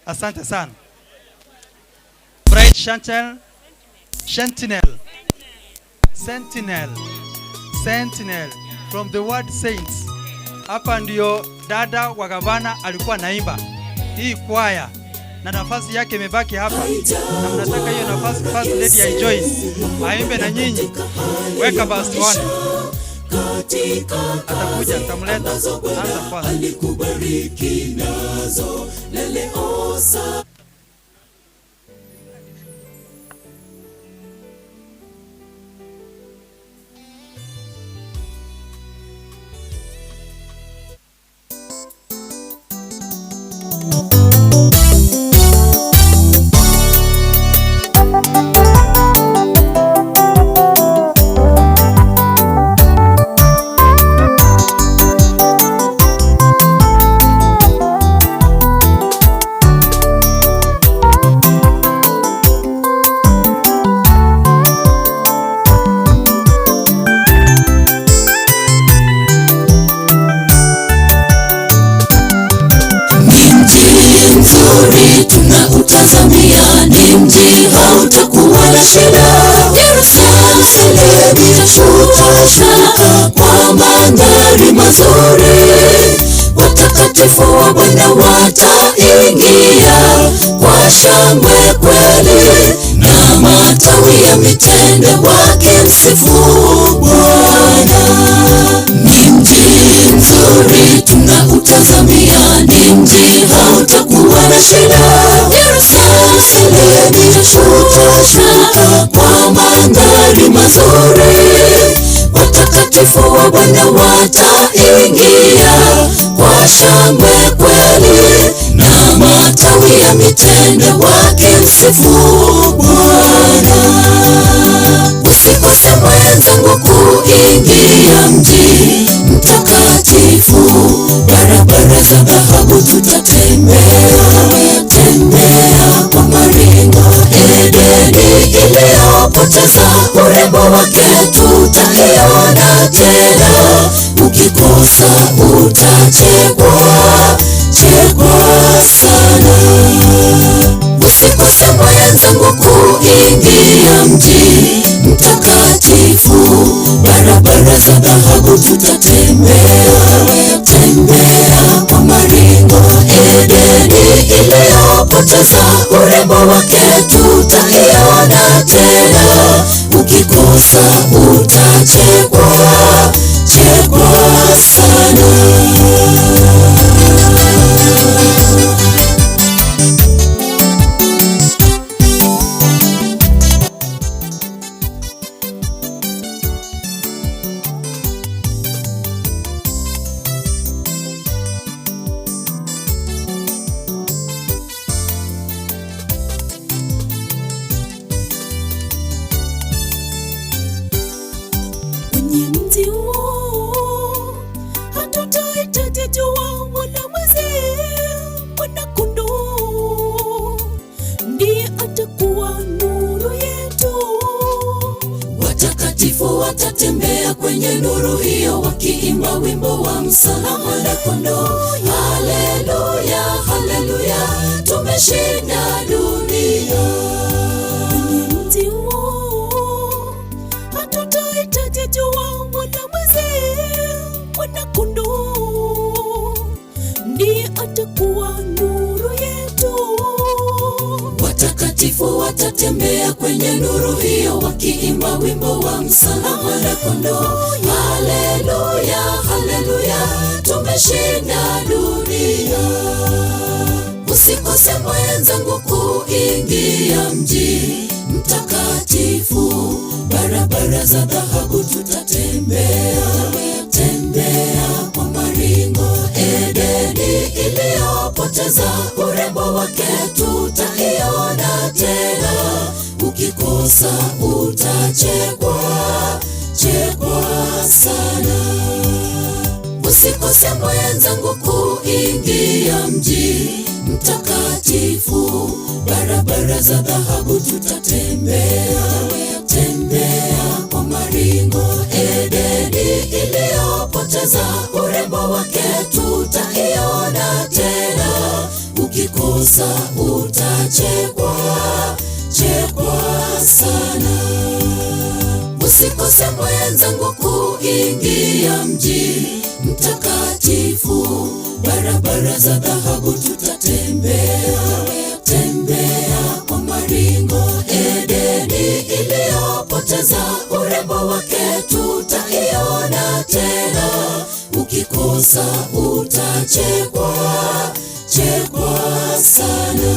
Speaker 6: Asante sana. Bright Chantel, Sentinel. Sentinel. Sentinel from the word saints. Hapa ndio dada wa gavana alikuwa naimba hii kwaya na nafasi yake imebaki hapa, na mnataka hiyo nafasi First Lady aijoin aimbe na nyinyi. Weka verse 1. Atakuja, atamleta. Anza kwanza.
Speaker 8: Alikubariki nazo na leo sa Ni mji mzuri tunautazamia, ni mji hautakuwa na shida. Yerusalemu tutashuka kwa mandhari mazuri, watakatifu wa Bwana wataingia kwa shangwe kweli, na matawi ya mitende wakimsifu Bwana. Ni mji mzuri tunautazamia, ni mji hautakuwa na shida. Yerusalemu tutashuka kwa mandhari mazuri, watakatifu wa Bwana wataingia kwa shangwe kweli, na matawi ya mitende wakimsifu Bwana. Usikose mwenzangu kuingia mji mtakatifu, barabara za dhahabu tutatembea, tembea kwa maringo. Edeni iliyopoteza urembo wake tutaiona tena, ukikosa utachekwa, chekwa sana. Usikose mwenzangu kuingia mji mtakatifu, barabara za dhahabu tutatembea, tembea kwa maringo. Edeni iliyopoteza urembo wake tutaiona tena, ukikosa utachekwa, chekwa sana. Watatembea kwenye nuru hiyo, wakiimba wimbo wa msala mwanakondoo. Haleluya, haleluya, tumeshinda dunia.
Speaker 18: Kwenye mti huo hatutahitaji jua wala mwezi, mwana-kondoo ndiye atakuwa nuru yetu.
Speaker 8: Watakatifu watatembea kwenye nuru hiyo, wakiimba wimbo wa msala mwanakondoo. Haleluya, haleluya, tumeshinda dunia. Usikose mwenzangu kuingia mji mtakatifu, barabara za dhahabu tutatembea, tembea kwa maringo. Edeni iliyopoteza urembo wake tutaiona tena, ukikosa utachekwa, chekwa sana. Usikose mwenzangu kuingia mji mtakatifu, barabara za dhahabu tutatembea, tembea kwa maringo. Edeni iliyopoteza urembo wake tutaiona tena, ukikosa utachekwa, chekwa sana. Usikose mwenzangu kuingia mji mtakatifu, barabara za dhahabu tutatembea, tembea kwa maringo. Edeni iliyopoteza urembo wake tutaiona tena, ukikosa utachekwa, chekwa sana.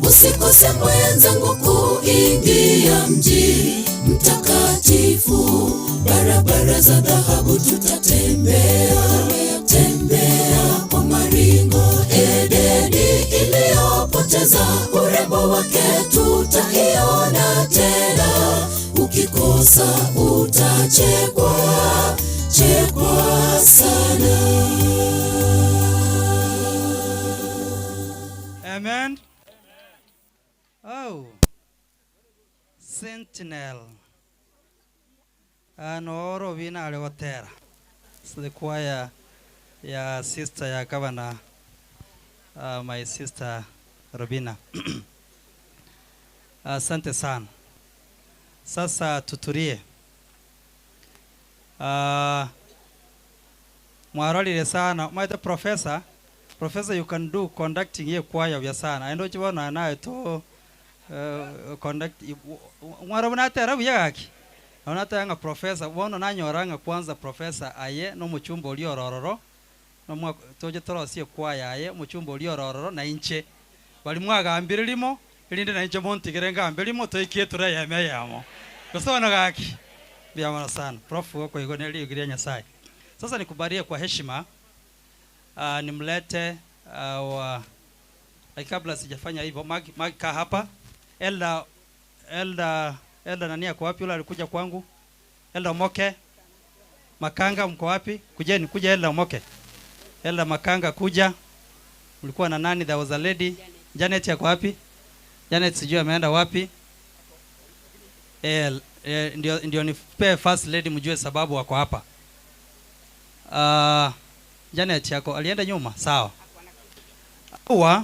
Speaker 8: Usikose mwenzangu kuingia mji mtakatifu, barabara za dhahabu tutatembea, tembea kwa maringo. Edeni iliyopoteza urembo wake tutaiona tena, ukikosa utachekwa, chekwa sana.
Speaker 6: Amen. Oh. Sentinel. Ano bina aliwotera. So the choir ya sister ya governor, my sister Robina. Asante sana. Sasa tutulie. Mwarorire sana maite professor professor you can do conducting ye choir vya sana endo chibona naye to conduct mwarobona atera buya gaki ona tanga professor bono nanyoranga kwanza professor aye no muchumba ori orororo no mwa toje torosie choir aye muchumba ori orororo na inche bali mwagambire limo ilinde na inche montigere ngambe limo toikie tureyeme yamo gosona gaki byamara sana prof wako igo neliugiria nyasaye sasa nikubalie kwa heshima nimlete wa lakini kabla sijafanya hivyo Mark, Mark kaa hapa Elda Elda Elda nani ako wapi yule alikuja kwangu Elda Moke Makanga mko wapi kujeni kuja Elda Moke Elda Makanga kuja mlikuwa na nani there was a lady Janet yako wapi Janet sijui ameenda wapi eh, eh, ndio ndio nipe first lady mjue sababu wako hapa Janet yako alienda nyuma sawa Our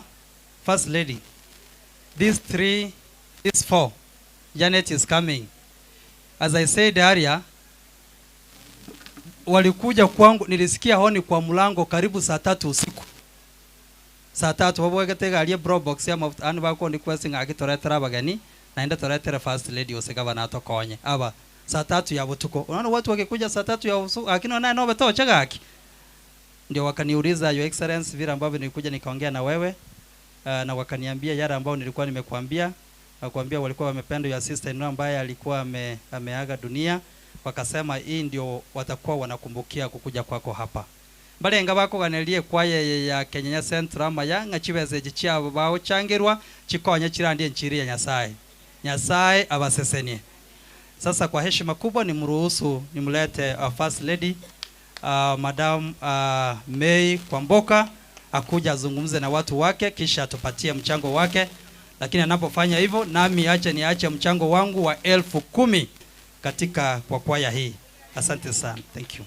Speaker 6: first lady these three these four Janet is coming as I said earlier walikuja kwangu nilisikia honi kwa mlango karibu saa tatu usiku saa tatu babwegetega arie bro box ya mafuta anu bako ndi kwesi ng'agitoretera abageni naenda toretere first lady ose gavana atokonye aba saa tatu ya butuko unaona watu wakikuja saa tatu ya usiku akina naye nobe tocha gaki ndio wakaniuliza your excellency vile ambavyo nilikuja nikaongea na wewe na wakaniambia yale ambayo nilikuwa nimekuambia wakwambia walikuwa wamependa your sister in law ambaye alikuwa ame, ameaga dunia wakasema hii ndio watakuwa wanakumbukia kukuja kwako hapa balenga bakoganerie kwaye ya Kenya Central amaya ng'a chibese chiabo baochangirwa chikonye chirandie nchiri ya Nyasaye Nyasaye abasesenie sasa kwa heshima kubwa nimruhusu nimlete first lady Madam May Kwamboka akuja azungumze na watu wake kisha atupatie mchango wake lakini anapofanya hivyo nami ache niache mchango wangu wa 10,000 katika kwa kwaya hii. Asante sana. Thank you.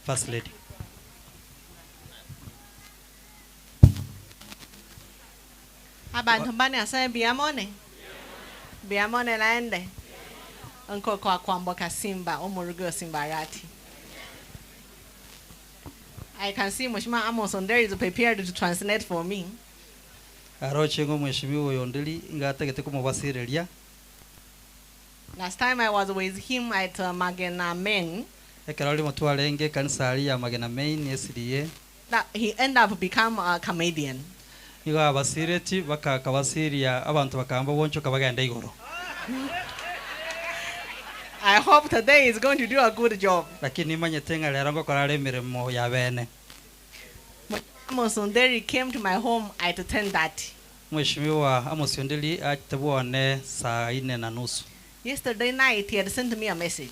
Speaker 6: First Lady.
Speaker 3: Abantu mbane asaye biyamone biyamone naende nko kwa kwamboka simba omurugo simbarati I can see Mheshimiwa Amos Onderi is prepared to translate for me.
Speaker 6: Aroche ngo mheshimiwa oyo ndiri ngatagete kumubasireria.
Speaker 3: Last time I was with him at Magena Main,
Speaker 6: Ekero rimo twarenge kanisa ari ya Magena Main SDA
Speaker 3: that he ended up become a comedian.
Speaker 6: nigo abasireti bakakabasiria abantu bakamba bonchoka bagenda igoro.
Speaker 3: I hope today he's going to do a good job.
Speaker 6: Lakini manyete ng'a rero ngokora are emirimo ya bene.
Speaker 3: Amos Onderi came to my home at 10:30.
Speaker 6: Mheshimiwa Amos Onderi achete bwone saa ine na nusu.
Speaker 3: Yesterday night he had sent me a message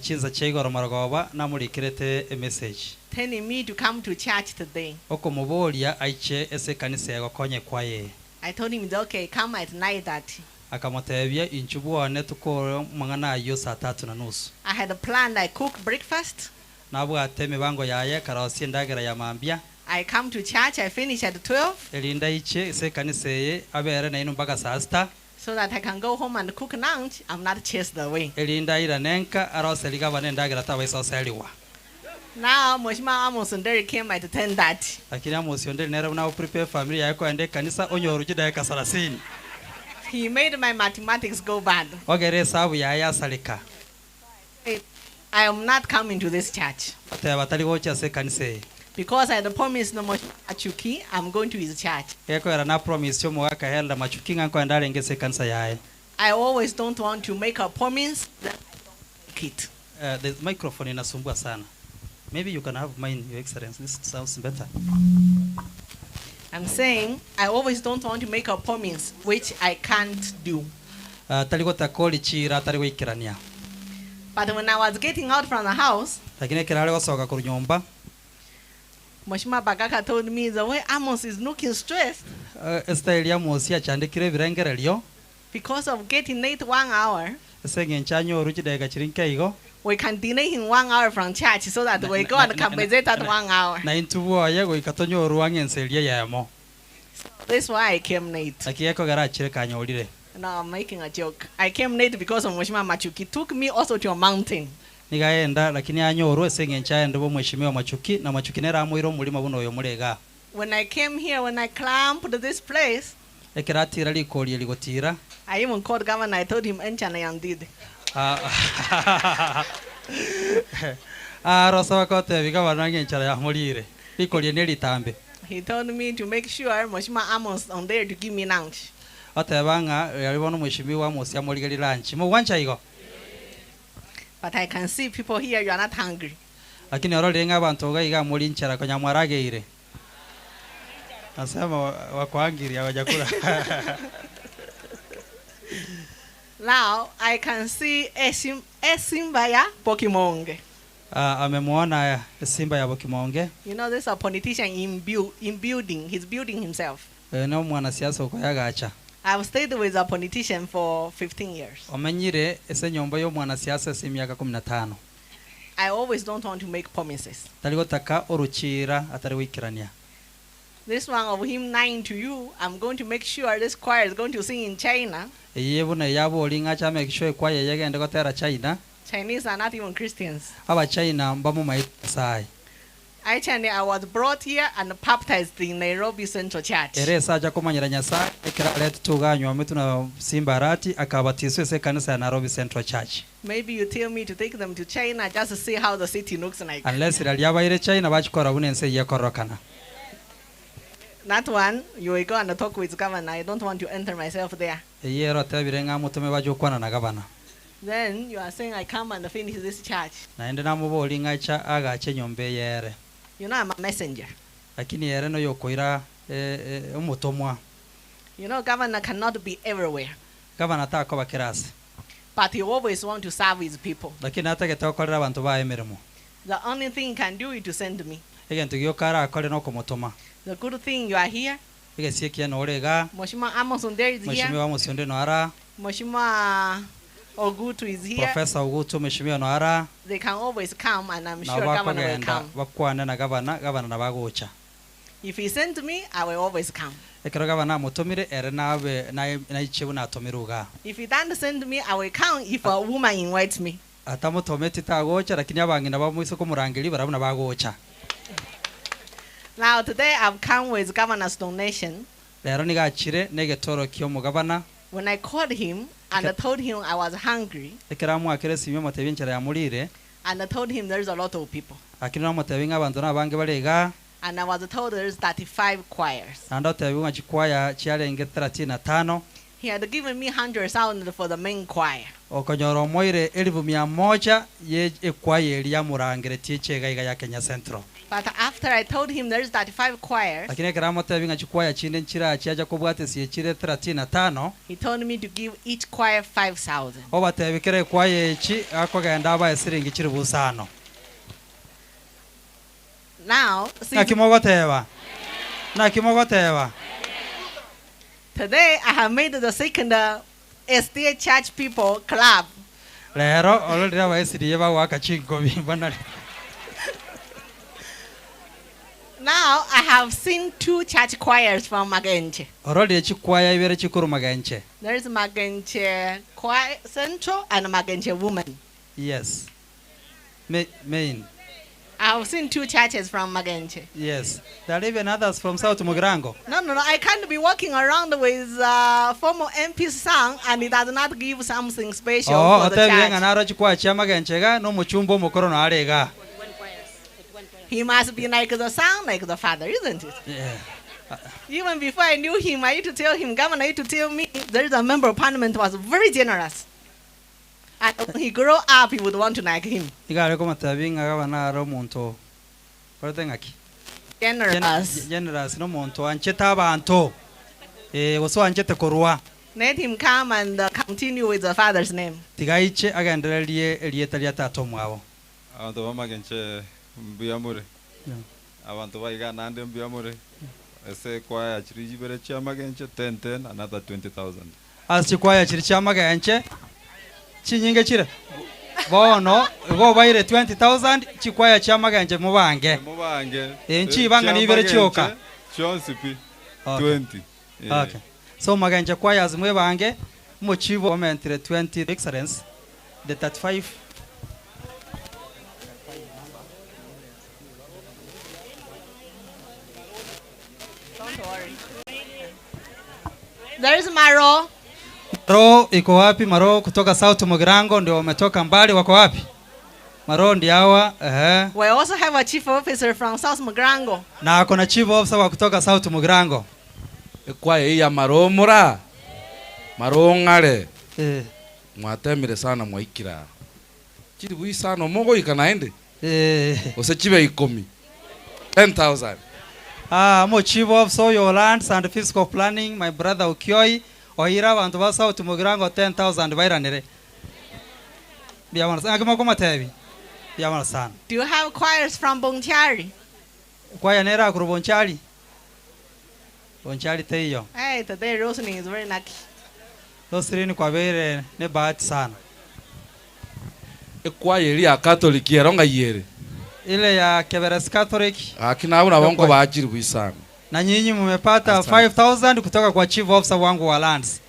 Speaker 6: Chinsa chia igoro marogoba namurikirete emessage.
Speaker 3: telling me to come to church today.
Speaker 6: Okomoboria aiche ase ekanisa egokonye kwaye.
Speaker 3: I told him it's okay, come at 9:30.
Speaker 6: Akamotebia inchu bwone tukore mang'ana aywo saa tatu na nusu.
Speaker 3: I had a plan. I cook breakfast.
Speaker 6: Nabwate emibango yaye karosia endagera ya mambia
Speaker 3: I come to church. I finish at 12
Speaker 6: erinda aiche ase ekanisa eye abere naino mpaka saa sita
Speaker 3: so that I can go home and cook lunch. I'm not chased away.
Speaker 6: erinda airane aroseri gabana endagera tabaisa oseriwa.
Speaker 3: Now, Mheshimiwa Amos Onderi came at 10:30.
Speaker 6: Lakini Amos Onderi nere buna prepare family yaye koenda ekanisa onyoru chidakika 30.
Speaker 3: He made my mathematics go bad.
Speaker 6: Ogere esabu yaye asareka.
Speaker 3: I am not coming to this church
Speaker 6: Oteba tari gocha ase ekanisa eye.
Speaker 3: because I had promised Mheshimiwa Machuki I'm going to his church.
Speaker 6: Gekoera na promise omogaka Helda Machuki ng'a nkoenda arenge ase ekanisa yaye.
Speaker 3: I always don't want to make a promise that I don't make it.
Speaker 6: The microphone inasumbua sana. Maybe you can have mine, Your Excellency. This sounds better.
Speaker 3: I'm saying I always don't want to make a promise which I can't do.
Speaker 6: Tari gotaka chira tari goikerania.
Speaker 3: But when I was getting out from the house,
Speaker 6: Lakini ekero are gosoka korwa nyomba,
Speaker 3: Mheshimiwa Bagaka told me the way Amos is looking stressed
Speaker 6: estyle ya Amos achandikire ebirengererio
Speaker 3: because of getting late 1 hour.
Speaker 6: ase eng'encho anyoru chidakika chiri nke igo
Speaker 3: We can delay him 1 hour from church so that we go and compensate that 1 hour.
Speaker 6: na intwe bwoye goika tonyoru ang'ense eria yemo.
Speaker 3: That's why I came late.
Speaker 6: Lakini ekogera achire kanyorire.
Speaker 3: No, I'm making a joke. I came late because of Mheshimiwa Machuki took me also to a mountain.
Speaker 6: Nigaenda lakini anyoru ase eng'encho aende bo Mheshimiwa Machuki na Machuki nere amoire omorimo buna oyo more iga.
Speaker 3: When I came here, when I climbed this place,
Speaker 6: Ekero atira rikoria rigotira
Speaker 3: I even called governor. I told him, Enchana Yandid.
Speaker 6: Arosa bakotebi gabana ng'enchara yamorire rikoria ne ritambe.
Speaker 3: He told me to make sure Mheshimiwa Amos on there to give me lunch.
Speaker 6: Oteba ng'a yari bono Mheshimiwa Amos amorigeri lunch. Mogwancha igo.
Speaker 3: But I can see people here, you are not hungry.
Speaker 6: Lakini ororire ng'a abanto iga iga amori nchara konya mwarageire. Nasema wako hungry hawajakula.
Speaker 3: Now I can see Esim, Esimba ya Bokimonge.
Speaker 6: Amemwona Simba ya Bokimonge.
Speaker 3: You know, there's a politician in, in building. He's building himself.
Speaker 6: No mwanasiasa ukoyagacha.
Speaker 3: I've stayed with a politician for 15 years.
Speaker 6: Omenyire ase nyomba yo mwanasiasa ase emiaka 15.
Speaker 3: I always don't want to make promises.
Speaker 6: Tari gotaka oruchira atari goikerania.
Speaker 3: This one of him lying to you, I'm going to make sure this choir is going to sing in China.
Speaker 6: Eye buna yabori ng'a make sure kwaya yegende gotera China.
Speaker 3: Chinese are not even Christians.
Speaker 6: Aba China mbamumaete Nyasaye.
Speaker 3: Actually, I was brought here and baptized in Nairobi Central Church.
Speaker 6: Ere esacha komanyera Nyasaye ekero arete tuganywa tuna Simba Arati akabatiswa ase ekanisa ya Nairobi Central Church.
Speaker 3: Maybe you tell me to take them to China just to see how the city looks like.
Speaker 6: Unless riria baire China bachikora buna ense eywo ekororokana.
Speaker 3: That one, you will go and talk with governor. I don't want to enter myself there.
Speaker 6: Eye ero atebire ng'a motome bache gokwana na gavana.
Speaker 3: Then you are saying I come and finish this church.
Speaker 6: Naende namobori ng'a agache enyomba eye ere.
Speaker 3: You know I'm a messenger.
Speaker 6: Lakini ere noyokoira omotomwa.
Speaker 3: You know governor cannot be everywhere.
Speaker 6: Gavana takoba kerase.
Speaker 3: But he always want to serve his people.
Speaker 6: Lakini atagete gokorera abanto baye emeremo.
Speaker 3: The only thing he can do is to send me.
Speaker 6: Egento gioka arakore nokomotoma.
Speaker 3: The good thing you are here.
Speaker 6: Egesie ekiya nore iga.
Speaker 3: Mheshimiwa Amos Onderi is here.
Speaker 6: Mheshimiwa Amos Onderi no ara.
Speaker 3: Mheshimiwa Ogutu is here.
Speaker 6: Professor Ogutu mheshimiwa noara
Speaker 3: They can always come, and I'm
Speaker 6: nabo
Speaker 3: sure governor will
Speaker 6: bakogenda
Speaker 3: come.
Speaker 6: bakwane na gavana gavana nabagocha
Speaker 3: If he sent me, I will always come.
Speaker 6: ekero gavana amotomire ere nabe naiche buna atomire iga
Speaker 3: If he doesn't send me, I will come if a woman invites me.
Speaker 6: atamotometi tagocha lakini abang'ina bamoise komorangeri barabwo nabagocha
Speaker 3: Now, today I've come with governor's donation.
Speaker 6: rero niga achire na egetoro kia omogavana
Speaker 3: When I called him and I told him I was hungry,
Speaker 6: ekero amwakera esimi omotebi enchera yamorire
Speaker 3: and I told him there's a lot of people,
Speaker 6: lakini namotebi ng'a abanto nabange bare iga
Speaker 3: and I was told there's 35 choirs.
Speaker 6: naende otebi ng'a chikwaya chiarenge 35
Speaker 3: He had given me 100,000 for the main choir.
Speaker 6: okonyora omoire elifu mia moja ye ekwaya eria yamorangeretie echega iga ya Kenya Central
Speaker 3: But after I told him there's 35 choirs,
Speaker 6: lakini ekero amotebi ng'a chikwaya chinde nchira chiacha kobwatesie chire 35
Speaker 3: he told me to give each choir 5,000.
Speaker 6: obatebi kera ekwaya echi akogenda abae siringi chiribu isano
Speaker 3: Now, since
Speaker 6: naki mogoteba naki mogoteba
Speaker 3: today I have made the second SDA Church People Club.
Speaker 6: rero ororire abaesiriye bagwaka chinkobi banari
Speaker 3: Now I have seen two church choirs from Magenche.
Speaker 6: ororire chikwaya ibere chikuru magenche
Speaker 3: There's Magenche Choir Central and Magenche Women.
Speaker 6: yes main
Speaker 3: I have seen two churches from Magenche.
Speaker 6: yes there are even others from south mugirango
Speaker 3: No, no, no. I can't be walking around with former MP's son and he does not give something special
Speaker 6: oo
Speaker 3: for the
Speaker 6: otebire
Speaker 3: church.
Speaker 6: ng'a naro chikwaya chia magenche iga na omochumba omokoro nare iga
Speaker 3: He must be like the son, like the father, isn't it?
Speaker 6: Yeah.
Speaker 3: Even before I knew him, I used to tell him, Governor used to tell me there is a member of parliament was very generous. And when he grew up, he would want to like him.
Speaker 6: Iga are komotebi ng'a gavana are omonto orete ng'aki
Speaker 3: Generous.
Speaker 6: Generous na omonto anchete abanto eh, gose oanchete korwa
Speaker 3: Let him come and continue with the father's name.
Speaker 6: tigaiche agendererie erieta ria tata omwabo
Speaker 17: Abanto bamagenche mbuya more.
Speaker 6: Yeah.
Speaker 17: Abanto baiga nande mbuya more. Ase kwaya chiri chibere chia magenche 10 10 another 20,000.
Speaker 6: ase chikwaya chiri chia magenche chinyinge chire bono igo baire 20000 chikwaya chia magenche mubange
Speaker 17: Mubange.
Speaker 6: Eh, nchibanga nibere chioka
Speaker 17: Chionsi pi.
Speaker 6: Okay.
Speaker 17: 20. Eh.
Speaker 6: Okay. So magenche choirs mwebange muchibo omentire 20 excellence the 35
Speaker 3: Don't worry. There is Maro.
Speaker 6: Maro iko wapi? Maro kutoka South Mugirango ndio wametoka mbali, wako wapi? Maro ndio hawa ehe.
Speaker 3: We also have a chief officer from South Mugrango.
Speaker 6: Na ako na chief officer wa kutoka South Mugirango.
Speaker 19: Ekwaya iyi ya maro mura maro ng'are
Speaker 6: eh.
Speaker 19: mwatemire sana mwaikira chiri bwisano mogoika naende
Speaker 6: eh.
Speaker 19: gose chibe ikomi 10000
Speaker 6: Ah, mo chief officer your lands and physical planning my brother Ukioi oira abantu ba South Mugirango 10000 bairanire. Bia sana kama koma tebi. Bia sana.
Speaker 3: Do you have choirs from Bonchari?
Speaker 6: Kwaya nera kuru Bonchari. Bonchari teiyo.
Speaker 3: Hey, today Rosaline is very lucky.
Speaker 6: Rosaline kwa bere ne bahati sana.
Speaker 19: Ekwaya eri ya Catholic ero ng'ai
Speaker 6: Ile ya Keberes Catholic
Speaker 19: Lakini hao na wongo baajiri bwisano.
Speaker 6: na nyinyi mmepata 5000 kutoka kwa chief officer wangu wa lands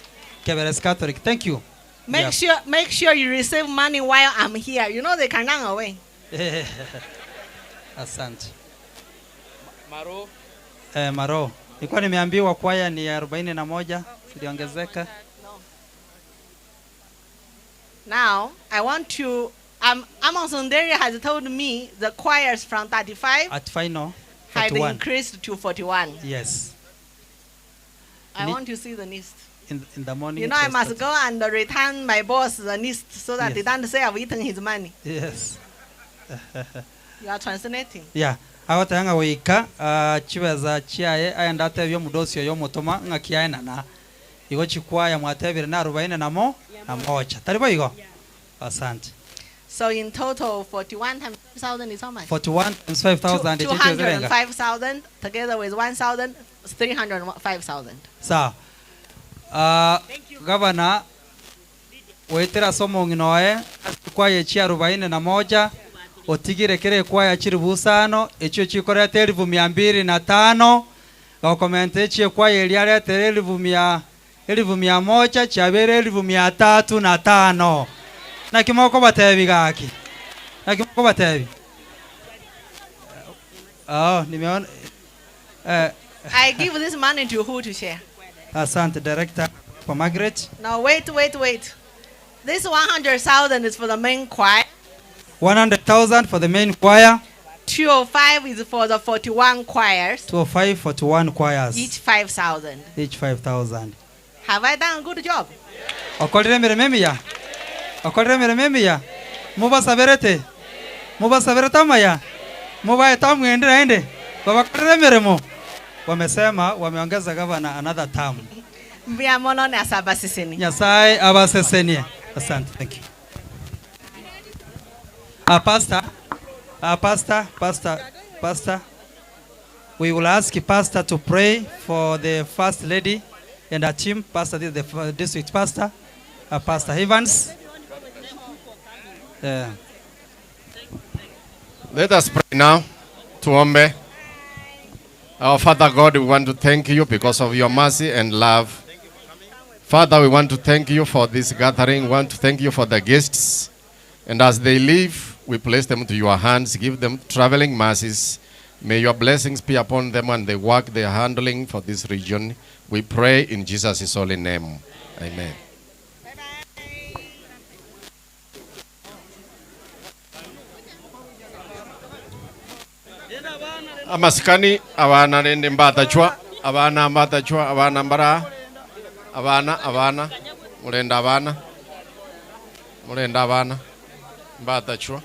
Speaker 6: Keberes Catholic. Thank you.
Speaker 3: Make
Speaker 6: Yeah.
Speaker 3: sure make sure you receive money while I'm here. You know they can run away.
Speaker 6: Asante.
Speaker 19: Maro.
Speaker 6: Eh, Maro. Nilikuwa nimeambiwa kwaya ni 41 ziliongezeka.
Speaker 3: Now I want to Amos Nderi has told me the choirs from 35
Speaker 6: At final
Speaker 3: had
Speaker 6: 41.
Speaker 3: increased to 41.
Speaker 6: Yes.
Speaker 3: I want to see the list.
Speaker 6: In the morning.
Speaker 3: You know
Speaker 6: it
Speaker 3: I
Speaker 6: was
Speaker 3: must go and return my boss the list so that
Speaker 6: Yes.
Speaker 3: they don't say I've eaten his money.
Speaker 6: Yes.
Speaker 3: You are translating.
Speaker 6: Yeah. Agoteba ng'a goika chibesa chiaye aenda atebie omodosi oyo omotoma ng'a kiaenana igo chikwaya mwatebire na arobaini namo na moja tari bo igo asante
Speaker 3: So in total, 41 times 5,000 is how much?
Speaker 6: 41 times 5000 chicho zirenga
Speaker 3: 205,000 together with 1,000, 305,000.
Speaker 6: sawa gavana Goetera ase omong'ina oye ase chikwaya echio arubaini na moja, otigire kera ekwaya chilifu isano, echio chikoreta elifu mia mbili na tano, gokomenta echio ekwaya eria aretere elifu mia elifu mia moja, chiabeire elifu mia tatu na tano. Naki mokobatebi gaki? Naki mokobatebi? Oh, nimeona eh,
Speaker 3: I give this money to who to share?
Speaker 6: asante director for Margaret.
Speaker 3: Now wait, wait, wait. This 100,000 is for the main choir.
Speaker 6: 100,000 for the main choir,
Speaker 3: 205 is for the 41 choirs,
Speaker 6: 205 41 choirs,
Speaker 3: each 5,000.
Speaker 6: each 5,000.
Speaker 3: Have I done a good job?
Speaker 6: Okorire emeremo emiya? Okorire emeremo emiya? Mobasaberete? Mobasaberete amaya? Mobaete amwende naende? Babakorere emeremo? Wamesema wameongeza gavana another term.
Speaker 3: Mbuya mono nase abaseseni.
Speaker 6: Nyasaye abasesenie. Asante. Thank you. Uh, pastor, uh, pastor, pastor, pastor. We will ask pastor to pray for the first lady and her team. Pastor, this is the district pastor, uh, Pastor Evans. Yeah.
Speaker 5: Let us pray now. Tuombe. Our Father God, we want to thank you because of your mercy and love. Father, we want to thank you for this gathering. We want to thank you for the guests. And as they leave, we place them to your hands. Give them traveling mercies. May your blessings be upon them and the work they are handling for this region. We pray in Jesus' holy name. Amen. Amasikani abana rende mbatachwa abana mbatachwa abana mbara abana abana murenda abana murenda abana mbatachwa.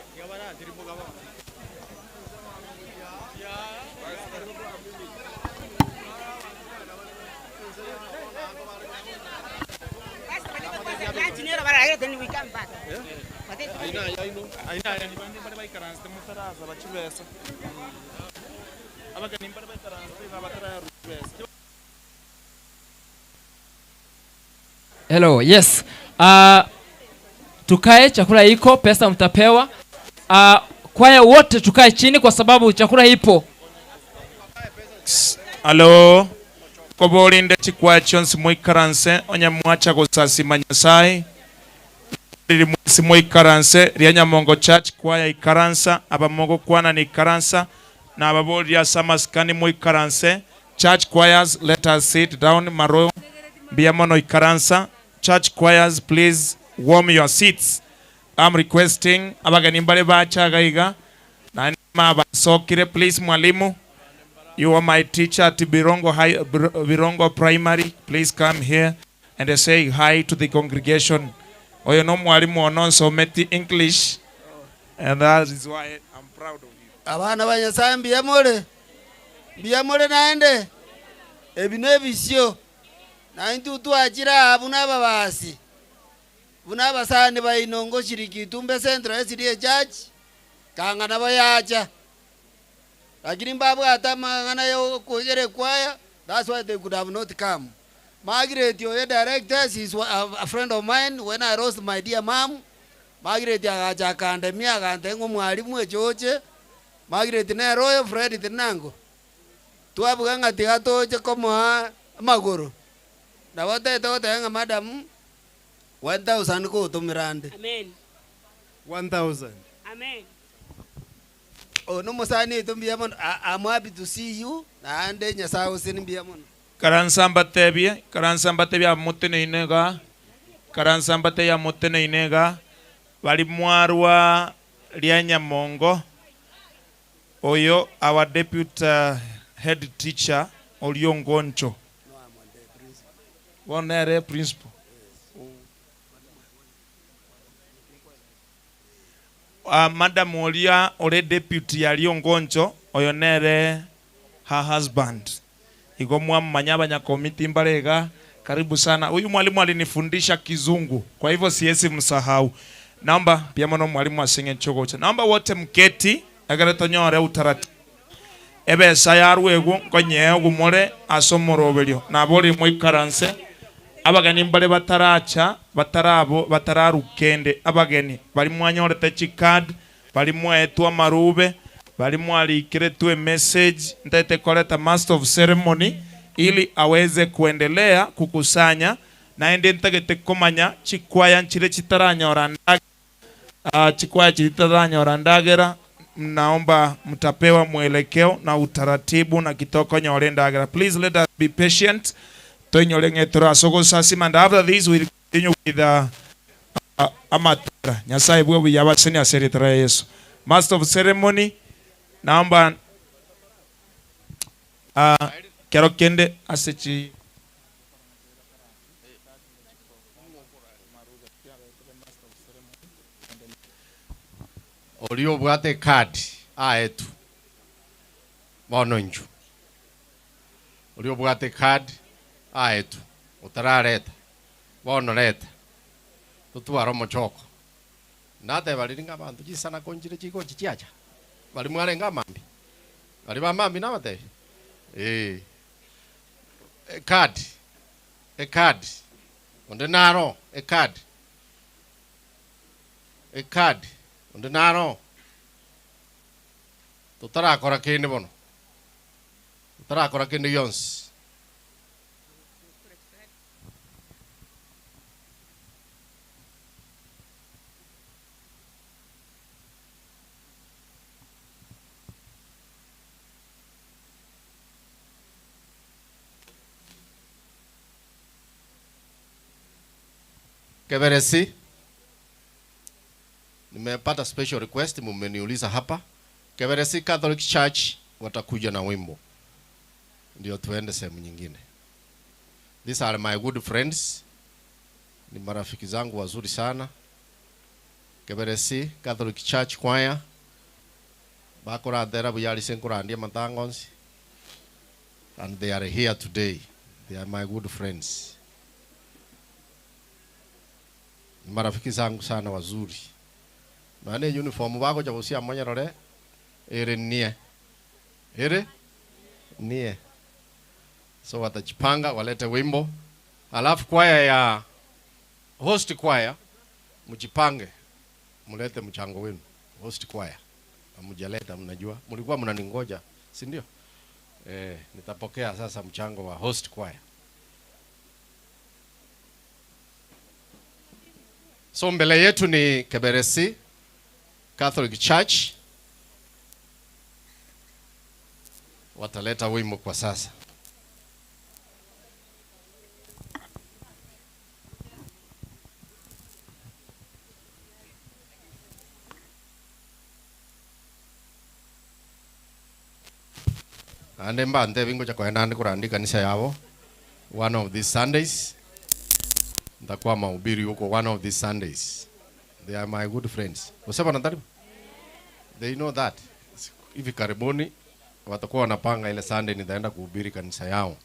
Speaker 9: Then we come back.
Speaker 2: Hello, yes. Tukae, chakula iko, pesa mtapewa. Kwaya wote tukae chini kwa sababu chakula ipo.
Speaker 20: Alo, kobolinde chikwaya chionsi mwikaranse onye mwacha gosasima Nyasaye riri mwesi mwikaranse ria Nyamongo Church kwaya ikaransa abamogo kwana ni ikaransa na ababori ase amasikani mwikaranse. Church choirs, let us sit down. Maro mbia mono ikaransa. Church choirs, please warm your seats. I'm requesting abageni mbare bachaga iga na mabasokire, please mwalimu, you are my teacher at Birongo High, Birongo Primary, please come here and say hi to the congregation. Oyo no mwalimu ono nsometi English and that is why I'm proud of you.
Speaker 21: Abana ba Nyasaye mbuya more, mbuya more naende ebi nebisio naintwe twachire aa buna ababasi buna abasani baino ngoshiriki itumbe Central SDA Church kang'ana bayacha lakini mbabwate amang'ana ya okwegera ekwaya, that's why they could have not come. Margaret oyo director, she is a friend of mine. When I lost my dear mom, Margaret agacha akandemia agante ng'o mwalimu echoche. Margaret nere oyo Fred tinango twabuga ng'a tiga toche komoa amagoro nabo tete goteba ng'a madam 1000 kogotomera nde.
Speaker 9: Amen.
Speaker 24: 1000.
Speaker 9: Amen.
Speaker 21: Oh, no musani eto mbuya mono. I'm happy to see you. Naende Nyasaye oseni mbuya mono.
Speaker 20: Karansa mbatebie, karansa mbatebie amoteneine iga, karansa mbatebie amoteneine iga, bari mwarwa ria Nyamongo, oyo our deputy head teacher orio Ngoncho. Bono nere principal. Madam oria ore deputy aria Ngoncho, oyo nere her husband. Igo mwamanya abanyakomiti mbare iga, karibu sana. Huyu mwalimu alinifundisha Kizungu, kwa hivyo siwezi msahau. Naomba pia mwana mwalimu asinge nchogocha. Naomba wote mketi, agere tonyore utaratibu. Ebesa yarwegwo nkonyeo gumore ase omoroberio. Nabori moikaranse. Abageni mbare bataracha batarabo batararukende abageni bari mwanyorete chicard bari mwaetwe amarube bari mwarikiretwe message ntaete koreta master of ceremony ili aweze kuendelea kukusanya naende ntagete komanya chikwaya nchire chitaranyora ndagera chikwaya chitaranyora ndagera naomba mtapewa mwelekeo na utaratibu na kitoko nyore ndagera. Please let us be patient toinyore ng'etoro ase ogosasima and after this we'll continue with amatara. Nyasaye bwe buya abaseni ase erieta ria Yesu. Master of ceremony naomba kero kende ase chi
Speaker 5: Oria obwate ecard aetwe bono inchuo. Oria obwate ecard aetwe otarareta bono reta totware omochoko. Nateba riria ng'a abanto chisanako nchire chigochi chiacha baria mwarenge amambia baria ba mambia nabatebia eh. Ecard ecard onde naro ecard ecard onde naro totarakora kende bono totarakora kende gionsi. Keberesi, nimepata special request, mumeniuliza hapa. Keberesi Catholic Church watakuja na wimbo, ndio tuende sehemu nyingine. These are my good friends, ni marafiki zangu wazuri sana. Keberesi Catholic Church Choir bakorantera buyarise nkorandia matangonsi, and they are here today. They are my good friends, ni marafiki zangu sana wazuri. Maana uniform bagocha gosia monyerore ere nie ere nie, so watachipanga walete wimbo, alafu kwaya ya host choir mjipange mulete mchango wenu. Host choir hamjaleta, mnajua mlikuwa mnaningoja, si ndio? Nitapokea sasa mchango wa host choir. So mbele yetu ni Keberesi Catholic Church, wataleta wimbo kwa sasa. Ande mbante bingo cha kwenda ande kurandi kanisa yao one of these Sundays. Nitakuwa mahubiri huko one of these Sundays. They are my good friends. Usema na taribu? They know that. Hivi karibuni watakuwa wanapanga ile Sunday nitaenda kuhubiri kanisa yao.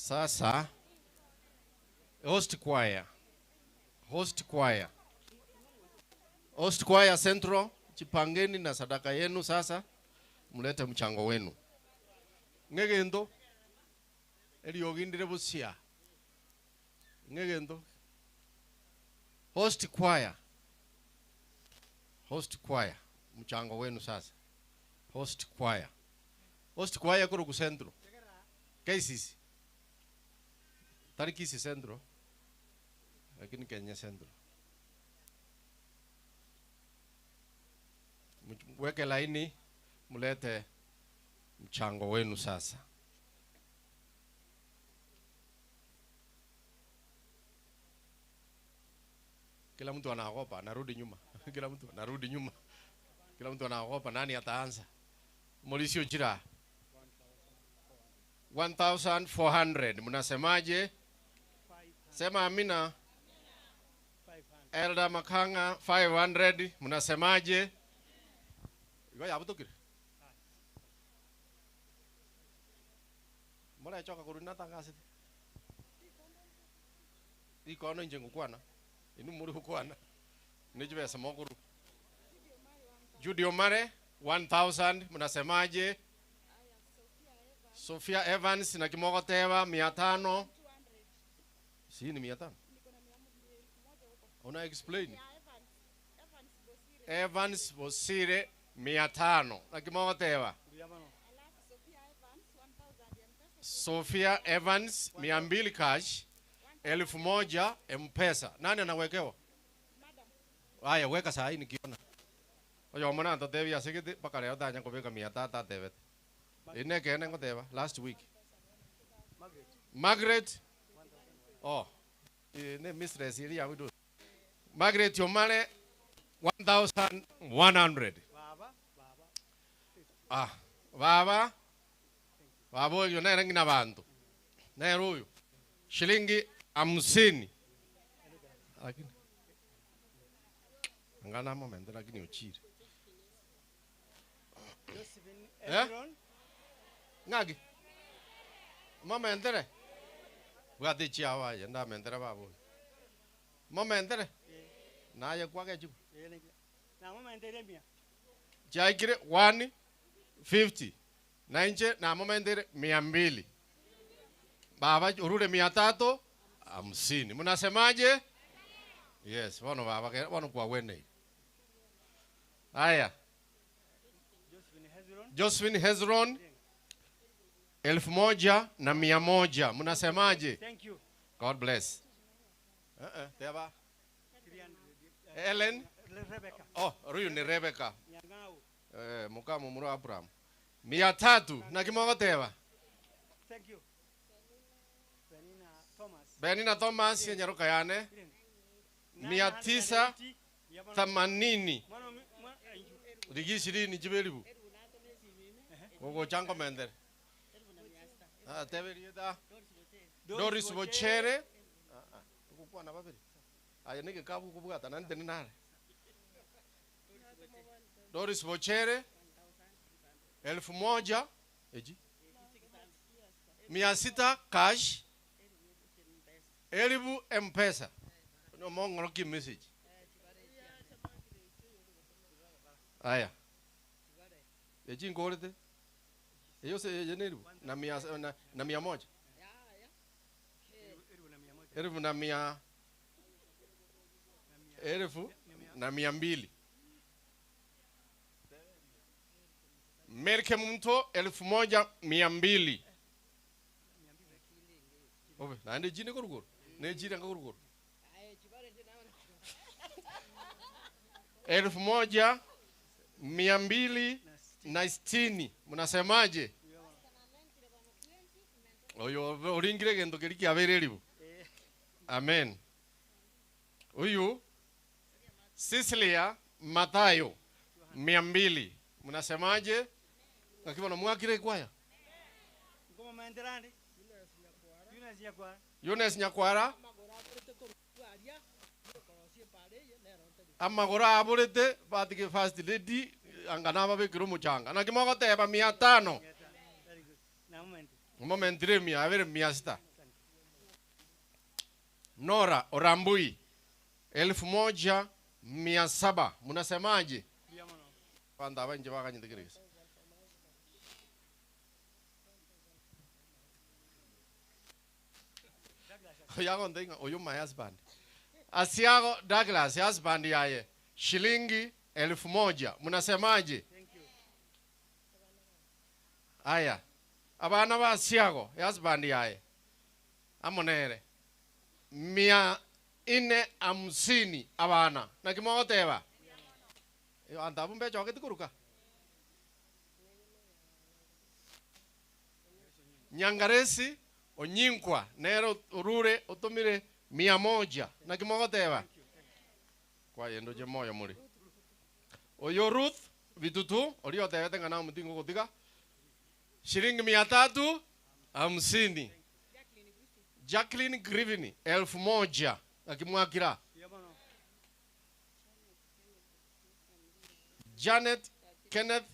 Speaker 5: Sasa host choir. Host choir. Host choir Central, jipangeni na sadaka yenu sasa, mlete mchango wenu. Ng'egento eriogindire busia. Ng'egento host choir. Host choir, mchango wenu sasa. Host choir. Host choir kuru ku Central. KCC. Tariki si Central. Lakini Kenya Central. Weke laini mlete mchango wenu sasa. Kila mtu anaogopa, anarudi nyuma. Kila mtu anarudi nyuma. Kila mtu anaogopa nani ataanza. Molisio jira. 1400 mnasemaje? Sema amina. Elder Makanga 500 mnasemaje? Igo yabutokire. Mbona yachoka kuruna tangasite? Ikono inje ngukwana. Inu muri gukwana. Nijibesa mokuru. Judy Omare 1000 mnasemaje? Sophia Evans na Kimogoteba 500. Si ni 500. Una explain. Evans Bosire 500 na Kimogoteba. Sophia Evans 200 cash, 1000 M-Pesa. Nani anawekewa? Haya, weka saa hii nikiona. Oyo mwana ntotebi asigiti mpaka leo tanya kubika 300 atebete. Ine kene ngoteba last week. Margaret. Oh. Ne mistress ili ya widow. Margaret Omale 1100. Ah, baba. Baba oyo nere ngina bantu. Nere huyu. Shilingi 50. Lakini ngana moment lakini uchire. Eh? Ngagi. Mama entere. Bwate chiawa ya nda mentere babu. Mama entere. Naye kwake chiku. Chaikire 150. Na nje na mama entere 200. Baba urure 350. Mnasemaje? Yes, wano baba wano kwa wene. Haya. Josephine Hezron 1100. Mnasemaje?
Speaker 1: Thank you.
Speaker 5: God bless. Teba. Ellen.
Speaker 1: Rebecca.
Speaker 5: Oh, huyu ni Rebecca.
Speaker 1: Nyang'au.
Speaker 5: Mukamu muro Abraham. 300 na kimogoteba.
Speaker 1: Thank you. Benina Thomas.
Speaker 5: Benina Thomas yenyaruka yane. 980. Rigi ishirini jibelibu. Gogo chango mendere. Ah, teberieta. Doris Bochere. Ah, ah. Tukukwana babiri. Aya nige kabu kubugata nante nare. Doris Bochere 1000 eji 600 cash elibu M-Pesa. No mongoro ki message. Aya. Eji ngorete. Eyo se yeneribu na mia na 100. Elfu na mia 1200. Merke mto 1200. Obe, naende jine korugoro. Ne jire ngorugoro. 1260. Mnasemaje? Oyo oringire gento keri kiabereribu. Amen. Huyu Cecilia Mathayo 200. Mnasemaje? Nakibona mwakire kwaya.
Speaker 1: Ngoma maendelani. Yunus Nyakwara.
Speaker 5: Yunus Nyakwara. Amagora aborete batike first lady angana babekire omochanga. Naki mogoteba 500.
Speaker 1: Na moment.
Speaker 5: Momentire mia abere 600. Nora Orambui 1700. Munasemaje? Abanto aba inche baganyete kera gese. Oyo agontebia ng'a oyo my husband. Asiago Douglas husband yaye shilingi 1000. Munasemaje? Aya, abana ba Asiago husband yaye amo nere 450 abana. Naki mogoteba? Abanto abwo mbechogeti koruka? Nyangaresi Onyinkwa nere orure otomire 100. Naki mogoteba? Kwayendoche moyo more. Oyo Ruth Bitutu oria otebete ng'a namotinga ogotiga shilingi 350. Jacqueline Grivini 1000. Naki mwakira? Janet Kenneth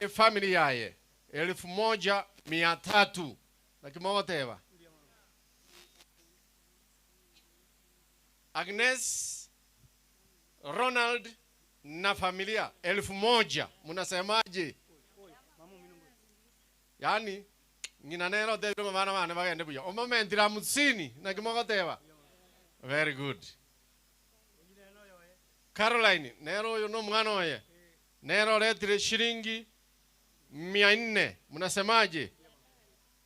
Speaker 5: ne family yaye 1300. Naki mogoteba? Agnes Ronald na familia 1000. Munasemaje? Yaani ng'ina nere otebire ng'a abana bane bagende buya. Omomentire hamsini. Naki mogoteba? Very good. Caroline nere oyo nomwana oye nere oretire shilingi 400. Munasemaje?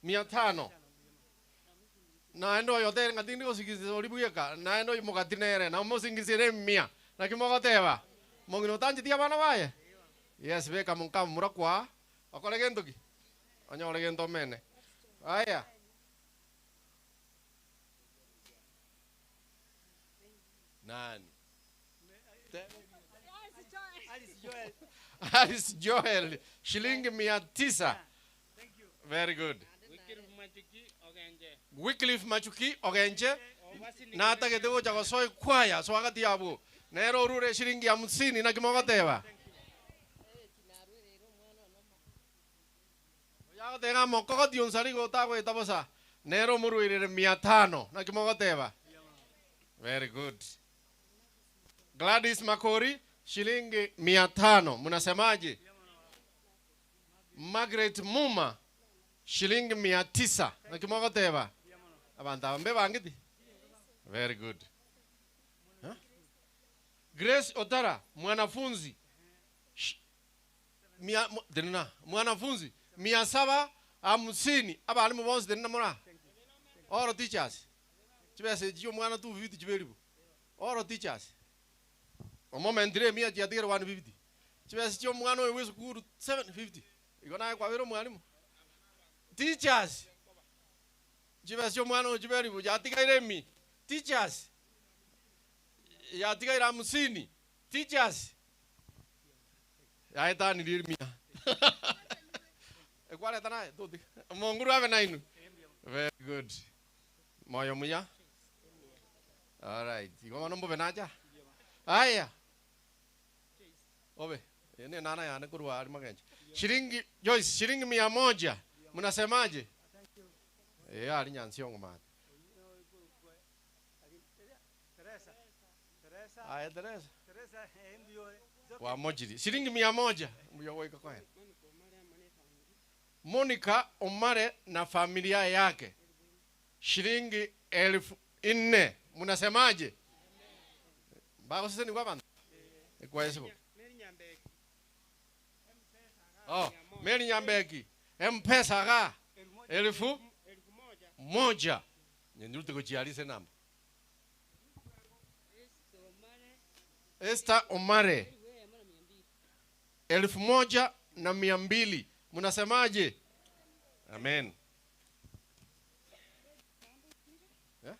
Speaker 5: 500. Naende oyo otere ng'a tindi gosigisa oria bweka, naende oyo mogati nere, na omosingisire emia. Naki mogoteba? Omong'ina otancheti abana baye? Yes, beka monka momura kwaa, okore gento ki? Onyore gento omene. Aya. Nani? Alice Joel, shilingi 900. Very good. Wycliffe Machuki Ogenche natagete gocha gosoa ekwaya soa gati yabwo nere orure eshilingi hamsini naki mogoteba? Oyo agoteba ng'a mokogoti onsari igo otagoeta bosa nere omoruerere 500 naki mogoteba? Very good. Gladys Makori shilingi 500 munasemaje? Margaret Muma shilingi 900. Naki mogoteba? Abanto aba mbebangeti? Very good. Huh? Grace Otara mwanafunzi sh mia mu tenena mwanafunzi 750 abalimu bonsi tenena mora all teachers chibesa echi chia omwana 250 chibe eribu all teachers Omomentire emia chiatigere 150. Chibesa chia omwana oyo bw'esukuru 750. Igo naye kwabeire omwalimu. Teachers, chibesa chia omwana oyo chibe elifu yatigaire emi. Teachers, yatigaire hamsini. Teachers, yaetanirie emia. Ekwareta naye totiga. Omonguru abe nainwe. Very good. Moyo muya. Alright, igo bono mbobe nacha? Aya. Obe. Eye ne enana yane korwa aria magencho. Shilingi, Joyce, shilingi 100. Mnasemaje? Ee, aria Nyansiongo mate. Aye Teresa. Wamochiri. Shilingi 100. Mbuya goika koera. Monica Omare na familia yake. Shilingi 4000. Munasemaje? Mbagosesenigwa abanto? Ekwa Yesu. Oh, Mary Nyambeki, M-Pesa igaa 1000. Nyenirute gochia aria ase enamba. Esther Omare, 1200. Munasemaje? Amen. Eh,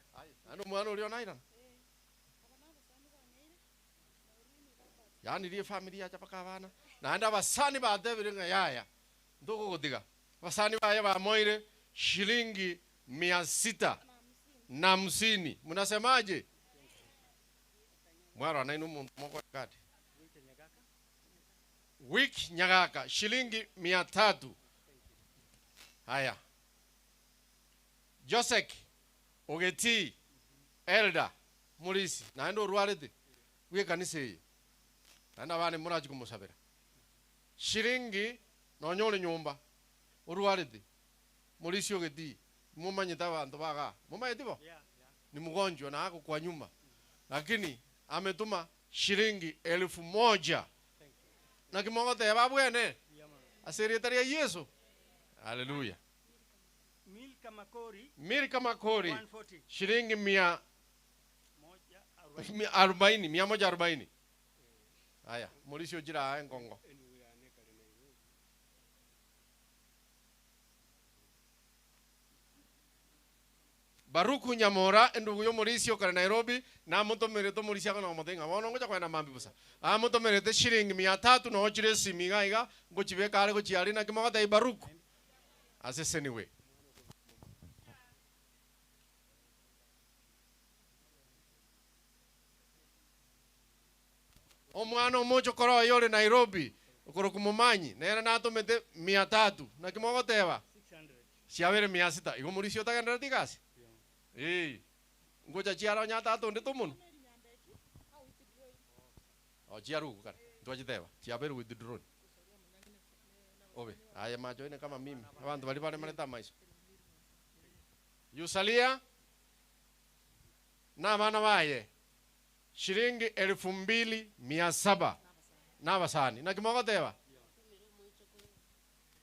Speaker 5: naende omwana oria onairana. Yaani ria efamiri yacha mpaka abana, naende abasani batebire ng'a yaya, ntogogotiga. Abasani baye bamoire shilingi 650. Munasemaje? Mwarora nainwe omonto mokoe kadi. Week Nyagaka shilingi 300. Haya. Josek Ogetii Elder Murisi naende orwarete bwe ekanisa eye naende abande morachi komosabera shilingi nonya ore nyomba orwarete Murisi ogetii momanyete abanto ba igaa momanyeti bo? Ni mgonjwa na ako kwa nyuma lakini ametuma shilingi elfu moja naki mogoteba abwene ase erieta ria Yeso Haleluya.
Speaker 1: Milka Makori.
Speaker 5: Milka Makori
Speaker 1: 140.
Speaker 5: shilingi mia mia arobaini, mia moja arobaini. Aya, Murisi ochire aa enkongo. Baruku Nyamora, endugu y'omorisia okare Nairobi, namotomerete omorisia akona komotebia ng'a bono ngocha kogenda mambia bosa. Amotomerete shilingi mia tatu noo chire esimi iga iga, ngochibeka are gochia aria naki mogotebia Baruku aseseniwe. Omwana omochokoro oye ore Nairobi, okorokwa Momanyi, nere natomete mia tatu. Naki mogoteba? Chiabere mia sita. Igo omorisia otagenderereti egasi? Ee. Ngocha chiare onye tata onde tomonwe? Oh, chiarugwa kare, ntwachiteba. Chiabeire withdrawn. Obe, aye machoine kama mimi. Abanto baria baremarete amaiso. Yusalia na abana baye shilingi elfu mbili mia saba na abasani. Naki mogoteba?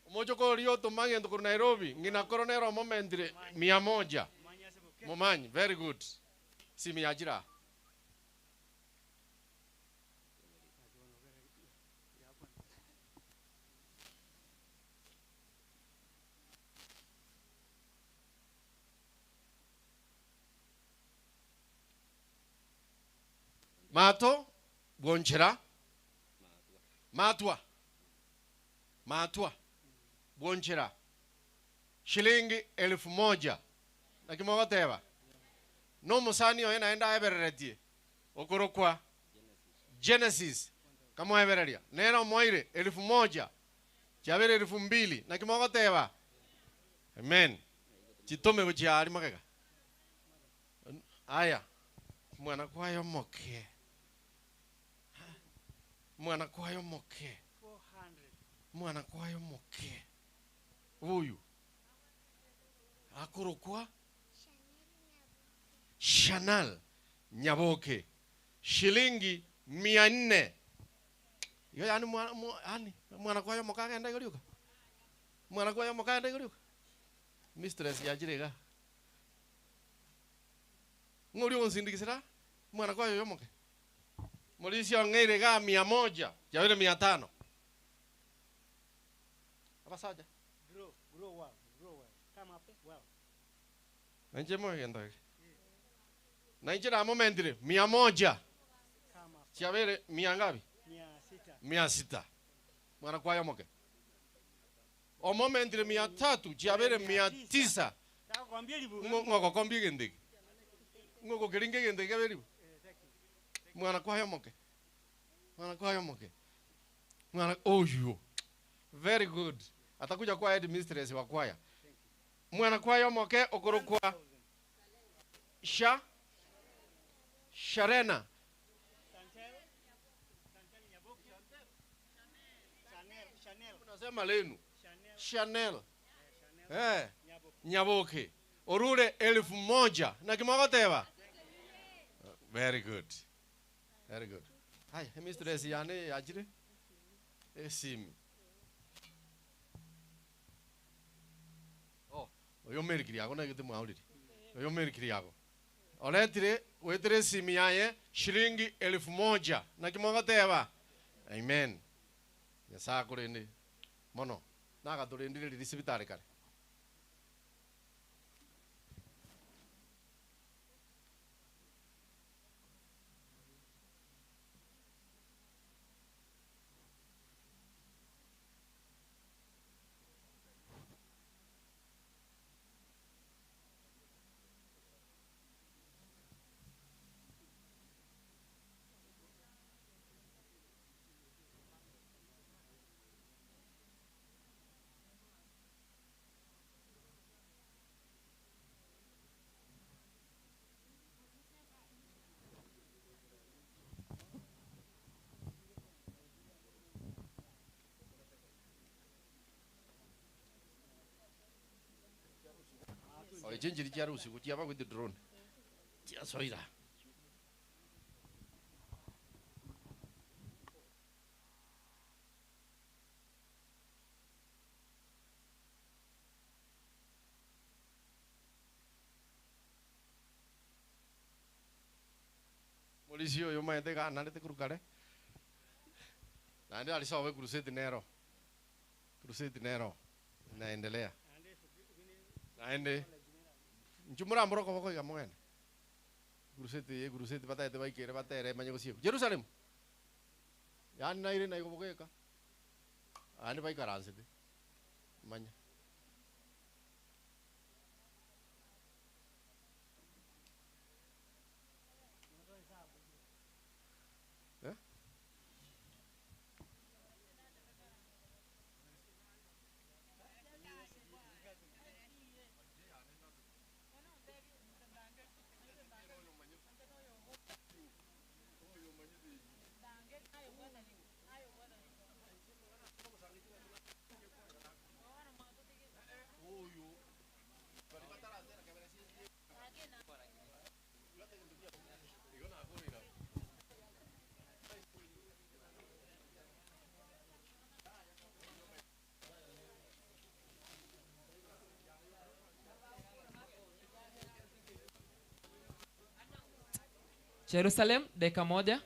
Speaker 5: Omochoko oria otoma egento korwa Nairobi, ng'ina koro nere omomentire mia moja. Momanyi, very good. Simi yachire aa. Mato bwonchera matwa matwa bwonchera shilingi elfu moja naki mogoteba nomosani oye naende aebereretie okorokwa Genesis kamoebereria nere omoire elfu moja chiabere elfu mbili naki mogoteba amen chitome gochia aria magega aya mwana kwaye omoke mwana kwaye omoke mwana kwaye omoke oyo akorokwa Chanel Nyaboke shilingi mia nne igo yaani mwana mwa yaani mwana kwaye omoke agenda igo rioka mwana kwaye omoke agenda igo rioka mistress yachire igaa ng'o oria ogonsindikisera mwana kwaye oyo omoke morisia ong'eire igaa mia moja chiabere mia tano abasacha
Speaker 1: Grow, grow well, grow well. Come up well.
Speaker 5: Nainche mogento eke. Nainche namomentire mia moja. Chiabere mia ngapi?
Speaker 1: Mia sita.
Speaker 5: Mia sita. Mwana kwaye omoke. Omomentire mia tatu, chiabere mia tisa.
Speaker 1: Takwambia libu.
Speaker 5: Ng'ogokombia egento eke. Ng'ogokeringa egento eke kebe ribu. Mwana kwaye omoke. Mwana kwaye omoke. Mwana oyo. Very good. Atakuja kwa head mistress wa kwaya. Mwana kwaye omoke okorokwa Sha Sharena. Unasema lenu. Chanel. Eh. Nyaboke. Orure elfu moja. Na kimogoteba. Very good. Very good. Haya, mistress yane yachire. Esimi. Oh, oyo merikiri yago na gete mwaurire. Oyo merikiri yago. Oretire wetere esimi yaye shilingi elfu moja. Na kimogoteba. Amen. Nyasaye akorende mono. Nagatorendire riri sibitari kare. Echi nchiri chiarusigwe chiaba withdrawn, chiasoire aa. Morisia oyo omanyete iga anarete korwa kare, naende aria sobo ecrusade nero, crusade nero inaendelea. Naende inchuo morambore okoboko iga mogende, crusade eye ecrusade batagete baikere batere emanye gosiekwa. Jerusalem, yaani naire naigo bogeka, naende baikaransete, manya. Eh?
Speaker 2: Jerusalem dakika moja,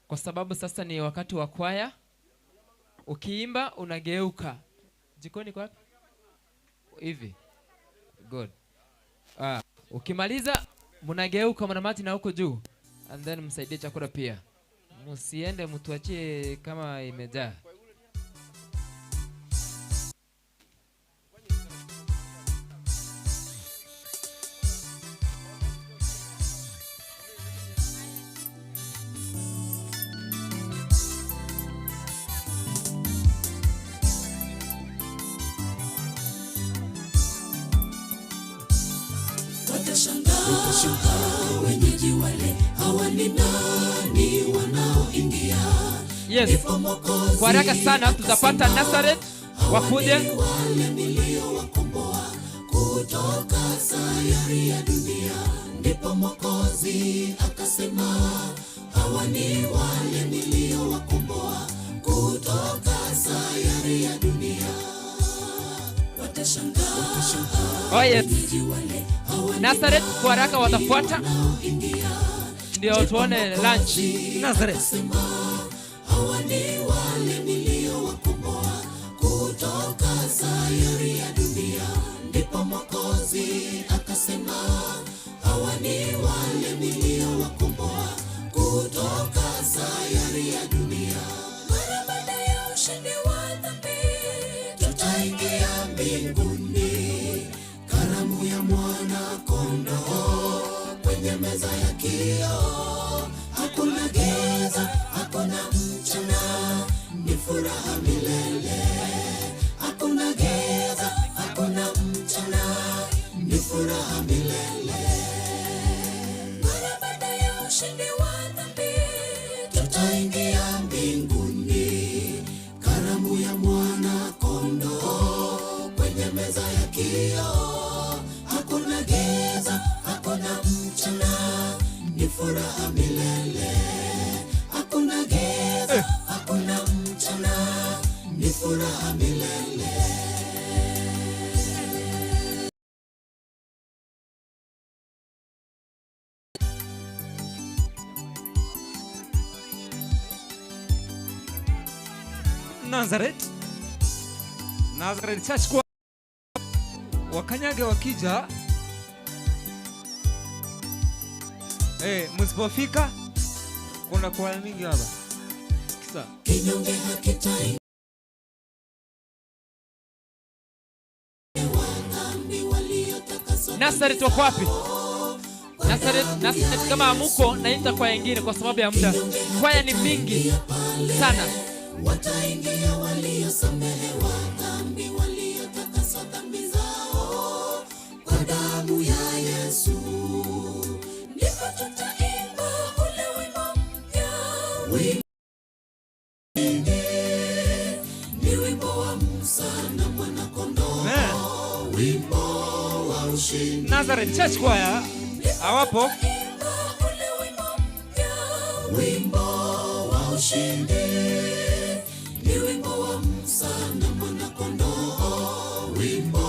Speaker 2: kwa sababu sasa ni wakati wa kwaya. Ukiimba unageuka. Jikoni kwa wapi? Hivi. Good. Ah, ukimaliza mnageuka mnamati na huko juu and then msaidie chakula pia. Msiende mtuachie kama imejaa.
Speaker 8: Watashangaa wenyeji wale, hawa ni nani wanaoingia?
Speaker 2: Yes.
Speaker 8: Ndipo Mwokozi
Speaker 2: Kwa haraka sana tutapata
Speaker 8: akasema,
Speaker 2: Nazareth
Speaker 8: hawa
Speaker 2: wakuje.
Speaker 8: ni wale niliowakomboa kutoka sayari ya dunia. Ndipo Mwokozi akasema, hawa ni wale niliowakomboa kutoka sayari ya dunia. Watashangaa
Speaker 2: Oh yes.
Speaker 8: wenyeji wale, hawa ni
Speaker 2: Nazareth kwa haraka watafuata. Ndio tuone lunch.
Speaker 8: Nazareth. Hawa ni wale niliowakomboa kutoka sayari ya dunia. Ndipo Mwokozi akasema, hawa ni wale niliowakomboa kutoka sayari ya dunia. Mara baada ya ushindi wa dhambi, tutaingia mbinguni, karamu ya mwana kondoo kwenye meza ya kioo. Hakuna giza, hakuna mchana, ni furaha milele. Hakuna giza, hakuna mchana, ni furaha milele. Mara baada ya ushindi wa dhambi, tutaingia mbinguni, karamu ya mwana kondoo kwenye meza ya kioo. Hakuna giza, hakuna mchana, ni furaha milele. Hakuna giza, hakuna mchana, ni furaha milele.
Speaker 4: Nazareth. Nazareth Church kwa wakanyage wakija, msipofika kuna kwaya mingi hapa. Sikiza.
Speaker 8: Kinyonge hakitai dhambi waliotakaswa
Speaker 2: Nazareth wako wapi? Nazareth, Nazareth kama amuko naita kwaya ingine kwa sababu ya muda. Kwaya ni mingi sana.
Speaker 8: Wataingia waliosamehewa dhambi, waliotakaswa dhambi zao kwa damu ya Yesu. Ndipo tutaimba ule wimbo mpya, wimbo ni wimbo wa Musa na mwana kondoo, wimbo wa ushindi.
Speaker 4: Nazareth Church Choir hawapo.
Speaker 8: Wimbo wa ushindi ni wimbo wa Musa na mwana-kondoo, wimbo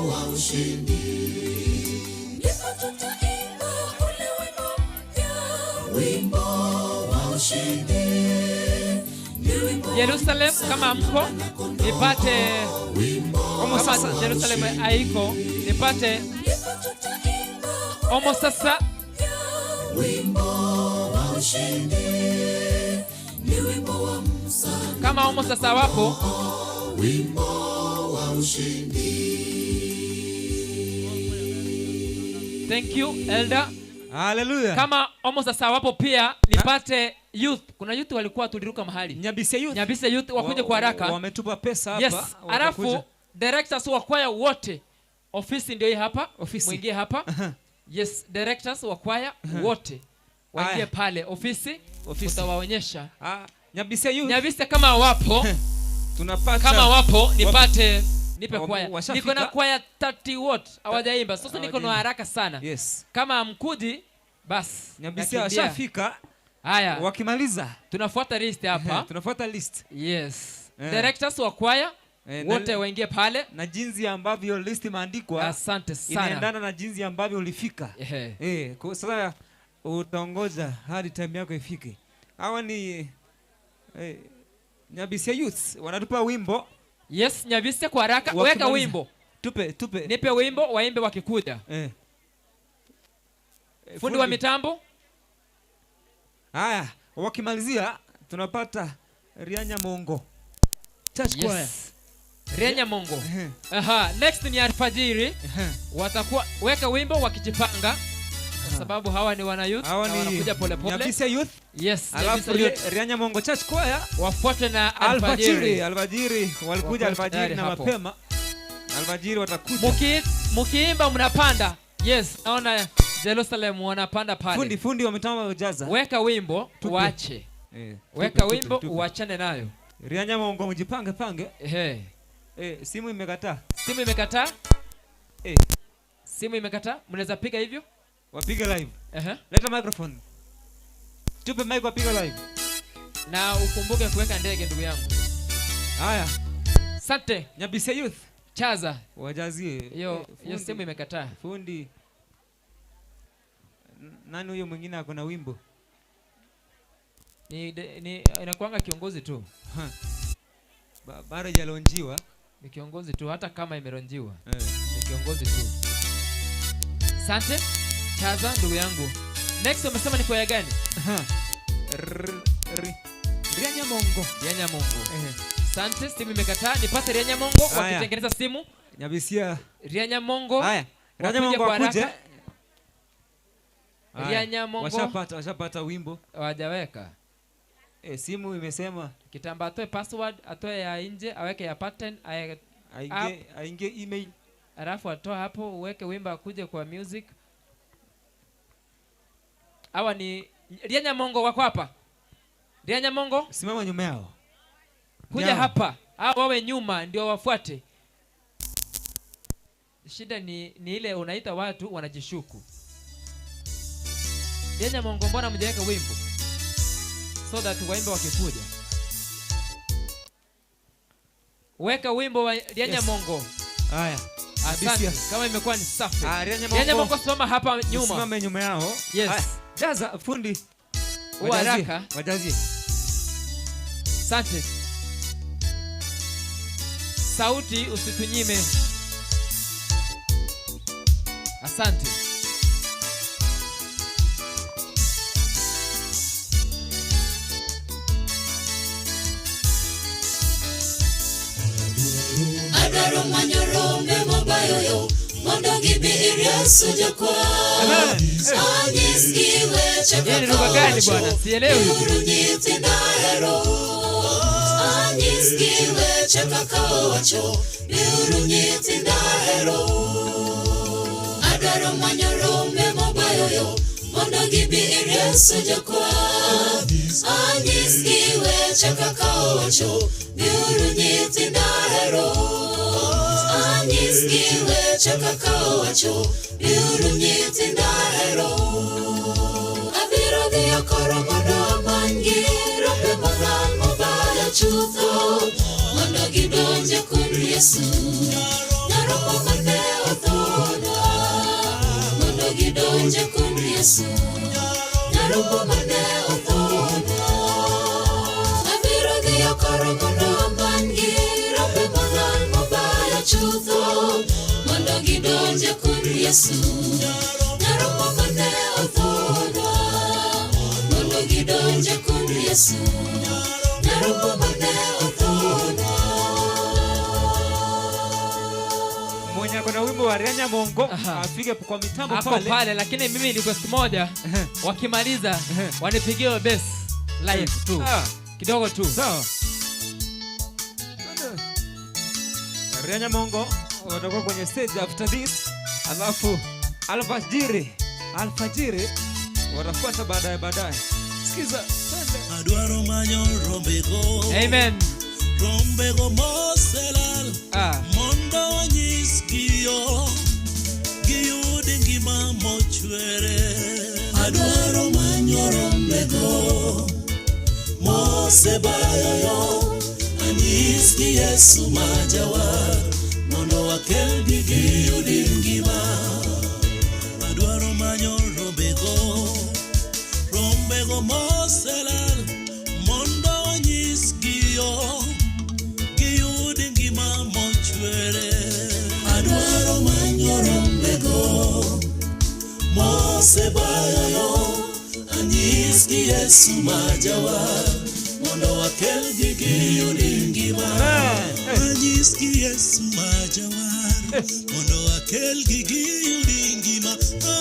Speaker 8: wa ushindi. Ndipo tutaimba ule wimbo mpya, wimbo wa ushindi ni wimbo wa
Speaker 2: Jerusalem
Speaker 8: Musa
Speaker 2: kama
Speaker 8: na
Speaker 2: mko
Speaker 8: mwana-kondoo,
Speaker 2: nipate
Speaker 8: wimbo
Speaker 2: kama
Speaker 8: wa
Speaker 2: Jerusalem
Speaker 8: ushindi.
Speaker 2: haiko nipate
Speaker 8: Ndipo tutaimba
Speaker 2: omo sasa
Speaker 8: wimbo wa ushindi ni wimbo wa Musa na
Speaker 2: kama omo sasa wapo
Speaker 8: wimbo wa ushindi.
Speaker 2: Thank you elder.
Speaker 4: Hallelujah.
Speaker 2: Kama omo sasa wapo pia nipate youth. Kuna youth walikuwa tuliruka mahali.
Speaker 4: Nyabise youth.
Speaker 2: Nyabise youth wakuje kwa haraka.
Speaker 4: Wametupa pesa hapa.
Speaker 2: Yes.
Speaker 4: watakuja.
Speaker 2: Alafu directors wa kwaya wote. Ofisi ndio hii hapa.
Speaker 4: Ofisi.
Speaker 2: Mwingie hapa. Yes, directors wa kwaya wote waingie
Speaker 4: Aya.
Speaker 2: pale ofisi,
Speaker 4: Ofisi.
Speaker 2: utawaonyesha.
Speaker 4: Ah, Nyabise youth.
Speaker 2: Nyabise kama wapo
Speaker 4: Tunapata
Speaker 2: kama wapo nipate nipe
Speaker 4: Wa-
Speaker 2: kwaya.
Speaker 4: washafika?
Speaker 2: Niko na kwaya 30 what hawajaimba. Sasa niko na
Speaker 4: Hawajaimba.
Speaker 2: haraka sana.
Speaker 4: Yes.
Speaker 2: Kama mkuji basi
Speaker 4: Nyabise
Speaker 2: nakimbia.
Speaker 4: washafika.
Speaker 2: Haya.
Speaker 4: Wakimaliza
Speaker 2: tunafuata list hapa.
Speaker 4: Tunafuata list.
Speaker 2: Yes.
Speaker 4: Eh.
Speaker 2: Directors wa kwaya
Speaker 4: Eh, na-
Speaker 2: wote waingie pale.
Speaker 4: Na jinsi ambavyo list imeandikwa
Speaker 2: Asante sana.
Speaker 4: inaendana na jinsi ambavyo ulifika.
Speaker 2: Ehe.
Speaker 4: Eh, kwa sasa utaongoja hadi time yako ifike. Hawa ni eh, Nyabise Youths wanatupa wimbo.
Speaker 2: Yes, Nyabise kwa haraka weka
Speaker 4: Wakimaliza.
Speaker 2: wimbo.
Speaker 4: Tupe, tupe.
Speaker 2: Nipe wimbo waimbe wakikuja.
Speaker 4: Eh.
Speaker 2: Fundi wa mitambo.
Speaker 4: Haya, wakimalizia tunapata Rianya Mongo. Church
Speaker 2: Yes.
Speaker 4: Choir.
Speaker 2: Rianya Mongo. Aha, next ni alfajiri. Watakuwa weka wimbo wakijipanga kwa sababu hawa ni wana youth
Speaker 4: Hawa
Speaker 2: na
Speaker 4: ni
Speaker 2: wanakuja pole pole.
Speaker 4: Nyabise Youth.
Speaker 2: Yes,
Speaker 4: Alafu
Speaker 2: Nyabise Youth.
Speaker 4: Rianya Mongo Church Choir
Speaker 2: wafuate na
Speaker 4: alfajiri.
Speaker 2: alfajiri.
Speaker 4: Alfajiri walikuja
Speaker 2: Wakuwe
Speaker 4: alfajiri
Speaker 2: tayari
Speaker 4: na
Speaker 2: hapo.
Speaker 4: mapema. Alfajiri watakuja.
Speaker 2: Mukiimba mnapanda. Yes, naona Jerusalem wanapanda pale.
Speaker 4: Fundi fundi wa mitambo wajaza.
Speaker 2: Weka wimbo
Speaker 4: Tupe.
Speaker 2: uache.
Speaker 4: Eh,
Speaker 2: Weka
Speaker 4: tupe,
Speaker 2: wimbo
Speaker 4: tupe, tupe.
Speaker 2: uachane nayo.
Speaker 4: Rianya Mongo mjipange pange.
Speaker 2: Ehe.
Speaker 4: Eh, simu imekataa.
Speaker 2: Simu imekataa?
Speaker 4: Eh.
Speaker 2: Simu imekataa? Mnaweza piga hivyo?
Speaker 4: Wapige live.
Speaker 2: Ehe.
Speaker 4: Leta microphone. Tupe mic wapige live.
Speaker 2: Na ukumbuke kuweka ndege ndugu yangu.
Speaker 4: Haya.
Speaker 2: Asante.
Speaker 4: Nyabise Youth.
Speaker 2: Chaza.
Speaker 4: Wajazie.
Speaker 2: Hiyo
Speaker 4: Eh,
Speaker 2: hiyo
Speaker 4: fundi.
Speaker 2: simu imekataa.
Speaker 4: Fundi. Nani huyo mwingine ako na wimbo?
Speaker 2: Ni, de, ni inakuanga kiongozi tu.
Speaker 4: Bado hajalonjiwa.
Speaker 2: Ni kiongozi tu hata kama imeronjiwa.
Speaker 4: Eh.
Speaker 2: Ni kiongozi tu. Asante. Chaza ndugu yangu. Next umesema ni kwaya gani?
Speaker 4: Rianya Mongo.
Speaker 2: Rianya Mongo. Asante, simu imekataa. Nipate Rianya Mongo
Speaker 4: Haya.
Speaker 2: wakitengeneza simu.
Speaker 4: Nyabisia.
Speaker 2: Rianya Mongo.
Speaker 4: Haya. Rianya
Speaker 2: wakuje
Speaker 4: Mongo
Speaker 2: kwa
Speaker 4: wakuje.
Speaker 2: haraka.
Speaker 4: Haya.
Speaker 2: Rianya Mongo.
Speaker 4: Washapata, washapata wimbo.
Speaker 2: Hawajaweka.
Speaker 4: Eh, simu imesema
Speaker 2: Kitamba atoe password, atoe ya nje, aweke ya pattern, aye
Speaker 4: aingie aingie email.
Speaker 2: Alafu atoe hapo uweke wimbo akuje kwa music. Hawa ni Rianya Mongo wako hapa. Rianya Mongo
Speaker 4: Simama nyuma yao.
Speaker 2: kuja
Speaker 4: Yao.
Speaker 2: hapa. Hao wawe nyuma ndio wafuate. Shida ni ile unaita watu wanajishuku. Rianya Mongo, mbona mjaweka wimbo? So that waimbe wakikuja. Weka wimbo wa Rianya
Speaker 4: Yes.
Speaker 2: Mongo.
Speaker 4: Haya.
Speaker 2: Asante.
Speaker 4: Nyabisia.
Speaker 2: Kama imekuwa ni safi.
Speaker 4: Ah, Rianya Mongo.
Speaker 2: Rianya Mongo simama hapa nyuma.
Speaker 4: Simame nyuma yao.
Speaker 2: Yes.
Speaker 4: Haya, Jaza fundi.
Speaker 2: Huwa
Speaker 4: Wajazie,
Speaker 2: haraka.
Speaker 4: Wajazie.
Speaker 2: Asante. Sauti usitunyime. Asante.
Speaker 8: Adwaro manyo rombe mobayoyo mondo gibi ir Yesu jakwath. Anyisgi weche
Speaker 2: Hii ni lugha gani bwana? Sielewi.
Speaker 8: Biuru nyithinda ahero. Anyisgi weche kaka owacho. Biuru nyithinda ahero. Adwaro manyo rombe mobayoyo mondo gibi ir Yesu jakwath. Anyisgi weche kaka owacho. Biuru nyithinda ahero. Anyisgi Anyisgi weche kaka owacho, biuru nyithinda ahero. Abiro dhiyo koro mondo amanygi rombe molal mobayo chutho, mondo gidonj e kund Yesu. Nyarombo mane othonwa, mondo gidonj e kund Yesu. Nyarombo mane othonwa. Abiro dhiyo koro mondo amanygi rombe molal mobayo chutho, mondo gidonj e kund Yesu. Nyarombo mane othonwa, mondo gidonj e kund Yesu. Nyarombo mane othonwa.
Speaker 4: Mwenye ako na wimbo wa Rianya Mongo afike kwa mitambo
Speaker 2: Ako
Speaker 4: pale.
Speaker 2: pale, lakini mimi request moja, wakimaliza wanipigie hiyo bass live tu
Speaker 4: Ah.
Speaker 2: kidogo tu.
Speaker 4: Sawa. Rianya Mongo watakuwa kwenye stage after this, alafu alfajiri alfajiri watafuata baadaye baadaye. Sikiza, twende.
Speaker 10: Adwaro manyo rombego
Speaker 2: Amen.
Speaker 10: Rombego moselal Mondo anyisgi yo Giyud ngima mochwere Adwaro manyo rombego Mosebayo yo Anyisgi Yesu ma jawar Mondo akelgi giyud ngima Adwaro manyo rombego Rombego moselal Mondo anyisgi yo Giyud ngima mochwere Adwaro manyo rombego Mosebayo yo Anyisgi Yesu ma jawar Mondo akelgi giyud ngima Anyisgi Yesu ma jawar Mondo akelgi giyud ngima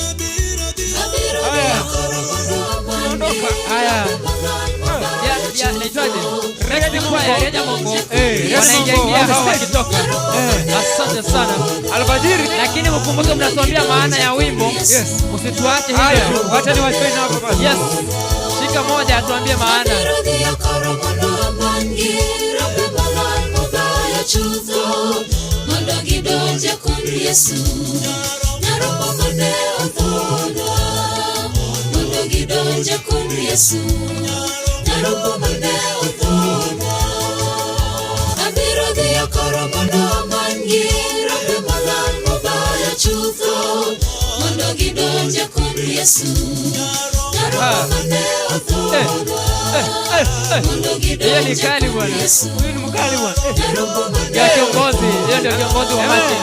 Speaker 10: Abiro dhi
Speaker 8: Abiro dhiyo koro mondo amanygi
Speaker 2: Haya.
Speaker 8: rombe molal mobayo
Speaker 2: Ya, ya, inaitwaje? Next choir, Rianya Mongo.
Speaker 4: Eh,
Speaker 2: Wanaingia
Speaker 4: Mongo,
Speaker 2: ingia hawa
Speaker 4: wame-
Speaker 2: wakitoka. Asante sana.
Speaker 4: Alfajiri.
Speaker 2: Lakini mkumbuke mnatuambia maana ya wimbo. Msituache
Speaker 4: Haya,
Speaker 2: hivyo.
Speaker 4: wacha niwajoin hapo basi.
Speaker 2: Yes. Shika moja atuambie maana.
Speaker 8: Abiro dhiyo koro mondo amanygi rombe molal mobayo chutho, mondo gidonj e kund Yesu. Nyarombo mane othonwa, mondo gidonj e kund Yesu. Nyarombo mane othonwa. Abiro dhiyo koro mondo amanygi rombe molal mobayo chutho, mondo gidonj e kund Yesu. Nyarombo mane othonwa, mondo
Speaker 2: Hiyo ni
Speaker 8: gidonj e
Speaker 2: kali
Speaker 8: kund
Speaker 2: bwana.
Speaker 8: Yesu.
Speaker 4: Huyu ni mkali bwana.
Speaker 8: Nyarombo mane
Speaker 2: Ya kiongozi, hiyo ndio kiongozi wa machi.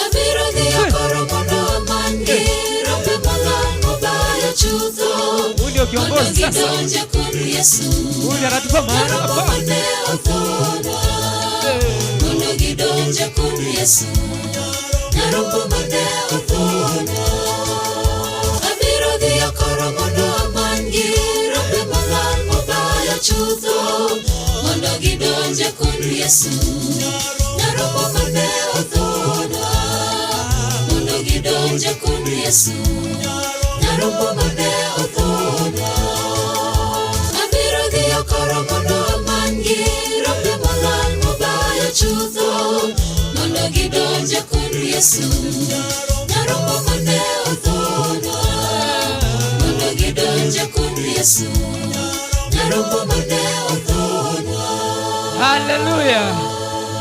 Speaker 8: Abiro dhiyo koro mondo amanygi rombe molal mobayo chutho,
Speaker 4: Huyu ndio
Speaker 8: mondo
Speaker 4: kiongozi sasa.
Speaker 8: gidonj e kund Yesu.
Speaker 4: Huyu ndiye anatupa maana
Speaker 8: Nyarombo
Speaker 4: hapa.
Speaker 8: mane othonwa, mondo gidonj e kund Yesu. Nyarombo mane othonwa. Abiro dhiyo koro mondo amanygi rombe molal mobayo chutho, mondo gidonj e kund Yesu. Nyarombo mane othonwa, mondo gidonj e kund Yesu. Nyarombo mane othonwa. Abiro dhiyo koro mondo amanygi rombe molal mobayo chutho, mondo gidonj e kund Yesu. Nyarombo mane othonwa, mondo gidonj e kund Yesu. Nyarombo mane othonwa.
Speaker 2: Hallelujah.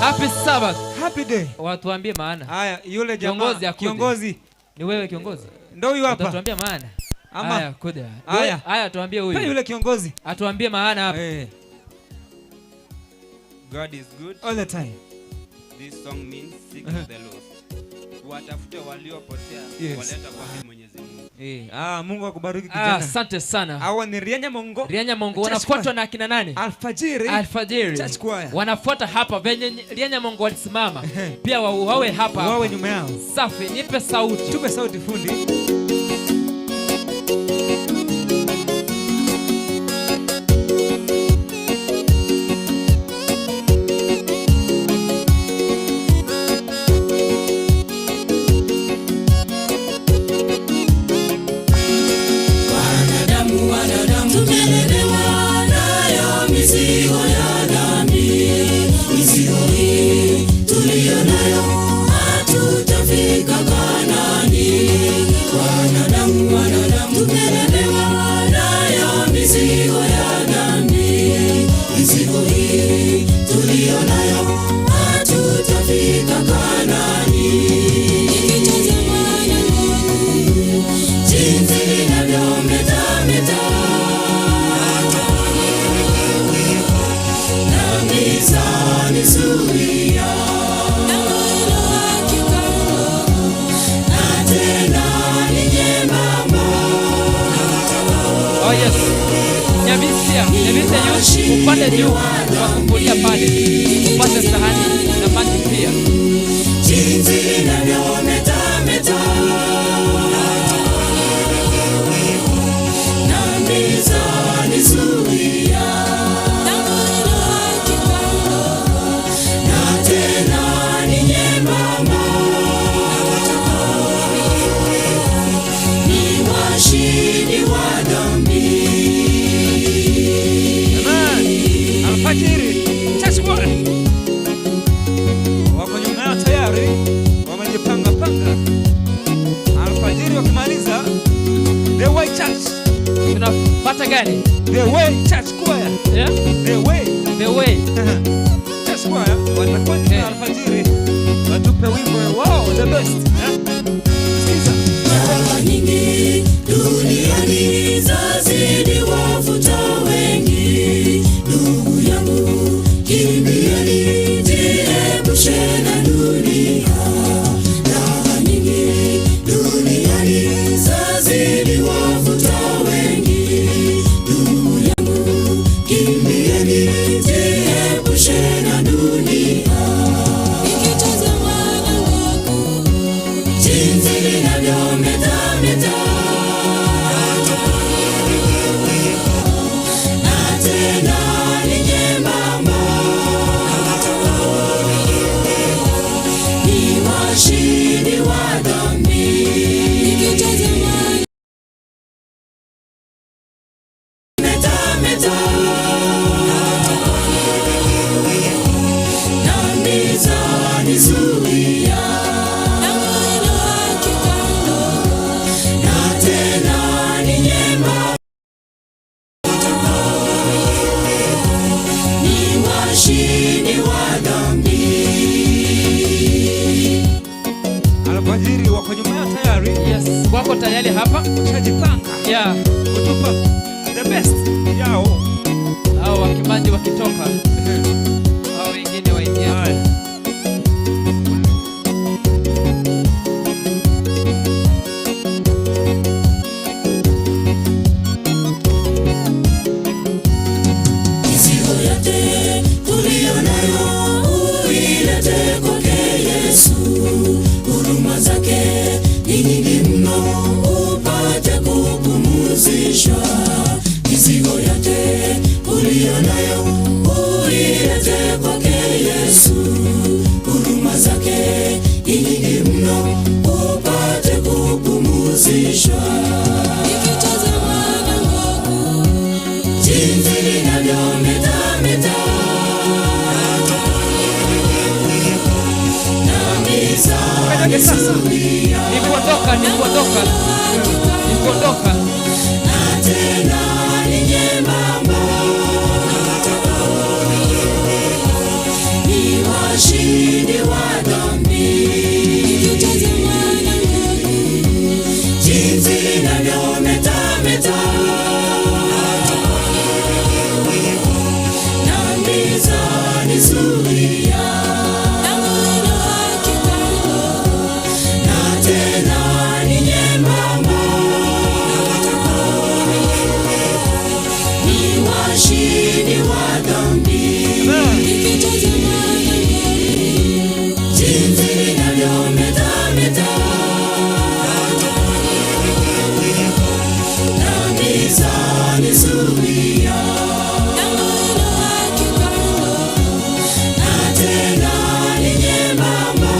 Speaker 2: Happy Sabbath.
Speaker 4: Happy day.
Speaker 2: Watuambie maana.
Speaker 4: Haya, yule jamaa
Speaker 2: Kiongozi akuje.
Speaker 4: kiongozi
Speaker 2: Ni wewe kiongozi?
Speaker 4: Ndio huyu hapa.
Speaker 2: Utatuambia maana.
Speaker 4: Ama-
Speaker 2: Haya, kuja.
Speaker 4: Haya.
Speaker 2: Haya, tuambie huyu.
Speaker 4: Pia yule kiongozi.
Speaker 2: Atuambie maana hapa.
Speaker 11: God is good
Speaker 4: All the time.
Speaker 11: This song means seek the lost. Watafute waliopotea,
Speaker 4: Yes.
Speaker 11: waleta kwake Mwenyezi Mungu.
Speaker 4: Eh, ah, Mungu akubariki
Speaker 2: Ah,
Speaker 4: kijana.
Speaker 2: asante sana.
Speaker 4: Hawa ni Rianya Mongo.
Speaker 2: Rianya Mongo
Speaker 4: Church
Speaker 2: wanafuatwa
Speaker 4: choir.
Speaker 2: na akina nani?
Speaker 4: Alfajiri.
Speaker 2: Alfajiri.
Speaker 4: Church choir.
Speaker 2: Wanafuata hapa venye Rianya Mongo walisimama. Pia wawe hapa.
Speaker 4: Wawe nyuma yao.
Speaker 2: Safi, nipe sauti.
Speaker 4: Tupe sauti fundi.
Speaker 8: Wanadamu, wanadamu, tumelemewa nayo mizigo ya dhambi. Mizigo hii tuliyo nayo hatu
Speaker 2: Yes. Nyabisia, Nyabisia youth, upande juu kwa sufuria pale. Upate sahani na maji pia.
Speaker 8: Jinsi linavyometameta dhambi zanizuia, na tena ni nyembamba, ni washindi wa dhambi.
Speaker 4: Amen. Alfajiri Church Choir wako nyuma yao tayari, wamejipanga panga. Alfajiri wakimaliza The Way Church
Speaker 2: tunapata gani?
Speaker 4: The Way Church Choir.
Speaker 2: Yeah?
Speaker 4: The Way.
Speaker 2: The Way.
Speaker 4: Church Choir watakuwa nyuma ya alfajiri, watupe wimbo wao the best. Eh? Sikiza.
Speaker 8: Dawa nyingi duniani zazidi wavuta wengi. Ndugu yangu, kimbieni, jiepushe na dunia. Dawa nyingi duniani zazidi wavuta wengi. Ndugu yangu, kimbieni, jiepushe na dunia. Nikitazama lango kuu, jinsi linavyometameta na tena ni nyembamba, ni washindi wa dhambi. Nikitazama metameta dhambi zanizuia, na tena ni nyembamba, ni washindi wa dhambi.
Speaker 4: Alfajiri wako nyuma yao tayari.
Speaker 2: Yes, wako tayari hapa.
Speaker 4: Ushajipanga.
Speaker 2: Yeah.
Speaker 4: Kutupa the best yao.
Speaker 2: Hao wakimaji wakitoka. Hao wengine waingie.
Speaker 8: Mizigo yote tuliyo nayo uilete kwake Yesu. Huruma zake ni nyingi mno, upate kupumzishwa. Mizigo yote uliyo nayo uilete kwake Yesu. Huruma zake ni nyingi mno, upate kupumzishwa. Nikitazama lango kuu, jinsi linavyometameta
Speaker 2: Kanyage sasa. Ni kuondoka, ni kuondoka. Ni kuondoka.
Speaker 8: na tena ni nyembamba, ni washindi wa dhambi. Nikitazama lango kuu, jinsi linavyometameta dhambi zanizuia, na tena ni nyembamba, ni washindi wa dhambi. Nikitazama lango kuu, jinsi linavyometameta dhambi zanizuia, na tena ni nyembamba,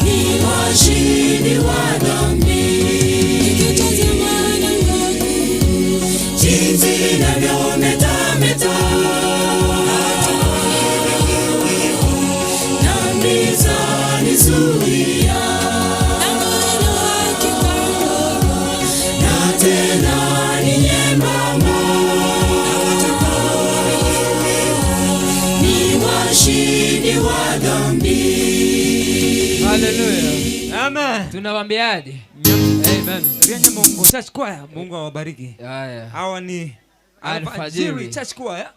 Speaker 8: ni washindi wa dhambi. Nikitazama lango kuu, jinsi linavyometameta dhambi zanizuia, na tena ni nyembamba, ni washindi wa dhambi.
Speaker 2: Hallelujah.
Speaker 4: Amen.
Speaker 2: Tunawaambiaje?
Speaker 4: Amen. Rianya Mungu Church Choir, Mungu awabariki.
Speaker 2: Haya.
Speaker 4: Hawa ni
Speaker 2: Alfajiri.
Speaker 4: Alfajiri Church Choir.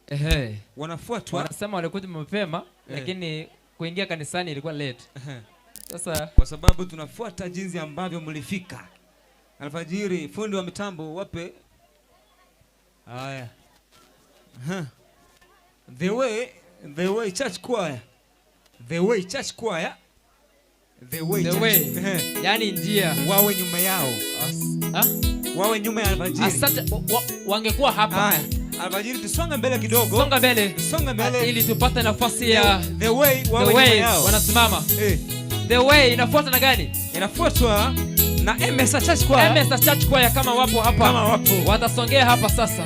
Speaker 2: Ehe.
Speaker 4: Wanafuatwa.
Speaker 2: Wanasema walikuja mapema
Speaker 4: Eh.
Speaker 2: lakini kuingia kanisani ilikuwa late.
Speaker 4: Ehe.
Speaker 2: Sasa
Speaker 4: kwa sababu tunafuata jinsi ambavyo mlifika alfajiri. Fundi wa mitambo wape haya. Aha. The way, the way church choir, the way church choir, the way,
Speaker 2: The
Speaker 4: church.
Speaker 2: way.
Speaker 4: Ehe.
Speaker 2: Yaani njia.
Speaker 4: Wawe nyuma yao.
Speaker 2: Ha?
Speaker 4: Wawe nyuma ya alfajiri.
Speaker 2: Asante. Wangekuwa hapa.
Speaker 4: Haya, alfajiri tusonge mbele kidogo.
Speaker 2: Songa mbele.
Speaker 4: Songa mbele.
Speaker 2: Ili tupate nafasi ya
Speaker 4: The way wawe
Speaker 2: The
Speaker 4: nyuma
Speaker 2: way
Speaker 4: yao.
Speaker 2: wanasimama.
Speaker 4: Eh.
Speaker 2: The way inafuata na gani?
Speaker 4: Inafuatwa na MSA Church Choir.
Speaker 2: MSA Church Choir kama wapo hapa.
Speaker 4: Kama wapo.
Speaker 2: Watasongea hapa sasa.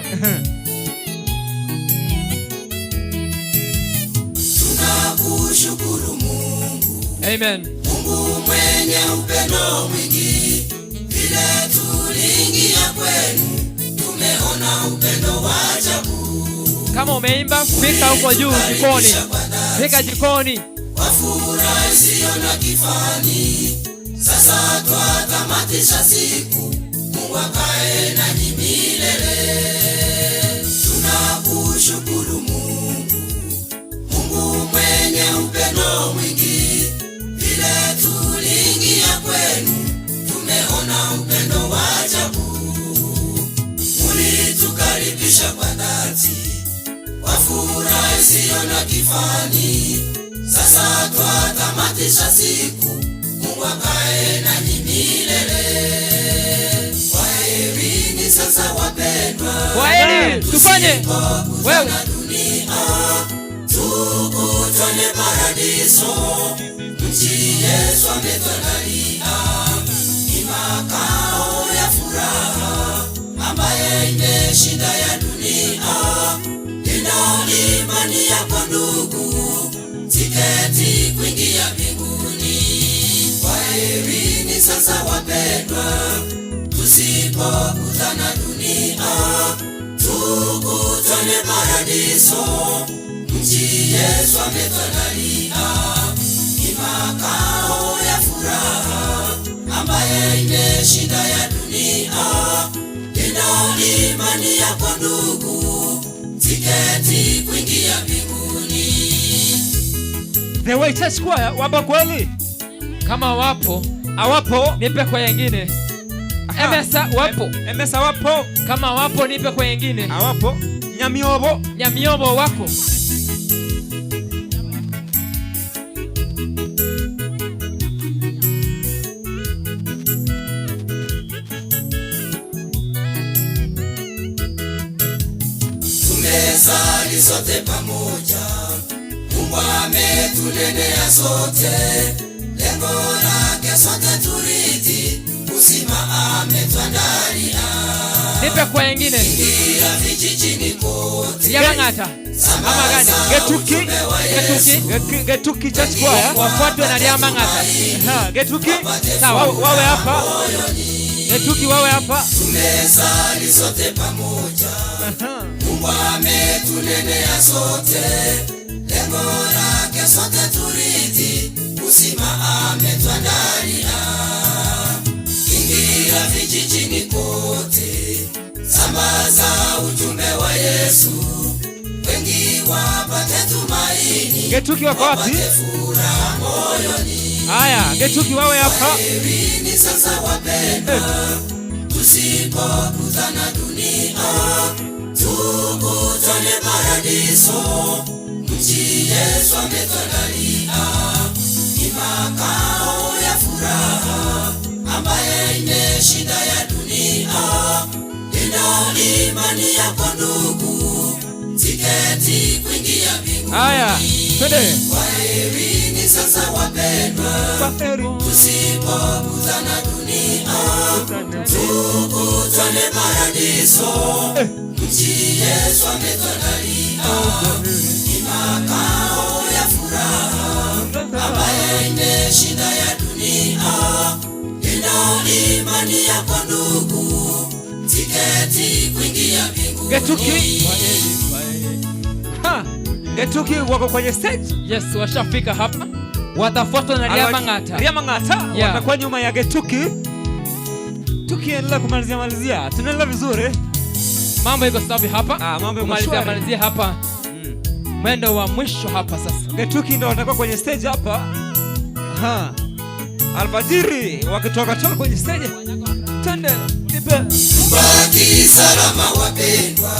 Speaker 10: Tunakushukuru Mungu,
Speaker 2: Amen.
Speaker 10: Mungu mwenye upendo mwingi, vile tuliingia kwenu, tumeona upendo wa ajabu.
Speaker 2: Kama umeimba fika huko juu jikoni. Fika jikoni.
Speaker 10: Kwa furaha isiyo na kifani, sasa twatamatisha siku, Mungu akae nanyi milele. Tunakushukuru Mungu, Mungu mwenye upendo mwingi, vile tuliingia kwenu, tumeona upendo wa ajabu. Mulitukaribisha kwa dhati, kwa furaha isiyo na kifani. Sasa twatamatisha siku, Mungu akae nanyi milele. Kwaherini sasa wapendwa,
Speaker 2: Kwaheri, tufanye.
Speaker 10: Wewe dunia, tukutane paradiso, nchi Yesu ametuandalia, ni makao ya furaha ambaye imeshinda ya dunia. Nina imani yako ndugu, tiketi kuingia mbinguni. Kwaherini sasa wapendwa, tusipokutana dunia, tukutane paradiso, nchi Yesu ametuandalia, ni makao ya furaha ambaye imeshinda ya dunia. Nina imani yako ndugu, tiketi kuingia mbinguni.
Speaker 4: The way church choir wapo kweli?
Speaker 2: Kama wapo,
Speaker 4: awapo
Speaker 2: nipe kwa yengine. Emesa wapo.
Speaker 4: Emesa wapo.
Speaker 2: Kama wapo nipe kwa yengine.
Speaker 4: Awapo. Nyamiobo.
Speaker 2: Nyamiobo wako.
Speaker 10: Tumesali sote pamoja, Mungu ametunenea sote, lengo lake sote turithi, uzima ametuandalia.
Speaker 2: Nipe kwa yengine.
Speaker 10: Ingia vijijini kote,
Speaker 2: Ryamang'ata. Ama gani?
Speaker 4: Getuki.
Speaker 2: Getuki.
Speaker 4: Getuki Church Choir.
Speaker 2: Wafuatwe na Ryamang'ata.
Speaker 4: Aha, Getuki.
Speaker 2: Sawa.
Speaker 4: Wawe hapa. Getuki wawe hapa.
Speaker 10: Tumesali sote pamoja, Mungu ametunenea sote, lengo lake sote turithi, uzima ametuandalia. Ingia vijijini kote, sambaza ujumbe wa Yesu, wengi wapate tumaini,
Speaker 4: Getuki wako wapi?
Speaker 10: wapate furaha moyoni.
Speaker 4: Haya, Getuki wawe hapa.
Speaker 10: Kwaherini sasa wapendwa, tusipokutana dunia, tukutane paradiso, nchi Yesu ametuandalia, ni makao ya furaha ambaye imeshinda ya dunia. Nina imani yako ndugu, tiketi kuingia mbinguni.
Speaker 4: Haya, twende.
Speaker 10: Kwaherini sasa wapendwa, tusipokutana dunia, tukutane paradiso, nchi Yesu ametuandalia, ni makao ya furaha ambaye imeshinda ya dunia. Nina imani yako ndugu, tiketi kuingia mbinguni.
Speaker 4: Getuki. Ha, Getuki wako kwenye stage.
Speaker 2: Yes, washafika hapa. Watafuatwa na Ryamang'ata.
Speaker 4: Ryamang'ata
Speaker 2: Yeah.
Speaker 4: watakuwa nyuma ya Getuki. Tukiendelea kumalizia malizia, tunaendelea vizuri.
Speaker 2: Mambo iko safi hapa.
Speaker 4: Ah, mambo iko
Speaker 2: Kumalizia
Speaker 4: shwari.
Speaker 2: malizia hapa. Mwendo wa mwisho hapa sasa.
Speaker 4: Getuki ndo watakuwa kwenye stage hapa. Aha. Alfajiri wakitoka toka kwenye stage. Twende nipe.
Speaker 10: Mbaki salama wapendwa,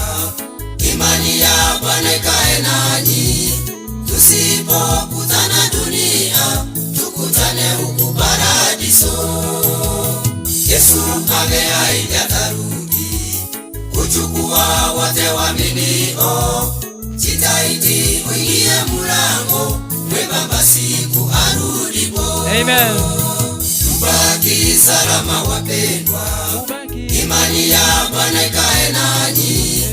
Speaker 10: imani ya Bwana ikae nanyi. Tusipokutana dunia, tukutane huku paradiso. Yesu ameahidi atarudi kuchukua wote waaminio. Jitahidi uingie mlango mwembamba siku arudipo.
Speaker 2: Amen.
Speaker 10: Mbaki salama wapendwa, imani ya Bwana ikae nanyi.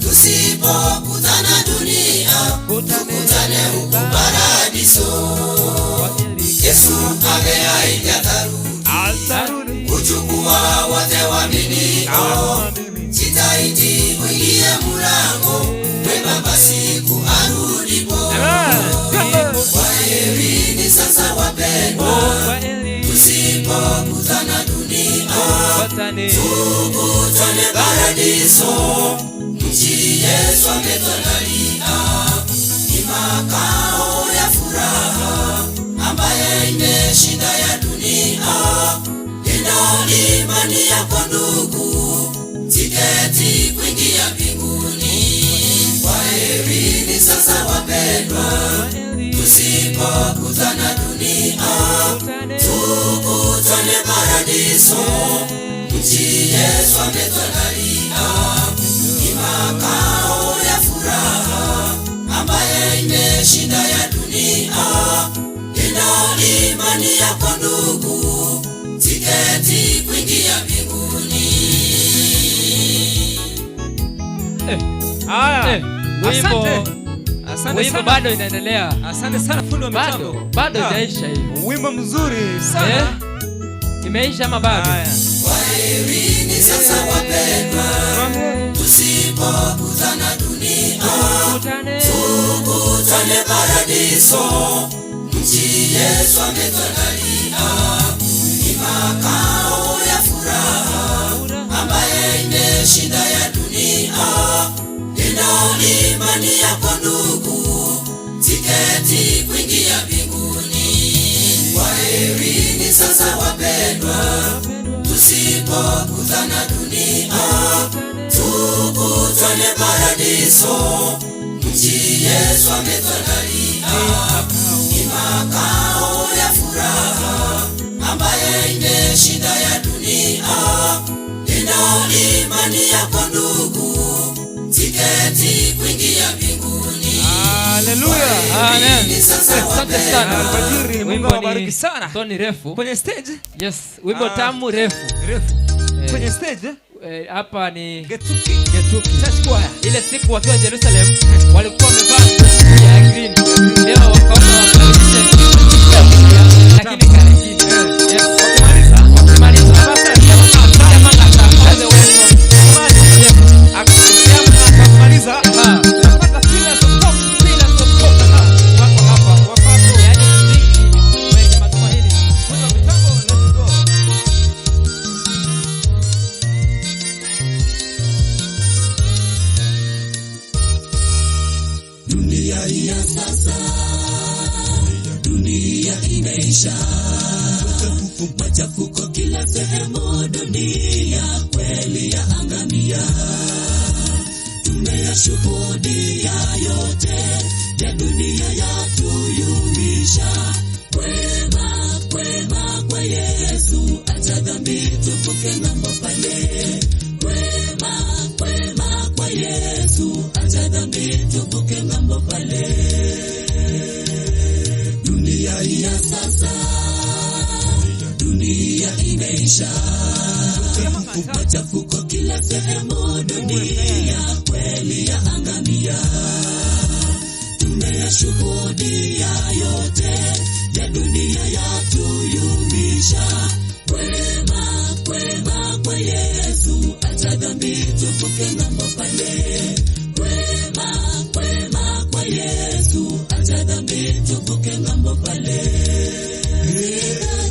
Speaker 10: Tusipokutana dunia, tukutane huku paradiso. Yesu ameahidi atarudi kuchukua wote waaminio. Jitahidi uingie mlango mwembamba siku arudipo. Kwaherini sasa wapendwa, tusipokutana dunia, tukutane paradiso. Mji Yesu ametuandalia ni makao ya furaha, ambaye imeshinda ya dunia. Linda imani yako ndugu, tiketi kuingia mbinguni. Kwaherini sasa wapendwa, tusipokutana dunia, tukutane paradiso. Mji Yesu ametuandalia ni makao ya furaha, ambaye imeshinda ya dunia. Linda imani yako ndugu, tiketi kuingia mbinguni.
Speaker 4: Haya.
Speaker 2: Wimbo
Speaker 4: Asante. Asante
Speaker 2: wimbo
Speaker 4: sana.
Speaker 2: bado inaendelea.
Speaker 4: Asante sana fundi wa
Speaker 2: Bado
Speaker 4: mitambo.
Speaker 2: bado
Speaker 4: Ah.
Speaker 2: haijaisha hii.
Speaker 4: Wimbo mzuri sana.
Speaker 2: Eh? Imeisha ama bado?
Speaker 10: Kwaherini sasa wapendwa, tusipokutana dunia, tukutane paradiso. Mji Yesu ametuandalia ni makao ya furaha, ambaye imeshinda ya dunia. Linda imani yako ndugu, tiketi kuingia mbinguni. Kwaherini sasa wapendwa, tusipokutana dunia, tukutane paradiso. Mji Yesu ametuandalia ni makao ya furaha, ambaye imeshinda ya dunia. Linda imani yako ndugu, tiketi kuingia mbinguni.
Speaker 4: Haleluya.
Speaker 2: Amen.
Speaker 10: Sasa
Speaker 2: Asante sana.
Speaker 4: Alfajiri, Mungu
Speaker 2: Wimbo ni
Speaker 4: awabariki sana.
Speaker 2: Toni refu.
Speaker 4: Kwenye stage?
Speaker 2: Yes, wimbo
Speaker 4: Ah.
Speaker 2: tamu refu.
Speaker 4: Refu.
Speaker 2: Eh,
Speaker 4: Kwenye stage?
Speaker 2: eh, hapa ni
Speaker 4: Getuki.
Speaker 2: Getuki.
Speaker 4: Church choir.
Speaker 2: Ile siku wakiwa Jerusalem walikuwa wamevaa ya green. Leo wakaona wabadilishe lakini karibini. Yes. Wakimaliza. Wakimaliza. All the way from Yes.
Speaker 4: Akamaliza.
Speaker 2: Aha.
Speaker 4: Tunapata pillars of hope.
Speaker 2: Pillars of hope. Wako hapa.
Speaker 4: Wako hapo.
Speaker 2: Yaani muziki wenye matumaini.
Speaker 4: Fundi wa mitambo, let's go.
Speaker 10: Dunia ya sasa, dunia imeisha, machafuko kila sehemu, dunia kweli ya angamia. Tumeyashuhudia yote ya dunia yatuyumbisha. Kwema, kwema kwa Yesu, acha dhambi tuvuke ng'ambo pale. Kwema, kwema kwa Yesu, acha dhambi tuvuke ng'ambo pale. Dunia ya sasa, dunia imeisha, machafuko kila sehemu, dunia kweli ya angamia. Tumeyashuhudia yote ya dunia yatuyumbisha. Kwema, kwema kwa Yesu, acha dhambi tuvuke ng'ambo pale. Kwema, kwema kwa Yesu, acha dhambi tuvuke ng'ambo pale.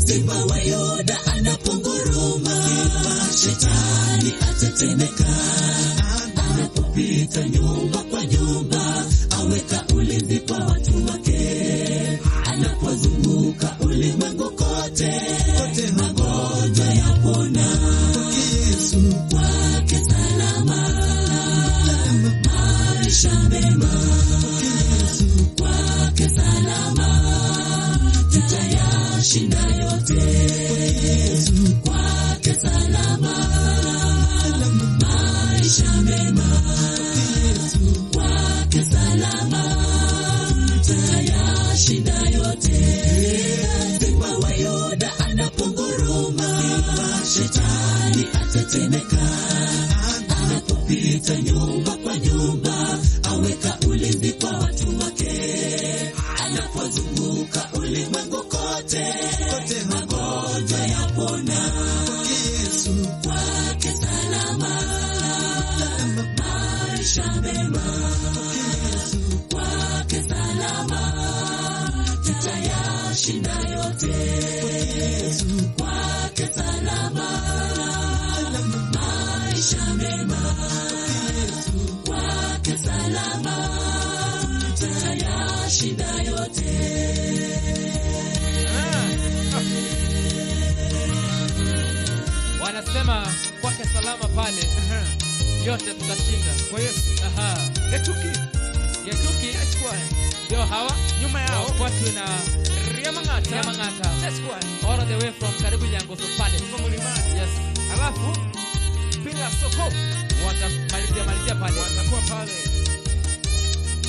Speaker 10: Simba wa Yuda anaponguruma, shetani atetemeka. Anapopita nyumba kwa nyumba, aweka ulinzi kwa watu wake. Anapozunguka ulimwengu kote, Shetani atetemeka anapopita nyumba kwa nyumba, aweka ulinzi kwa watu wake, anapozunguka ulimwengu kote, kote magonjwa yapona, Yesu kwake salama, maisha mema, Yesu kwake salama, tutayashinda yote, Yesu kwake salama, maisha mema, Yesu kwake salama, tutayashinda yote.
Speaker 2: Wanasema kwake salama pale yote tutashinda
Speaker 4: kwa Yesu.
Speaker 2: Aha.
Speaker 4: Getuki.
Speaker 2: Getuki ndio hawa
Speaker 4: nyuma yao
Speaker 2: wafuatwe na
Speaker 4: Riamang'ata.
Speaker 2: Riamang'ata.
Speaker 4: Church Choir.
Speaker 2: All the way from karibu Nyangoso pale.
Speaker 4: Mlimani.
Speaker 2: Yes.
Speaker 4: Alafu Pillars of Hope
Speaker 2: watamalizia malizia pale.
Speaker 4: Watakuwa pale.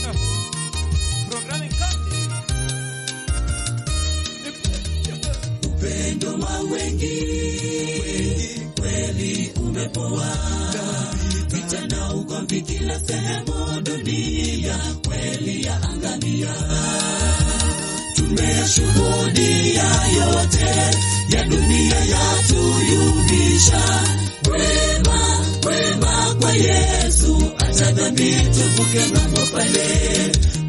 Speaker 4: Ah. Programming company.
Speaker 10: Upendo wa wengi kweli umepoa, vita na ugomvi kila sehemu dunia kweli ya angamia. Tumeyashuhudia yote ya dunia yatuyumbisha. Wema, wema kwa Yesu, acha dhambi tuvuke ng'ambo pale.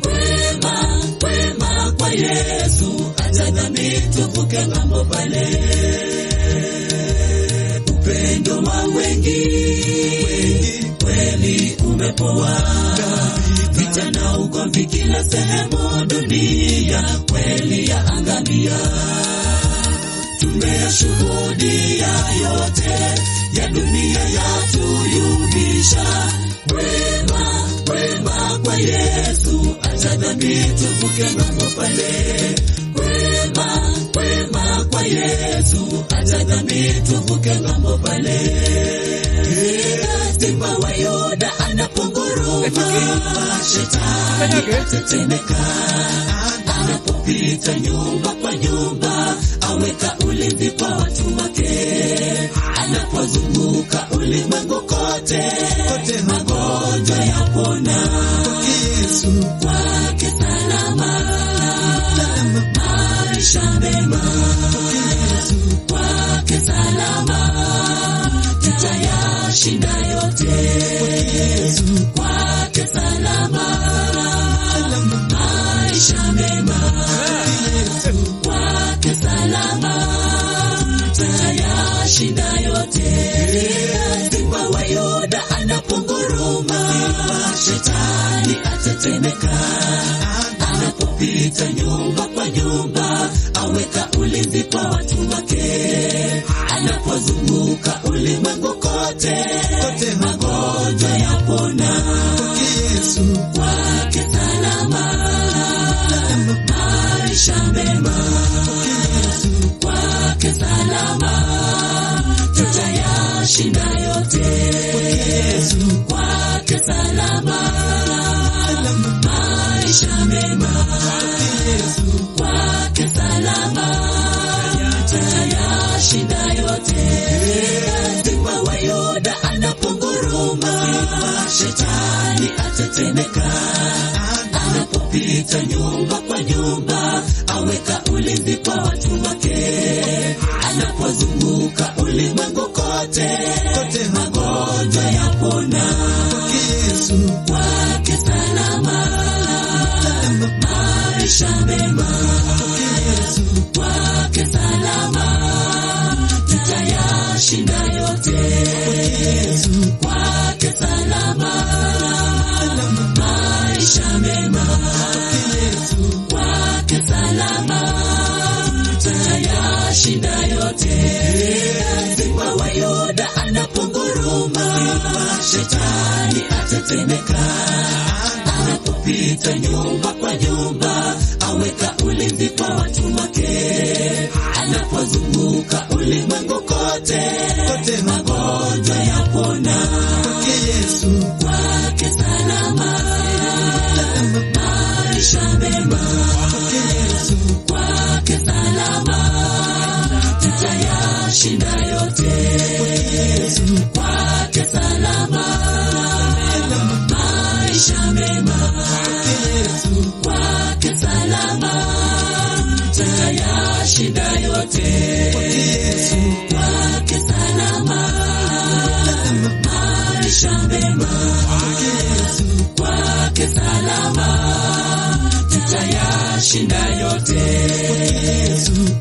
Speaker 10: Wema, wema kwa Yesu, acha dhambi tuvuke ng'ambo pale. Upendo wa wengi kweli umepoa, vita na ugomvi kila sehemu dunia kweli ya angamia. Tumeyashuhudia yote ya dunia yatuyumbisha. Wema, wema kwa Yesu, acha dhambi tuvuke ng'ambo pale. Wema, wema kwa Yesu, acha dhambi tuvuke ng'ambo pale. Simba wa Yuda anaponguruma, shetani atetemeka anapopita nyumba kwa nyumba, aweka ulinzi kwa watu wake, anapozunguka ulimwengu kote, kote magonjwa yapona, Yesu kwake salama, maisha mema, Yesu kwake salama, tutayashinda yote, Yesu kwake salama, maisha mema, Yesu kwake salama, tutayashinda yote. Simba wa Yuda anaponguruma, shetani atetemeka anapopita nyumba kwa nyumba, aweka ulinzi kwa watu wake, anapozunguka ulimwengu kote, kote magonjwa yapona, Yesu kwake salama, maisha mema, Yesu kwake salama, tutayashinda yote, Yesu kwake salama, maisha mema, Yesu kwake salama, tutayashinda yote. Simba wa Yuda anaponguruma, shetani atetemeka anapopita nyumba kwa nyumba, aweka ulinzi kwa watu wake, anapozunguka ulimwengu kote, kote magonjwa yapona, Yesu kwake salama, maisha mema, Yesu kwake salama, tutayashinda yote, Yesu kwake salama, maisha mema, Yesu kwake salama, tutayashinda yote. Simba wa Yuda anaponguruma, shetani atetemeka anapopita nyumba kwa nyumba, aweka ulinzi kwa watu wake, anapozunguka ulimwengu kote, kote magonjwa yapona, Yesu kwake salama, maisha mema, Yesu kwake salama, tutayashinda yote. Kwake salama, maisha mema. Kwake salama, tutayashinda yote. Kwake salama, maisha mema. Kwake salama, tutayashinda yote.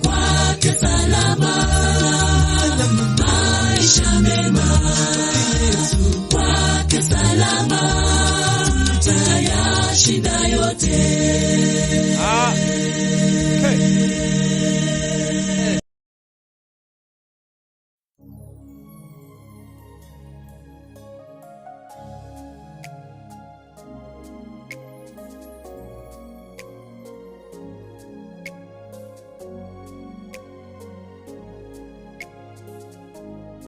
Speaker 10: Kwake salama, maisha mema. Kwake salama, tutayashinda yote.